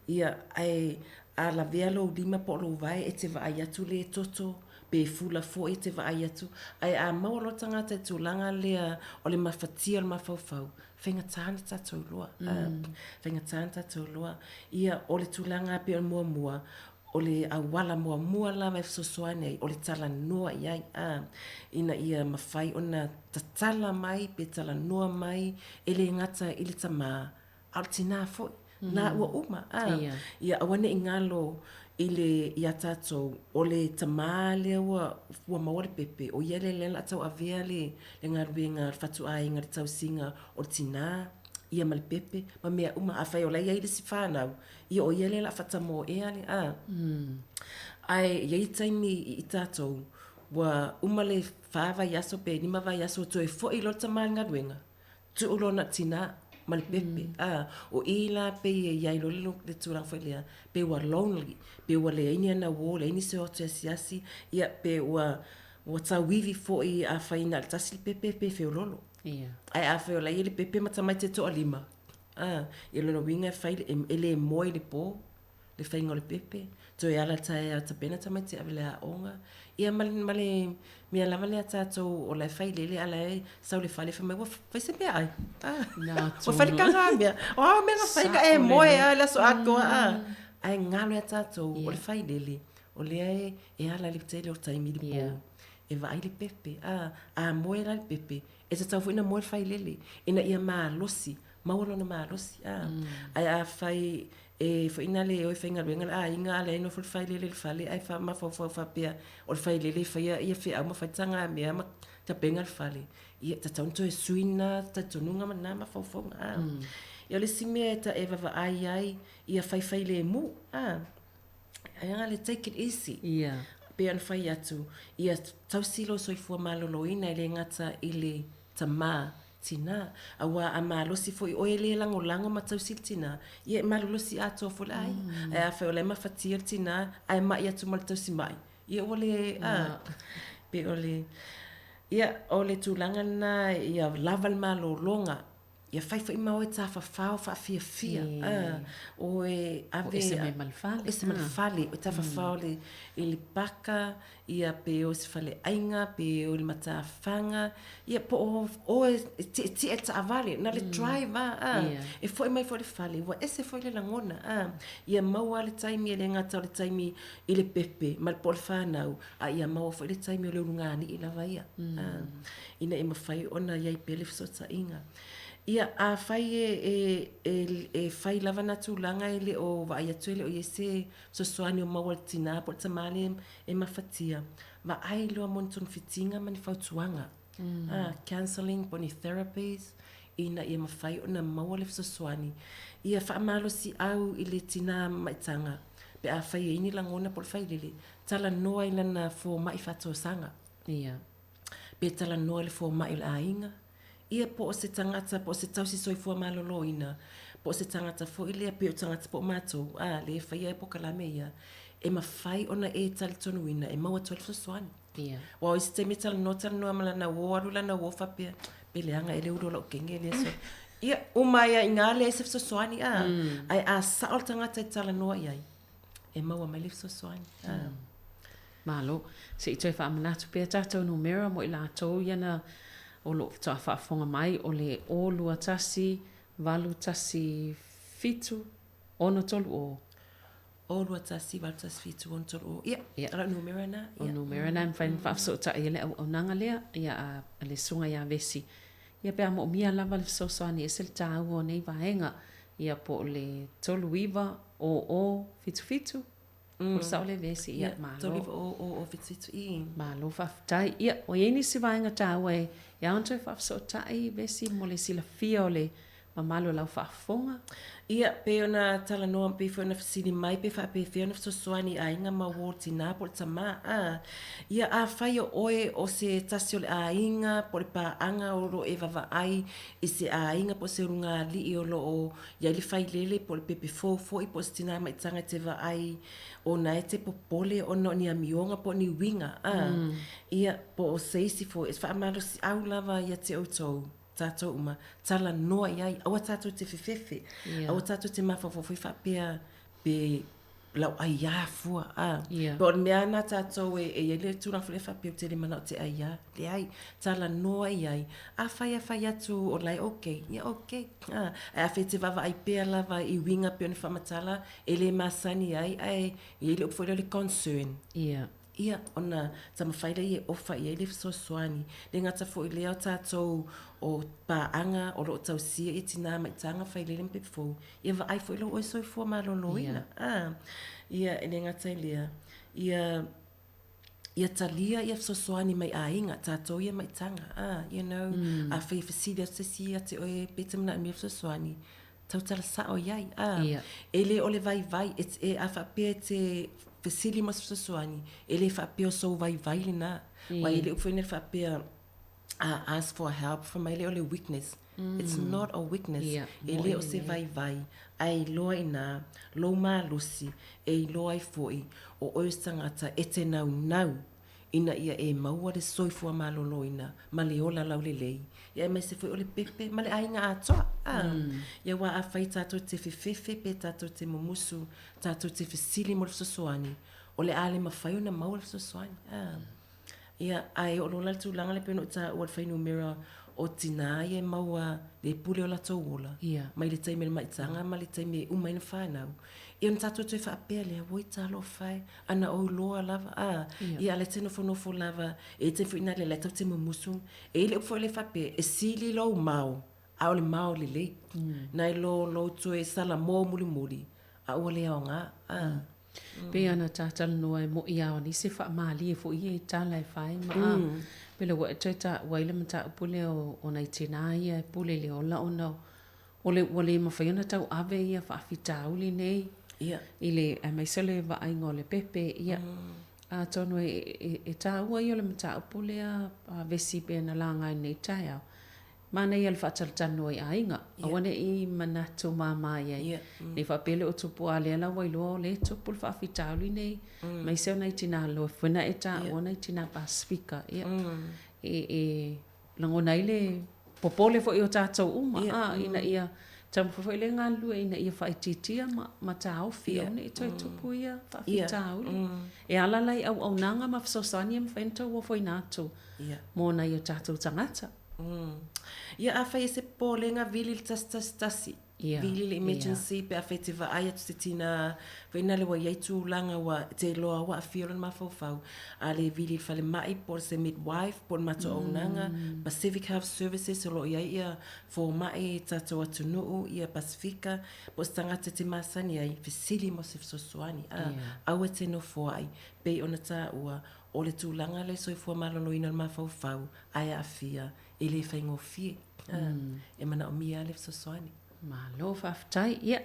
ia, ae a lavea lou lima po o lou vae e te vaai atu lē toto, pe fula foi e te vaai atu, ae a maua loa le tagata i le tulaga lea o le mafatia o le mafaufau, faigata ona tatou iloa, a, faigata ona tatou iloa. Ia, o le tulaga pei o le muamua, O le auala muamua lava e fesoasoani ai, o le talanoa i ai, a, ina ia mafai ona tatala mai pe talanoa mai, e le gata i le tamā, a o le tinā foi. Na ua uma, a. Ia aua ne i galo i le, iā tatou, o le tamā lea ua, ua maua le pepe, o ia lea o le a tauavea le, le galuega a le fatuaiga i le tausiga o le tinā. ia ma le pepe ma mea uma. Afai o la e i ai le isi fanau, ia o ia lea o le a faatamoea le, a. Ae i ai taimi i tatou, ua uma le fa vaiaso pe lima vaiaso ua toe foi loa le tama i le galuega, tuu loa na o tina ma le pepe, a. O i la pei e i ai loa le tulaga foi lea, pei ua lonely, pe ua leai ni ana uo, leai nisi o atu e asiasi, ia pe ua ua tauivi foi afai na o le tasi le pepe pe feololo. Ia. Ae afai o la e i ai le pepe ma tamaiti e toalima, a, ia lona uiga e fai, e le moe i le po le faiga o le pepe, toe ala taeao tapena tamaiti e ave i le aoga, ia ma le, ma le mea lava lea a tatou o la e fai lele a o la e sau i le fale fai mai ua fai se meaai, a, ua fai le tagamea, o a au mea na fai na e moe lava i le aso atoa, a, ae galo ia tatou o le fai lele, o lea e ala i le tele o taimi i le po e vaai le pepe, a, a moe la le pepe, e tatau foi ona moe le failele ina ia malosi, maua lona malosi, a. Ae afai e foi na le o e faigaluega le aiga a leai nofo le failele i le fale ae mafaufau faapea o le failele e faia ia feau ma fai tagamea ma tapena le fale, ia e tatau ona toe sui lena talitonuga ma lena mafaufauga, a. Ia o le isi mea e vaavaai ai ia faifailemu, a. Ae le take it easy. Yeah. Pei ona fai atu, ia tausi lou soifua maloloina e le gata i le tamā, tinā. Aua a malosi foi oe e le lagolago ma tausi le tinā, ia e malolosi atoa foi le aiga. Ae afai o la e mafatia le tinā ae ma'i atu ma le tausi ma'i, ia ua le, a, pei o le, ia, o le tulaga lena ia lava le malologa. Ia fai foi ma oe tafafao faafiafia, a, oe ave... O ese mai ma le fale. O ese ma le fale, oe tafafao i le paka, ia pe o i se faleaiga, pe o i le matafaga, ia po o oe e tietie i le taavale, na o le drive lava, a, e foi mai foi i le fale, ua ese foi le lagona, a. Ia maua lava le taimi, e le gata o le taimi i le pepe ma le po o le fanau, a ia maua foi le taimi o le ulugalii lava ia, a. ina ia mafai ona i ai pea le fesootaiga. Ia, afai e, e, e, e fai lava na tulaga e le o vaai atu e le o i ai se fesoasoani o maua i le tinā po o le tamā lea e mafatia, vaai loa mo ni togafitiga ma ni fautuaga, a, counselling po o ni therapies ina ia mafai ona maua le fesoasoani. Ia faamalosiau i le tinā mamaitaga pe afai e i ai ni lagona po o le failele, talanoa i lana fomai faatosaga. Ia. Pe talanoa i le fomai o le aiga, ia po o se tagata, po o se tausi soifua maloloina, po o se tagata foi lea pei o tagata po o matou, a, lea e faia polokalame ia, e mafai ona e talitonuina e maua atu ai le fesoasoani. Ia. Aua o isi taimi e talanoa talanoa ma lana uo, alu lana uo faapea, pe leaga ea le ulu o lau kenge lea so. Ia, uma ai lava i ina leai se fesoasoani, a. Ae a sao le tagata e talanoa i ai, e maua mai le fesoasoani. A. Malo. Se i toe faamanatu pea tatou numera mo i latou ia na o lo o faatoa faafofoga mai, o le 0 2 1 8 1 7 6 3 0. 0 2 1 8 1 7 6 3 0. Ia, Ia. o lau numera na. O Ia. numera na e mafai ona faafesootai ai le auaunaga lea, ia, a le Susuga ia Vesi. Ia pe a moomia lava le fesoasoani e ese le taua o nei vaega, ia po o le 39 00 77, po o le sao lea Vesi, ia, malo. 39 00 77, i. Malo faafetai. Ia, ua i ai nisi vaega taua e ao ona toe faafesootai Vesi mo le silafia o le mamalu o lau faafofoga. Ia, pei ona talanoa, pei foi ona fesili mai pe faapefea ona fesoasoani i aiga ma uo tinā po o le tamā, a. Ia, afai o oe o se tasi o le aiga po o le paaga o lo o e vaavaai i se aiga po o se ulugalii o lo o i ai le failele po o le pepe fou foi po o se tinā maitaga e te vaai ona e te popole ona o ni amioga po o ni uiga, a. Ia, po o se isi foi, e faamalosiau lava ia te outou. Tātou uma, talanoa i ai, aua tātou te whewhewhe, Yeah. aua tātou te mafaufau foi faapea pe lau aiā fua, a. Yeah. Pe o le mea ana tātou e, e i ai le tulaga foi lea faapea ou te le manao te aiā, leai, talanoa i ai, afai e fai atu o la e okay, ia okay, a. Ae afai e te vaavaai pea lava i uiga pei ona faamatala e le masani ai, ae i ai le upu foi lea o le concern. Yeah. Ia, ona taumafai lea e ofa i ai le fesoasoani. Le gata foi i lea o tatou o paaga o lo o tausia i tinā maitaga failele ma pepe fou, ia vaai foi lou oe soifua maloloina. A, ia, e le gata i lea, ia, Ia talia ia fesoasoani mai aiga, tatou ia maitaga, ah, you know, afai e fesili atu se isi ia te oe pe e te manaomia fesoasoani, tautala sao i ai, ah. E le o le vaivai, e, e, a faapea e te fesili mo se fesoasoani, e le faapea o sou vaivai lena. Aua e i ai le upu foi lea faapea, ask for help, fai mai lea o le weakness. It's not a weakness. E le o se vaivai, ae iloa inā lou malosi e iloa ai foi o oe o se tagata e te naunau ina ia e maua le soifua maloloina ma le ola laulelei, ia aemaise foi o le pepe ma le aiga atoa. Ia aua afai tatou te fefefe pe tatou te mumusu, tatou te fesili mo le fesoasoani, o le a le mafai ona maua le fesoasoani. Ia, ae oo loa la le tulaga lea pei ona ou taua le fuainumera o tinā ia e maua le pule o latou ola, mai le taimi o le maitaga ma le taimi e uma ai ona fanau. Ia ona tatou toe faapea lea, oi talofa e, ana ou iloa lava, a, ia a o la e te nofonofo lava, e i ai taimi foi na lea tatou te mumusu. E i ai le upu foi lea faapea, e sili lou mao, a o le mao lelei, nai lo lou toe salamo mulimuli, a ua le aoga, a. Pei ona ta talanoa e moʻi lava o nisi faamalie foi ia i tala e fai ma a. Pei la ua e toe taua ai le mataupu lea o nai tinā ia e pule i le ola ona o le ua le mafai ona tauave ia faafitauli nei i le aemaise o le vaaiga o le pepe. Ia, atonu e taua ia o le mataupu lea a Vesi pei ona laga i lenei taeao. Manaia le faatalatalanoa i aiga, aua ne i manatu māmā i ai. Ne i faapea le o tupu a lea la ua iloa o lea e tupu le faafitauli nei, aemaise o nai tinā loa foi na e taua nai tinā Pasifika. Ia, e lagona ai le popole foi o tatou uma, a, ina ia taumafai foi le galulue ina ia faaitiitia ma taofi aua ne i toe tupu ia faafitauli. E ala la i auaunaga ma fesoasoani e mafai ona tau ofoina atu mō nai o tatou tagata. Ia, afai e se popolega, vili le 111, vili le emergency pe afai e te vaai atu se tinā, foi nale ua i ai tulaga ua te iloa ua aafia lona mafaufau, a le vili i le falemai po o se midwife po o le matou auaunaga, Pacific Health Services o lo o i ai ia fomai i tatou atunuu, ia Pasifika, po o se tagata e te masani ai, fesili mo se fesoasoani, a, aua e te nofoai, pei ona taua, o le tulaga lea soifua maloloina o le mafaufau, ae aafia, e le faigofie. E manaomia lava le fesoasoani. Malo faafetai. Ia,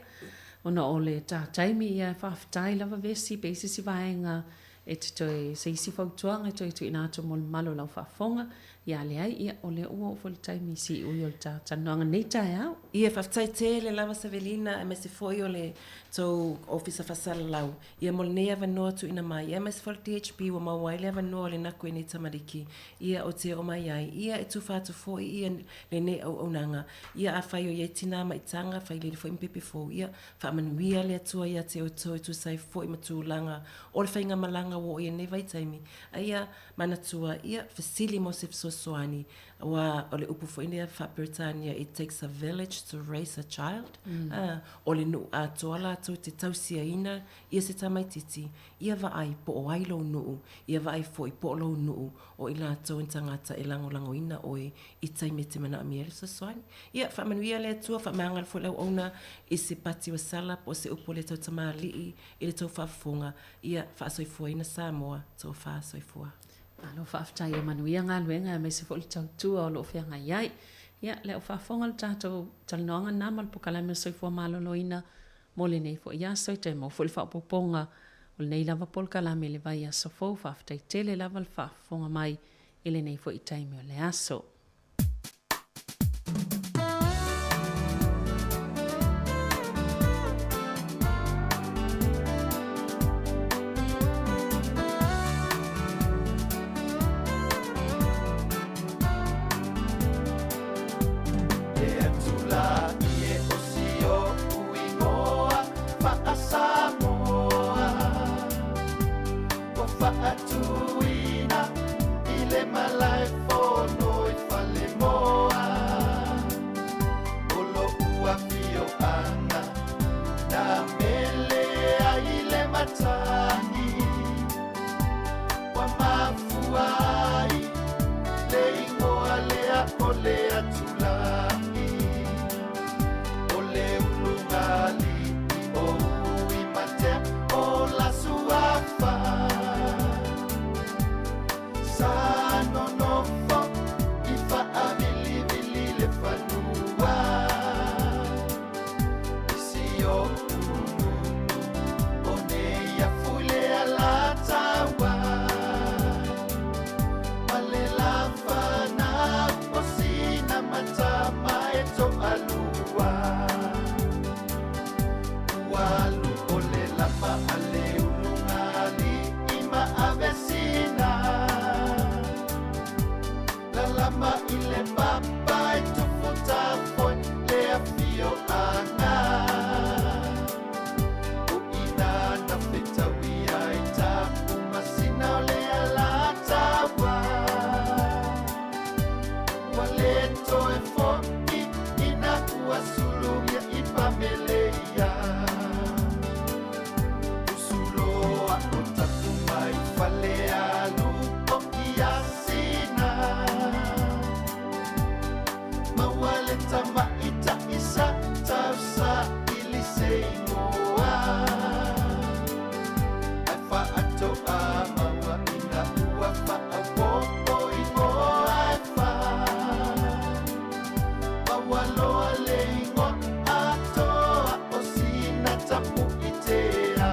ona o le ta taimi, ia faafetai lava Vesi, pe i se isi vaega e te toe, se isi fautuaga e toe tuuina atu mo le mamalu o lau faafofoga, ia a leai, ia o lea ua oo foi le taimi siui o le ta talanoaga nei taeao. Ia, faafetai tele lava Savelina aemaise foi o le tou Ofisa Faasalalau. Ia mo lenei avanoa tuuina mai, ia aemaise foi o le DHB ua maua ai le avanoa o le naku e nei tamariki, ia o te oo mai ai, ia e tufa atu foi ia lenei auaunaga, ia afai o i ai tinā maitaga, failele foi ma pepe fou, ia faamanuia le Atua ia te outou e tusa ai foi ma tulaga o le faigamalaga ua oo i lenei vaitaimi, a ia manatua, ia fesili mo se fesoasoani, Aua o le upu foi lea faa-Peretania, it takes a village to raise a child. Ā, o le nuu atoa latou te tausiaina ia se tamaititi, ia vaai po o ai lou nuu, ia vaai foi po o lou nuu o i latou ni tagata e lagolagoina oe i taimi e te manaomia ai le fesoasoani. Ia, faamanuia le Atua, faamagalo foi le auauna i se pati ua sala po o se upu a le tautamalii i le tou faafofoga, ia faasoifuaina Samoa, tofa soifua. Malo faafetai ia manuia galuega aemaise foi le tautua o lo o feagai ai. Ia, le au faafofoga le tatou talanoaga lena ma le Pokalame o le Soifua Maloloina mo lenei foi aso. E toe maua foi le faaopoopoga o lenei lava polokalame i le vaiaso fou. Faafetai tele lava le faafofoga mai i lenei foi taimi o le aso. tama i le papa e tufu tafoe le afioaga. O ina na fetaui ai tapu masina o le Alataua. Ua le toe fo'i ina ua sulugia i pameleia. Usuloa o tapu mai fale alu o i asina. Maua le tamaita'i sa tausaili se igoa. Ae faatoa maua ina ua faaopoopo igoa e fā. Maua loa le igoa atoa o sina Tapu'itea.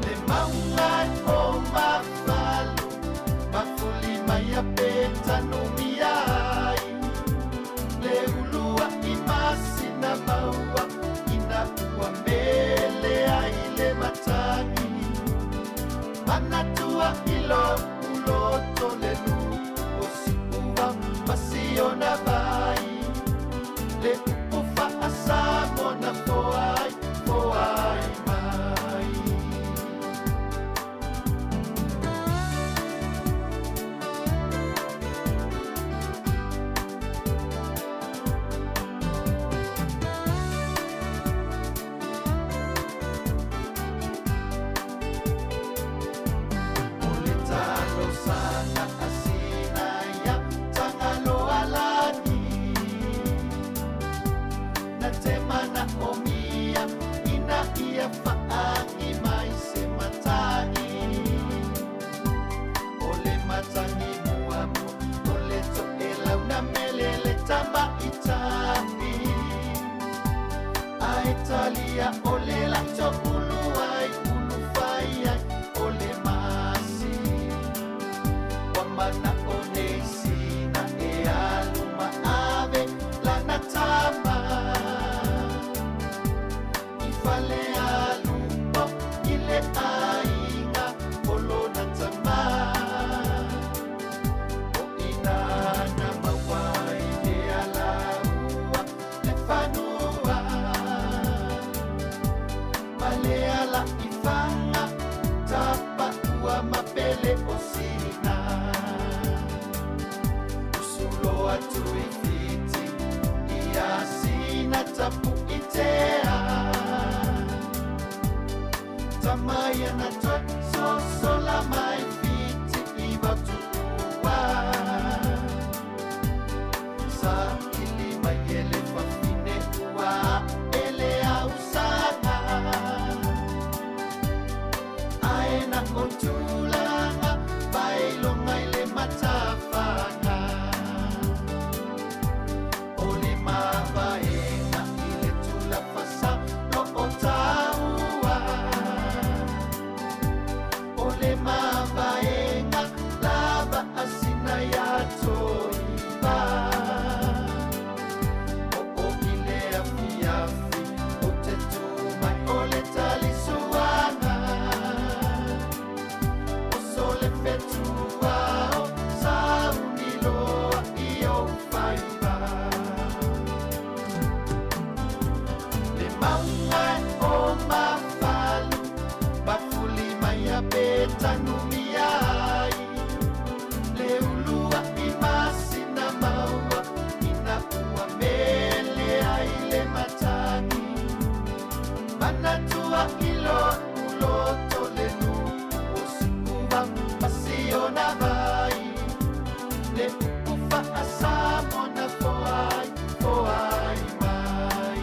Le mauga o Mafalu, mafuli mai a Petanumia ai. Le ulua'i masina maua ina ua mele ai le matagi. Manatua i lo'u loto le nuu o Siuvao ma siona vai. Le upu faa-Samoa na foai, foai mai. O le talosaga a sina ia Tagaloalagi, na te manaomia ina ia faagi mai se matagi. O le matagi muamua o le toelau na mele le tamaitai. Ae talia o le laito ulu ai ulu fai ai o le masi. Ua mana'o nei sina e alu ma ave lana tama i fale alupo i le aiga o lona tama. O ina na maua ai le alaua le fanua ma le ala i faga tapaua ma pele o sina. Usuloa atu i Fiti ia sina Tapu'itea. Tama ia na toe sosola mai Fiti i Vautu'ua. Saili mai e le fafine ua a'e le ausaga. Ae na o tulaga faailoga i le matafaga. O le mavaega i le tulafasa lo'o taua. O le mavaega lava a sina ia Toiva. Oo i le afiafi ou te tu mai o le talisuaga. Oso le fetuao sauni loa i ou faiva. Le mauga o Mafalu, mafuli mai a Petanumia ai. Le ulua'i masina maua ina ua mele ai le matagi. Manatua i lo'u loto le nuu o Siuvao ma siona vai. Le upu faa-Samoa na foai, foai mai.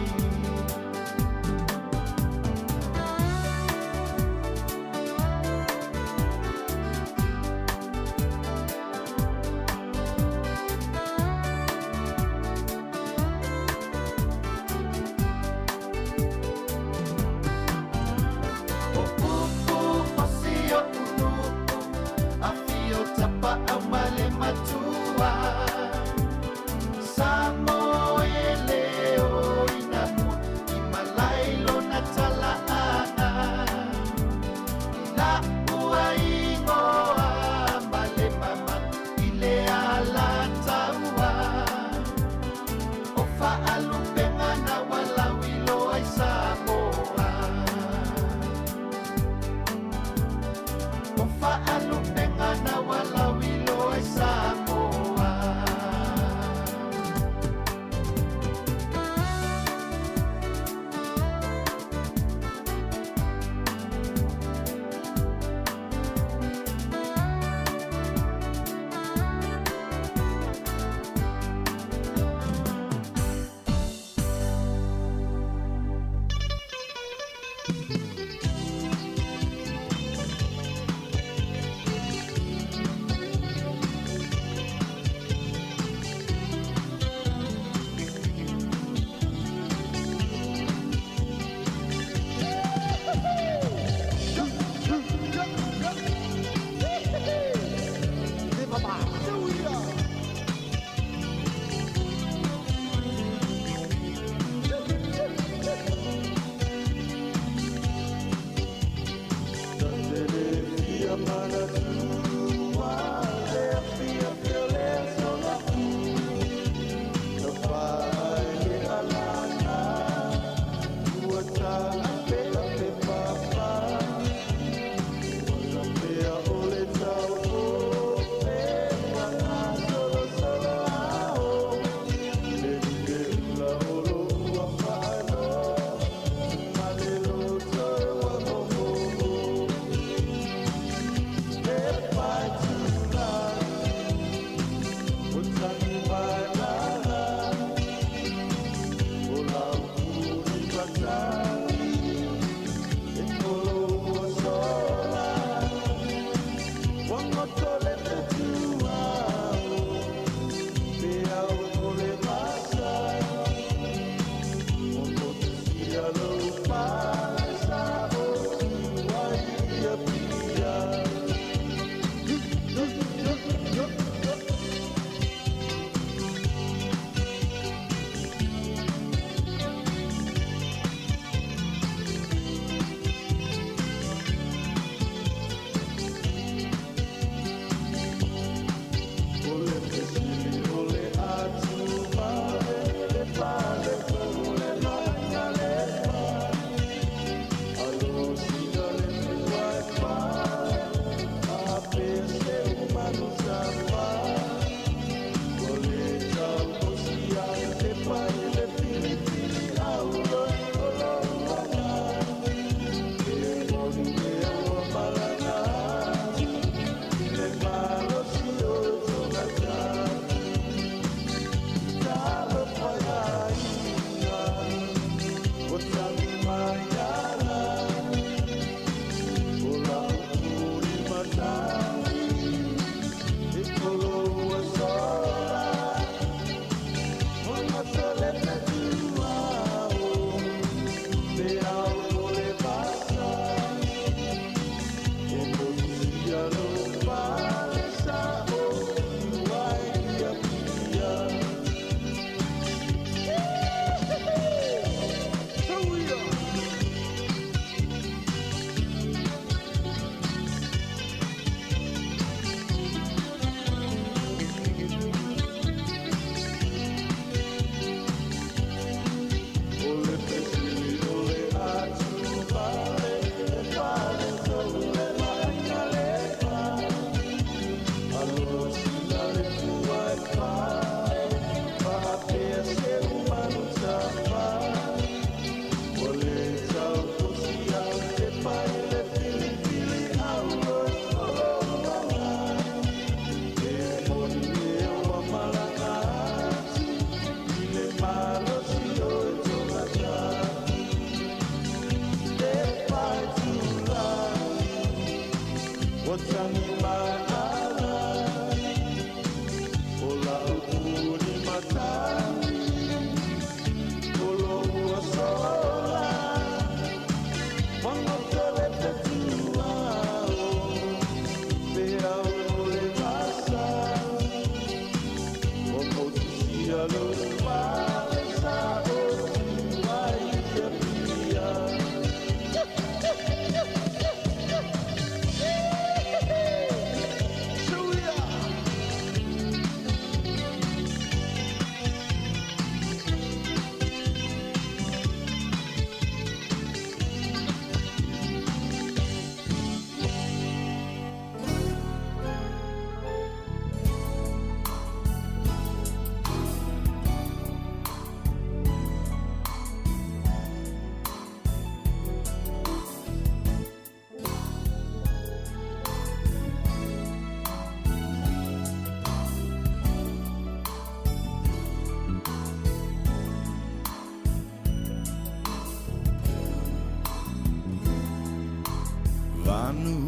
Vanu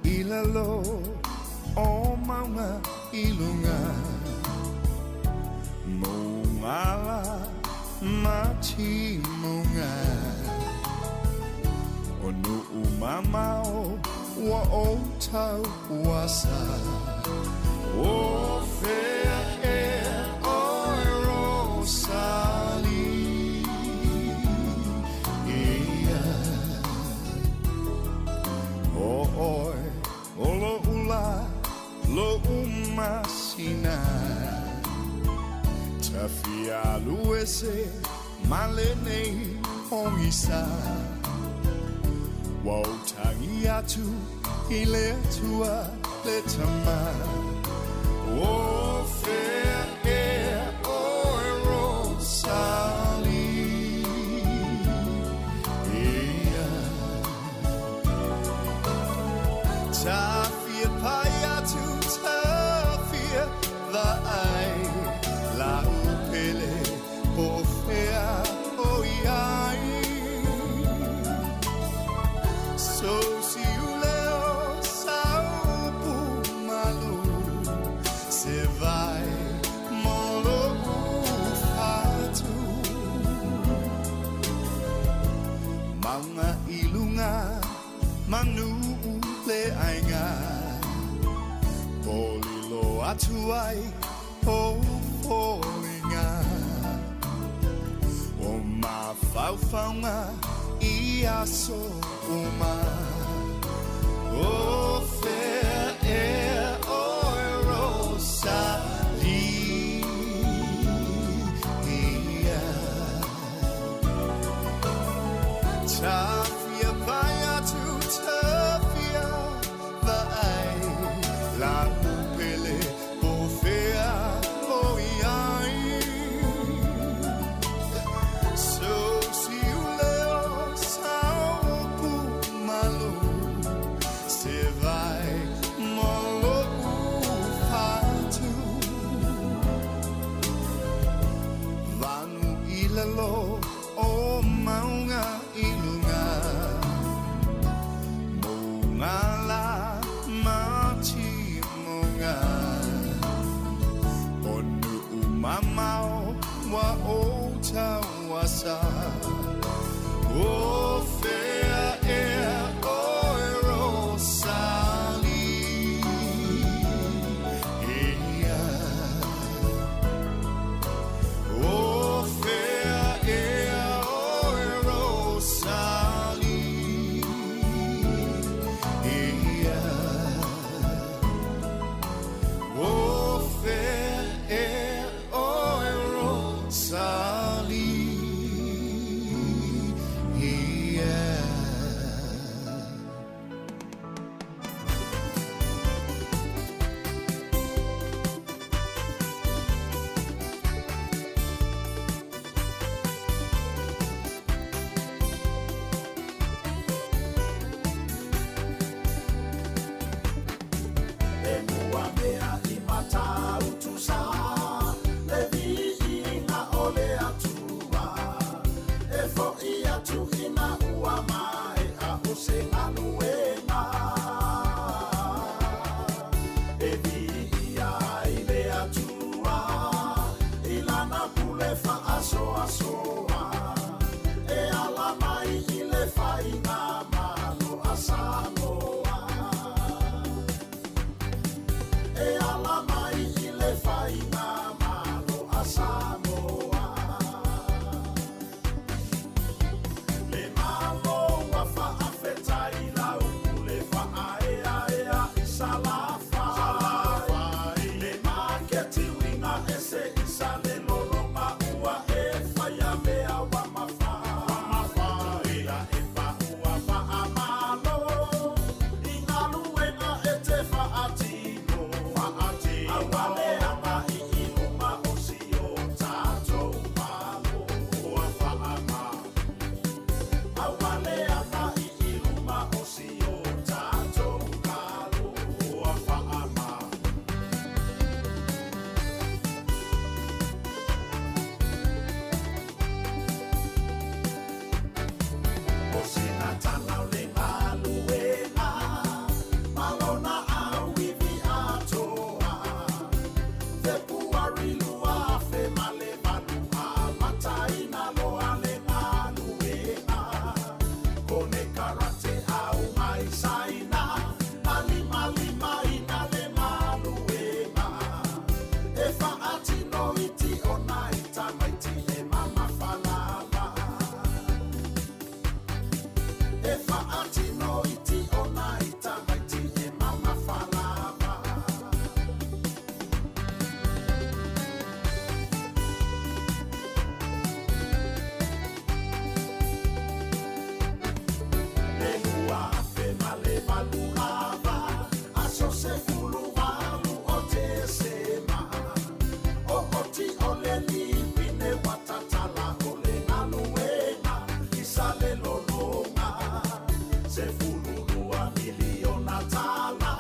i lalo o maunga i luga Mougala ma timuga O nuu mamao ua ou tauasa O fea ea oe Rosalie Ia O oe o loʻu lā loʻu masina Tafia alu ese ma lenei pogisa Ua ou tagi atu i le Atua le Tama O fea ea oe Rosalie Ia Tafia Tafia pai atu tafia vaai Lau pele po o fea o i ai So siuleo saupu malu Se vai mo lo'u fatu Maunga i luga manu le aiga Polilo atu ai o foliga O mafaufauga i aso uma O fea ea oe Rosalia Tafia pai atu tafia vaai Lau pele po o fea o i ai So siuleo saupu malu Se vai mo lo'u fatu Vanu i lalo o mauga i luga Mauga la ma timuga O nuu mamao ua ou tauasa O fea ea oe Rosalia O fea ea oe Rosalia O fea ea oe Rosalia. E muamea i Matautusa le viiga o le Atua, e fo'i atu ina ua mae'a o se galuega. E viia ai le Atua i lana pule fa'asoasoa, e ala mai i le faigamalo a Samoa. E ala mai i le faigamalo a Samoa. Le Malo ua fa'afetai lau pule fa'aeaea i Salafai. Le maketi uiga ese i Salelologa ua e faia mea ua mafai. Ia e pa'ua fa'amalo i galuega e te fa'atino. Aua le aga'i i luma o si o tatou Malo ua fa'ama. Aua le aga'i i luma o si o tatou Malo ua fa'ama. O sina tala o le galuega ma lona auivi atoa, Fepuari 2008 amataina loa le galuega. Konekarate au mai Saina na limalimaina le galuega. E fa'atino iti o nai tamaiti e mamafa lava. E fa'atino iti o nai tamaiti e mamafa lava. Le 2008 lava, aso 18 o Tesema, o oti o le lipine ua tatala o le galuega i Salelologa. 12 miliona tala.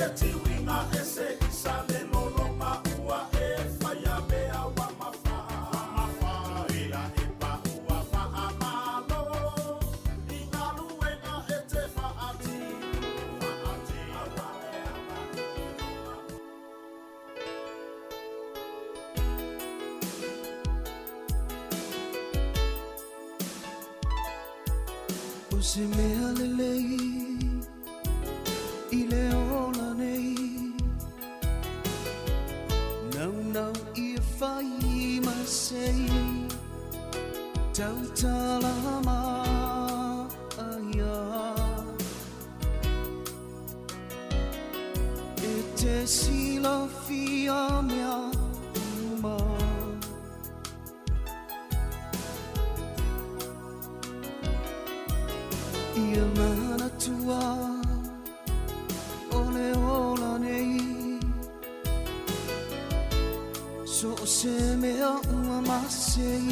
te tiuiga ese i sa le lologa ua e faia mea ua mafa. Tutuila e paua faamalo i galuega e te faatino. Aua le agai i luga. O se mea lelei i le ola nei, naunau ia fai ma sei, tautala maia. E te silafia mea uma. Ia manatua o le ola nei, so o se mea ua masei,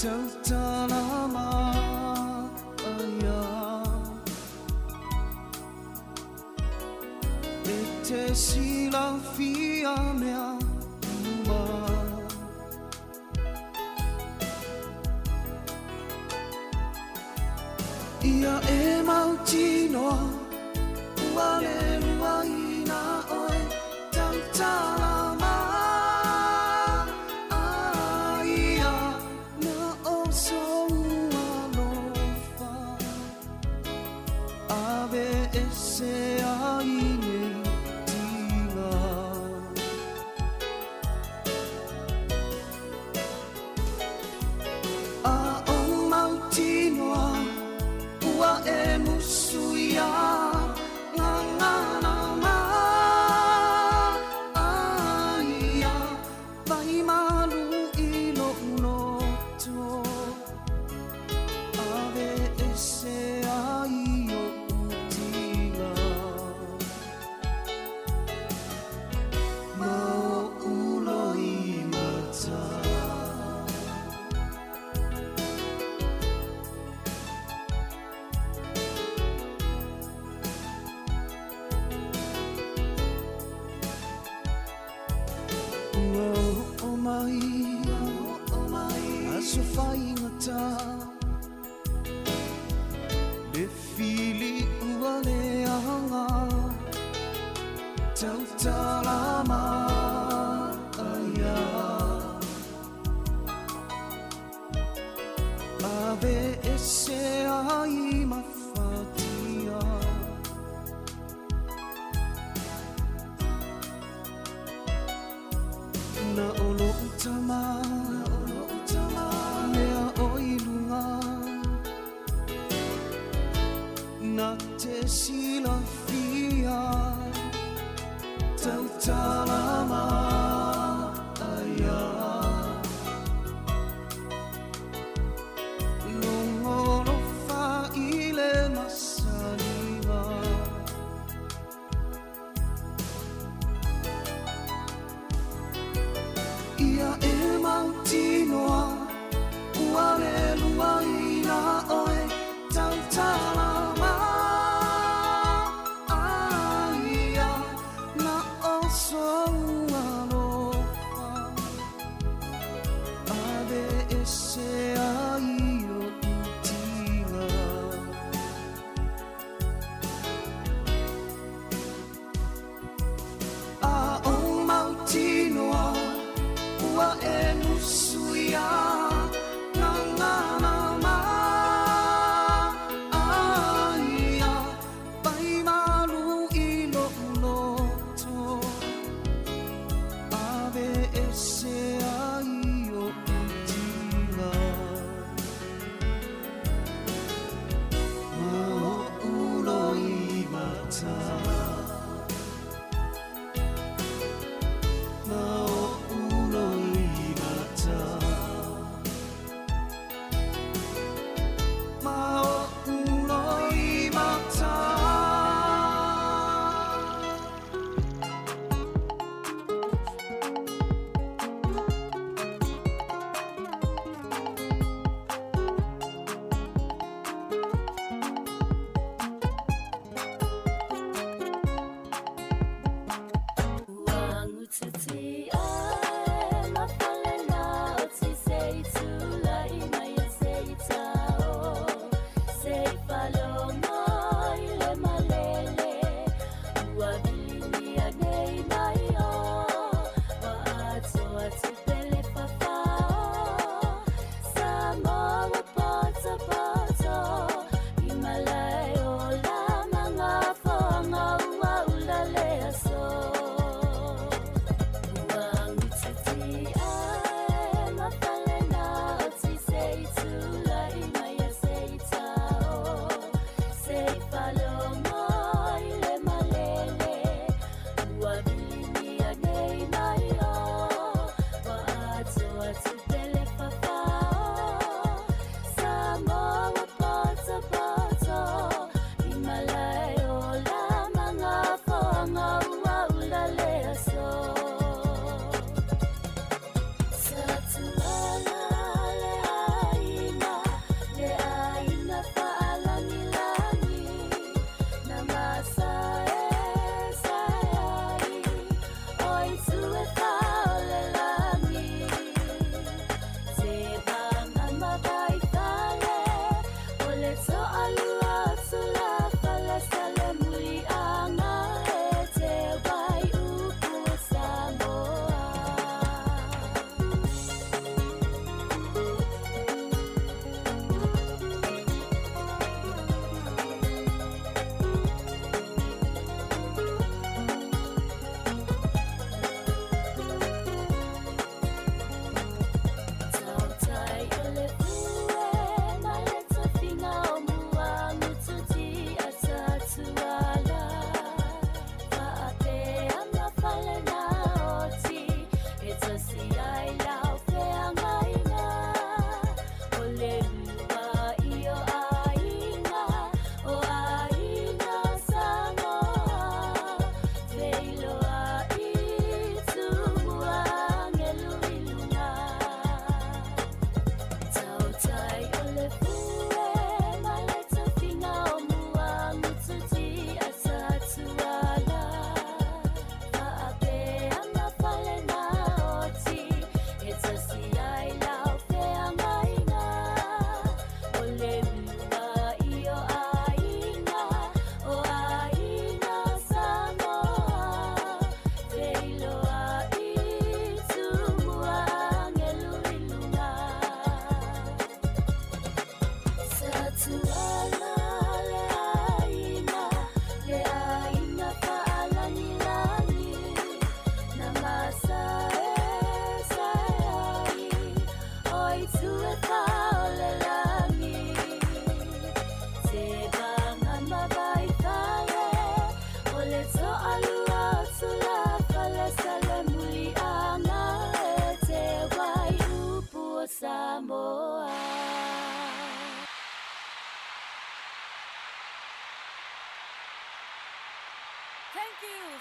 tautala maia. E te silafia mea uma. Ia e mautinoa, ua le luaina oe, tautala maia. Na o sou alofa, ave ese ai nei tiga. A o mautinoa, ua e musuia, ngangana maia. Vai malu i lo uloto, ave ese ai o utiga. Ma o ulo i mata. Ua oo mai, aso faigata, le fili ua leaga, tautala maia. Ave ese ai mafatia. Na o lou tama, mea o i luga, na te silafia, tautala maia. Logolofa i le masaliga. Ia e mautinoa, ua le luaina oe, tautala maia. Na o sou alofa, ave ese ai o utiga. A o mautinoa, ua e musuia, ngangana maia.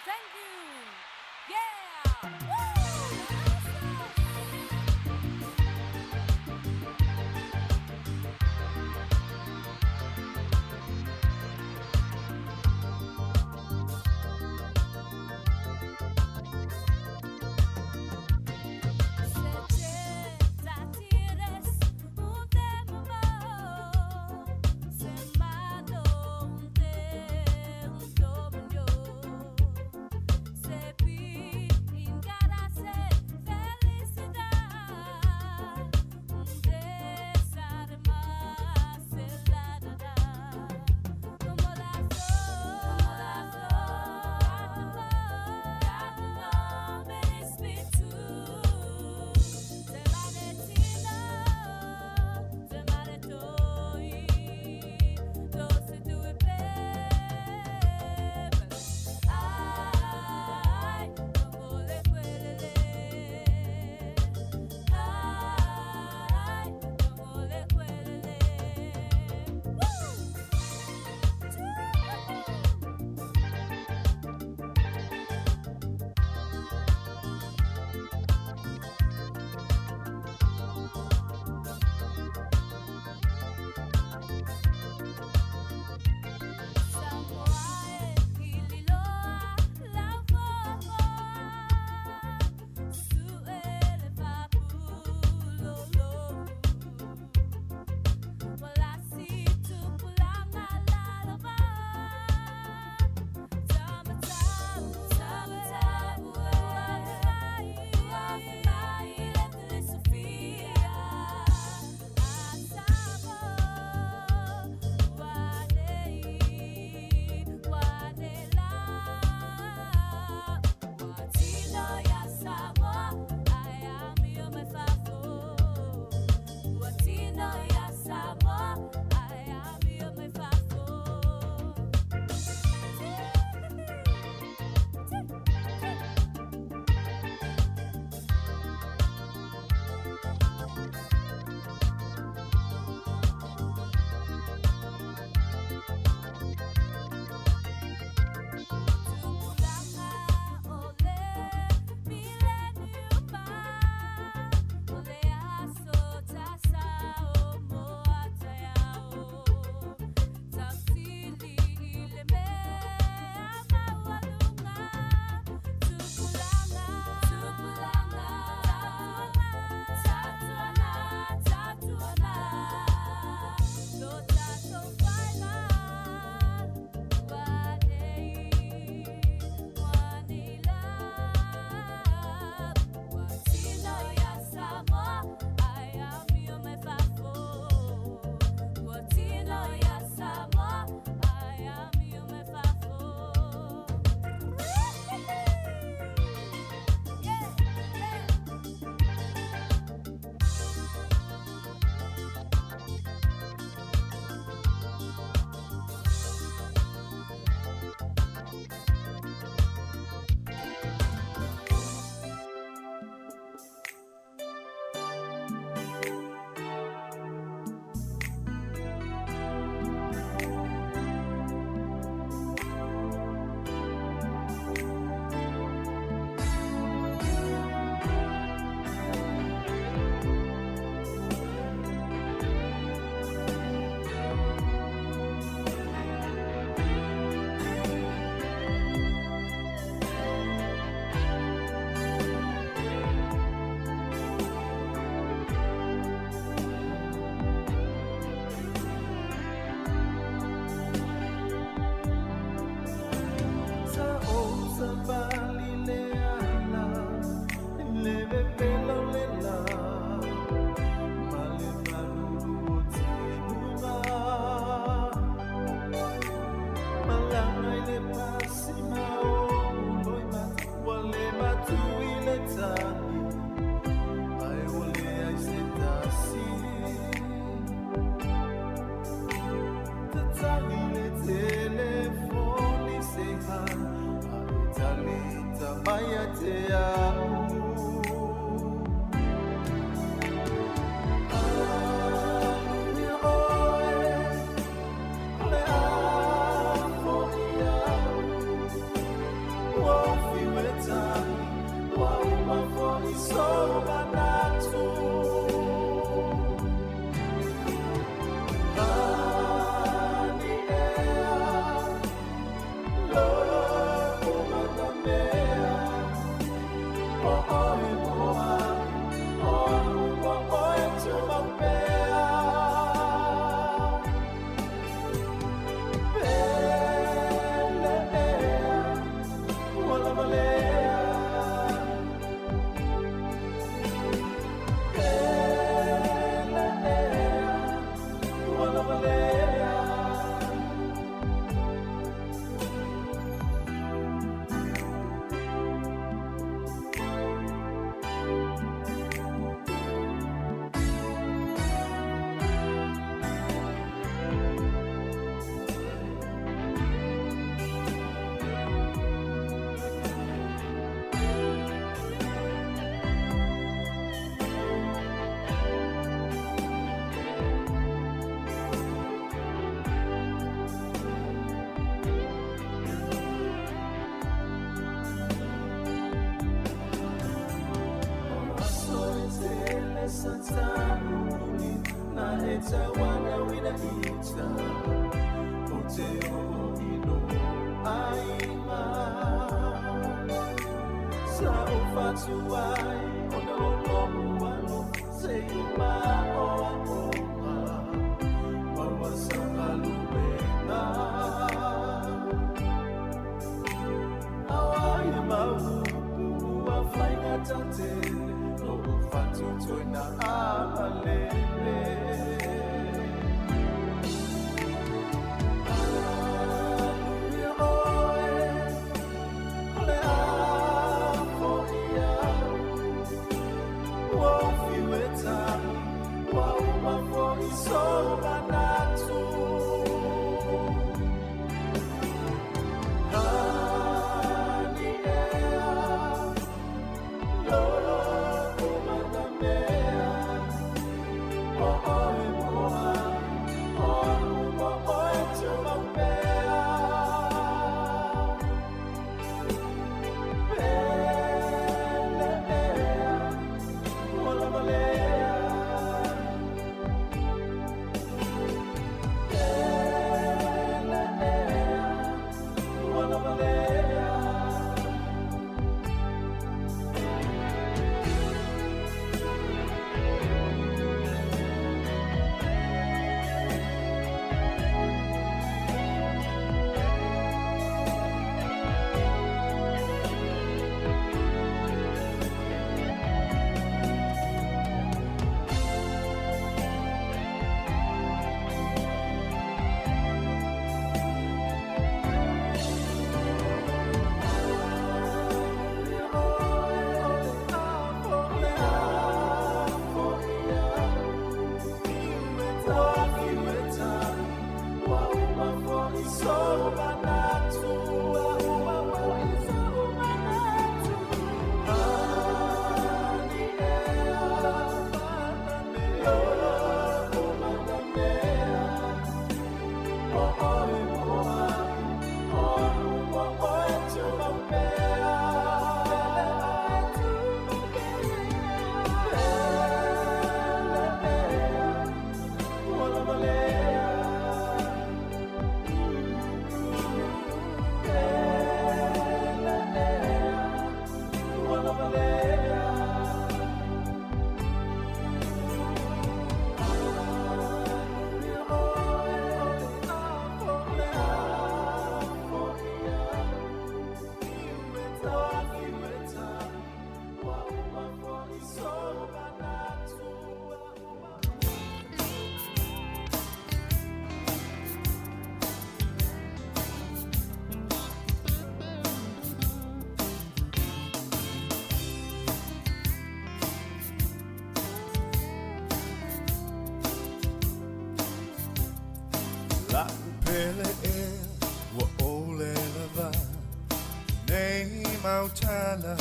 Thank you. Yeah. Woo! Whoa. ou fiu e tahi, ua uma fo'i sou manatu. Lani ea, lo'u manamea, o oe mo a'u, o a'u mo oe tumau pea. Pele ea, ua lava lea. Pele ea, ua lava lea. O aso e tele sa ta'uli na e tauanauina i uta o te oo i lou aiga. Sa ou fatu ai ona o lo'u alo seia maoaoga maua sau galuega. Auai e mau upu ua faigata tele lo'u fatutoina amalele. Manuia oe, o le a fo'i a'u. Ua ou fiu e tahi, ua uma fo'i sou manatu. Lani ea, lo'u manamea, o oe mo a'u, o a'u mo oe tumau pea. Pele ea, ua lava lea. Pele ea, ua lava lea. Manuia oe, o le a fo'i a'u. Ua fiu e tahi, ua uma fo'i sou manatu. Ua uma fo'i sou manatu. Lani ea, lo'u manamea, o oe mo a'u, o a'u mo oe tumau pea. Pele ea, ua lava lea. Pele ea, ua lava lea. Manuia oe, o le a fo'i a'u. Ua fiu e tahi, ua uma fo'i sou manatu. Ua uma La'u pele ea ua ʻole lava nei mau tala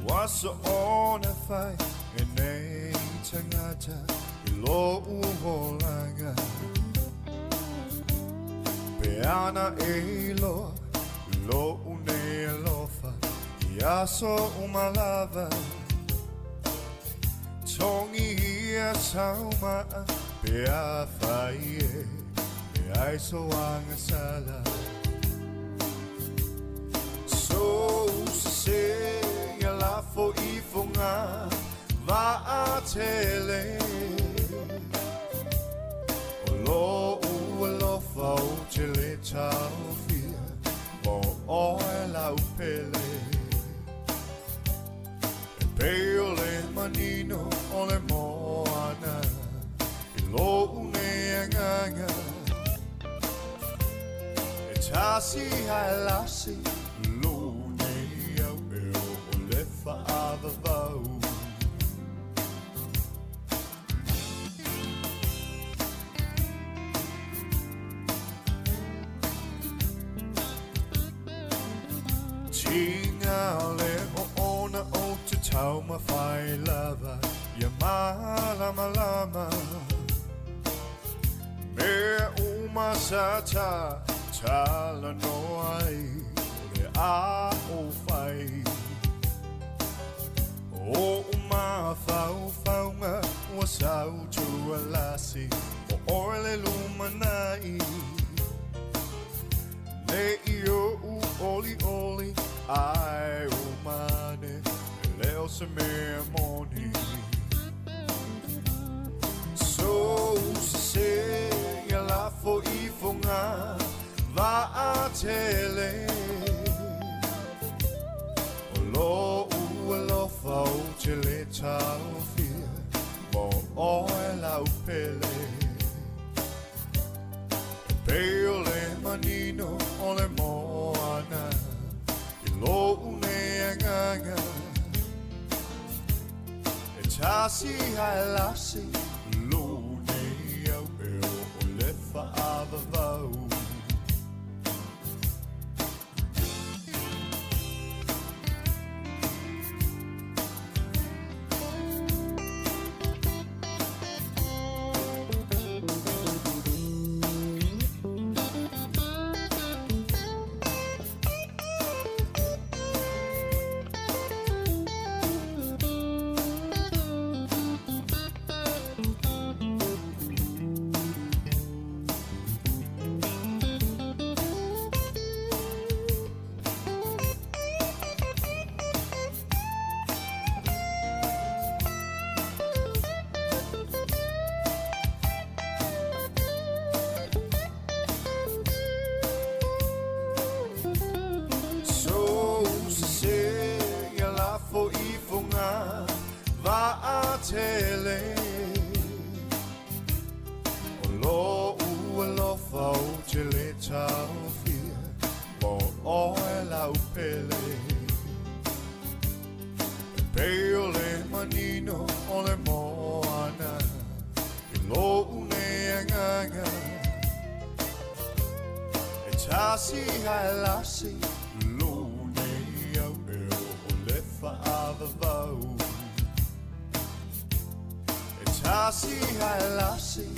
Ua soona fai e nei tagata i lo'u olaga Pe ana e iloa I aso uma lava Togi ia sau maa pe afai e leai so agasala Sou sesē ia lafo ifoga vaatele O lo'u alofa ou te lē taofia mo oe lau pele E pei o le manino o le moana i lo'u nei agaga E tasi ae lasi lo'u nei au e oo le faavavau Tiga le oona ou te taumafai lava ia malamalama Mea uma sa ta talanoa ai o le a ou fai O ou mafaufauga ua sau tualasi o oe le lumanai Ne i oʻu olioli ae uma ane e le o se mea moni Sou sesē ia lafo ifoga vaatele O lo'u alofa ou te lē taofia mo oe lau pele E pei o le manino o le moana i lo'u nei agaga E tasi ae lasi lo'u nei au e oo le faavavau Sou sesē ia lafo ifoga vaatele O lo'u alofa ou te lē taofia mo oe lau pele E pei o le manino o le moana i lo'u nei agaga E tasi ae lasi lo'u nei au e oo le faavavau E tasi ae lasi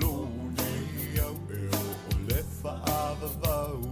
lo'u nei au e oo le faavavau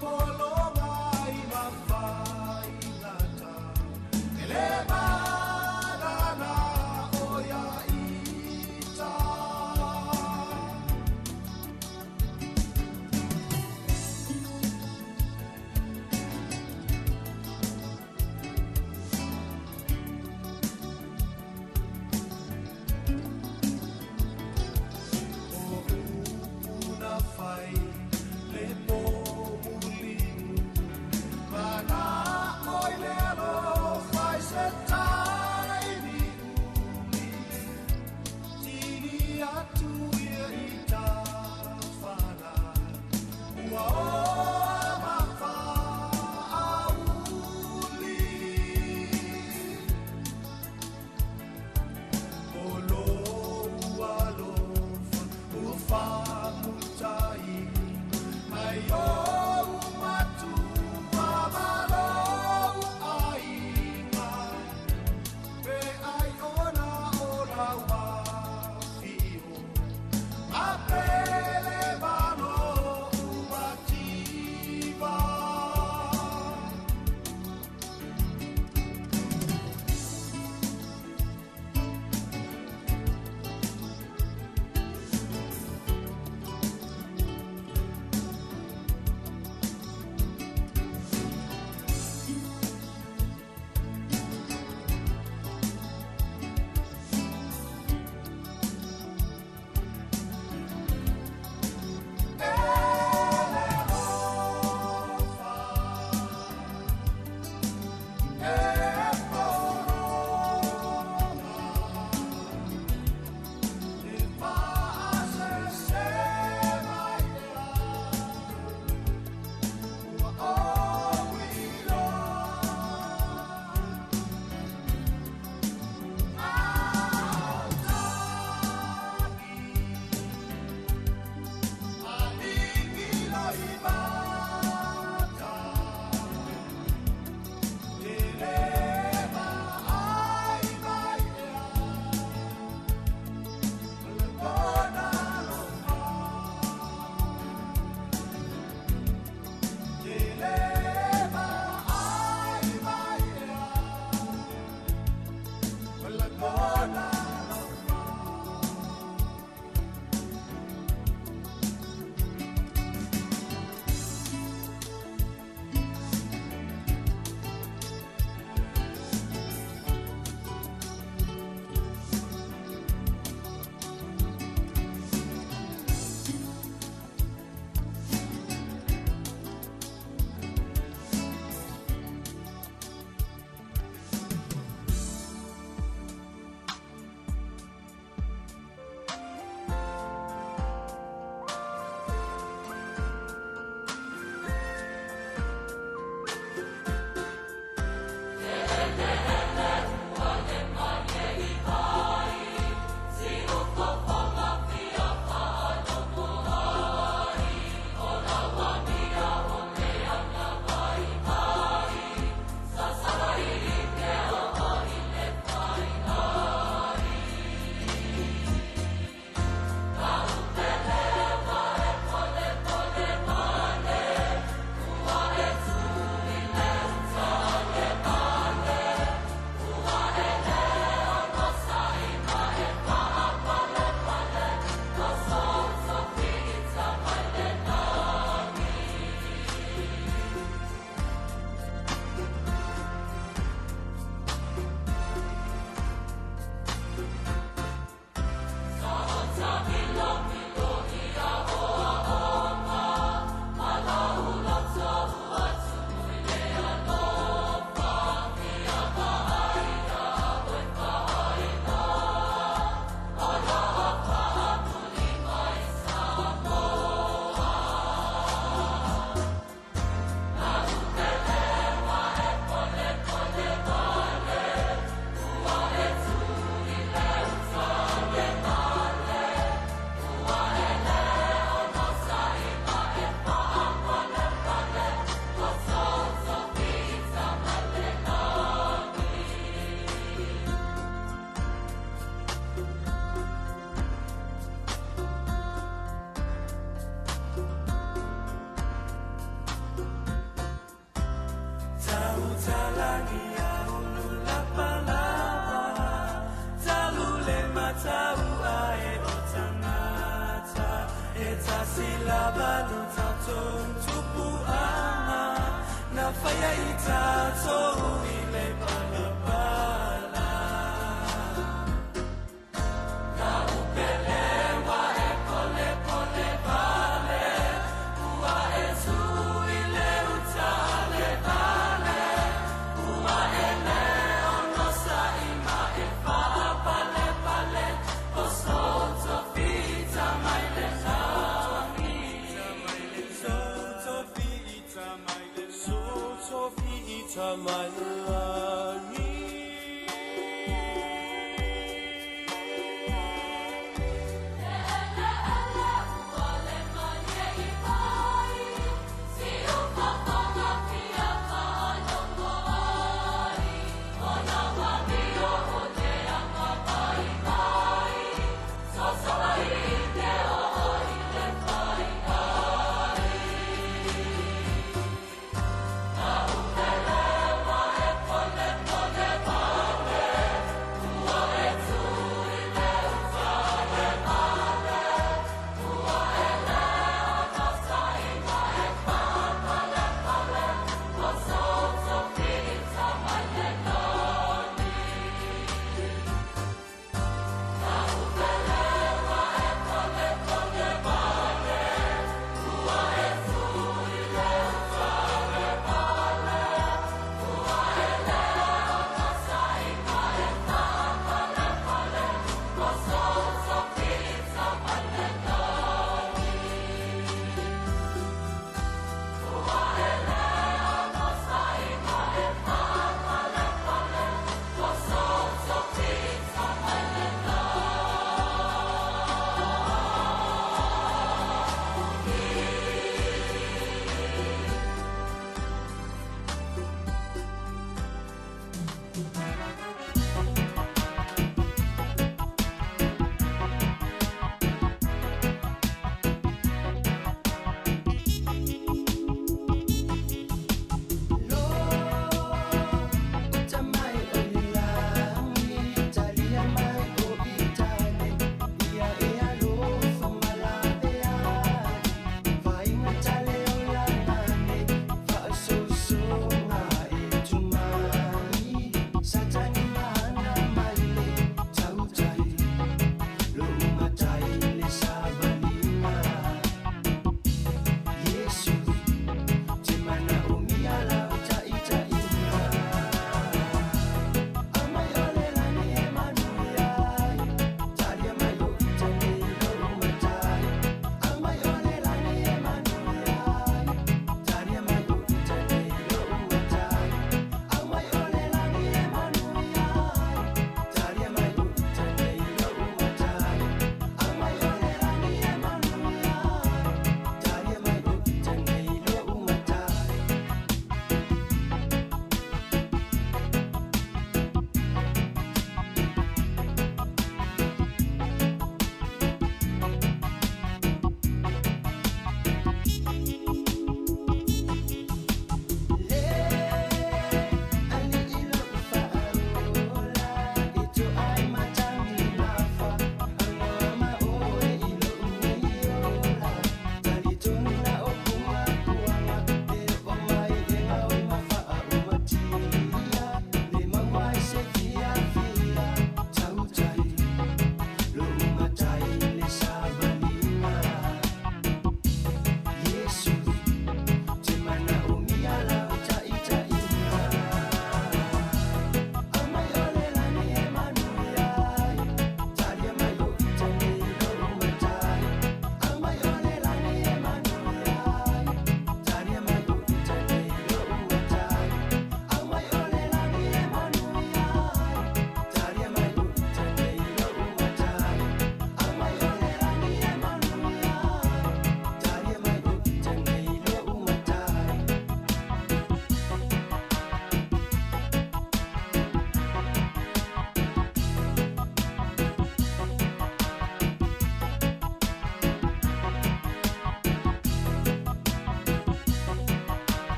pologa i mafaigata e le malala o ia ita. O upu na fai le po muli ai tātou i le palapala. Ka upelewa e pole pole vale, ua e tui le uta le vale, ua e le ono sa ima e whaapale pale, o soto fita mai le lagi. Soto fita mai le soto fita mai le lagi.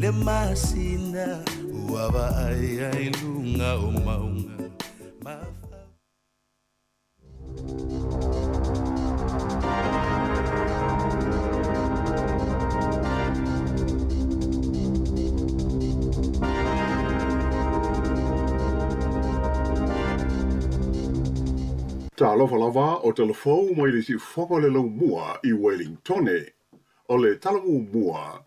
Le masina ua vaai ai luga o mauga. Talofa lava o telefou mai le siufoga o le laumua i Wellingtone. O le tala muamua,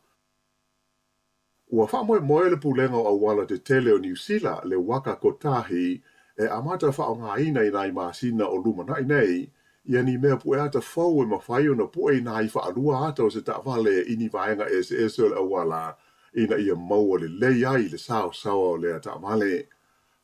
ua faamoemoe le Pulega o Auala Tetele o Niu Sila le Waka Kotahi e amata faaaogaina i nai masina o lumanai nei, ia ni mea pueata fou e mafai ona pue i nai faalua ata o se taavale i ni vaega eseese o le auala ina ia maua lelei ai le saosaoa o lea taavale.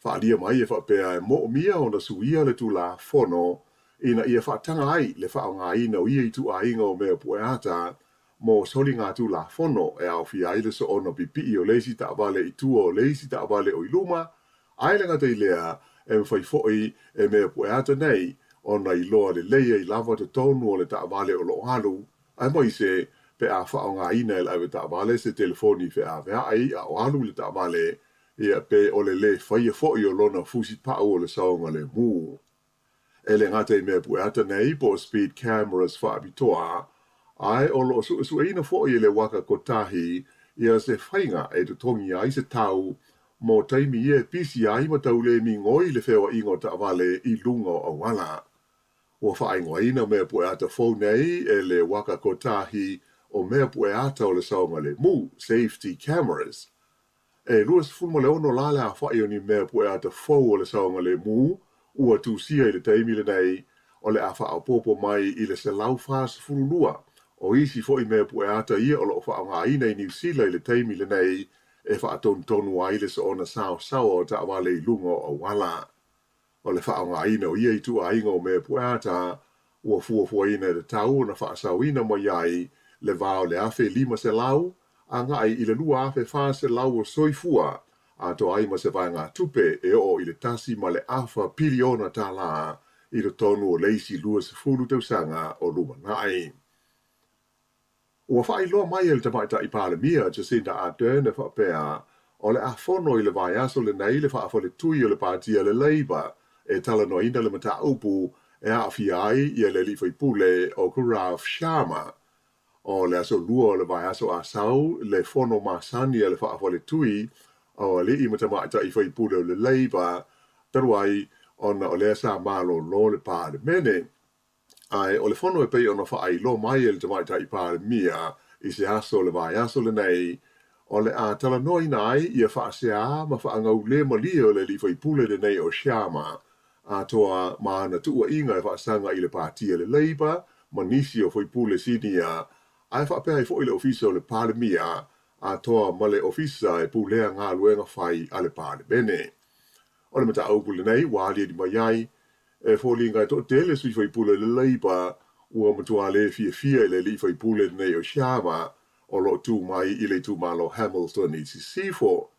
Faaalia mai e faapea e moomia ona suia le Tulafono ina ia faataga ai le faaaogaina o ia ituaiga o mea pueata mo soligatulafono e aofia ai le soona pipii o le isi taavale i tua o le isi taavale o i luma, ae le gata i lea, e mafai foi e mea pueata nei ona iloa lelei ai lava totonu o le taavale o lo o alu, aemaise pe a faaaogaina e le avetaavale se telefoni feaveai a o alu i le taavale, ia pe o le lē faia foi o lona fusipau o le saogalemu. E le gata i mea pueata nei po o speed cameras faapitoa, ae o lo o suesueina foi e le Waka Kotahi ia se faiga e totogi ai se tau mo taimi ia e pisi ai ma tau le migoi le feoaiga o taavale i luga o auala. Ua faaigoaina mea pueata fou nei e le Waka Kotahi o mea pueata o le saogalemu, safety cameras. E 26 la le aofa'i o ni mea pueata fou o le saogalemu ua tusia i le taimi lenei, o le a faaopoopo mai i le 142 o isi fo'i mea pueata ia o lo o faaaogaina i Niu Sila i le taimi lenei e faatonutonu ai le soona saosaoa o taavale i luga o auala. O le faaaogaina o ia ituaiga o mea pueata ua fuafuaina e tatau ona faasaoina mai ai le va o le 1500 agai i le 2400 o soifua atoa ai ma se vaegatupe e oo i le tasi ma le afa piliona tālā i totonu o le isi 20 tausaga o lumanai. Ua faailoa mai e le Tamaitai Palemia Jacinda Ardern e faapea, o le a fono i le vaiaso lenei le faafaletui o le Pāti a le Labour e talanoaina le mataupu e aafia ai ia le alii faipule o Gaurav Sharma. O le aso Lua o le vaiaso a sau le fono masani a le faafaletui o alii ma tamaitai faipule o le Labour, talu ai ona o lea sa malolo le Palemene. Ae o le fono e pei ona faailoa mai e le Tamaitai Palemia i se aso o le vaiaso lenei, o le a talanoaina ai ia faaseā ma faagaule malie o le alii faipule lenei o Sharma, atoa ma ana tuuaiga e faasaga i le Pāti a le Labour ma nisi o faipule sinia, ae faapea ai foi le Ofisa o le Palemia, atoa ma le Ofisa e pulea galuega fai a le Palemene. O le mataupu lenei ua aliali mai ai, e foliga e toatele sui faipule o le Labour ua matua le fiafia i le alii faipule lenei o Sharma o lo o tu mai i le itumalo Hamilton i Sisifo,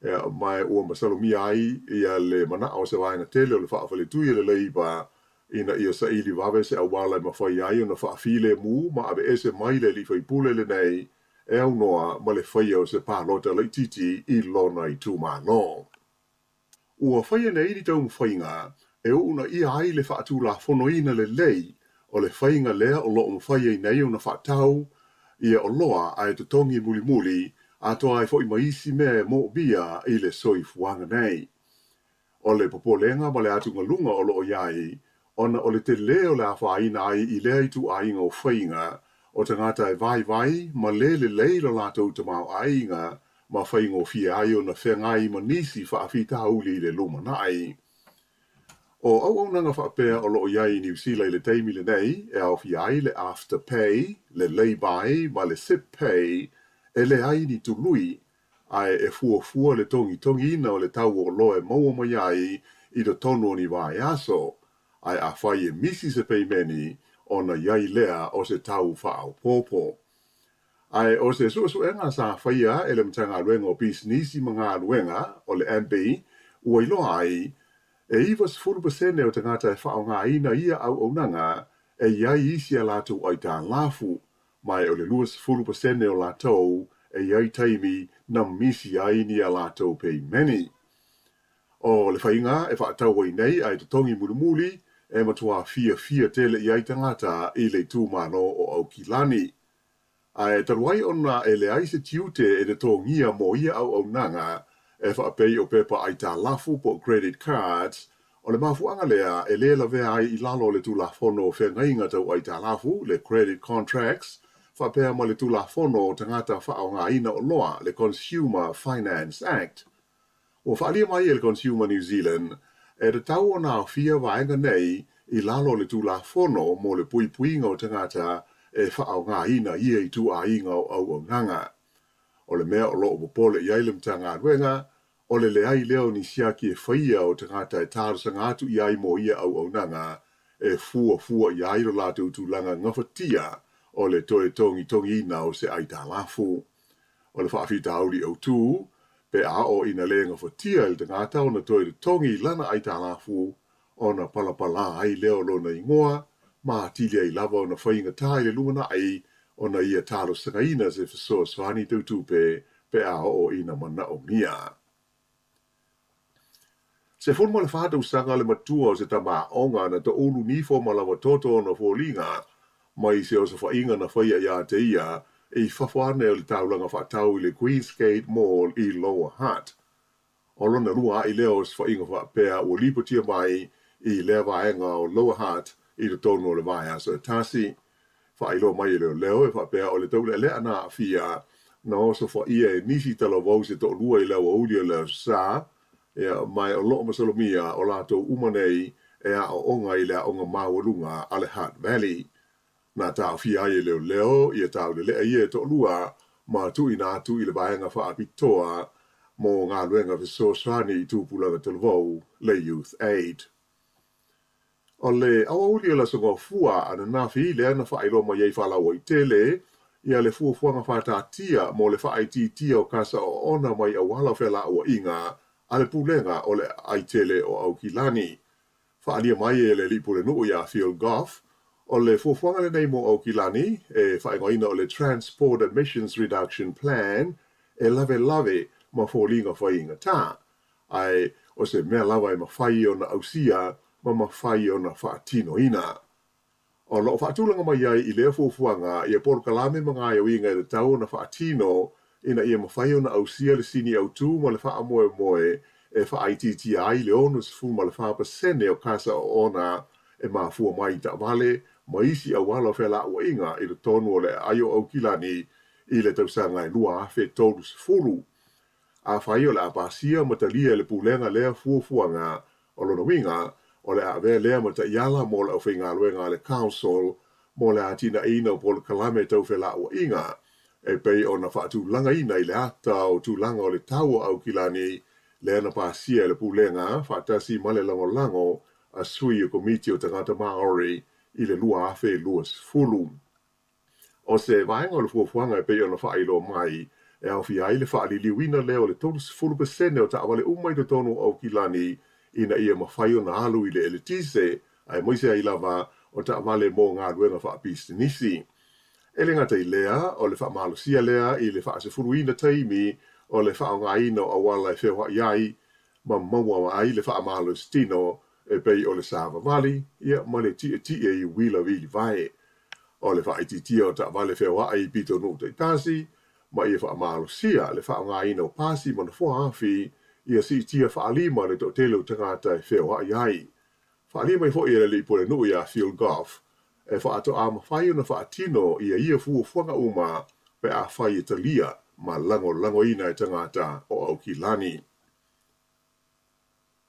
ma ua masalomia ai ia le manao o se vaega tele o le faafaletui a le Labour ina ia saili vave se auala e mafai ai ona faafilemu ma aveese mai le alii faipule lenei e aunoa ma le faia o se palota laitiiti i lona itumalo. Ua faia nei ni taumafaiga e uunaia ai le faatulafonoina lelei o le faiga lea o lo o mafai ai nei ona faatau ia oloa ae totogi mulimuli atoa ai foi ma isi mea e moomia i le soifuaga nei. O le popolega ma le atugaluga o lo o i ai, ona o le telē o le afaina ai i lea ituaiga o faiga o tagata e vaivai ma lē lelei lo latou tamaoaiga ma faigofie ai ona feagai ma nisi faafitauli i le lumanai. O auaunaga faapea o lo o i ai i Niu Sila i le taimi lenei e aofia ai le Afterpay, le Laybuy ma le Zip Pay, e leai ni tului, ae e fuafua le togitogiina o le tau o oloa e maua mai ai i totonu o ni vaiaso, ae afai e misi se peimeni, ona i ai lea o se tau faaopoopo. Ae o se suesuega sa faia e le Matagaluega o Pisinisi ma Galuega, o le MB, ua iloa ai, e 90% o tagata e faaaogaina ia auaunaga e i ai isi a latou aitalafu, ma o le 20% o latou e i ai taimi na misi ai ni a latou peimeni. O le faiga e faatau ai nei ae totogi mulimuli e matua fiafia tele i ai tagata i le itumalo o Aukilani. Ae talu ai ona e leai se tiute e totogia mo ia auaunaga e faapei o pepa aitalafu po o credit cards, O le mafuaaga lea e lē lavea ai i lalo o le Tulafono o Feagaiga Tau Aitalafu, le Credit Contracts, faapea ma le Tulafono o Tagata Faaaogaina Oloa, le Consumer Finance Act. Ua faaalia mai e le Consumer New Zealand, e tatau ona aofia vaega nei i lalo o le Tulafono mo le Puipuiga o Tagata e Faaaogaina ia Ituaiga o Auaunaga. O le mea o lo o popole i ai le Matagaluega, O le leai lea o ni siaki e faia o tagata e talosaga atu i ai mo ia auaunaga e fuafua i ai lo latou tulaga gafatia o le toe togitogiina o se aitalafu. O le faafitauli autu, pe a oo ina le gafatia e le tagata ona toe totogi lana aitalafu, ona palapala ai lea o lona igoa, ma atili ai lava ona faigata i le lumanai ona ia talosagaina se fesoasoani tau tupe pe a oo ina manaomia. 14 tausaga le matua o se tama aoga na toulu nifo ma lava toto ona foliga mai se osofaiga na faia iā te ia i fafo ane o le taulaga faatau i le Queensgate Mall i Lower Hutt. O lona lua a'i lea o osofaiga faapea ua lipotia mai i lea vaega o Lower Hutt i totonu o le vaiaso e tasi. Faailoa mai e leoleo e faapea o le taulealea na aafia na osofaia e nisi talavou se toalua i le aoauli o le Aso Sa, ia, ma o lo o masalomia o latou uma nei e aooga i le aoga maualuga a le Hutt Valley. Na taofia ai e leoleo ia taulelea ia e toalua ma tuuina atu i le vaega faapitoa mo galuega fesoasoani i tupulaga talavou, le Youth Aid. O le aoauli o le Aso Gafua ananafi lea na faailoa mai ai faalauaitele ia le fuafuaga faataatia mo le faaitiitia o kasa oona mai auala o felauaiga a le Pulega o le Aai Tele o Aukilani. Faaalia mai e le Alii Pulenuu iā Phil Goff, o le fuafuaga lenei mo Aukilani, e faaigoaina o le Transport Emissions Reduction Plan, e lavelave ma foliga faigata, ae o se mea lava e mafai ona ausia ma mafai ona faatinoina. O lo o faatulaga mai ai i lea fuafuaga ia polokalame ma gaoioiga e tatau ona faatino ina ia mafai ona ausia le sini autu ma le faamoemoe e faaitiitia ai le 64% o kasa oona e mafua mai i taavale ma isi auala o felauaiga i totonu o le aai o Aukilani i le tausaga e 2030. Afai o le a pasia ma talia e le Pulega lea fuafuaga, o lona uiga, o le a avea lea ma taiala mo le aufaigaluega a le Council mo le atinaeina o polokalame tau felauaiga, e pei ona faatulagaina i le ata o tulaga o le tau o Aukilani lea na pasia e le Pulega faatasi ma le lagolago a sui o Komiti o Tagata Maori i le 2020. O se vaega o le fuafuaga e pei ona faailoa mai, e aofia ai le faaliliuina lea o le 30% o taavale uma i totonu o Aukilani ina ia mafai ona alu i le eletise, aemaise ai lava o taavale mo galuega faapisinisi. E le gata i lea, o le faamalosia lea i le faasefuluina taimi o le faaaogaina o auala e feoai ai ma maua ai le faamalositino e pei o le savavali ia ma le tietie i uila vilivae. O le faaitiitia o taavale feoai i pitonuu taitasi, ma ia faamalosia le faaaogaina o pasi ma nofoa afi ia siitia faalima le toatele o tagata e feoai ai. Faaalia mai foi e le alii pulenuu iā Phil Goff, e faatoa mafai ona faatino ia ia fuafuaga uma pe afai e talia ma lagolagoina e tagata o Aukilani.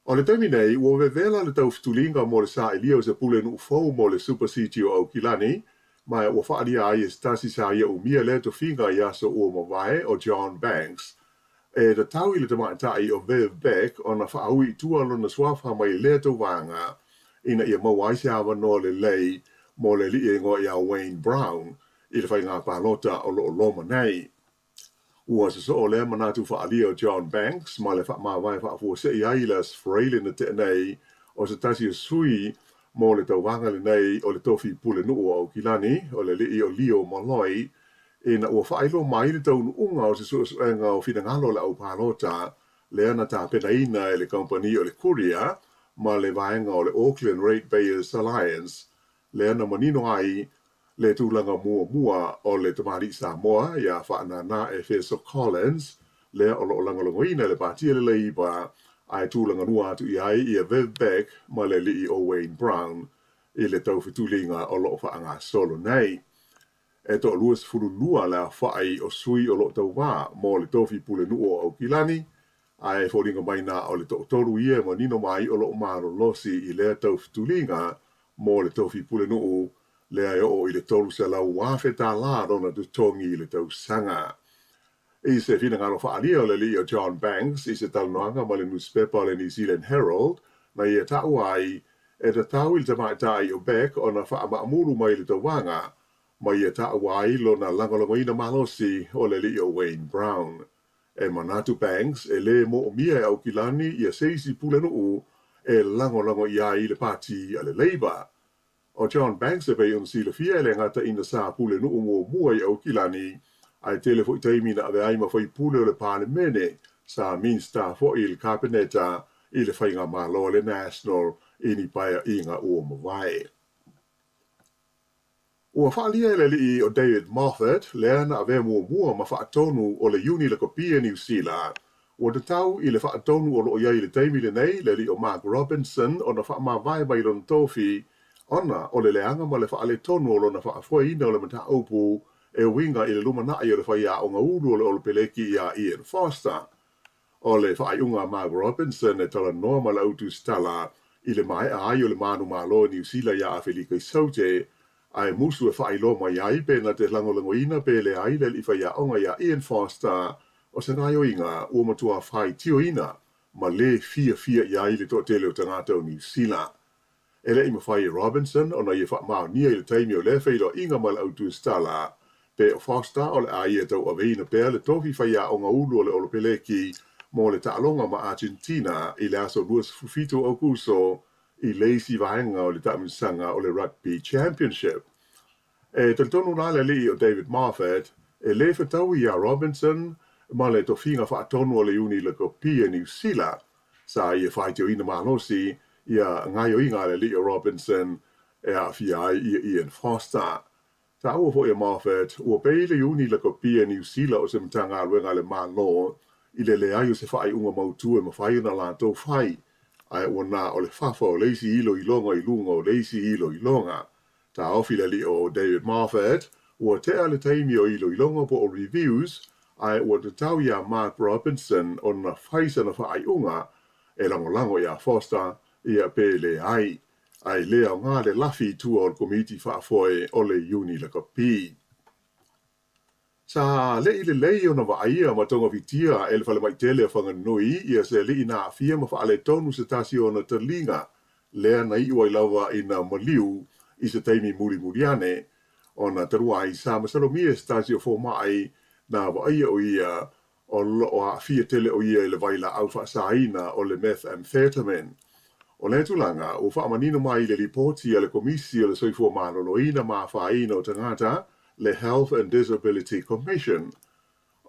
O le taimi nei, ua vevela le taufetuliga mo le sailia o se pulenuu fou mo le Super City o Aukilani, ma ua faaalia ai e se tasi sa ia umia lea tofiga i aso ua mavae o John Banks. E tatau i le tamaitai o Viv Beck ona faaui i tua lona suafa mai lea tauvaga ina ia maua ai se avanoa lelei mo le alii e igoa ia Wayne Brown i le faiga palota o lo o loma nei. Ua sosoo lea manatu faaalia o John Banks ma le faamavae faafuasei ai i le Aso Faraile na tea nei o se tasi o sui mo le tauvaga lenei o le tofi pulenuu o Aukilani, o le alii o Leo Molloy, ina ua faailoa mai le taunuuga o se suesuega o finagalo o le au palota lea na tapenaina e le kamupani o le Courier ma le vaega o le Auckland Ratepayers Alliance lea na manino ai le tulaga muamua o le tamalii Samoa iā Faanana Efeso Collins, lea o lo o lagolagoina e le Pati a le Leipa, ae tulaga lua atu i ai ia Viv Beck ma le alii o Wayne Brown i le taufetuliga o lo o faagasolo nei. E toa-22 le aofai o sui o lo o tauvā mo le tofi pulenuu o Aukilani, ae foliga mai na o le toatolu ia e manino mai o lo o malolosi i lea taufetuliga mo le tofi pulenuu lea e oo i le $300,000 tālā lona totogi i le tausaga. I se finagalo faaalia o le alii o John Banks i se talanoaga ma le nusipepa o le New Zealand Herald, na ia taua ai, e tatau i le tamaitai o Beck ona faamaamulu mai le tauvaga, ma ia taua ai lona lagolagoina malosi o le alii o Wayne Brown. E manatu Banks e lē moomia e Aukilani ia se isi pulenuu e lagolago i ai le pati a le Labour. O John Banks e pei ona silafia e le gata ina sa pulenuu muamua i Aukilani, ae tele foi taimi na avea ai ma faipule o le Palemene, sa Minista foi i le Kapeneta i le faigamalo a le National i ni paeaiga ua mavae. Ua faaalia e le alii o David Moffat, lea na avea muamua ma faatonu o le Iuni Lakapi a Niu Sila, ua tatau i le faatonu o lo o i ai i le taimi lenei le alii o Mark Robinson ona faamavae mai lona tofi ona o le leaga ma le faaletonu o lona faafoeina o le mataupu e uiga i le lumanai o le faiaoga ulu o le Olopeleki ia Ian Foster. O le faaiuga a Mark Robinson e talanoa ma le au tusitala i le maea ai o le manumalo i Niu Sila ia Afelika i Saute, ae musu e faailoa mai ai pe na te lagolagoina pe leai le alii faiaoga ia Ian Foster o se gaoioiga ua matua faitioina ma lē fiafia i ai le toatele o tagata o Niu Sila. E le i mafai e Robinson ona ia faamaonia i le taimi o lea feiloaiga ma le au tusitala pe o Foster o le a ia tauaveina pea le tofi faiaoga ulu o le Olopeleki mo le taaloga ma Argentina i le aso 27 o Aokuso i le isi vaega o le taamilosaga o le Rugby Championship. E talitonu la le alii o David Moffat e lē fetaui iā Robinson ma le tofiga faatonu o le Iuni Lakapi a Niu Sila. Sa ia faitioina malosi ia gaoioiga a le alii o Robinson e aafia ai ia Ian Foster. Taua foi e Moffat ua pei le Iuni Lakapi a Niu Sila o se Matagaluega a le Malo i le leai o se faaiuga mautū e mafai ona latou fai, ae ua na o le fafa o le isi iloiloga i luga o le isi iloiloga. Taofi le alii o David Moffat, ua tea le taimi o iloiloga po o reviews, ae ua tatau iā Mark Robinson ona fai sana faaiuga e lagolago iā Foster ia pe leai, ae le aoga le lafi i tua o le komiti faafoe o le Iuni Lakapi. Sa le i lelei ona vaaia ma togafitia e le falemai tele o Whanganui ia se alii na aafia ma faaletonu se tasi o ona taliga, lea na iu ai lava ina maliu i se taimi mulimuli ane, ona talu ai sa masalomia e se tasi o fomai na vaaia o ia o lo o aafia tele o ia i le vailaau faasaina o le methamphetamine. O lea tulaga ua faamanino mai i le lipoti a le Komisi o le Soifua Maloloina ma Afaina o Tagata, le Health and Disability Commission.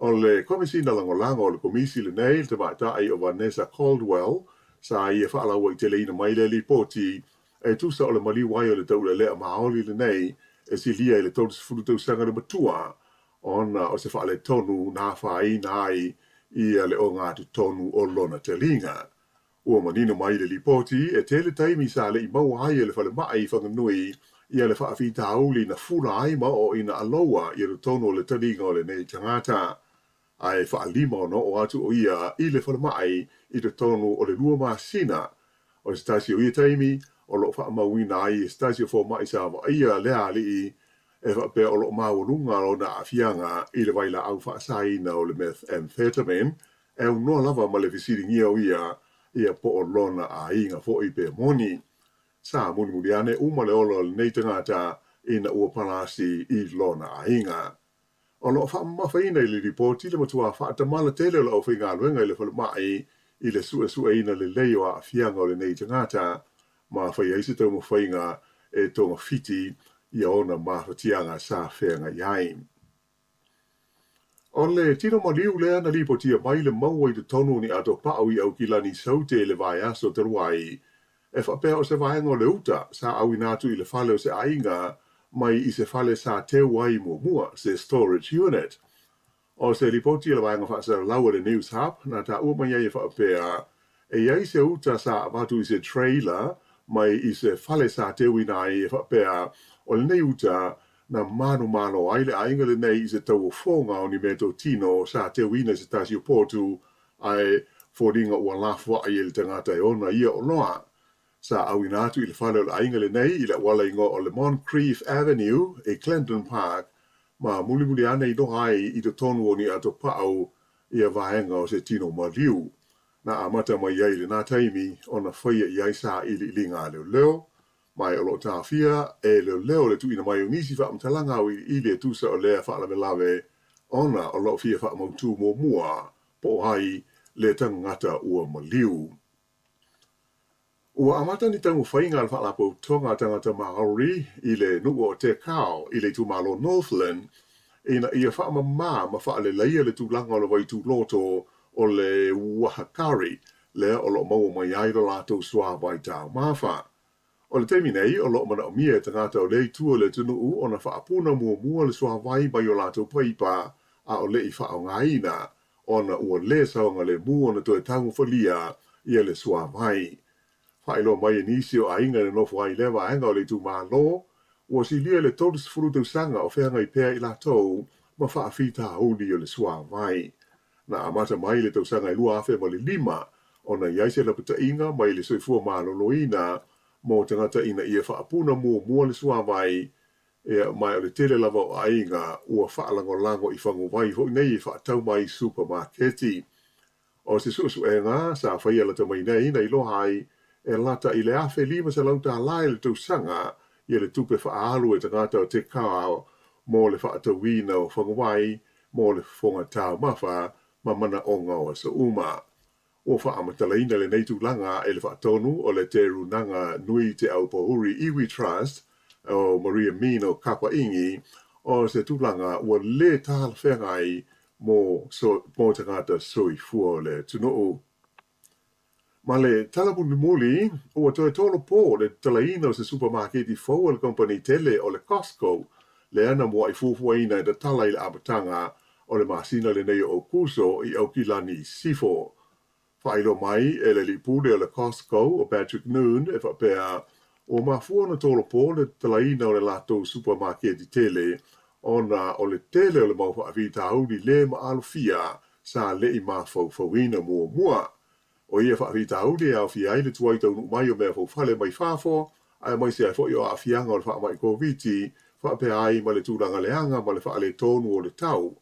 O le Komesina Lagolago o le Komisi lenei, le tamaitai o Vanessa Caldwell, sa ia faalauaiteleina mai lea lipoti e tusa o le maliu ai o le taulelea maoli lenei e silia i le 30 tausaga le matua ona o se faaletonu na afaina ai ia le ogatotonu o lona taliga. Ua manino mai le lipoti, e tele taimi sa le i maua ai e le falemai i Whanganui ia le faafitauli na fula ai ma oo ina aloa ia totonu o le taliga o lenei tagata. Ae faalima ona oo atu o ia i le falemai i totonu o le 2 masina. O se tasi o ia taimi o lo o faamauina ai e se tasi o fomai sa vaaia lea alii e faapea o lo o maualuga lona aafiaga i le vailaau faasaina o le methamphetamine, e aunoa lava ma le fesiligia o ia ia po o lona aiga foi pe moni. Sa mulimuli ane uma le ola o lenei tagata ina ua palasi i lona aiga. O lo o faamamafaina i le lipoti le matua faatamala tele o le aufaigaluega i le falemai i le suesueina lelei o aafiaga o lenei tagata ma fai ai se taumafaiga e togafiti ia ona mafatiaga sa feagai ai. O le tino maliu lea na lipotia mai le maua i totonu o ni atopau i Aukilani Saute i le vaiaso talu ai, e faapea o se vaega o le uta sa auina atu i le fale o se aiga mai i se fale sa teu ai muamua, se storage unit. O se lipoti a le vaega faasalalau a le Newshub na taua mai ai e faapea, e i ai se uta sa avatu i se trailer mai i se fale sa teuina ai e faapea o lenei uta na manumalo ai le aiga lenei i se tauofoga o ni meatotino sa teuina i se tasi o potu ae foliga ua lafoai e le tagata e ona ia oloa. Sa auina atu i le fale o le aiga lenei i le auala igoa o le Moncrieff Avenue i Clendon Park ma mulimuli ane iloa ai i totonu o ni atopau ia vaega o se tino maliu. Na amata mai ai i lena taimi ona faia i ai sailiiliga a leoleo, ma o lo o taofia e leoleo le tuuina mai o nisi faamatalaga auiliili e tusa o lea faalavelave ona o lo o fia faamautū muamua po o ai le tagata ua maliu. Ua amata ni taumafaiga a le Faalapotopotoga a Tagata Māori i le nuu o Te Kao i le itumalo Northland ina ia faamamā ma faaleleia le tulaga o le waitūloto o le Uahakari lea o lo o maua mai ai lo latou suāwai taumafa. O le taimi nei, o lo o manaomia e tagata o lea itu o le atunuu ona faapuna muamua le suāwai mai o latou paipa a o le i faaaogaina, ona ua lē saogalemu ona toe taumafalia ia le suāwai. Faailoa mai e nisi o aiga e nonofo ai i lea vaega o le itumalo, ua silia i le 30 tausaga o feagai pea i latou ma faafitauli o le suavai. Na amata mai i le tausaga e 2005 ona i ai se lapataiga mai le soifua maloloina mo tagata ina ia faapuna muamua le suavai, ia, ma o le tele lava o aiga ua faalagolago i faguvai foi nei e faatau mai i supamaketi. O se suesuega sa faia lata mai nei na iloa ai e lata i le $1,500 i le tausaga ia le tupe faaalu e tagata o Te Kao mo le faatauina o faguvai mo le fofoga taumafa ma manaoga o aso uma. Ua faamatalaina lenei tulaga e le faatonu o le Te Runaga Nui Te Aupouri Iwi Trust o Maria Mino Kapaingi o se tulaga ua lē talafeagai mo mo tagata soifua o le atunuu. Ma le tala mulimuli, ua toe tolopo le tatalaina o se supamaketi fou a le kamupani tele o le Costco, lea na mua'i fuafuaina e tatala i le amataga o le masina lenei o Aokuso i Aukilani i Sisifo. Faailoa mai e le alii pule o le Costco o Patrick Noon e faapea, ua mafua ona tolopo le tatalaina o le latou supamaketi tele ona o le tele o le mau faafitauli le maalofia sa le i mafaufauina muamua. O ia faafitauli e aofia ai le tuai taunuu mai o mea faufale mai fafo, aemaise ai foi o aafiaga o le faamai Koviti, faapea ai ma le tulaga leaga ma le faaletonu o le tau.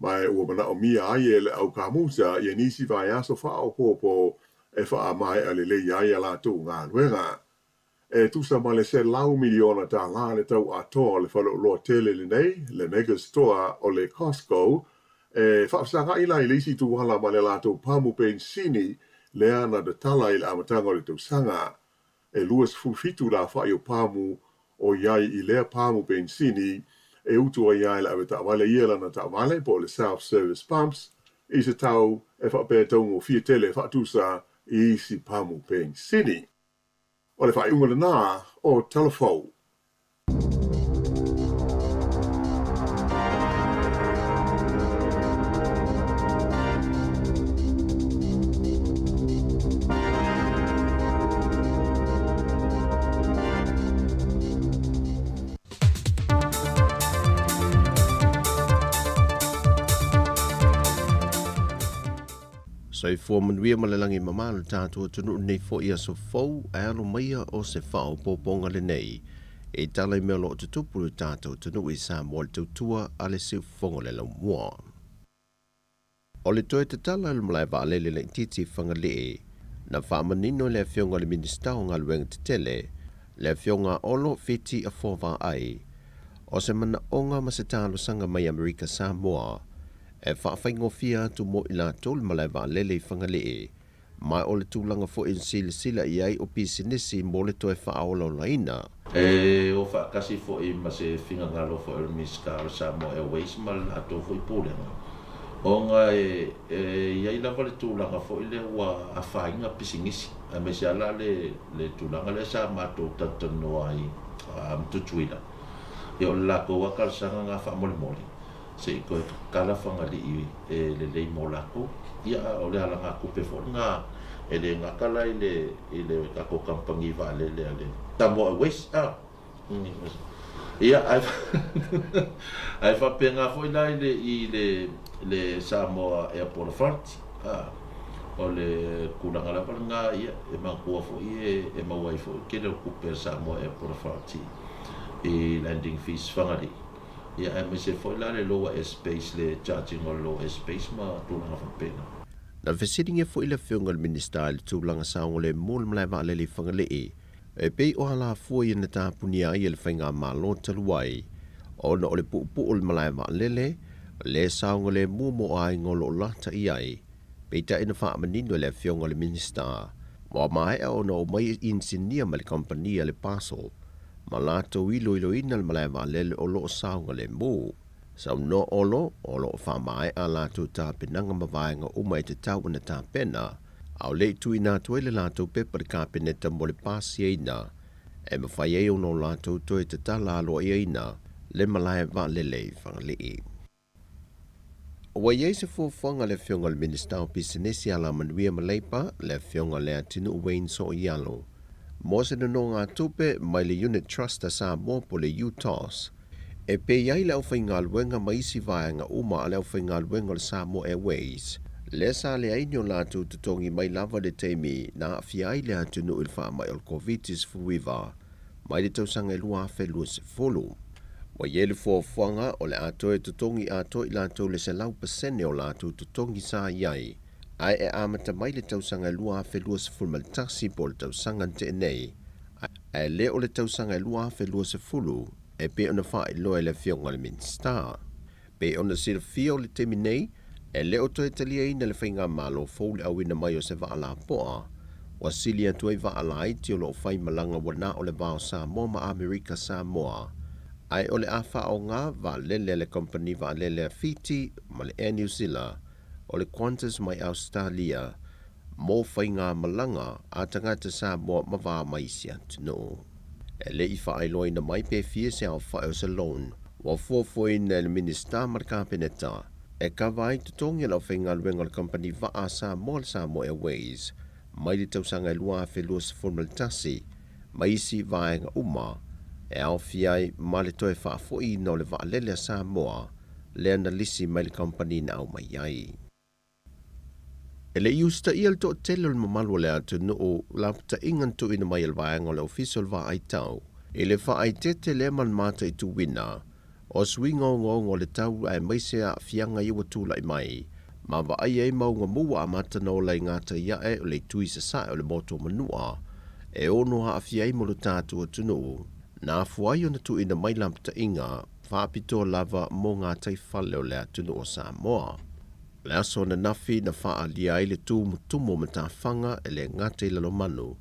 Ma ua manaomia ai e le au kamuta ia nisi vaiaso faaopoopo e faamaea lelei ai a latou galuega. E tusa ma le $100 miliona le tau atoa o le faleoloa tele lenei, le mega store o le Costco, e faafesaga'i la i le isi ituala ma le latou pamu penisini lea na tatala i le amataga o le tausaga. E 27 lafa'i o pamu o i ai i lea pamu penisini e utu ai lava e le avetaavale ia lana taavale po o le self-service pumps i se tau e faapea e taugofie tele e faatusa i isi pamu penisini. O le faaiuga lena o Tala Fou. Soifua manuia ma le lagi mama lo tatou atunuu lenei foi aso fou ae alo maia o se faaopoopoga lenei e tala i mea o lo o tutupu i lo tatou atunuu i Samoa le tautua a le siufofoga o le laumua. O le toe tatala o le malae vaalele laitiiti i Fagalii, na faamanino e le Afioga i le Minisita o Galuega Tetele, le Afioga Olo Fiti Afovaai, o se manaoga ma se talosaga mai Amerika Samoa e faafaigofie atu mo i latou le malae vaalele i Fagalii, ma o le tulaga foi e silasila i ai o pisinisi mo le toe faaolaolaina. E o faatasi foi ma se finagalo foi o le Minisita o le Samoa Airways ma le latou foi Pulega, ona e i ai lava le tulaga foi lea ua afaina pisinisi, aemaise lava la le le tulaga lea sa matou talatalanoa ai ma Tutuila, ia o le latou lava talosaga lena faamolemole, se i toe tatala Fagalii e lelei mo latou. Ia, a o le alagatupe foi lena e le gata la i le i le tatou kamupani vaalele a le Samoa Airways, a, ia, ae ae faapena foi la i le i le le Samoa Airport Authority, a, o le tulaga lava lena, ia, e manatua foi e e maua ai foi le tele o tupe a le Samoa Airport Authority i landing fees Fagalii. Ia aemaise foi la le lower airspace, le charge ina o le lower airspace ma tulaga faapena. Na fesiligia foi le Afioga i le Minisita i le tulaga saogalemu o le malae vaalele i Fagalii, e pei o alafua ia na tapunia ai e le Faigamalo talu ai, ona o le puupuu o le malae vaalele, le saogalemu mo aiga o lo o lata i ai. Peitai na faamanino e le Afioga i le Minisita, ua maea ona omai inisinia mai le kamupani a le Parcel ma latou iloiloina le malae vaalele o lo o saogalemu. Saunoa Olo, o lo o faamaea a latou tapenaga ma vaega uma e tatau ona tapena, a o le i tuuina atu ai le latou pepa i le Kapeneta mo le pasiaina e mafai ai ona o latou toe tatala aloaiaina le malae vaalele i Fagalii. Ua i ai se fuafuaga a le Afioga i le Minisita o Pisinisi, Alamanuia ma Leipa, le Afioga Leatinuu Wayne Sooialo, mo se nonogatupe mai le Unit Trust a Samoa po o le UTOS e pei ai le aufaigaluega ma isi vaega uma a le aufaigaluega o le Samoa Airways, lea sa leai ni o latou totogi mai lava i le taimi na aafia ai le atunuu i le faamai o le Koviti-19 mai le tausaga e 2020. Ua i ai le fuafuaga o le a toe totogi atoa i latou le 100% o latou totogi sa i ai, ae e amata mai le tausaga e 2021 po o le tausaga na tea nei, ae le o le tausaga e 2020 e pei ona faailoa e le Afioga i le Minisita. Pei ona silafia o le taimi nei, e le o toe taliaina e le Faigamalo fou le auina mai o se vaa lapoa, ua sili atu ai vaa laiti o lo o fai malaga ua na o le va o Samoa ma Amerika Samoa, ae o le a faaaoga vaalele a le kamupani vaalele a Fiti ma le Air New Zeala o le Qantas mai Ausetalia mo faigamalaga a tagata Samoa ma va ma isi atunuu. E le i faailoaina mai pe fia se aofai o se loan ua fuafuaina e le Minisita ma le Kapeneta e kava ai totogi o le aufaigaluega o le kamupani vaa a Samoa le Samoa Airways mai le tausaga e 2021 ma isi vaega uma e aofia ai ma le toe faafoiina o le vaalele a Samoa lea na lisi mai le kamupani na aumai ai. E le i usitaia le toatele o le mamalu o le atunuu lapataiga na tuuina mai e le vaega o le Ofisa o le Vaai Tau i le faaeteete lea ma le mataituina o suiga ogaoga o le tau aemaise aafiaga ia ua tulai mai ma vaaia ai mauga mu ua amata ona ola i gatai ae o le itu i sasae o le motu o Manua e ono aafia ai mo lo tatou atunuu. Na afua ai ona tuuina mai lapataiga faapitoa lava mo gatai fale o le atunuu o Samoa. O le aso ananafi na faaalia ai le tumutumu o matafaga e le gata i Lalomanu,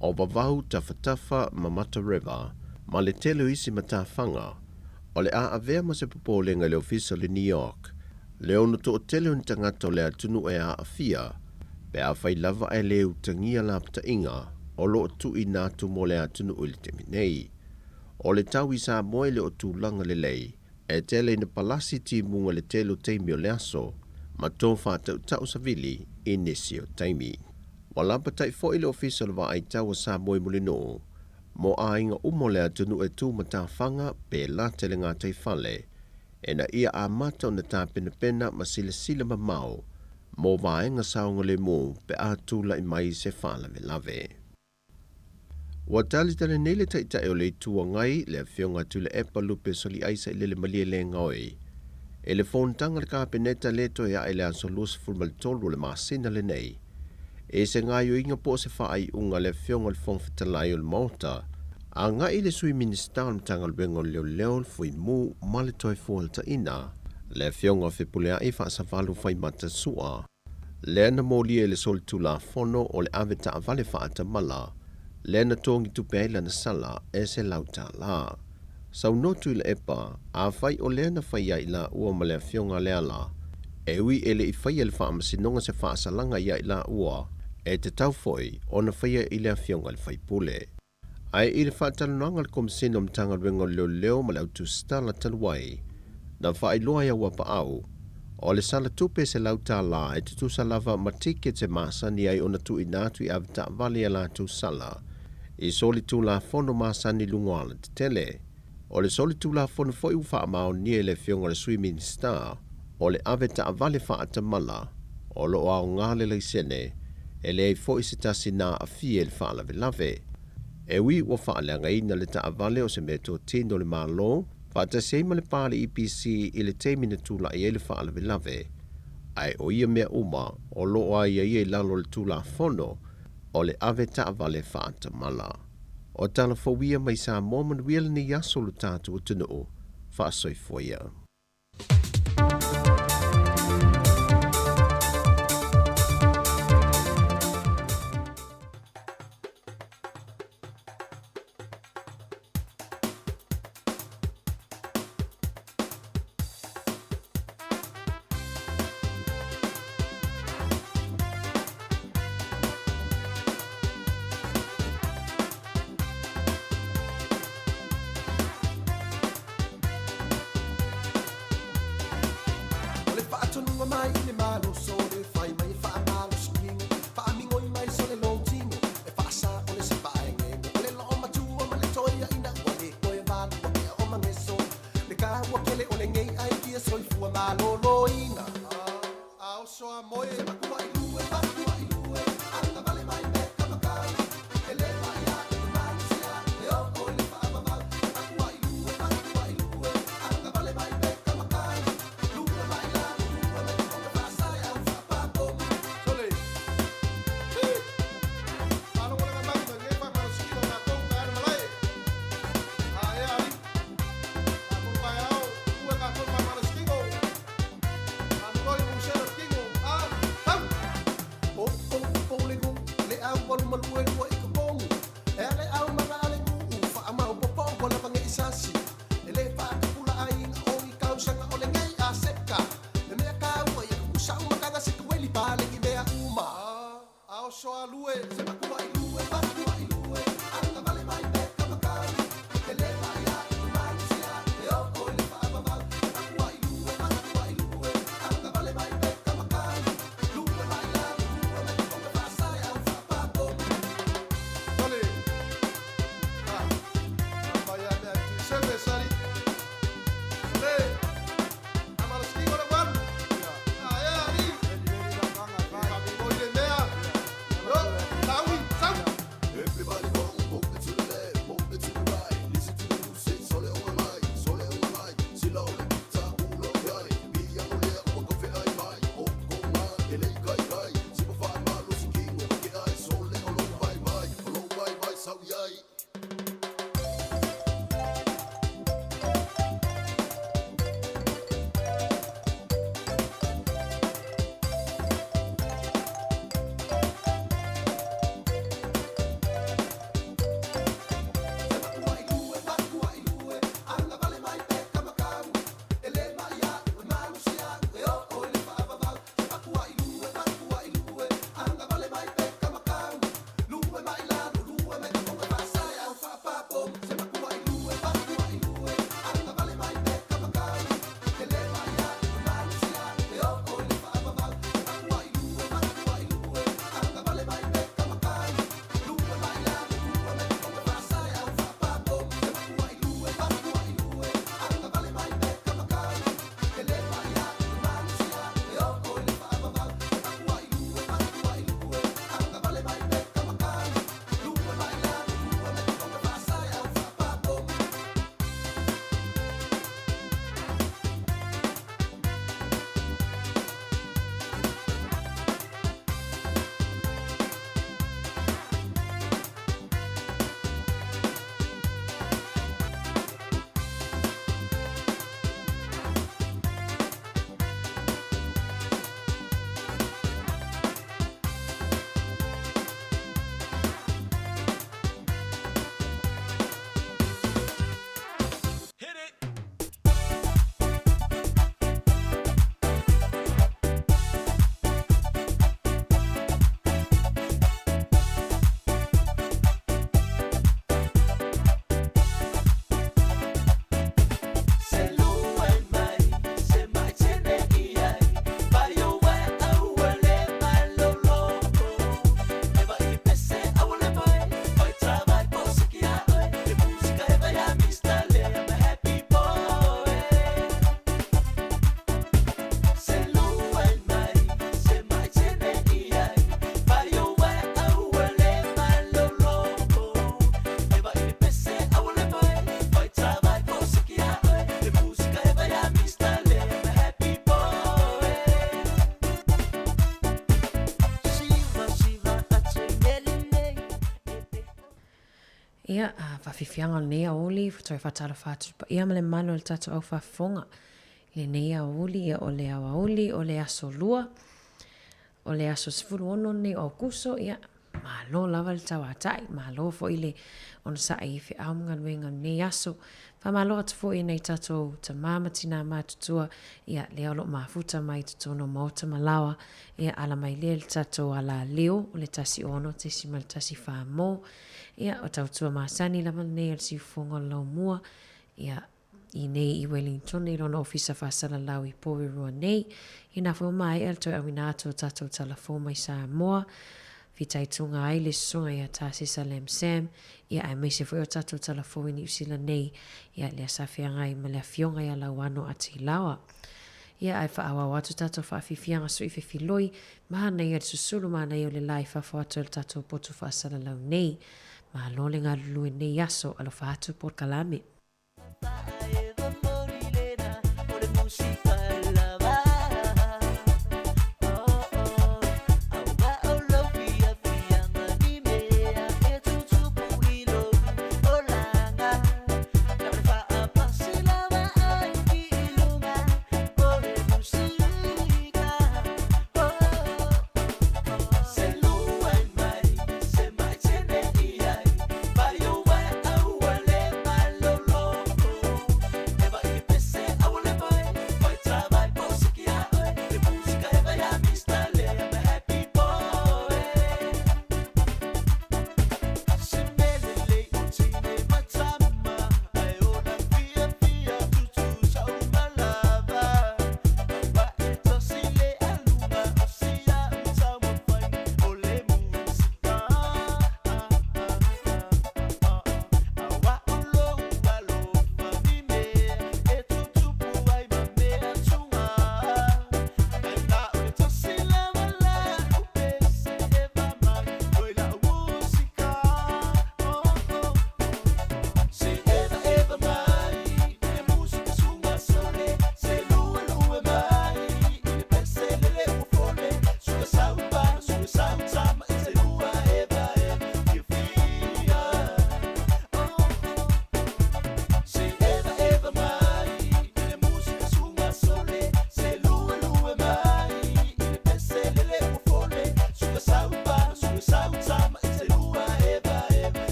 o Vavau, Tafatafa ma Mata River, ma le tele o isi matafaga, o le a avea ma se popolega i le ofisa o le New York, le ono toatele o ni tagata o le atunuu e aafia, pe afai lava ae le utagia lapataiga o lo o tuuina atu mo le atunuu i le taimi nei. O le tau i Samoa e le o tulaga lelei, e tele ina palasi timuga i le tele o taimi o le aso, ma to faatautau savili i nisi o taimi. Ua lapatai foi le Ofisa o le Vaai Tau o Samoa i Mulinuu mo aiga uma o le atunuu e tu matafaga pe lata i le gataifale, ina ia amata ona tapenapena ma silasila mamao mo vaega saogalemu pe a tulai mai se faalavelave. Ua talitali nei le Taitai o le Itu Agai, le Afioga Tuilaepa Lupe Soliaisa i Lele Malielegaoi, i le fonotaga a le Kapeneta lea toe ae i le aso 23 o le masina lenei, i se gaoioiga po o se faaiuga a le Afioga i le Fofoga Fetalai o le Maota, agai i le Sui Minisita o le Matagaluega o Leoleo, le Fuimu ma le Toefuataiga, le Afioga Fepuleai Faasavalu Faimata Sua. Lea na molia i le solitulafono o le ave taavale faatamala, lea na togi tupe ai lana sala e $100. Saunoa Tuilaepa, afai o lea na fai ai laua ma le Afioga a Leala, e ui e le i faia e le Faamasinoga se faasalaga ia i laua, e tatau foi ona faia i le Afioga i le Faipule. Ae i le faatalanoaga a le Komesina o Matagaluega o Leoleo ma le Autusitala talu ai, na faailoa ai a Uapaau, o le sala tupe $100 e tutusa lava ma tickets e masani ai ona tuuina atu i avetaavale i a latou sala i solitulafono masani i luga o alatetele. O le solitulafono foi ua faamaonia e le Afioga i le Sui Minisita o le avetaavale faatamala o lo o aoga le laisene, e leai foi se tasi na aafia i le faalavelave. E ui ua faaleagaina le taavale o se meatotino a le Malo faatasi ai ma le pa a le EPC i le taimi na tulai ai le faalavelave, ae o ia mea uma o lo o aiaia i lalo o le Tulafono o le Avetaavale Faatamala. O tala fou ia mai Samoa manuia lenei aso lo tatou atunuu. Faasoifua ia. O le faatonuga mai le maloso le fai mai e faamalosi tino, faamigoi mai sole lou tino, e faasa ole se vaege. lenei aikia soifua malōlōina. A oso a moe se makua i lue, makua i lue, agavale mai me ka makau. E lē maʻi aʻu le malosi e oo i le faavavau. Se makua i lue, makua i lue, agavale mai me ka makau. Lue mai lalo, lue mai kogoga faasale au faapapomu. Sole! Hi! Faalogologa mai ma lenei faamalositino a matou taeao le malae. A ea alii, tatou taeao, ua tatou faamalositino. Manuloi musele o le tino, a, tau! O pou le nuu, le au alu malue lua i totonu. E a le au maga a le nuu, faamaopoopo ua lava nei sasi. E le faatapula aiga o ni tausaga o lenei aseka. Le mea taua ia tutusa uma taga se tueli paleni mea uma. A oso a lue, se makua i lue, makua i lue, agavale mai me ka makau. E le maʻi aʻu le malosi e oo i le faavavau. Se makua i lue, makua i lue, agavale mai me ka makau. Lue mai lalo, lue mai kogoga faasale au faapapomu. Sole! Ha! Apai a mea Giuseppe sali. Sole! Amalositino le walu. A ea alii. Faapipoi le mea. Yo, taui, sau! Everybody go, move it to the left, move it to the right. Listen to the music, sole o mai, sole o mai. Sila o le guitar, ulo ai. Bi o lea, ua kofe ai mai. O ko ma, e le kai kai. Si mo fa ma lo si kingo, ke ai. Sole o lo vai vai, o lo vai vai, sau iai. Ia, a faafiafiaga o lenei aoauli, toe faatalofa atu i le paia ma le mamalu o le tatou au faafofoga i lenei aoauli, ia o le aoauli o le aso Lua, o le aso 16 lenei o Aokuso, ia, Malo lava le tauatai, malo foi le onosai i feau ma galuega o lenei aso. Faamalo atu foi i nai tatou tamā ma tinā matutua, ia, lea o lo o mafuta mai i totonu o maota ma laoa, ia, ala mai lea i le tatou ala leo o le 106.14 mo, ia, o tautua masani lava lenei a le siufofoga o le Laumua, ia, i nei i Wellington i lona ofisa faasalalau i Porirua nei. Inā foi ua maea le toe auina atu o tatou tala fou mai Samoa. fitaituga ai le susuga ia Tasesa Lam Sam, ia aemaise foi o tatou tala fou i Niu Sila nei, ia lea sa feagai ma le afioga ia Lauano Atilaoa. Ia ae faaauau atu tatou faafiafiaga sui fefiloi, manaia le susulu manaia o le la i fafo atu o le tatou potu faasalalau nei. Malo le galulue nei aso, alofa atu polokalame.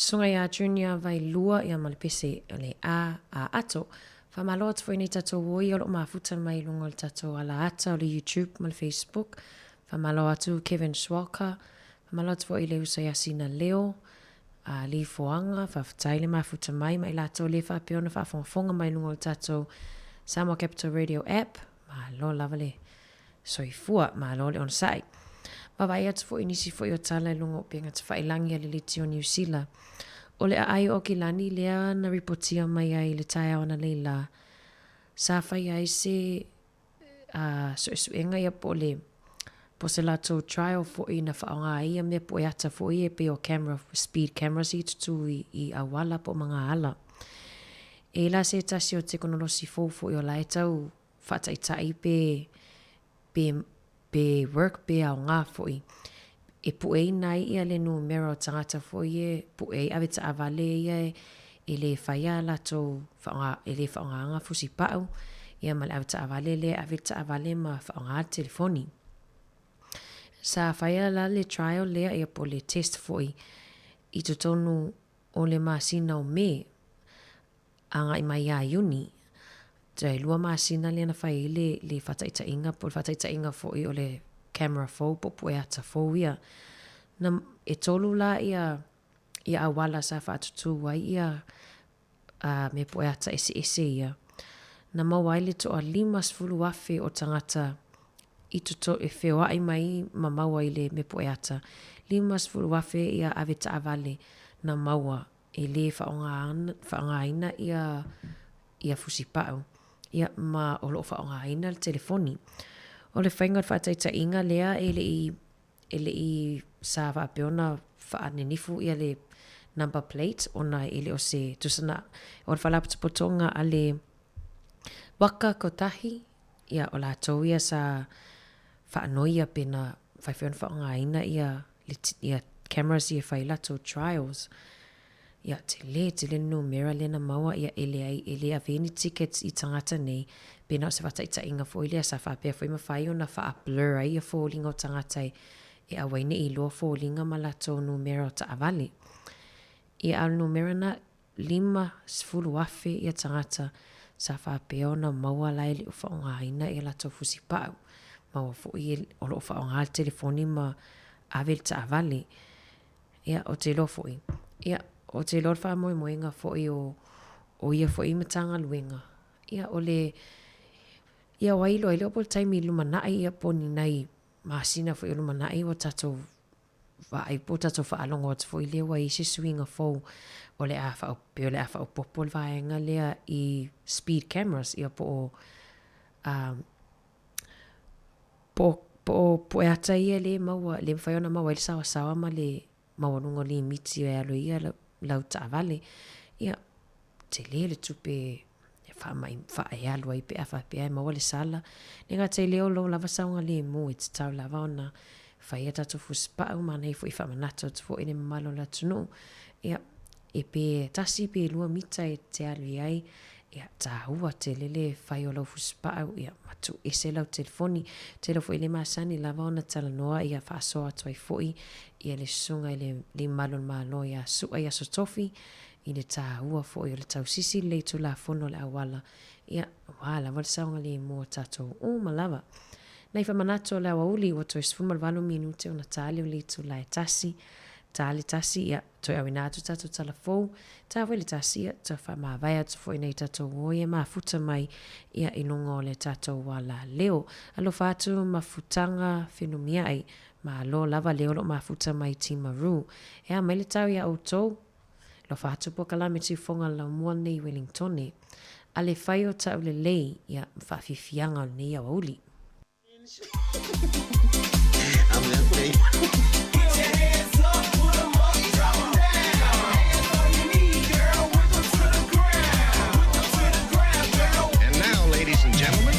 Susuga ia Junior Vailua ia ma le pese o le A a Ato. Faamalo atu foi nei tatou oi o loo mafuta mai i luga o le tatou ala ata o le YouTube ma le Facebook. Faamalo atu Kevin Schwalka. Faamalo atu foi i le uso ia Sina Leo, a Lee Foaga, faafetai le mafuta mai ma i latou le faapea ona faafogafoga mai i luga o le tatou Samoa Capital Radio app. Malo lava le soifua, malo le onosai. Vaavaai atu foi i nisi foi o tala i luga o upega tafailagi a le Leitio Niu Sila. O le aai o Aukilani lea na ripotia mai ai i le taeao analeila, sa faia ai se suesuega ia po o le po o se latou trial foi na faaaoga ai ia mea po o e ata foi ia e pei o camera, speed cameras ia e tutū i auala po o magaala. E i la se tasi o tekonolosi fou foi o la e tau faataitai pe pe pe work pe aoga foi e pueina ai ia le numera o tagata foi e pue ai ave taavale ia e le faia a latou faaaoga e le faaaogaina fusi pau ia ma le ave taavale lea e ave le taavale ma faaaoga le telefoni. Sa faia la le trial lea ia po o le test foi i totonu o le masina o Me agai mai ia Iuni, e lua masina lea na fai ai le, le faataitaiga po o le faataitaiga foi o le camera fou po o pueata fou ia. Na, e tolu la ia, ia auala sa faatutū ai ia a, mea pueata eseese ia. Na maua ai le toa-50,000 o tagata i toto, e feoai mai ma maua i le mea pueata. 50,000 ia ave taavale na maua e lē faaaogaina ia ia fusipau, ia ma o lo o faaaogaina le telefoni. O le faiga o le faataitaiga lea e le i e le i sa faapea ona faaninifu ia le number plate ona e le o se tusa na o le faalapotopotoga a le waka kotahi, ia o latou ia sa faanoia pe na mafai foi ona faaaogaina ia ia cameras ia e fai ai latou trials. Ia tele tele le numera lea na maua ia e leai e le avea ni tickets i tagata nei pe na o se faataitaiga foi lea sa faapea foi mafai ona faa-blur ai ia foliga o tagata e e aua ai ne i iloa foliga ma latou numera o taavale. Ia a o le numera na 50,000 ia tagata sa faapea ona maua la e le o faaaogaina ia latou fusipau. Maua foi o lo o faaaoga le telefoni ma ave le taavale. Ia, ou te iloa foi, ia, ou te iloa le faamoemoega foi o, o ia foi Matagaluega, ia, o le, ia, o ai iloa, e le iloa po o le taimi i lumanai ia po o ni nai masina foi o lumanai ua tatou vaai po o tatou faalogo atu foi lea ua i ai se suiga fou o le a faa, pei o le a faaopoopo le vaega lea i speed cameras ia po o, po o. Po o pueata ia lea e maua, lea e mafai ona maua ai le saoasaoa ma le maualuga o limiti e alu ai ia lau taavale. Ia, tele le tupe e faamai, e alu ai pe a faapea e maua le sala. E le gata i lea o lou lava saogalemu e tatau lava ona fai a tatou fusipau, manaia foi faamanatu atu foi i le mamalu o le atunuu. Ia, e pe tasi pe lua mita e te alu i ai, ia, taua tele le fai o lau fusipau, ia, ma tuu ese lau telefoni. Ou te iloa foi le masani lava ona talanoa, ia, faasoa atu ai foi ia le susuga i le Alii Mamalu o le Malo ia Su'a i Aso Tofi i le taua foi o le tausisi lelei Tulafono o le auala, ia, aua lava le saogalemu o tatou uma lava. Nai faamanatu o le aoauli ua toe 18 minute ona tali o le itula e tasi, ta le tasi, ia, toe auina atu tatou tala fou, ta foi le tasi, ia, toe faamavae atu foi nei tatou oi e mafuta mai, ia, i luga o le tatou alaleo. Alofa atu mafutaga fenumiai, malo lava le o lo o mafuta mai Timaru. E a mai le tau iā outou? Alofa atu polokalame Tiufoga le Laumua lenei i Welingtone. A le fai o taulelei, ia, ma faafiafiaga o lenei aoauli. And now, ladies and gentlemen,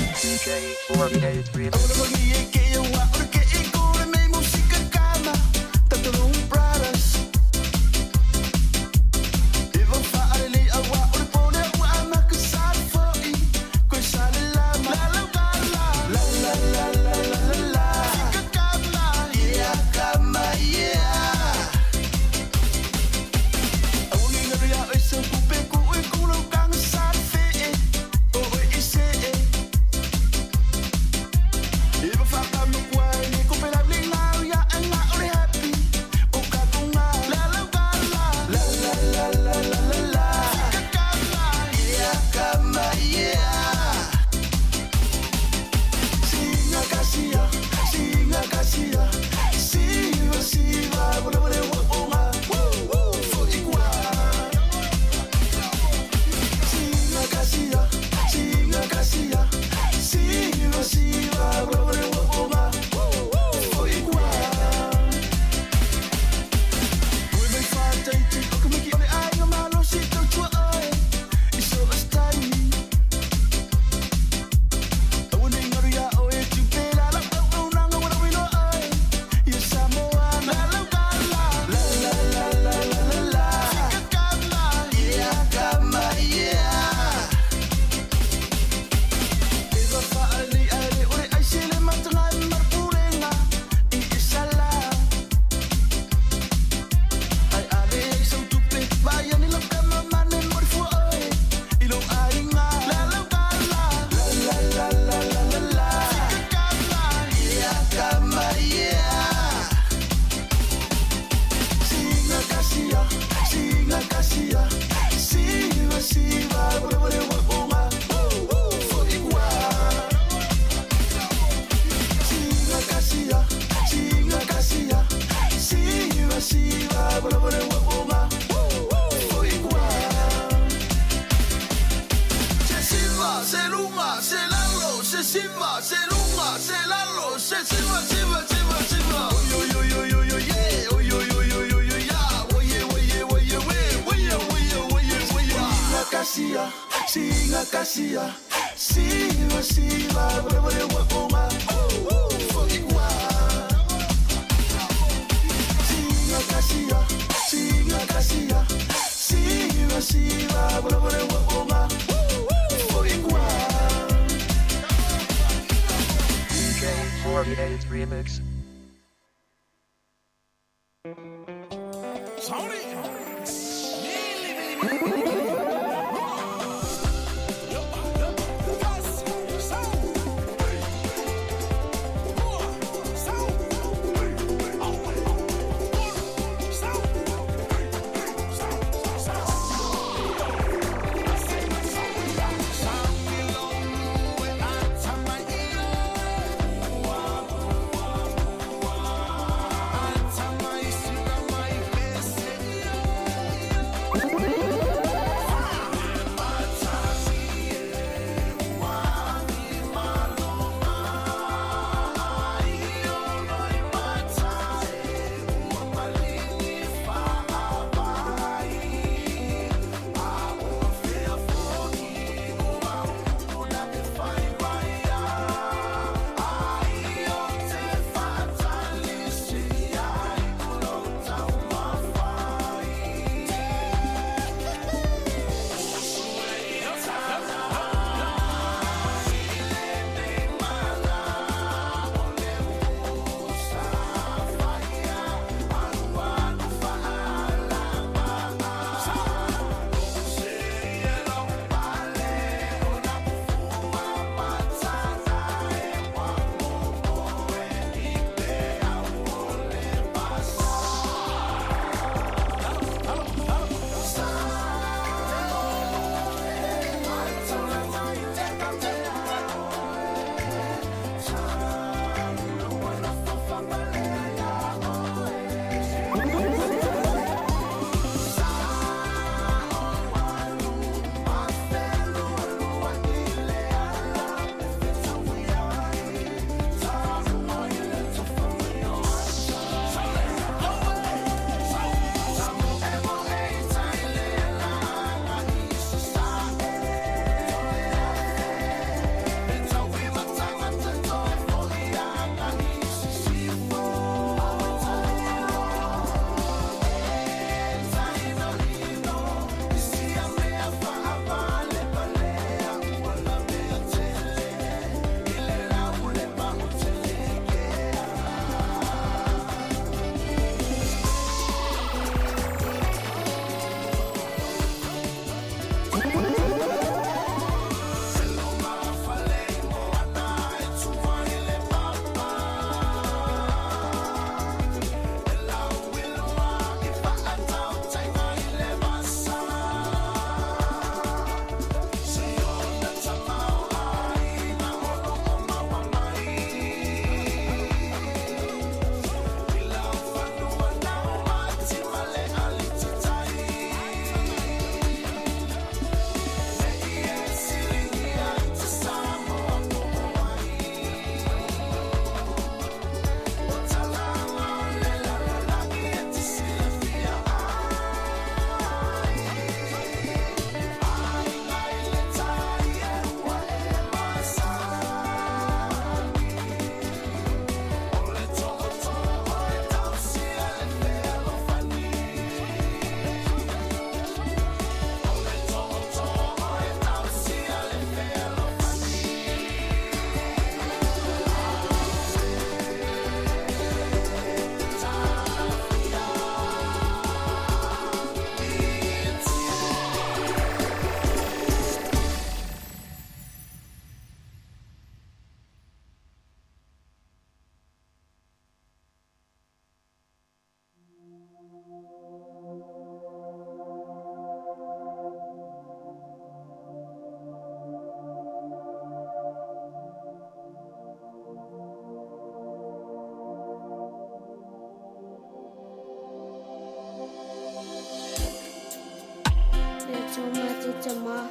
matou tama.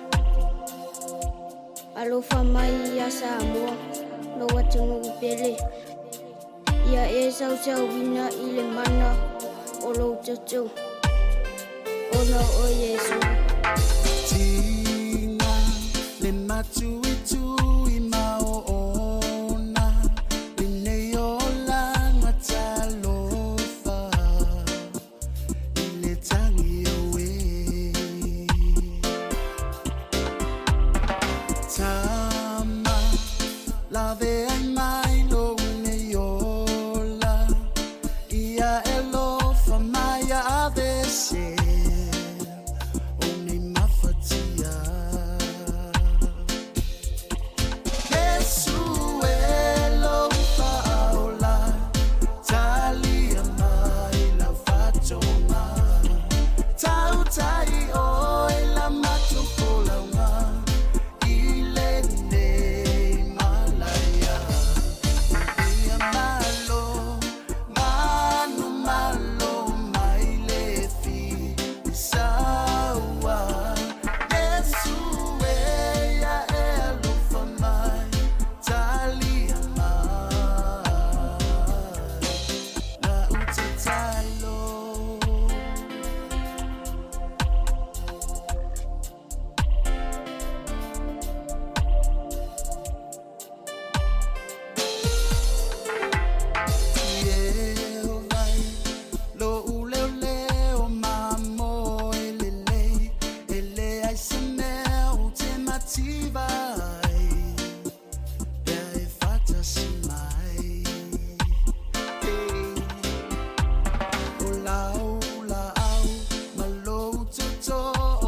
Alofa mai ia Samoa, lou atunuu pele. Ia e sausauina i le mana o lou toto, ona o Iesu. Tiga le matuitui ma oona lenei olaga talofa i le tagi oe. Tama lave ai mai lou nei ola ia e alofa mai ia aveese o nei mafatia. Iesu e lou faaola talia mai lau faatoga tautai oe la matou folauga i lenei malaia. Ia malo manu malo mai le filisaua Iesu e ia e alofa mai talia mai lau tatalo. Iehovai lou leoleo ma moe lelei e leai se mea ou te mativa ai pea e faatasi mai. O lau laau ma lou toto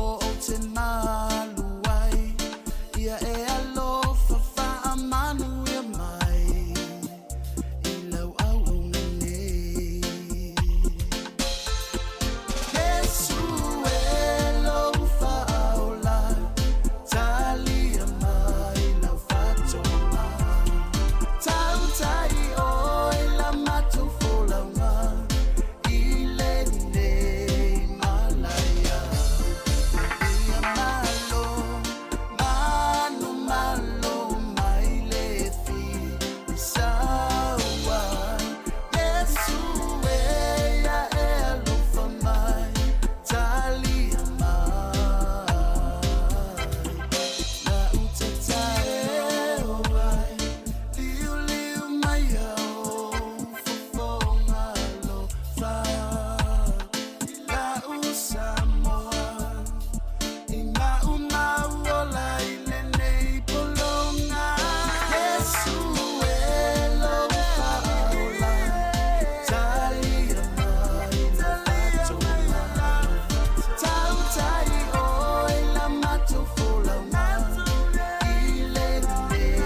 ou te malu ai ia e alofa faamanuia mai i lau auauna nei. Iesu e lou faaola talia mai lau faatoga tautai oe la matou folauga i lenei malaia. Ia malo manu malo mai le filisaua Iesu e ia e alofa mai talia mai lau tatalo. Liuliu mai au fofoga alofa i lau Samoa i maumau ola i lenei pologa. Iesu e lou faaola talia mai lau faatoga tautai oe la matou folauga i lenei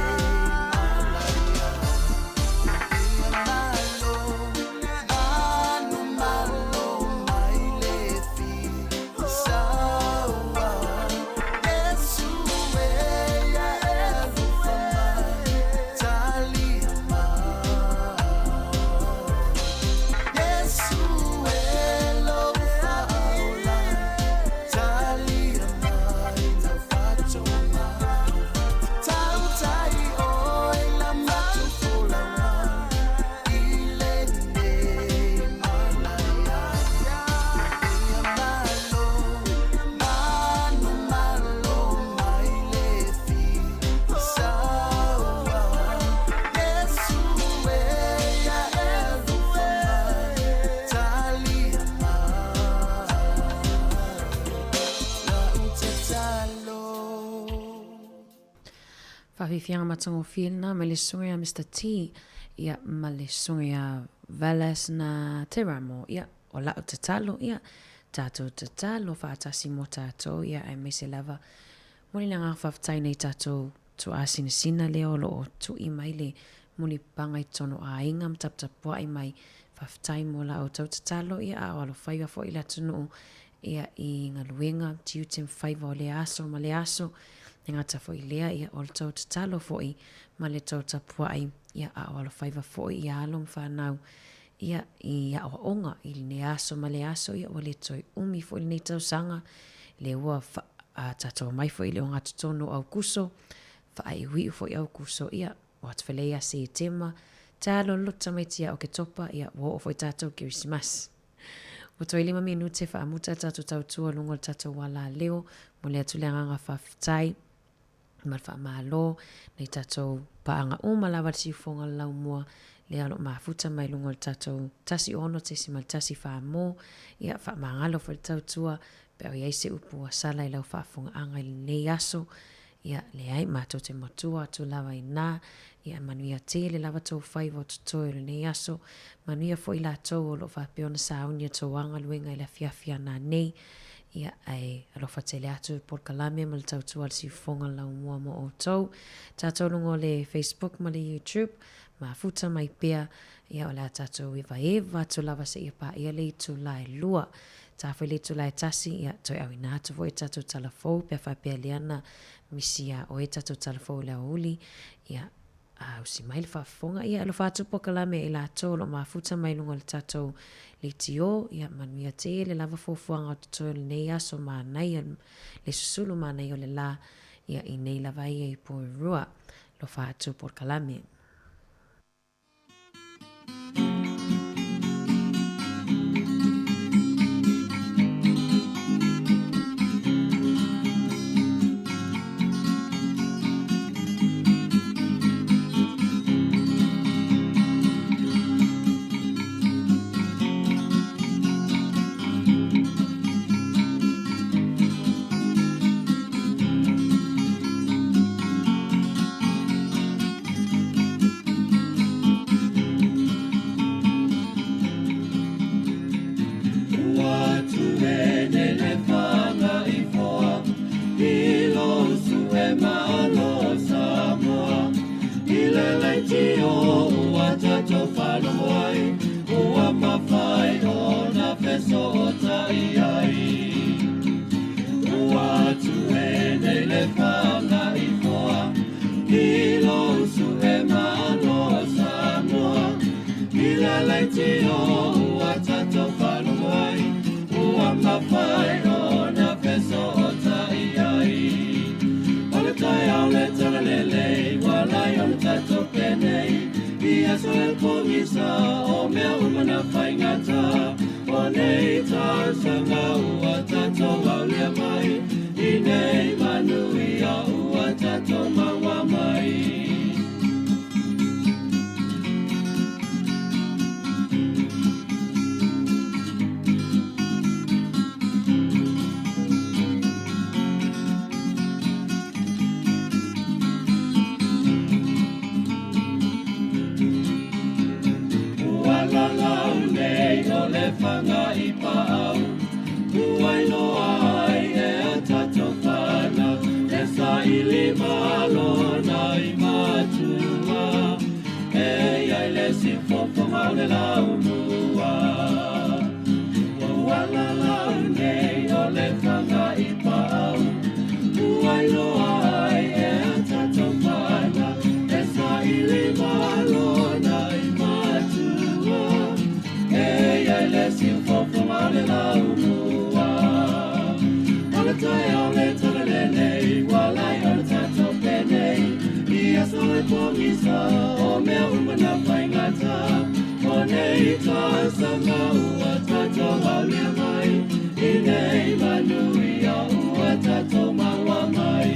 malaia. Ia malo manu malo mai le filisaua Iesu e ia e alofa mai talia mai. Iesu e lou faaola talia mai lau faatoga tautai oe la matou folauga i lenei malaia. Ia malo manu malo mai le filisaua Iesu e ia e alofa mai talia mai lau tatalo. Faafiafiaga matagofie lena mai le susuga ia Mister T ia ma le susuga ia Velas na Te Ramo ia o lau tatalo ia tatou tatalo faatasi mo tatou ia aemaise lava mo le agaga faafetai nei tatou tuaasinasina lea o lo o tui mai le mulipaga i totonu o aiga ma taputapuai mai faafetai mo la outou tatalo ia a o alofaiva foi le atunuu ia i galuega tiute ma faiva o lea aso ma lea aso e gata foi i lea ia o le tou tatalo foi ma le tou tapuai ia a o alofaiva foi ia alo ma fanau ia i aoaoga i lenei aso ma lea aso ia ua le toe umi foi lenei tausaga lea ua a tatou omai foi i le ogatotonu o Aukuso, faaiuiu foi Aukuso, ia, o atu felei ia Setema, talo tamaiti ia Oketopa, ia, ua oo foi tatou Kerisimasi. Ua toe 5 minute faamuta le tatou tautua luga o le tatou alaleo, momoli atu le agaga faafetai ma le faamalo nai tatou paaga uma lava le siufoga o le laumua lea o lo o mafuta mai luga o le tatou 16.14 mo ia faamagalo foi le tautua pe a o i ai se upu ua sala i lau faafofogaaga i lenei aso. Ia, leai, matou te matua atu lava inā, ia manuia tele lava tou faiva o totoe o lenei aso, manuia foi latou o lo o faapea ona sauni a tou galuega i le afiafi a nanei, ia, ae alofa tele atu le polokalame ma le tautua a le siufofoga laumua mo outou. Tatou luga o le Facebook ma le YouTube, mafuta mai pea, ia, o le a tatou evaeva atu lava seia paia le itula e 2. Ta foi le itula e 1, ia, toe auina atu foi e tatou tala fou pe a faapea lea na misi iā oe tatou tala fou i le aoauli, ia, a usi mai le faafofoga, ia alofa atu polokalame i latou o lo o mafuta mai luga o le tatou leitio, ia manuia tele lava fuafuaga o totoe o lenei aso manaia le susulu manaia o le lā, ia i nei lava ia i Porirua. Alofa atu polokalame. Ua tuene le fanga i foa i lo sue malo Samoa i le leitio ua tatou faalogo ai ua mafai ona fesootai ai. Ua tuene le fanga i foa i lo sue malo Samoa i le leitio ua tatou faalogo ai ua mafai ona fesootai ai. O le taeao le talalelei ua lai ona tatou penei i aso e pogisa o mea uma na faigata o nei tausaga ua tatou aulia mai i nei manuia ua tatou maua mai. Ua lalau nei o le fanga i paau ua iloa ai e a tatou fanau e saili malo nai matua e iai le siufofoga o le laumua. Ua lalau nei o le fanga i paau ua iloa ai e a tatou fanau e saili malo nai matua e iai le siufofoga o le laumua. O le taeao le talalelei ua lai ona tatou penei i aso e pogisa o mea uma na faigata o nei tausaga ua tatou aulia mai i nei manuia ua tatou maua mai.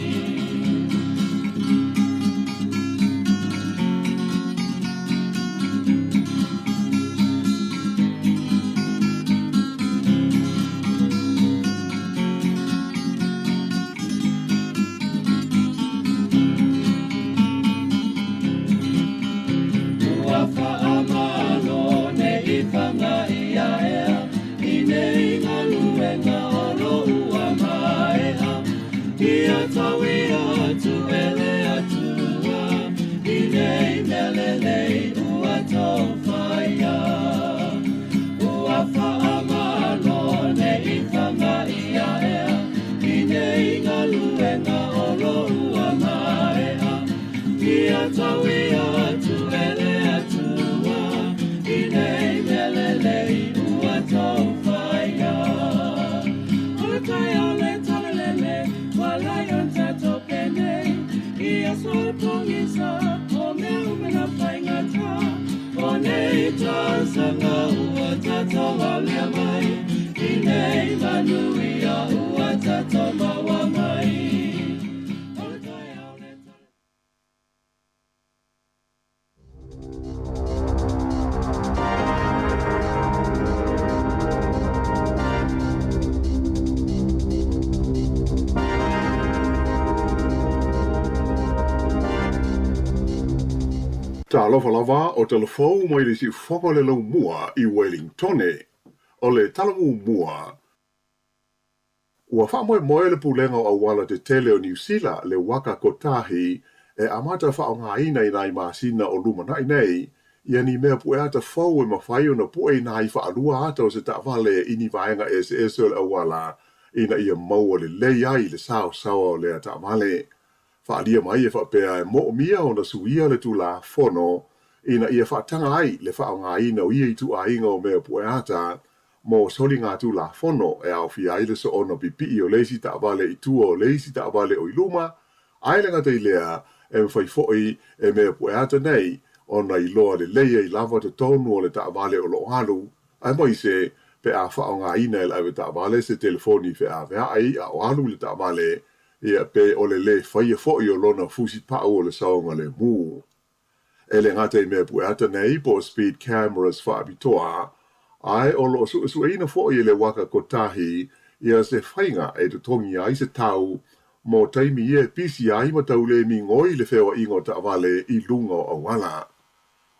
Ua faamalo nei i fanga ia Nei tausaga ua tatou aulia mai, I nei manuia ua tatou maua mai. O le taeao le Talofa lava o tala fou mai le siufofoga o le laumua i Welingtone. O le tala muamua, ua faamoemoe le Pulega o Auala Tetele o Niu Sila le Waka Kotahi e amata faaaogaina i nai masina o lumanai nei, ia ni mea pueata fou e mafai ona pue i nai faalua ata o se taavale i ni vaega eseese o le auala ina ia maua lelei ai le saosaoa o lea taavale. Faaalia mai e faapea e moomia ona suia le Tulafono ina ia faataga ai le faaaogaina o ia ituaiga o mea pueata mo soligatulafono e aofia ai le soona pipii o le isi taavale i tua o le isi taavale o i luma, ae le gata i lea, e mafai foi e mea pueata nei ona iloa lelei ai lava totonu o le taavale o lo o alu, aemaise pe a faaaogaina e le avetaavale se telefoni feaveai a o alu i le taavale, ia pe o le lē faia foi o lona fusipau o le saogalemu. E le gata i mea pueata nei po o speed cameras faapitoa, ae o lo o suesueina foi e le Waka Kotahi ia se faiga e totogi ai se tau mo taimi ia e pisi ai ma tau le migoi le feoaiga o taavale i luga o auala.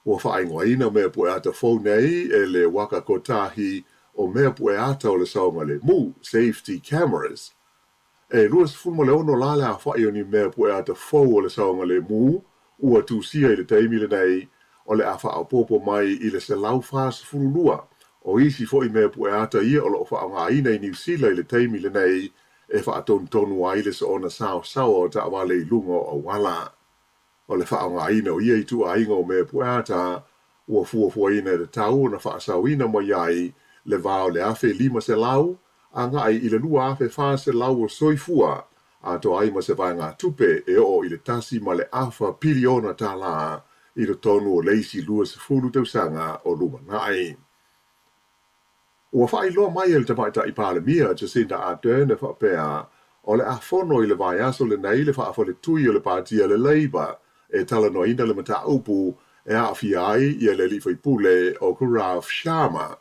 Ua faaigoaina mea pueata fou nei e le Waka Kotahi o mea pueata o le saogalemu, safety cameras. E 26 la le aofai o ni mea pueata fou o le saogalemu ua tusia i le taimi lenei, o le a faaopoopo mai i le 142 o isi foi mea pueata ia o lo o faaaogaina i Niu Sila i le taimi lenei e faatonutonu ai le soona saosaoa o taavale i luga o auala. O le faaaogaina o ia ituaiga o mea pueata ua fuafuaina e tatau ona faasaoina mai ai le va o le 1500 agai i le 2400 o soifua, atoa ai ma se vaegatupe e oo i le tasi ma le afa piliona tālā i totonu o le isi 20 tausaga o lumanai. Ua faailoa mai e le Tamaitai Palemia Jacinda Ardern e faapea, o le a fono i le vaiaso lenei le faafaletui o le Pāti a le Labour e talanoaina le mataupu e aafia ai ia le alii faipule o Gaurav Sharma.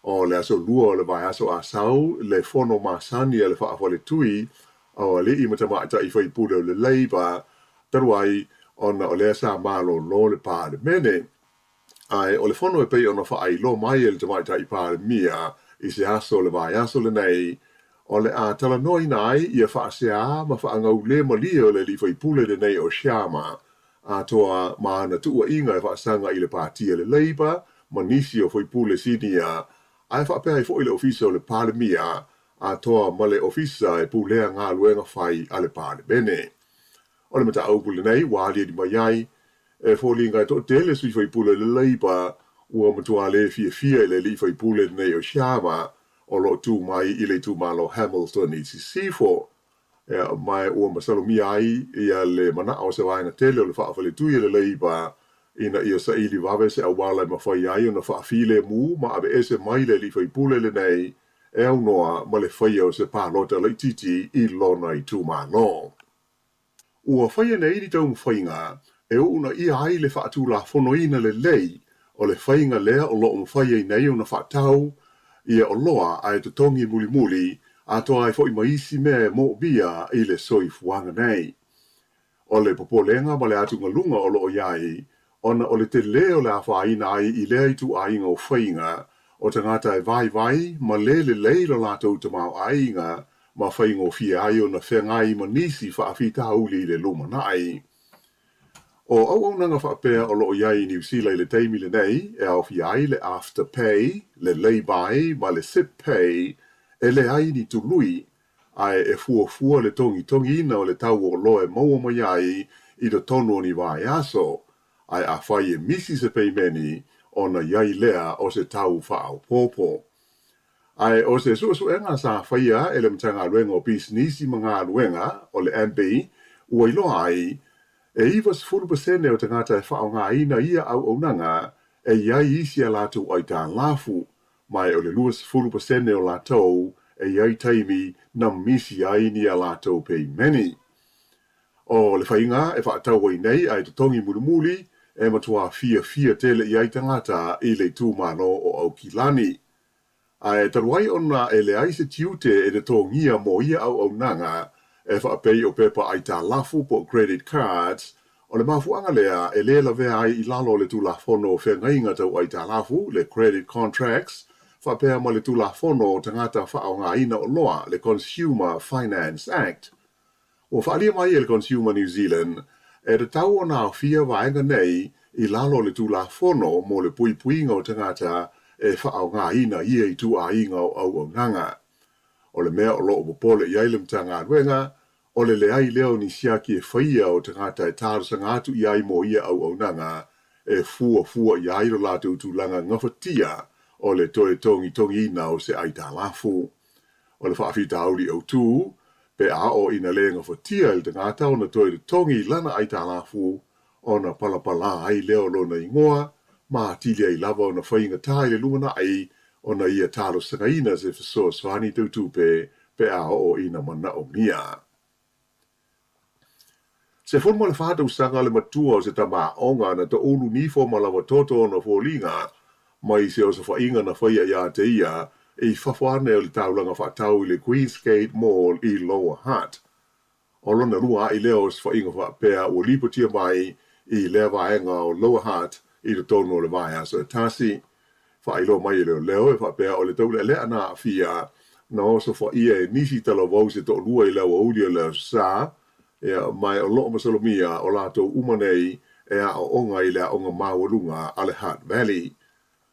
O le aso Lua o le vaiaso a sau le fono masani a le faafaletui o alii ma tamaitai faipule o le Labour talu ai ona o lea sa malolo le Palemene. Ae o le fono e pei ona faailoa mai e le Tamaitai Palemia i se aso o le vaiaso lenei, o le a talanoaina ai ia faaseā ma faagaulē malie o le alii faipule lenei o Sharma, atoa ma ana tuuaiga e faasaga i le Pāti a le Labour ma nisi o faipule sinia, ae faapea ai foi le Ofisa o le Palemia, atoa ma le Ofisa e pulea galuega fai a le Palemene. O le mataupu lenei ua aliali mai ai, e foliga e toatele sui faipule o le Labour ua matua le fiafia i le alii faipule lenei o Sharma o lo o tu mai i le itumalo Hamilton i Sisifo, ma ua masalomia ai ia le manao o se vaega tele o le faafaletui a le Labour ina ia saili vave se auala e mafai ai ona faafilemu ma aveese mai le alii faipule lenei e aunoa ma le faia o se palota laitiiti i lona itumalo. Ua faia nei ni taumafaiga e uunaia ai le faatulafonoina lelei o le faiga lea o lo o mafai ai nei ona faatau ia oloa ae totogi mulimuli atoa ai foi ma isi mea e moomia i le soifuaga nei. O le popolega ma le atugaluga o lo o i ai ona o le telē o le afaina ai i lea ituaiga o faiga o tagata e vaivai ma lē lelei lo latou tamaoaiga ma faigofie ai ona feagai ma nisi faafitauli i le lumanai. O auaunaga faapea o lo o i ai i Niu Sila i le taimi lenei e aofia ai le Afterpay, le Laybuy ma le Zip Pay, e leai ni tului, ae e fuafua le togitogiina o le tau o oloa e maua mai ai i totonu o ni vaiaso, ae afai e misi se peimeni, ona i ai lea o se tau faaopoopo. Ae o se suesuega sa faia e le Matagaluega o Pisinisi ma Galuega, o le MB, ua iloa ai, e 90% o tagata e faaaogaina ia auaunaga e i ai isi a latou aitalafu, ma o le 20% o latou e i ai taimi na misi ai ni a latou peimeni. O le faiga e faatau ai nei ae totogi mulimuli e matuā fiafia tele i ai tagata i le itumalo o Aukilani. Ae talu ai ona e leai se tiute e totogia mo ia auaunaga e faapei o pepa aitalafu po o credit cards, o le mafuaaga lea e le lavea ai i lalo o le Tulafono o Feagaiga Tau Aitalafu, le Credit Contracts, faapea ma le Tulafono o Tagata Faaaogaina Oloa, le Consumer Finance Act. Ua faaalia mai e le Consumer New Zealand, e tatau ona aofia vaega nei i lalo o le Tulafono mo le Puipuiga o Tagata e Faaaogaina ia Ituaiga o Auaunaga. O le mea o lo o popole i ai le Matagaluega, o le leai lea o ni siaki e faia o tagata e talosaga atu i ai mo ia auaunaga e fuafua i ai lo latou tulaga gafatia o le toe togitogiina o se aitalafu. O le faafitauli autu, pe a oo ina le gafatia e le tagata ona toe totogi lana aitalafu, ona palapala ai lea o lona igoa, ma atili ai lava ona faigata i le lumanai ona ia talosagaina se fesoasoani tau tupe pe a oo ina manaomia. 14 tausaga le matua o se tama aoga na toulu nifo ma lava toto ona foliga mai se osofaiga na faia iā te ia i fafo ane o le taulaga faatau i le Queensgate Mall i Lower Hutt. O lona lua aʻi lea o osofaiga faapea ua lipotia mai i lea vaega o Lower Hutt i totonu o le vaiaso e tasi. Faailoa mai e leoleo e faapea o le taulealea na aafia na osofaia e nisi talavou se toalua i le aoauli o le Aso Sa, ia, ma o lo o masalomia o latou uma nei e aooga i le aoga maualuga a le Hutt Valley.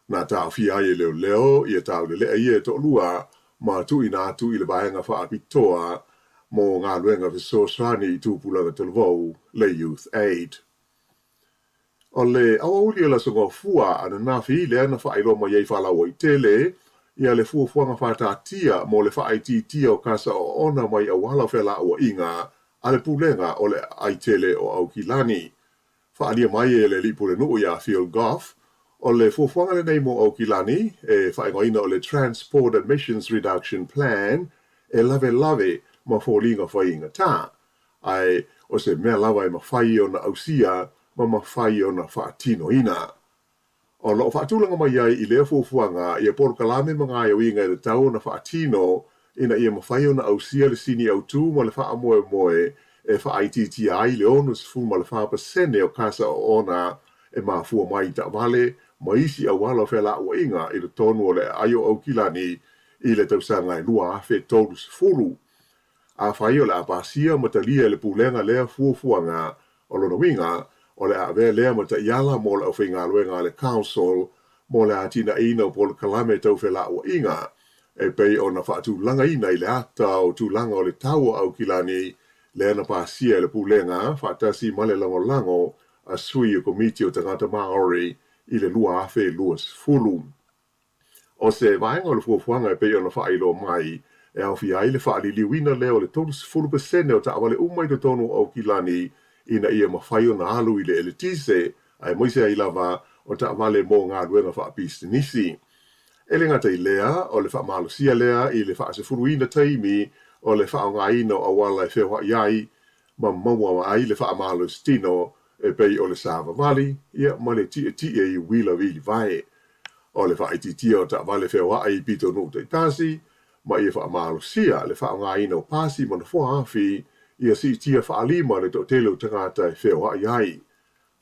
Na taofia ai e leoleo ia taulelea ia e toalua ma tuuina atu i le vaega faapitoa mo galuega fesoasoani i tupulaga talavou, le Youth Aid. O le aoauli o le Aso Gafua ananafi lea na faailoa mai ai faalauaitele ia le fuafuaga faataatia mo le faaitiitia o kasa oona mai auala o felauaiga a le Pulega o le Aai Tele o Aukilani. Faaalia mai e le alii pulenuu iā Phil Goff, o le fuafuaga lenei mo Aukilani, e faaigoaina o le Transport Emissions Reduction Plan, e lavelave ma foliga faigata, ae o se mea lava e mafai ona ausia ma mafai ona faatinoina. O lo o faatulaga mai ai i lea fuafuaga ia polokalame ma gaoioiga e tatau ona faatino ina ia mafai ona ausia le sini autu ma le faamoemoe e faaitiitia ai le 64% o kasa oona e mafua mai i taavale ma isi auala o felauaiga i totonu o le aai o Aukilani i le tausaga e 2030. Afai o le a pasia ma talia e le Pulega lea fuafuaga, o lona uiga, o le a avea lea ma taiala mo le aufaigaluega a le Council mo le atinaeina o polokalame tau felauaiga, e pei ona faatulagaina i le ata o tulaga o le tau o Aukilani lea na pasia e le Pulega faatasi ma le lagolago a sui o Komiti o Tagata Maori i le 2020. O se vaega o le fuafuaga e pei ona faailoa mai, e aofia ai le faaliliuina lea o le 30% o taavale uma i totonu o Aukilani ina ia mafai ona alu i le eletise, aemaise ai lava o taavale mo galuega faapisinisi. E le gata i lea, o le faamalosia lea i le faasefuluina taimi o le faaaogaina o auala e feoai ai ma maua ai le faamalositino e pei o le savavali ia ma le tietie i uila vilivae. O le faaitiitia o taavale feoai i pitonuu taitasi, ma ia faamalosia le faaaogaina o pasi ma nofoa afi ia siitia faalima le toatele o tagata e feoai ai.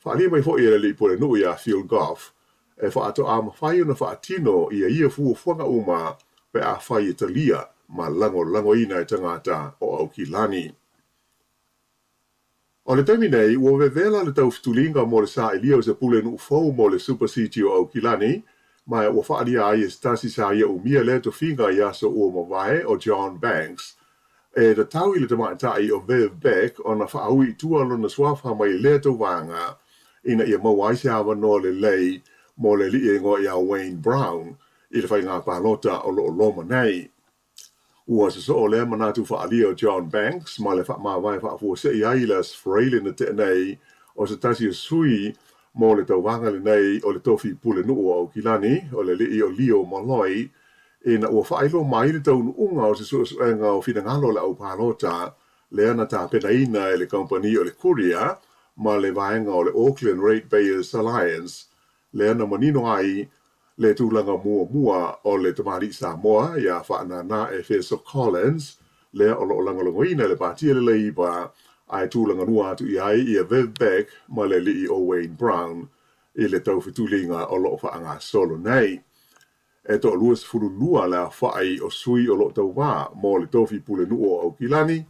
Faaalia mai foi e le alii pulenuu iā Phil Goff, e faatoa mafai ona faatino ia ia fuafuaga uma pe afai e talia ma lagolagoina e tagata o Aukilani. O le taimi nei, ua vevela le tau fetuliga mo le sailia o se pulenuu fou mo le Super City o Aukilani, ma ua faaalia ai e se tasi sa ia umia lea tofiga i aso ua mavae o John Banks. E tatau i le tamaitai o Viv Beck ona faaui i tua lona suafa mai lea tauvaga ina ia maua ai se avanoa lelei mo le alii e igoa ia Wayne Brown i le faiga palota o lo o loma nei. Ua sosoo lea manatu faaalia o John Banks ma le faamavae faafuasei ai i le Aso Faraile na tea nei o se tasi o sui Mo le tauvaga lenei o le tofi pulenuu o Aukilani, o le alii o Leo Molloy, ina ua faailoa mai le taunuuga o se suesuega o finagalo o le aupalota lea na tapenaina e le kamupani o le Courier ma le vaega o le Auckland Ratepayers Alliance, lea na manino ai le tulaga muamua o le tamalii Samoa ia Faanana Efeso Collins, lea o lo o lagolagoina e le Pati a le Leipa, ae tulagalua atu i ai ia Viv Beck ma le alii o Wayne Brown i le taufetuliga o lo o faagasolo nei. E toa-22 le aofai o sui o lo o tauva mo le tofi pulenuu o Aukilani,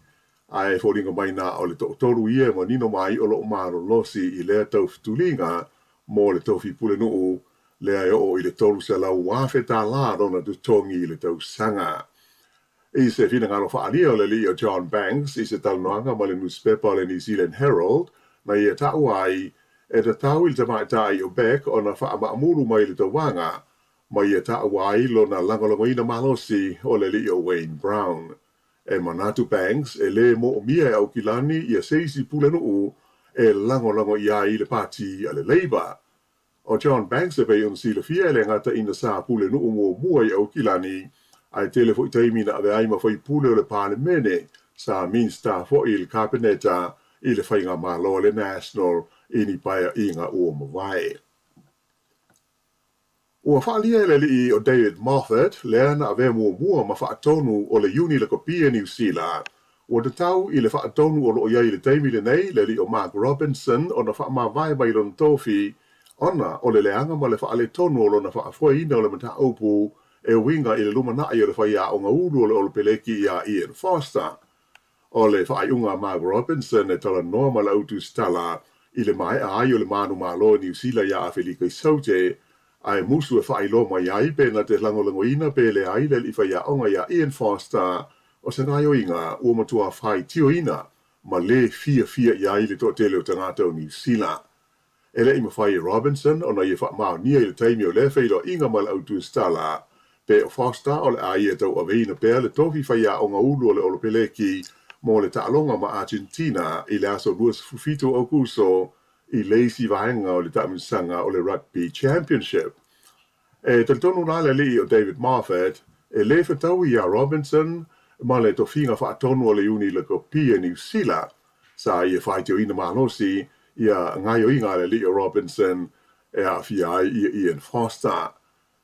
ae foliga mai na o le toatolu ia e manino mai o lo o malolosi i lea taufetuliga mo le tofi pulenuu lea e oo i le $300,000 lona totogi i le tausaga. I se finagalo faaalia o le alii o John Banks i se talanoaga ma le nusipepa o le New Zealand Herald, na ia taua ai, e tatau i le tamaitai o Beck ona faamaamulu mai le tauvaga, ma ia taua ai lona lagolagoina malosi o le alii o Wayne Brown. E manatu Banks e lē moomia e Aukilani ia se isi pulenuu e lagolago i ai le pati a le Labour. ʻO John Banks e pei ona silafia e le gata ina sa pulenuu muamua i Aukilani, ae tele foi taimi na avea ai ma faipule o le Palemene, sa Minista foi i le Kapeneta i le Faigamalo a le National i ni paeaiga ua mavae. Ua faaalia e le alii o David Moffat, lea na avea muamua ma faatonu o le Iuni Lakapi a Niu Sila, ua tatau i le faatonu o lo o i ai i le taimi lenei le alii o Mark Robinson ona faamavae mai lona tofi ona o le leaga ma le faaletonu o lona faafoeina o le mataupu e uiga i le lumanai o le faiaoga ulu o le Olopeleki iā Ian Foster. O le faaiuga a Mark Robinson e talanoa ma le au tusitala i le maea ai o le manumalo i Niu Sila iā Afelika i Saute, ae musu e faailoa mai ai pe na te lagolagoina pe leai le alii faiaoga iā Ian Foster o se gaoioiga ua matua faitioina ma lē fiafia i ai le toatele o tagata o Niu Sila. E le i mafai e Robinson ona ia faamaonia i le taimi o lea feiloaiga ma le au tusitala, pe o Foster o le a ia tauaveina pea le tofi faiaoga ulu o le Olopeleki mo le taaloga ma Argentina i le aso 27 o Aokuso i le isi vaega o le taamilosaga o le Rugby Championship. E talitonu la le alii o David Moffat, e lē fetaui iā Robinson ma le tofiga faatonu o le Iuni Lakapi a Niu Sila, sa ia faitioina malosi ia gaoioiga a le alii o Robinson e aafia ai ia Ian Foster.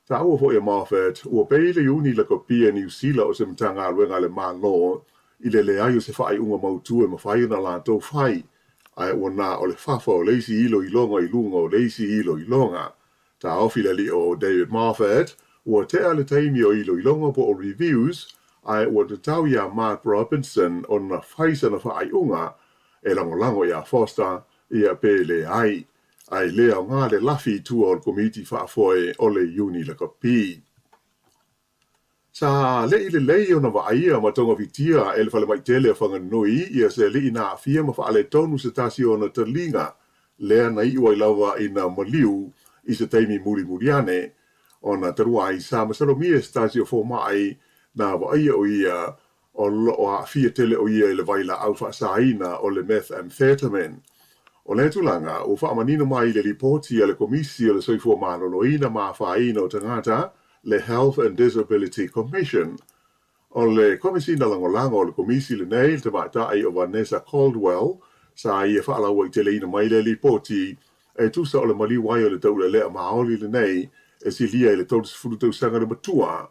Taua foi e Moffat, ua pei le Iuni Lakapi a Niu Sila o se Matagaluega a le Malo i le leai o se faaiuga mautū e mafai ona latou fai, ae ua na o le fafa o le isi iloiloga i luga o le isi iloiloga. Taofi le alii o David Moffat, ua tea le taimi o iloiloga po o reviews, ae ua tatau iā Mark Robinson ona fai sana faaiuga e lagolago iā Foster ia pe leai, ae le aoga le lafi i tua o le komiti faafoe o le Iuni Lakapi. Sa le i lelei ona vaaia ma togafitia e le falemai tele o Whanganui ia se alii na aafia ma faaletonu se tasi o ona taliga, lea na iu ai lava ina maliu i se taimi mulimuli ane, ona talu ai sa masalomia e se tasi o fomai na vaaia o ia o lo o aafia tele o ia i le vailaau faasaina o le methamphetamine. O lea tulaga, ua faamanino mai i le lipoti a le Komisi o le Soifua Maloloina ma Afaina o Tagata, le Health and Disability Commission. O le Komesina Lagolago o le Komisi lenei, le tamaitai o Vanessa Caldwell, sa ia faalauaiteleina mai lea lipoti, e tusa o le maliu ai o le taulelea maoli lenei e silia i le 30 tausaga le matua,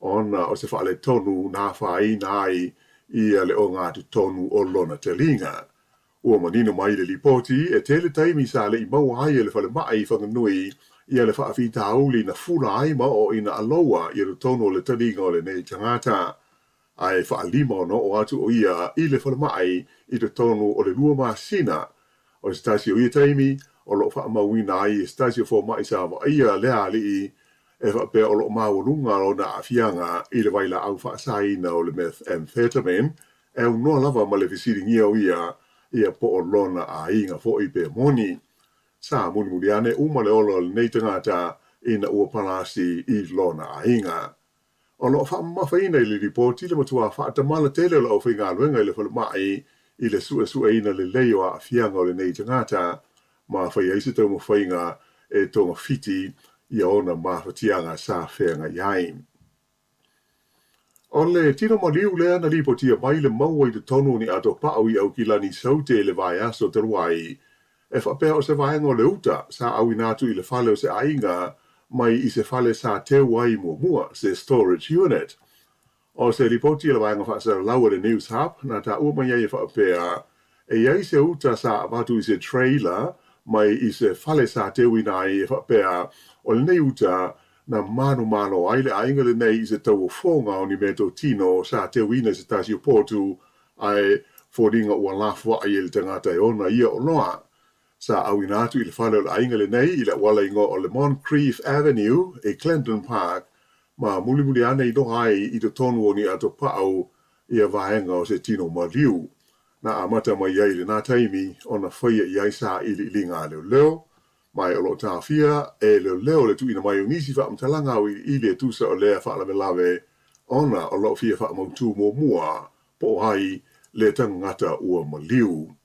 ona o se faaletonu na afaina ai ia le ogatotonu o lona taliga. Ua manino mai le lipoti, e tele taimi sa le i maua ai e le falemai i Whanganui ia le faafitauli na fula ai ma oo ina aloa ia totonu o le taliga o lenei tagata. Ae faalima ona oo atu o ia i le falemai i totonu o le 2 masina. O se tasi o ia taimi, o lo o faamauina ai e se tasi o fomai sa vaaia lea alii e faapea o lo o maualuga lona aafiaga i le vailaau faasaina o le methamphetamine, e aunoa lava ma le fesiligia o ia ia po o lona aiga foi pe moni. Sa mulimuli ane uma le ola o lenei tagata ina ua palasi i lona aiga. O lo o faamamafaina i le lipoti le matua faatamala tele o le aufaigaluega i le falemai i le suesueina lelei o aafiaga o lenei tagata, ma fai ai se taumafaiga e togafiti ia ona mafatiaga sa feagai ai. O le tino maliu lea na lipotia mai le maua i totonu o ni atopa'u i Aukilani Saute i le vaiaso talu ai, e faapea o se vaega o le uta sa auina atu i le fale o se aiga mai i se fale sa teu ai muamua, se storage unit. O se lipoti a le vaega faasalalau a le Newshub na taua mai ai e faapea, e i ai se uta sa avatu i se trailer mai i se fale sa teuina ai e faapea o lenei uta na manumalo ai le aiga lenei i se tauofoga o ni meatotino sa teuina i se tasi o potu ae foliga ua lafoai e le tagata e ona ia oloa. Sa auina atu i le fale o le aiga lenei i le auala igoa o le Moncrieff Avenue i Clendon Park ma mulimuli ane iloa ai i totonu o ni atopau ia vaega o se tino maliu. Na amata mai ai i lena taimi ona faia i ai sailiiliga a leoleo, ma o lo o taofia e leoleo le tuuina mai o nisi faamatalaga auiliili e tusa o lea faalavelave ona o lo o fia faamautū muamua po o ai le tagata ua maliu.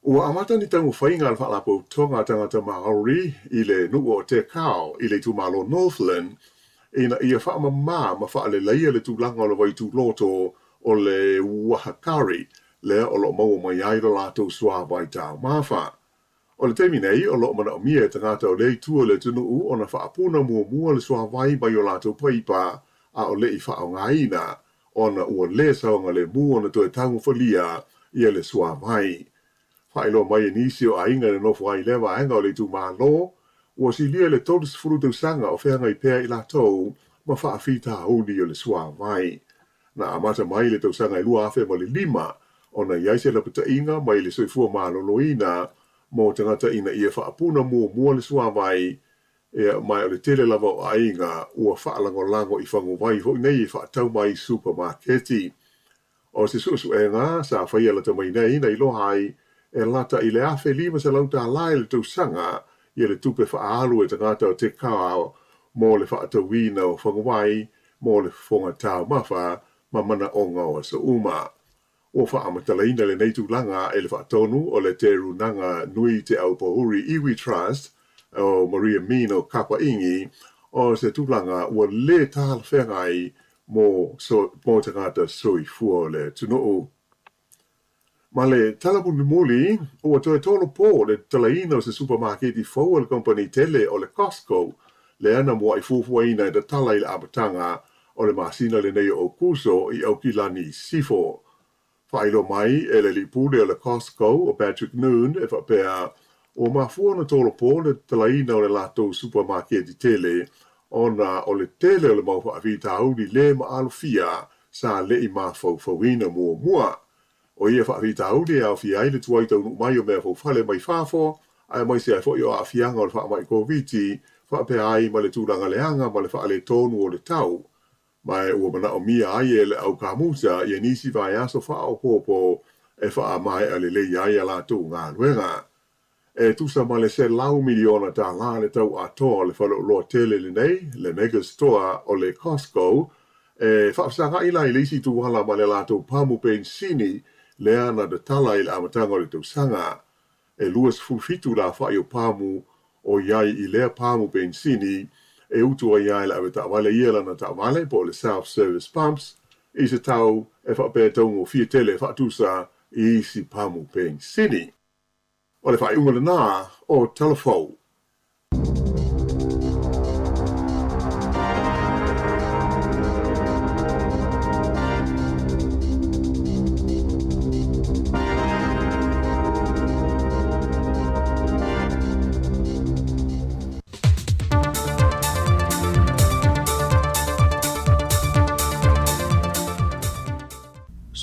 Ua amata ni taumafaiga a le Faalapotopotoga a Tagata Māori i le nuu o Te Kao i le itumalo Northland ina ia faamamā ma faaleleia le tulaga o le vaituloto o le Uahakari lea o lo o maua mai ai lo latou suāwai taumafa. O le taimi nei, o lo o manaomia e tagata o lea itu o le atunuu ona faapuna muamua le suāwai mai o latou paipa a o le i faaaogaina, ona ua lē saogalemu ona toe taumafalia ia le suāwai. Faailoa mai e nisi o aiga e nonofo ai i lea vaega o le itumalo, ua silia le 30 tausaga o feagai pea i latou ma faafitauli o le suāwai. Na amata mai i le tausaga e 2005 ona i ai se lapataiga mai le soifua maloloina mo tagata ina ia faapuna muamua le suāwai, ia, ma o le tele lava o aiga ua faalagolago i faguvai foi nei e faatau mai i supamaketi. O se suesuega sa faia lata mai nei na iloa ai e lata i le $1,500 tālā i le tausaga ia le tupe faaalu e tagata o Te Kao mo le faatauina o faguvai mo le fofoga taumafa ma manaoga o aso uma. Ua faamatalaina lenei tulaga e le faatonu o le Te Rūnanga Nui Te Aupōuri Iwi Trust o Maria Mino Kapaʻingi, o se tulaga ua lē talafeagai mo mo tagata soifua o le atunuu. Ma le tala mulimuli, ua toe tolopo le tatalaina o se supamaketi fou a le kamupani tele o le Costco, lea na muaʻi fuafuaina e tatala i le amataga o le masina lenei o Aokuso i Aukilani i Sisifo. Faailoa mai e le alii pule o le Costco o Patrick Noon e faapea, ua mafua ona tolopo le tatalaina o le latou supamaketi tele ona o le tele o le mau faafitauli lē maalofia sa le i mafaufauina muamua. O ia faafitauli e aofia ai le tuai taunuu mai o mea faufale mai fafo, aemaise ai foi o aafiaga o le faamai Koviti, faapea ai ma le tulaga leaga ma le faaletonu o le tau. Ma ua manaomia ai e le au kamuta ia nisi vaiaso faaopoopo e faamaea lelei ai a latou galuega. E tusa ma le $100 miliona tālā le tau atoa o le faleoloa tele lenei, le mega store o le Costco, e faafesagaʻi la i le isi ituala ma le latou pamu penisini lea na tatala i le amataga o le tausaga. E 27 lafaʻi o pamu o i ai i lea pamu penisini e utu ai lava e le avetaavale ia lana taavale po o le self-service pumps i se tau e faapea e taugofie tele e faatusa i isi pamu penisini. O le faaiuga lena o Tala Fou.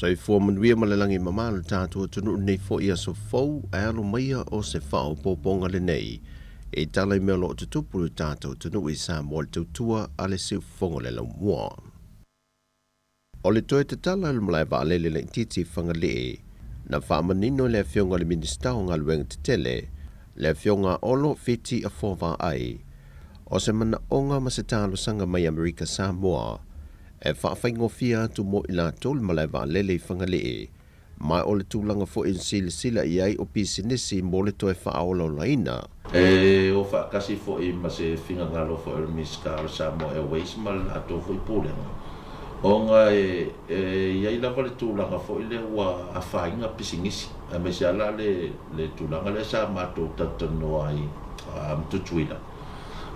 Soifua manuia ma le lagi mamā lo tatou atunuu lenei foi aso fou ae alo maia o se faaopoopoga lenei e tala i mea o lo o tutupu i lo tatou atunuu i Samoa le tautua a le siufofoga o le laumua. O le toe tatala o le malae vaalele laitiiti i Fagalii, na faamanino e le Afioga i le Minisita o Galuega Tetele, le Afioga Olo Fiti Afoavaai, o se manaoga ma se talosaga mai Amerika Samoa e faafaigofie atu mo i latou le malae vaalele i Fagalii. Ma o le tulaga foi na silasila i ai o pisinisi mo le toe faaolaolaina. E o faatasi foi ma se finagalo foi o le Minisita o le Samoa Airways ma le latou foi Pulega, ona e i ai lava le tulaga foi lea ua afaina pisinisi, aemaise lava la le tulaga lea sa matou talatalanoa ai ma Tutuila,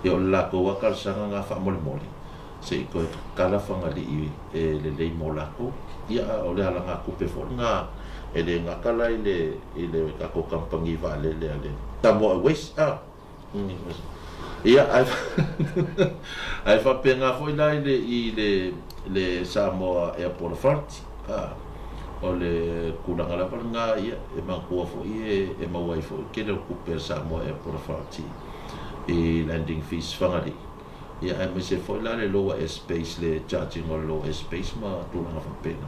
ia o le latou lava talosaga na faamolemole se i toe tatala Fagalii e lelei mo latou. Ia, a o le alagatupe foi lena e le gata la i le i le tatou kamupani vaalele a le Samoa Airways, a, ia, ae ae faapena foi la i le i le le Samoa Airport Authority, a, o le tulaga lava lena, ia, e manatua foi e e maua ai foi le tele o tupe a le Samoa Airport Authority i landing fees Fagalii. Ia aemaise foi la le lower airspace, le charging o le lower airspace ma tulaga faapena.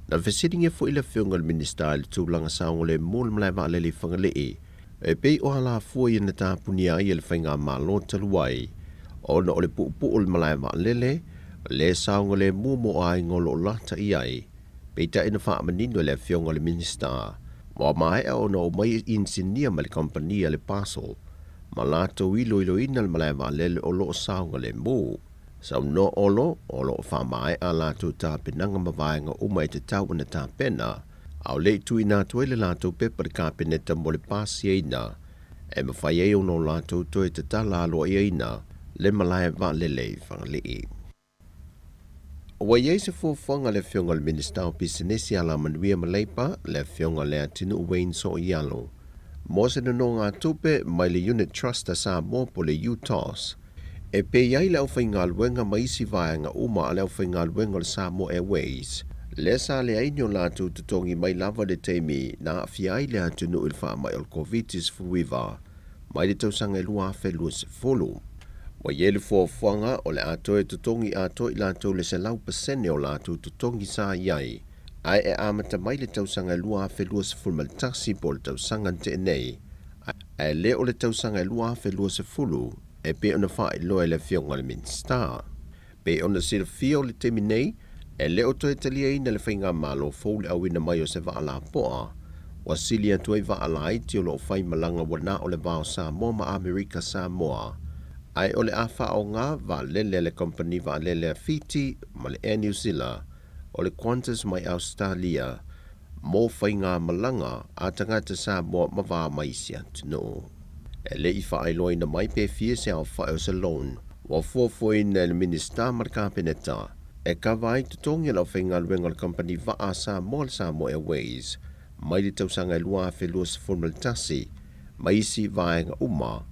Na fesiligia foi le Afioga i le Minisita i le tulaga saogalemu o le malae vaalele i Fagalii, e pei o alafua ia na tapunia ai e le Faigamalo talu ai, ona o le puupuu o le malae vaalele, le saogalemu mo aiga o lo o lata i ai. Peitai na faamanino e le Afioga i le Minisita, ua maea ona omai inisinia mai le kamupani a le Parcel, ma latou iloiloina le malae vaalele o lo o saogalemu. Saunoa Olo, o lo o faamaea a latou tapenaga ma vaega uma e tatau ona tapena, a o le i tuuina atu ai le latou pepa i le Kapeneta mo le pasiaina e mafai ai ona o latou toe tatala aloaiaina le malae vaalele i Fagalii. Ua i ai se fuafuaga a le Afioga i le Minisita o Pisinisi, Alamanuia ma Leipa, le Afioga Leatinuu Wayne Sooialo, mo se nonogatupe mai le Unit Trust a Samoa po o le UTOS, e pei ai le aufaigaluega ma isi vaega uma a le aufaigaluega o le Samoa Airways, lea sa leai ni o latou totogi mai lava i le taimi na aafia ai le atunuu i le faamai o le Koviti-19 mai le tausaga e 2020. Ua i ai le fuafuaga o le a toe totogi atoa i latou le 100% o latou totogi sa i ai, ae e amata mai le tausaga e 2021 po o le tausaga na tea nei, ae le o le tausaga e 2020 e pei ona faailoa e le Afioga i le Minisita. Pei ona silafia o le taimi nei, e le o toe taliaina le Faigamalo fou le auina mai o se vaa lapoa, ua sili atu ai vaa laiti o lo o fai malaga ua na o le va o Samoa ma Amerika Samoa, ae o le a faaaoga vaalele a le kamupani vaalele a Fiti ma le Air New Zeala o le Qantas mai Ausetalia mo faigamalaga a tagata Samoa ma va ma isi atunuu. E le i faailoaina mai pe fia se aofai o se loan ua fuafuaina e le Minisita ma le Kapeneta e kava ai totogi o le aufaigaluega o le kamupani vaa a Samoa le Samoa Airways mai le tausaga e 2021 ma isi vaega uma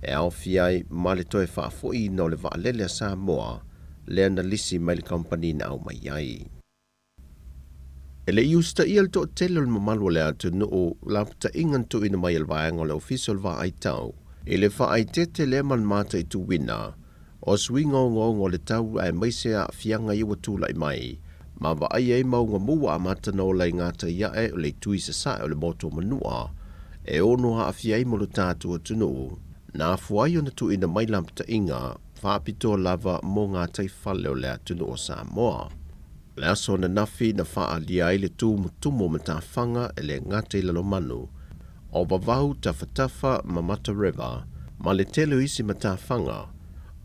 e aofia ai ma le toe faafoiina o le vaalele a Samoa lea na lisi mai le kamupani na aumai ai. E le i usitaia le toatele o le mamalu o le atunuu lapataiga na tuuina mai e le vaega o le Ofisa o le Vaaitau i le faaeteete lea ma le mataituina o suiga ogaoga o le tau aemaise aafiaga ia ua tulai mai ma vaaia ai mauga mu ua amata ona ola i gatai ae o le itu i sasae o le motu o Manua e ono aafia ai mo lo tatou atunuu na afua ai ona tuuina mai lapataiga faapitoa lava mo gatai fale o le atunuu o Samoa. O le aso ananafi na faaalia ai le tumutumu o matafaga e le gata i Lalomanu, o Vavau, Tafatafa ma Matareva, ma le tele o isi matafaga.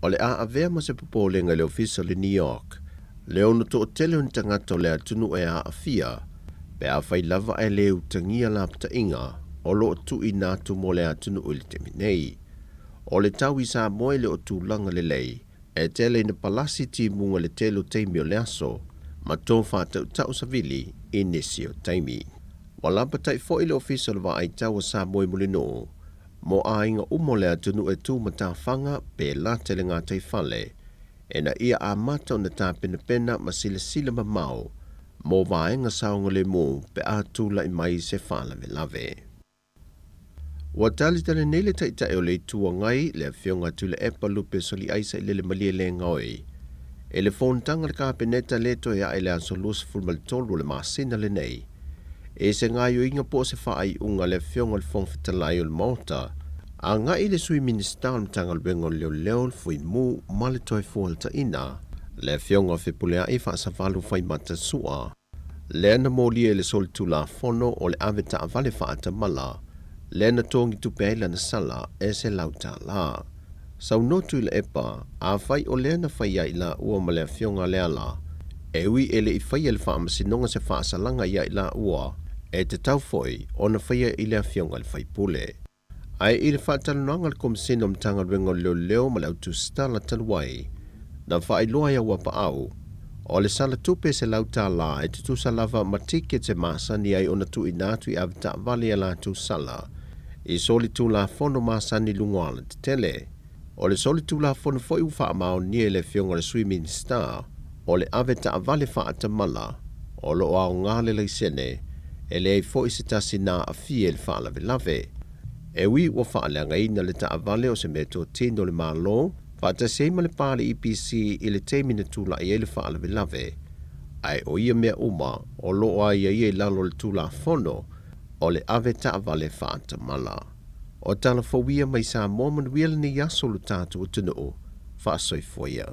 O le a avea ma se popolega i le ofisa o le New York, le ono toatele o ni tagata o le atunuu e aafia, pe afai lava ae le utagia lapataiga o lo o tuuina atu mo le atunuu i le taimi nei. O le tau i Samoa e le o tulaga lelei, E tele ina palasi timuga le tele o taimi o le aso, ma to faatautau savili i nisi o taimi. Ua lapatai foi le Ofisa o le Vaaitau o Samoa i Mulinuu mo aiga uma o le atunuu e tu matafaga pe lata i le gataifale, ina ia amata ona tapenapena ma silasila mamao mo vaega saogalemu pe a tulai mai se faalavelave. Ua talitali nei le Taitai o le Itu Agai, le Afioga Tuilaepa Lupe Soliaisa i Lele Malielegaoi, i le fonotaga a le Kapeneta lea toe ae i le aso 23 o le masina lenei, i se gaoioiga po o se faaiuga a le Afioga i le Fofoga Fetalai o le Maota, agai i le Sui Minisita o le Matagaluega o Leoleo, le Fuimu ma le Toefuataina, le Afioga Fepuleai Faasavalu Faimata Sua. Lea na molia i le solitulafono o le ave taavale faatamala, lea na togi tupe ai lana sala e $100. Saunoa Tuilaepa, afai o lea na fai ia i laua ma le Afioga a Leala, e ui e le i faia e le Faamasinoga se faasalaga ia i laua, e tatau foi ona faia i le Afioga i le Faipule. Ae i le faatalanoaga a le Komesina o Matagaluega o Leoleo ma le Au Tusitala talu ai, na faailoa e Auapaau, o le sala tupe $100 e tutusa lava ma tickets e masani ai ona tuuina atu i avetaavale i a latou sala i solitulafono masani i luga o alatetele. O le solitulafono foi ua faamaonia e le Afioga i le Sui Minisita o le avetaavale faatamala o lo o aoga le laisene, e leai foi se tasi na aafia i le faalavelave. E ui ua faaleagaina le taavale o se meatotino a le Malo faatasi ai ma le pa a le EPC i le taimi na tulai ai le faalavelave, ae o ia mea uma o lo o aiaia i lalo o le Tulafono o le Avetaavale Faatamala. O tala fou ia mai Samoa manuia lenei aso lo tatou atunuu. Faasoifua ia.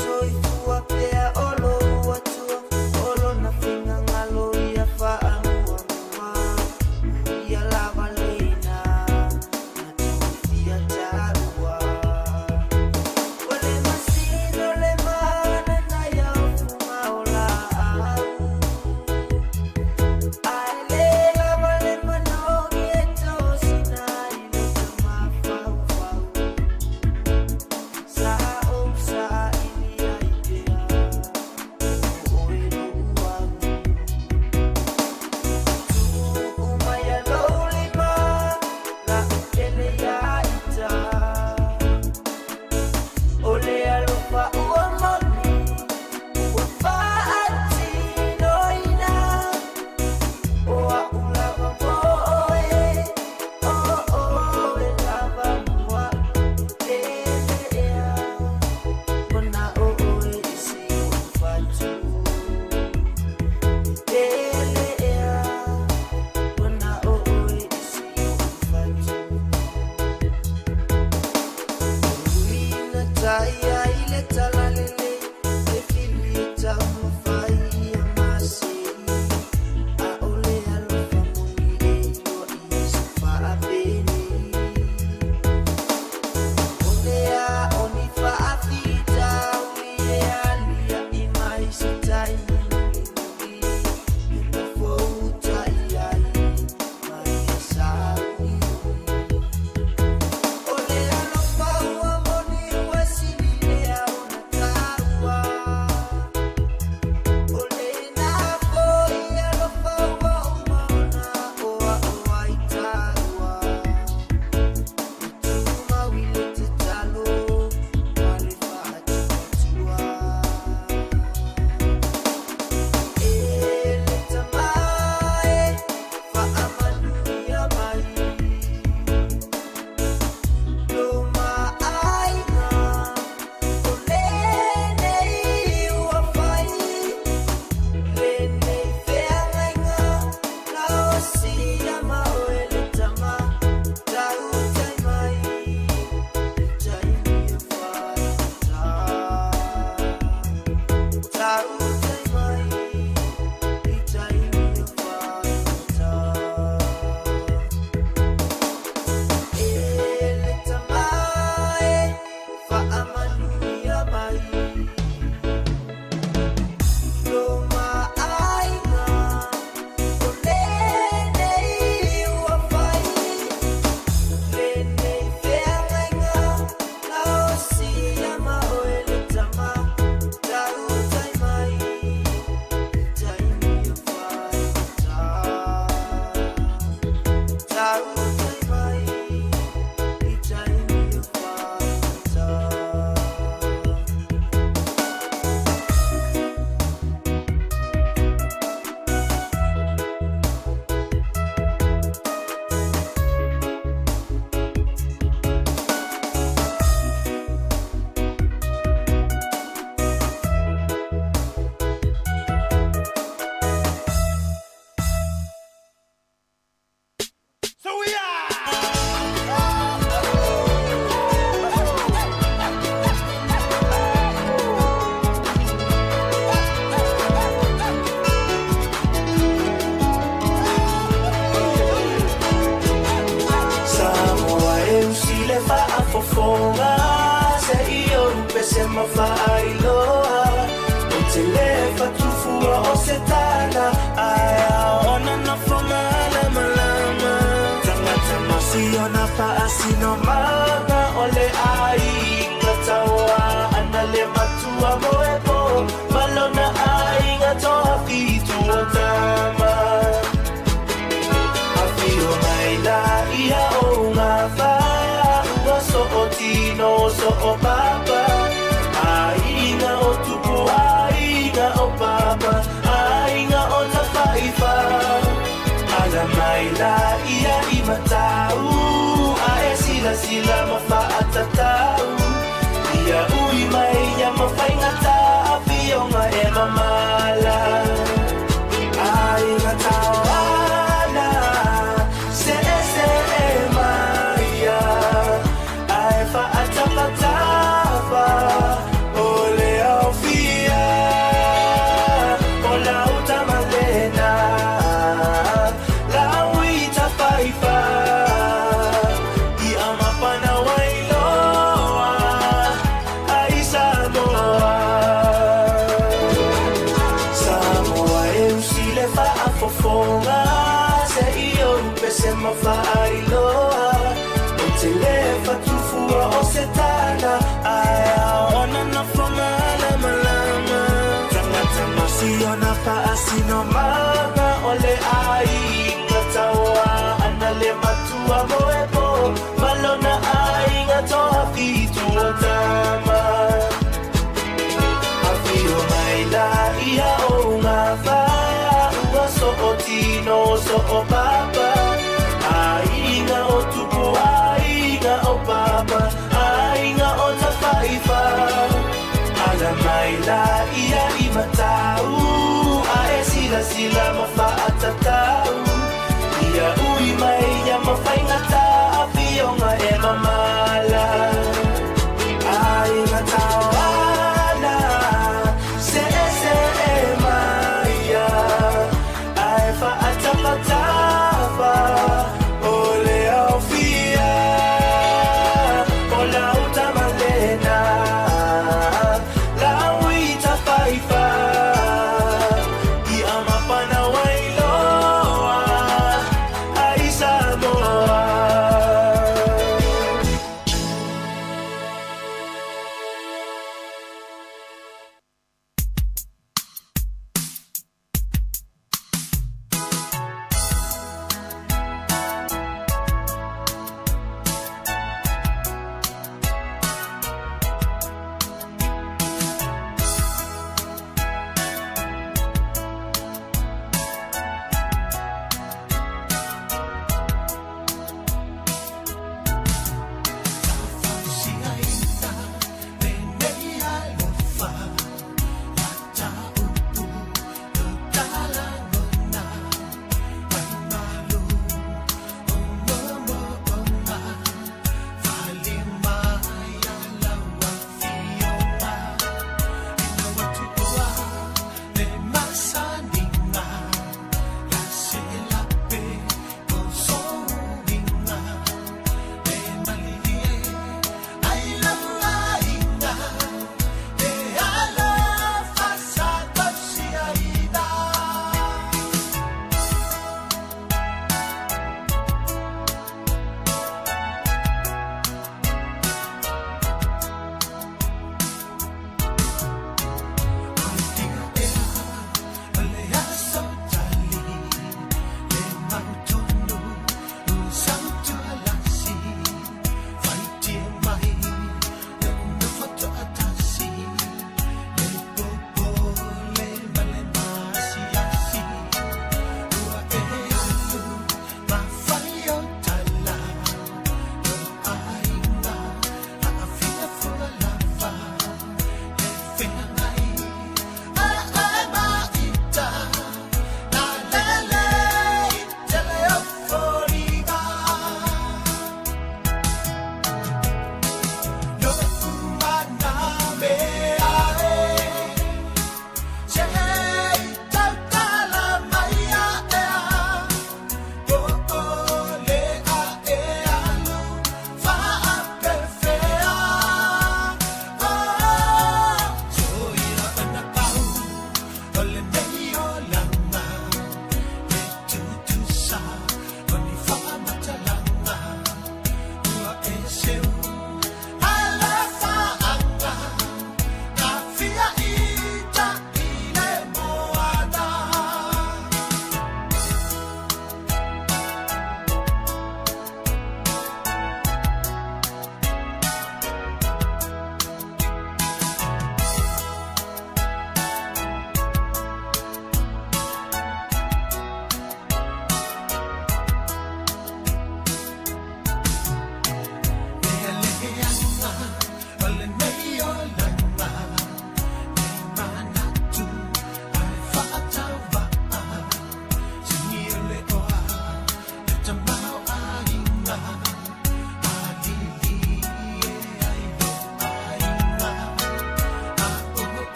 soifua pea o lou Atua, o lona finagalo ia faamuamua, o ia lava lena na tofia taua. O le masina o le mana na ia o fuga o laau, ae le lava le manogi e tosina ai le tamafaufau. Sa ou saili ai pea, o oe lou au. Tuu mai a lou lima, la'u kele ia ita. O le alofa ua moni, ua faatinoina. O a'u lava mo oe, o oe lava mo a'u. Ele ea, mana'o oe i si o'u fatu. Ele ea, mana'o oe i si o'u fatu. Ui na tai ai le talalelei, e fili e taumafai ia masei. A'ole alofa moni e iloa ia se faapenei. O le a o ni faafitauli e alia'i mai se taimi mulimuli, e nofoutai ai ma ia sauniuni. O le alofa ua moni ua sili lea ona taua. O lena foi alofa ua uma ona oa'o ai taua. E tumau i le tatalo ma le faatuatua. E le Tama e faamanuia mai. Lo maaiga o lenei ua fai, lenei feagaiga na osia ma oe le Tama, tautai mai i taimi e faigata. Tautai mai i taimi e faigata. E le Tama e faamanuia mai. Lo maaiga o lenei ua fai, lenei feagaiga na osia ma oe le Tama, tautai mai i taimi e faigata. Tautai mai i taimi e faigata. So we are! Samoa e usi le faafofoga se i ou pese ma faailoa. O te le fatufua o se tala ae ona nofo malamalama. Tagata masiona faasinomaga o le aiga tauā ana le matua moepo malona aiga toafitu o tama. Afio mai la ia o ngā wha ua so o tino so o papa. Aiga o tupu, aiga o papa, aiga o tafaifa. Ala mai la ia i matau, a e sila sila ma whaatatau. Ia ui mai ia ma whaingata, afionga e mamala. Aiga tauana, se e se e maia, ae whaatapatapa, o le fatufua o Setana Ae ao ona nofonga lamalama Tagata masi ona faasinomaga O le aiga tauā ana le matua moepo Ma lona aiga toafitu o tama Afio mai la ia o gafa Ua soo tino soo papa Aiga o tupu aiga o papa Aiga o tafaifa Ala mai la ia i matau Ae silasila ma faatatau Ia ui mai ia ma faigata Afioga e mamala Aiga tauana Se'ese'e mai ia Ae faatafatafa O le aofia O lau tamalena Lau i tafaifa Ia mapana wailoa Ai Samoa.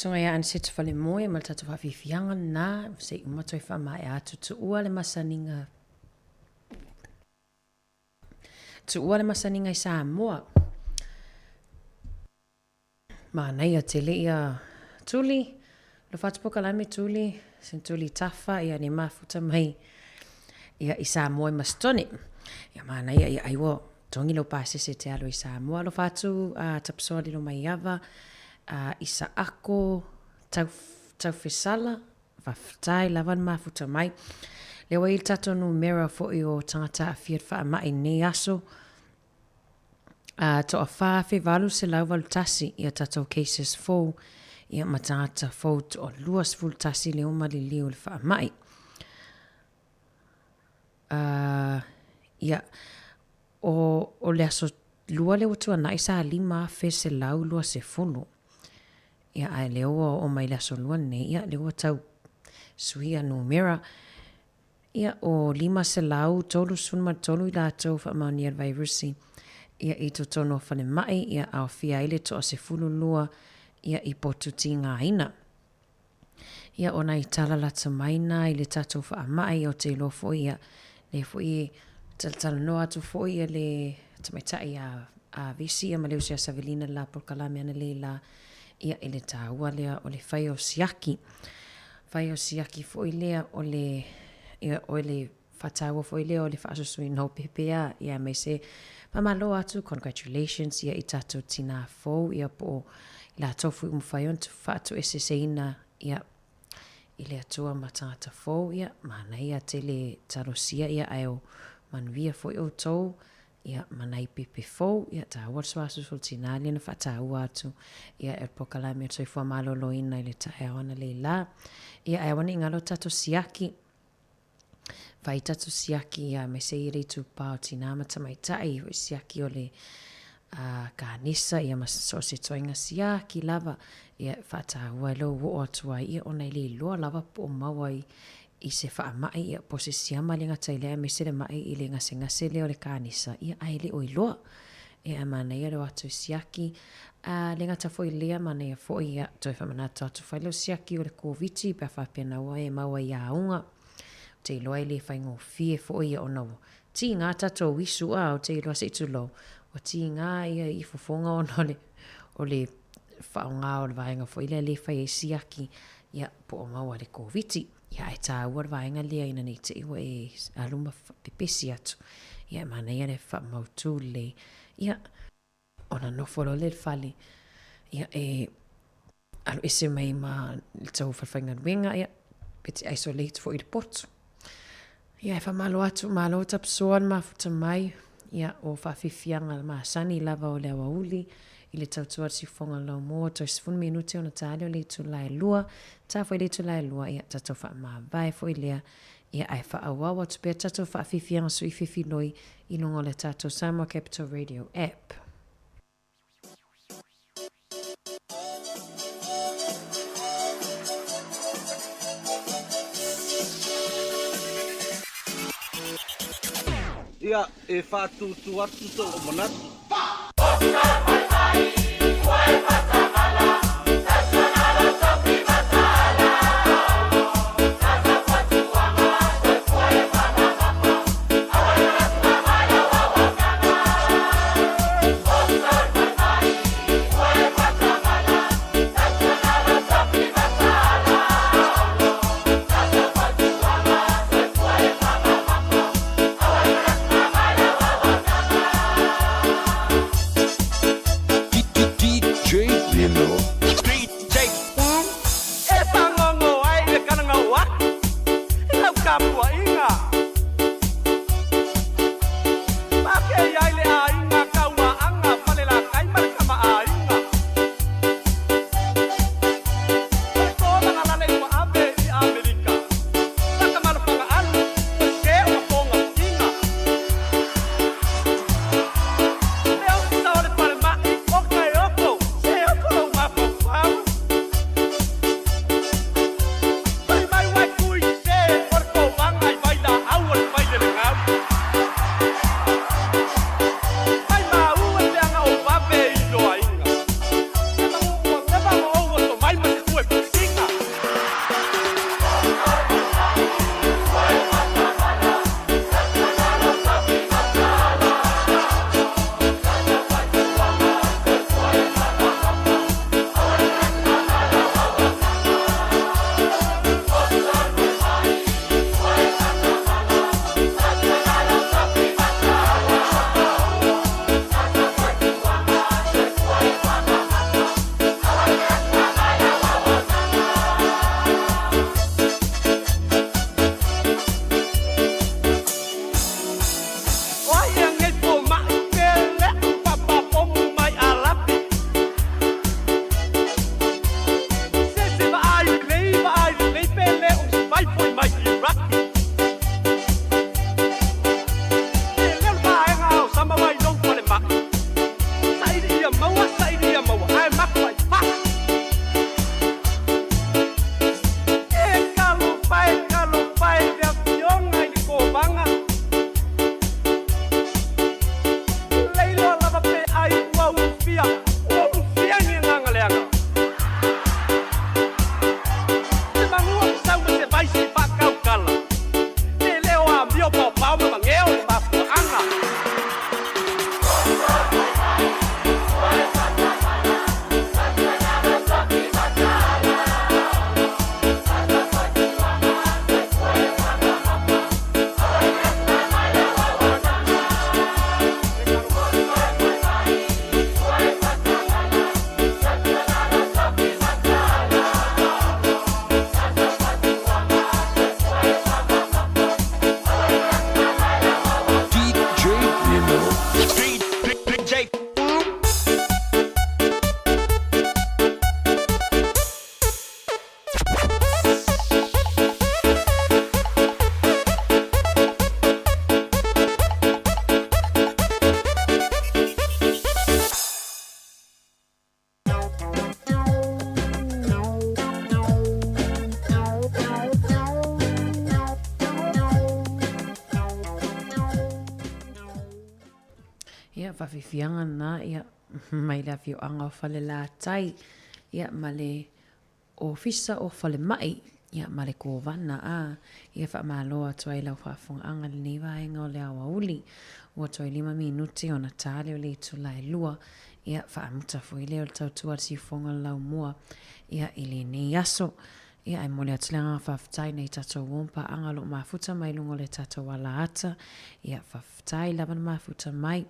Susuga ia Aniseto Falemoe ma le tatou faafiafiaga lena, se i uma toe faamaea atu tuua le masaniga tuua le masaniga i Samoa. Manaia tele ia Tuli, alofa atu Pokalame Tuli, sin Tuli Tafa ia ne mafuta mai ia i Samoa i Masitone. Ia manaia ia ai ua togi lau pasese te alu i Samoa. Alofa atu a Tapisoa Lilo Maiava, a Isaako Tau, Taufesala, faafetai lava le mafuta mai. Lea ua i ai le tatou numera foi o tagata aafia i le faamai i lenei aso. A 4881 ia tatou cases fou ia ma tagata fou toa 21 lea ua maliliu i le faamai. A ia o o le aso lua lea ua tuanai sa 5120. Ia ae lea ua oo mai le aso lua lenei ia lea ua tau sui ia numera. Ia, o 533 i latou faamaonia le vairusi ia i totonu o falemai, ia aofia ai le toa 12 ia i potu tigaina. Ia, o nai tala lata mai na i le tatou faamai, ou te iloa foi ia, lea foi e talatalanoa atu foi ia le tamaitai a a Vesi ia ma le uso ia Savelina le la polokalame analeila la, ia i le taua lea o le fai o siaki. Fai o siaki foi lea o le, ia, o le faataua foi lea o le faasosoina o pēpē ia aemaise faamalo atu, congratulations ia i tatou tinā fou ia po o i latou foi ua mafai ona faatoeseseina ia i le Atua ma tagata fou ia manaia tele talosia ia ae o manuia foi outou Ia, ma nai pepe fou, ia, taua le suasusu o le tinā lea na faataua atu, ia, e le polokalame o le soifua maloloina i le taeao analeila. Ia, ae aua ne i galo tatou siaki, fai tatou siaki, ia, aemaise ia le itupa o tinā ma tamaitai, foi siaki o le kanesa, ia, ma so o se ituaiga siaki lava, ia, e faataua ai lou oo atu ai, ia, ona e le iloa lava po o maua i, i se faamai, ia, po o se siama le gata i lea aemaise le maʻi i le gasegase lea o le kanesa, ia, ae le o iloa. Ia, ae manaia le o atu e siaki. A le gata foi i lea, manaia foi, ia, toe faamanatu atu, fai lau siaki o le Koviti pe a faapea na ua e maua i auga. Ou te iloa e le faigofie foi ia ona ua tiga tatou isu, a, ou te iloa se i tulou, ua tiga ia i fofoga ona o le, o le faaaoga o le vaega foi lea lea e fai ai siaki, ia, po o maua i le Koviti. Ia, ae tāua le vaega lea ina nei te i ua e alu ma pepesi atu. Ia, e manaia le faamautū lelei. Ia, ona nofo loa lea i le fale, ia, e alu ese mai ma le tou falefaigaluega, ia, pe te isolate foi i le potu. Ia, e faamalo atu, malo tapusoa le mafuta mai, ia, o faafiafiaga masani lava o le aoauli i le tautua a le siufofoga o le laumua, toe 10 minute ona ta lea o le itula e lua, ta foi le itula e lua, ia, tatou faamavae foi lea, ia, ae faaauau atu pea tatou faafiafiaga suifefiloi i luga o le tatou Samoa Capital Radio app. Ia, e faatūtū atu sou manatu. DJ Ia, faafiafiaga lena, ia, mai le afioaga o Falelatai, ia, ma le Ofisa o Falemai, ia, ma le Kovana, a, ia, faamalo atu ai i lau faafofogaaga i lenei vaega o le aoauli. Ua toe lima minute ona ta lea o le itula e lua, ia, faamuta foi lea o le tautua a le siufofoga o le laumua, ia, i lenei aso. Ia, ae momoli atu le agaga faafetai i nai tatou uo ma paaga o lo o mafuta mai luga o le tatou alaata. Ia, faafetai lava na mafuta mai.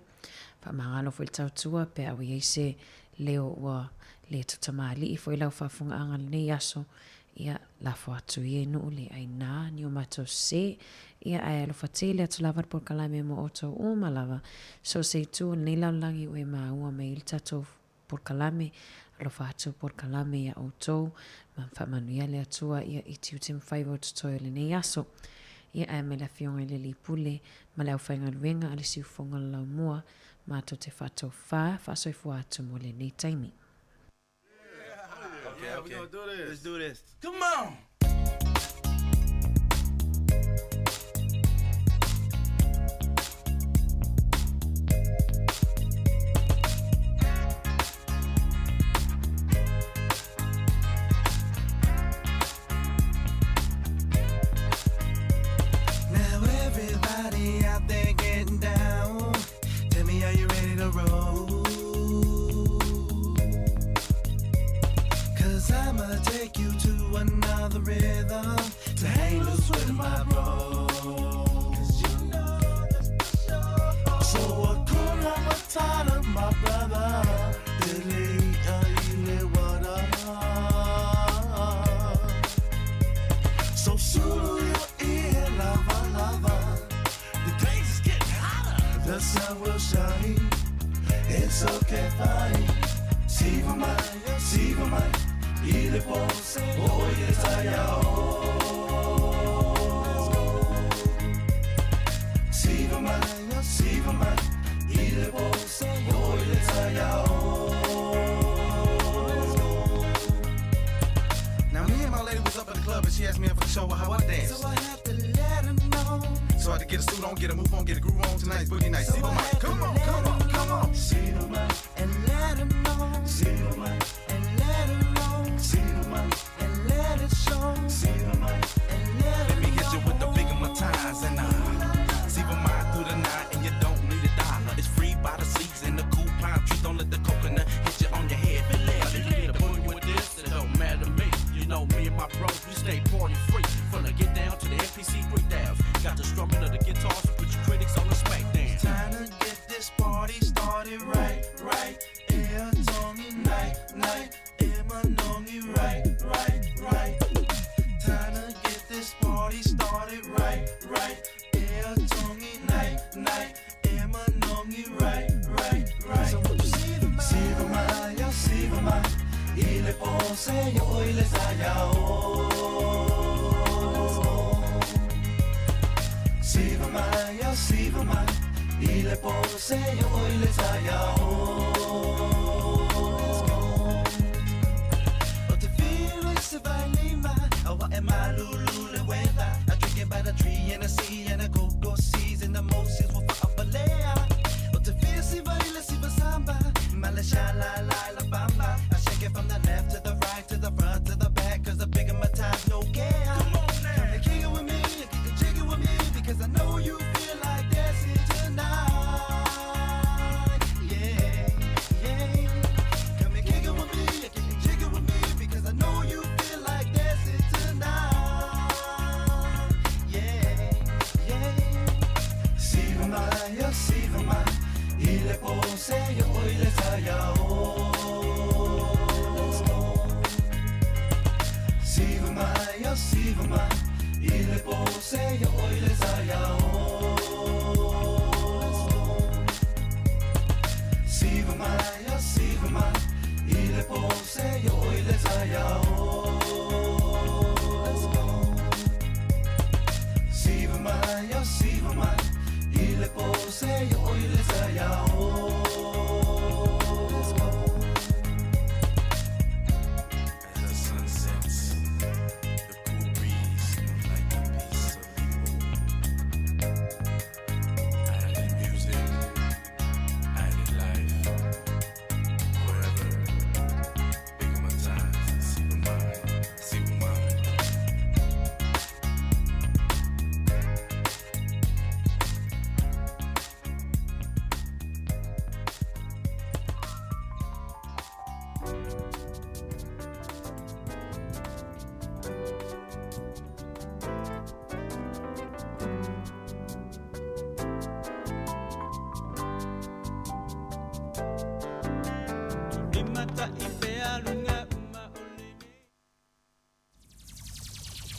Faamagalo foi le tautua pe a ua i ai se leo ua le tutamalii foi i lau faafofogaaga i lenei aso. Ia, lafo atu ia i nuu le aina ni o matou sese. Ia, ae alofa tele atu lava le polokalame mo outou uma lava. So o se itu o lenei lalolagi ua e maua mai ai le tatou polokalame, alofa atu polokalame iā outou, ma faamanuia le Atua ia i tiute ma faiva o totoe o lenei aso. Ia ae mai le Afioga i le Alii Pule ma le aufaigaluega a le Siufofoga o le Laumua, matou te faatofā faasoifua atu mo lenei taimi. Okay, okay. Let's do this. Come on! Now everybody out there getting down. Tell me, are you ready to roll? Cause I'ma take you to another rhythm to hang loose with my bro. You know that's for sure. So Hakuna Matata, my brother. So sulu your ear, lover, lover. The place is getting hotter. The sun will shine. It's okay, fine. Siva mai, siva mai. Ile po, o ile taiao. Siva mai, siva mai. Ile po, o ile taiao. Now me and my lady was up at the club and she asked me if I could show her how I dance. So I had to let her know. So I had to get a suit on, get a move on, get a groove on. Tonight's boogie night. Siva mai, come on, come on, come on. Siva mai, and let her know. Siva mai, and let her know. Siva mai, and let it show. Siva mai, and let her Let me hit you with the big of my ties and Siva mai through the night and you don't need a dollar. It's free by the season, the cool pine tree. Don't let the coconut hit you on your head. Believe it, believe it. With this, it don't matter to me. You know me and my bros, we stay party free. From the get down to the NPC 3000. Got the strumming of the guitars to put your critics on the smackdown. It's time to get this party started right, right. Yeah, Tony, night, night. Emanongi, right, right, right. Time to get this party started right, right. Yeah, Tony, night, night. Emanongi, right, right, right. So what you see the Siva mai, ya siva mai. Ile po se yo ile sa ya o. Siva mai, ya siva mai. Ile po se yo ile sa ya o. O te feel se vai lima, awa e malulu le weather. I drinking by the tree and the sea and the cocoa seas and the Moses will fa'avalea. O te feel si vai le siva samba, mala sha la la la bamba. I shake it from the left to the right to the front to the back, cause the bigger my times no care. Come on now, come and kick it with me, you can jig it with me, because I know you feel like dancing tonight. Yeah, yeah. Come and kick it with me, you can jig it with me, because I know you feel like dancing tonight. Yeah, yeah. Siva mai, ya siva mai, ile po se yo ile sa ya o. Siva mai, ya siva mai, ile po se yo ile sa ya o. Siva mai, ya siva mai, ile po se yo ile sa ya o. Siva mai, ya siva mai, ile po se yo ile sa ya o. As the sun sets, the cool breeze like the peace of you.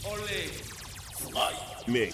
O le Fogai me.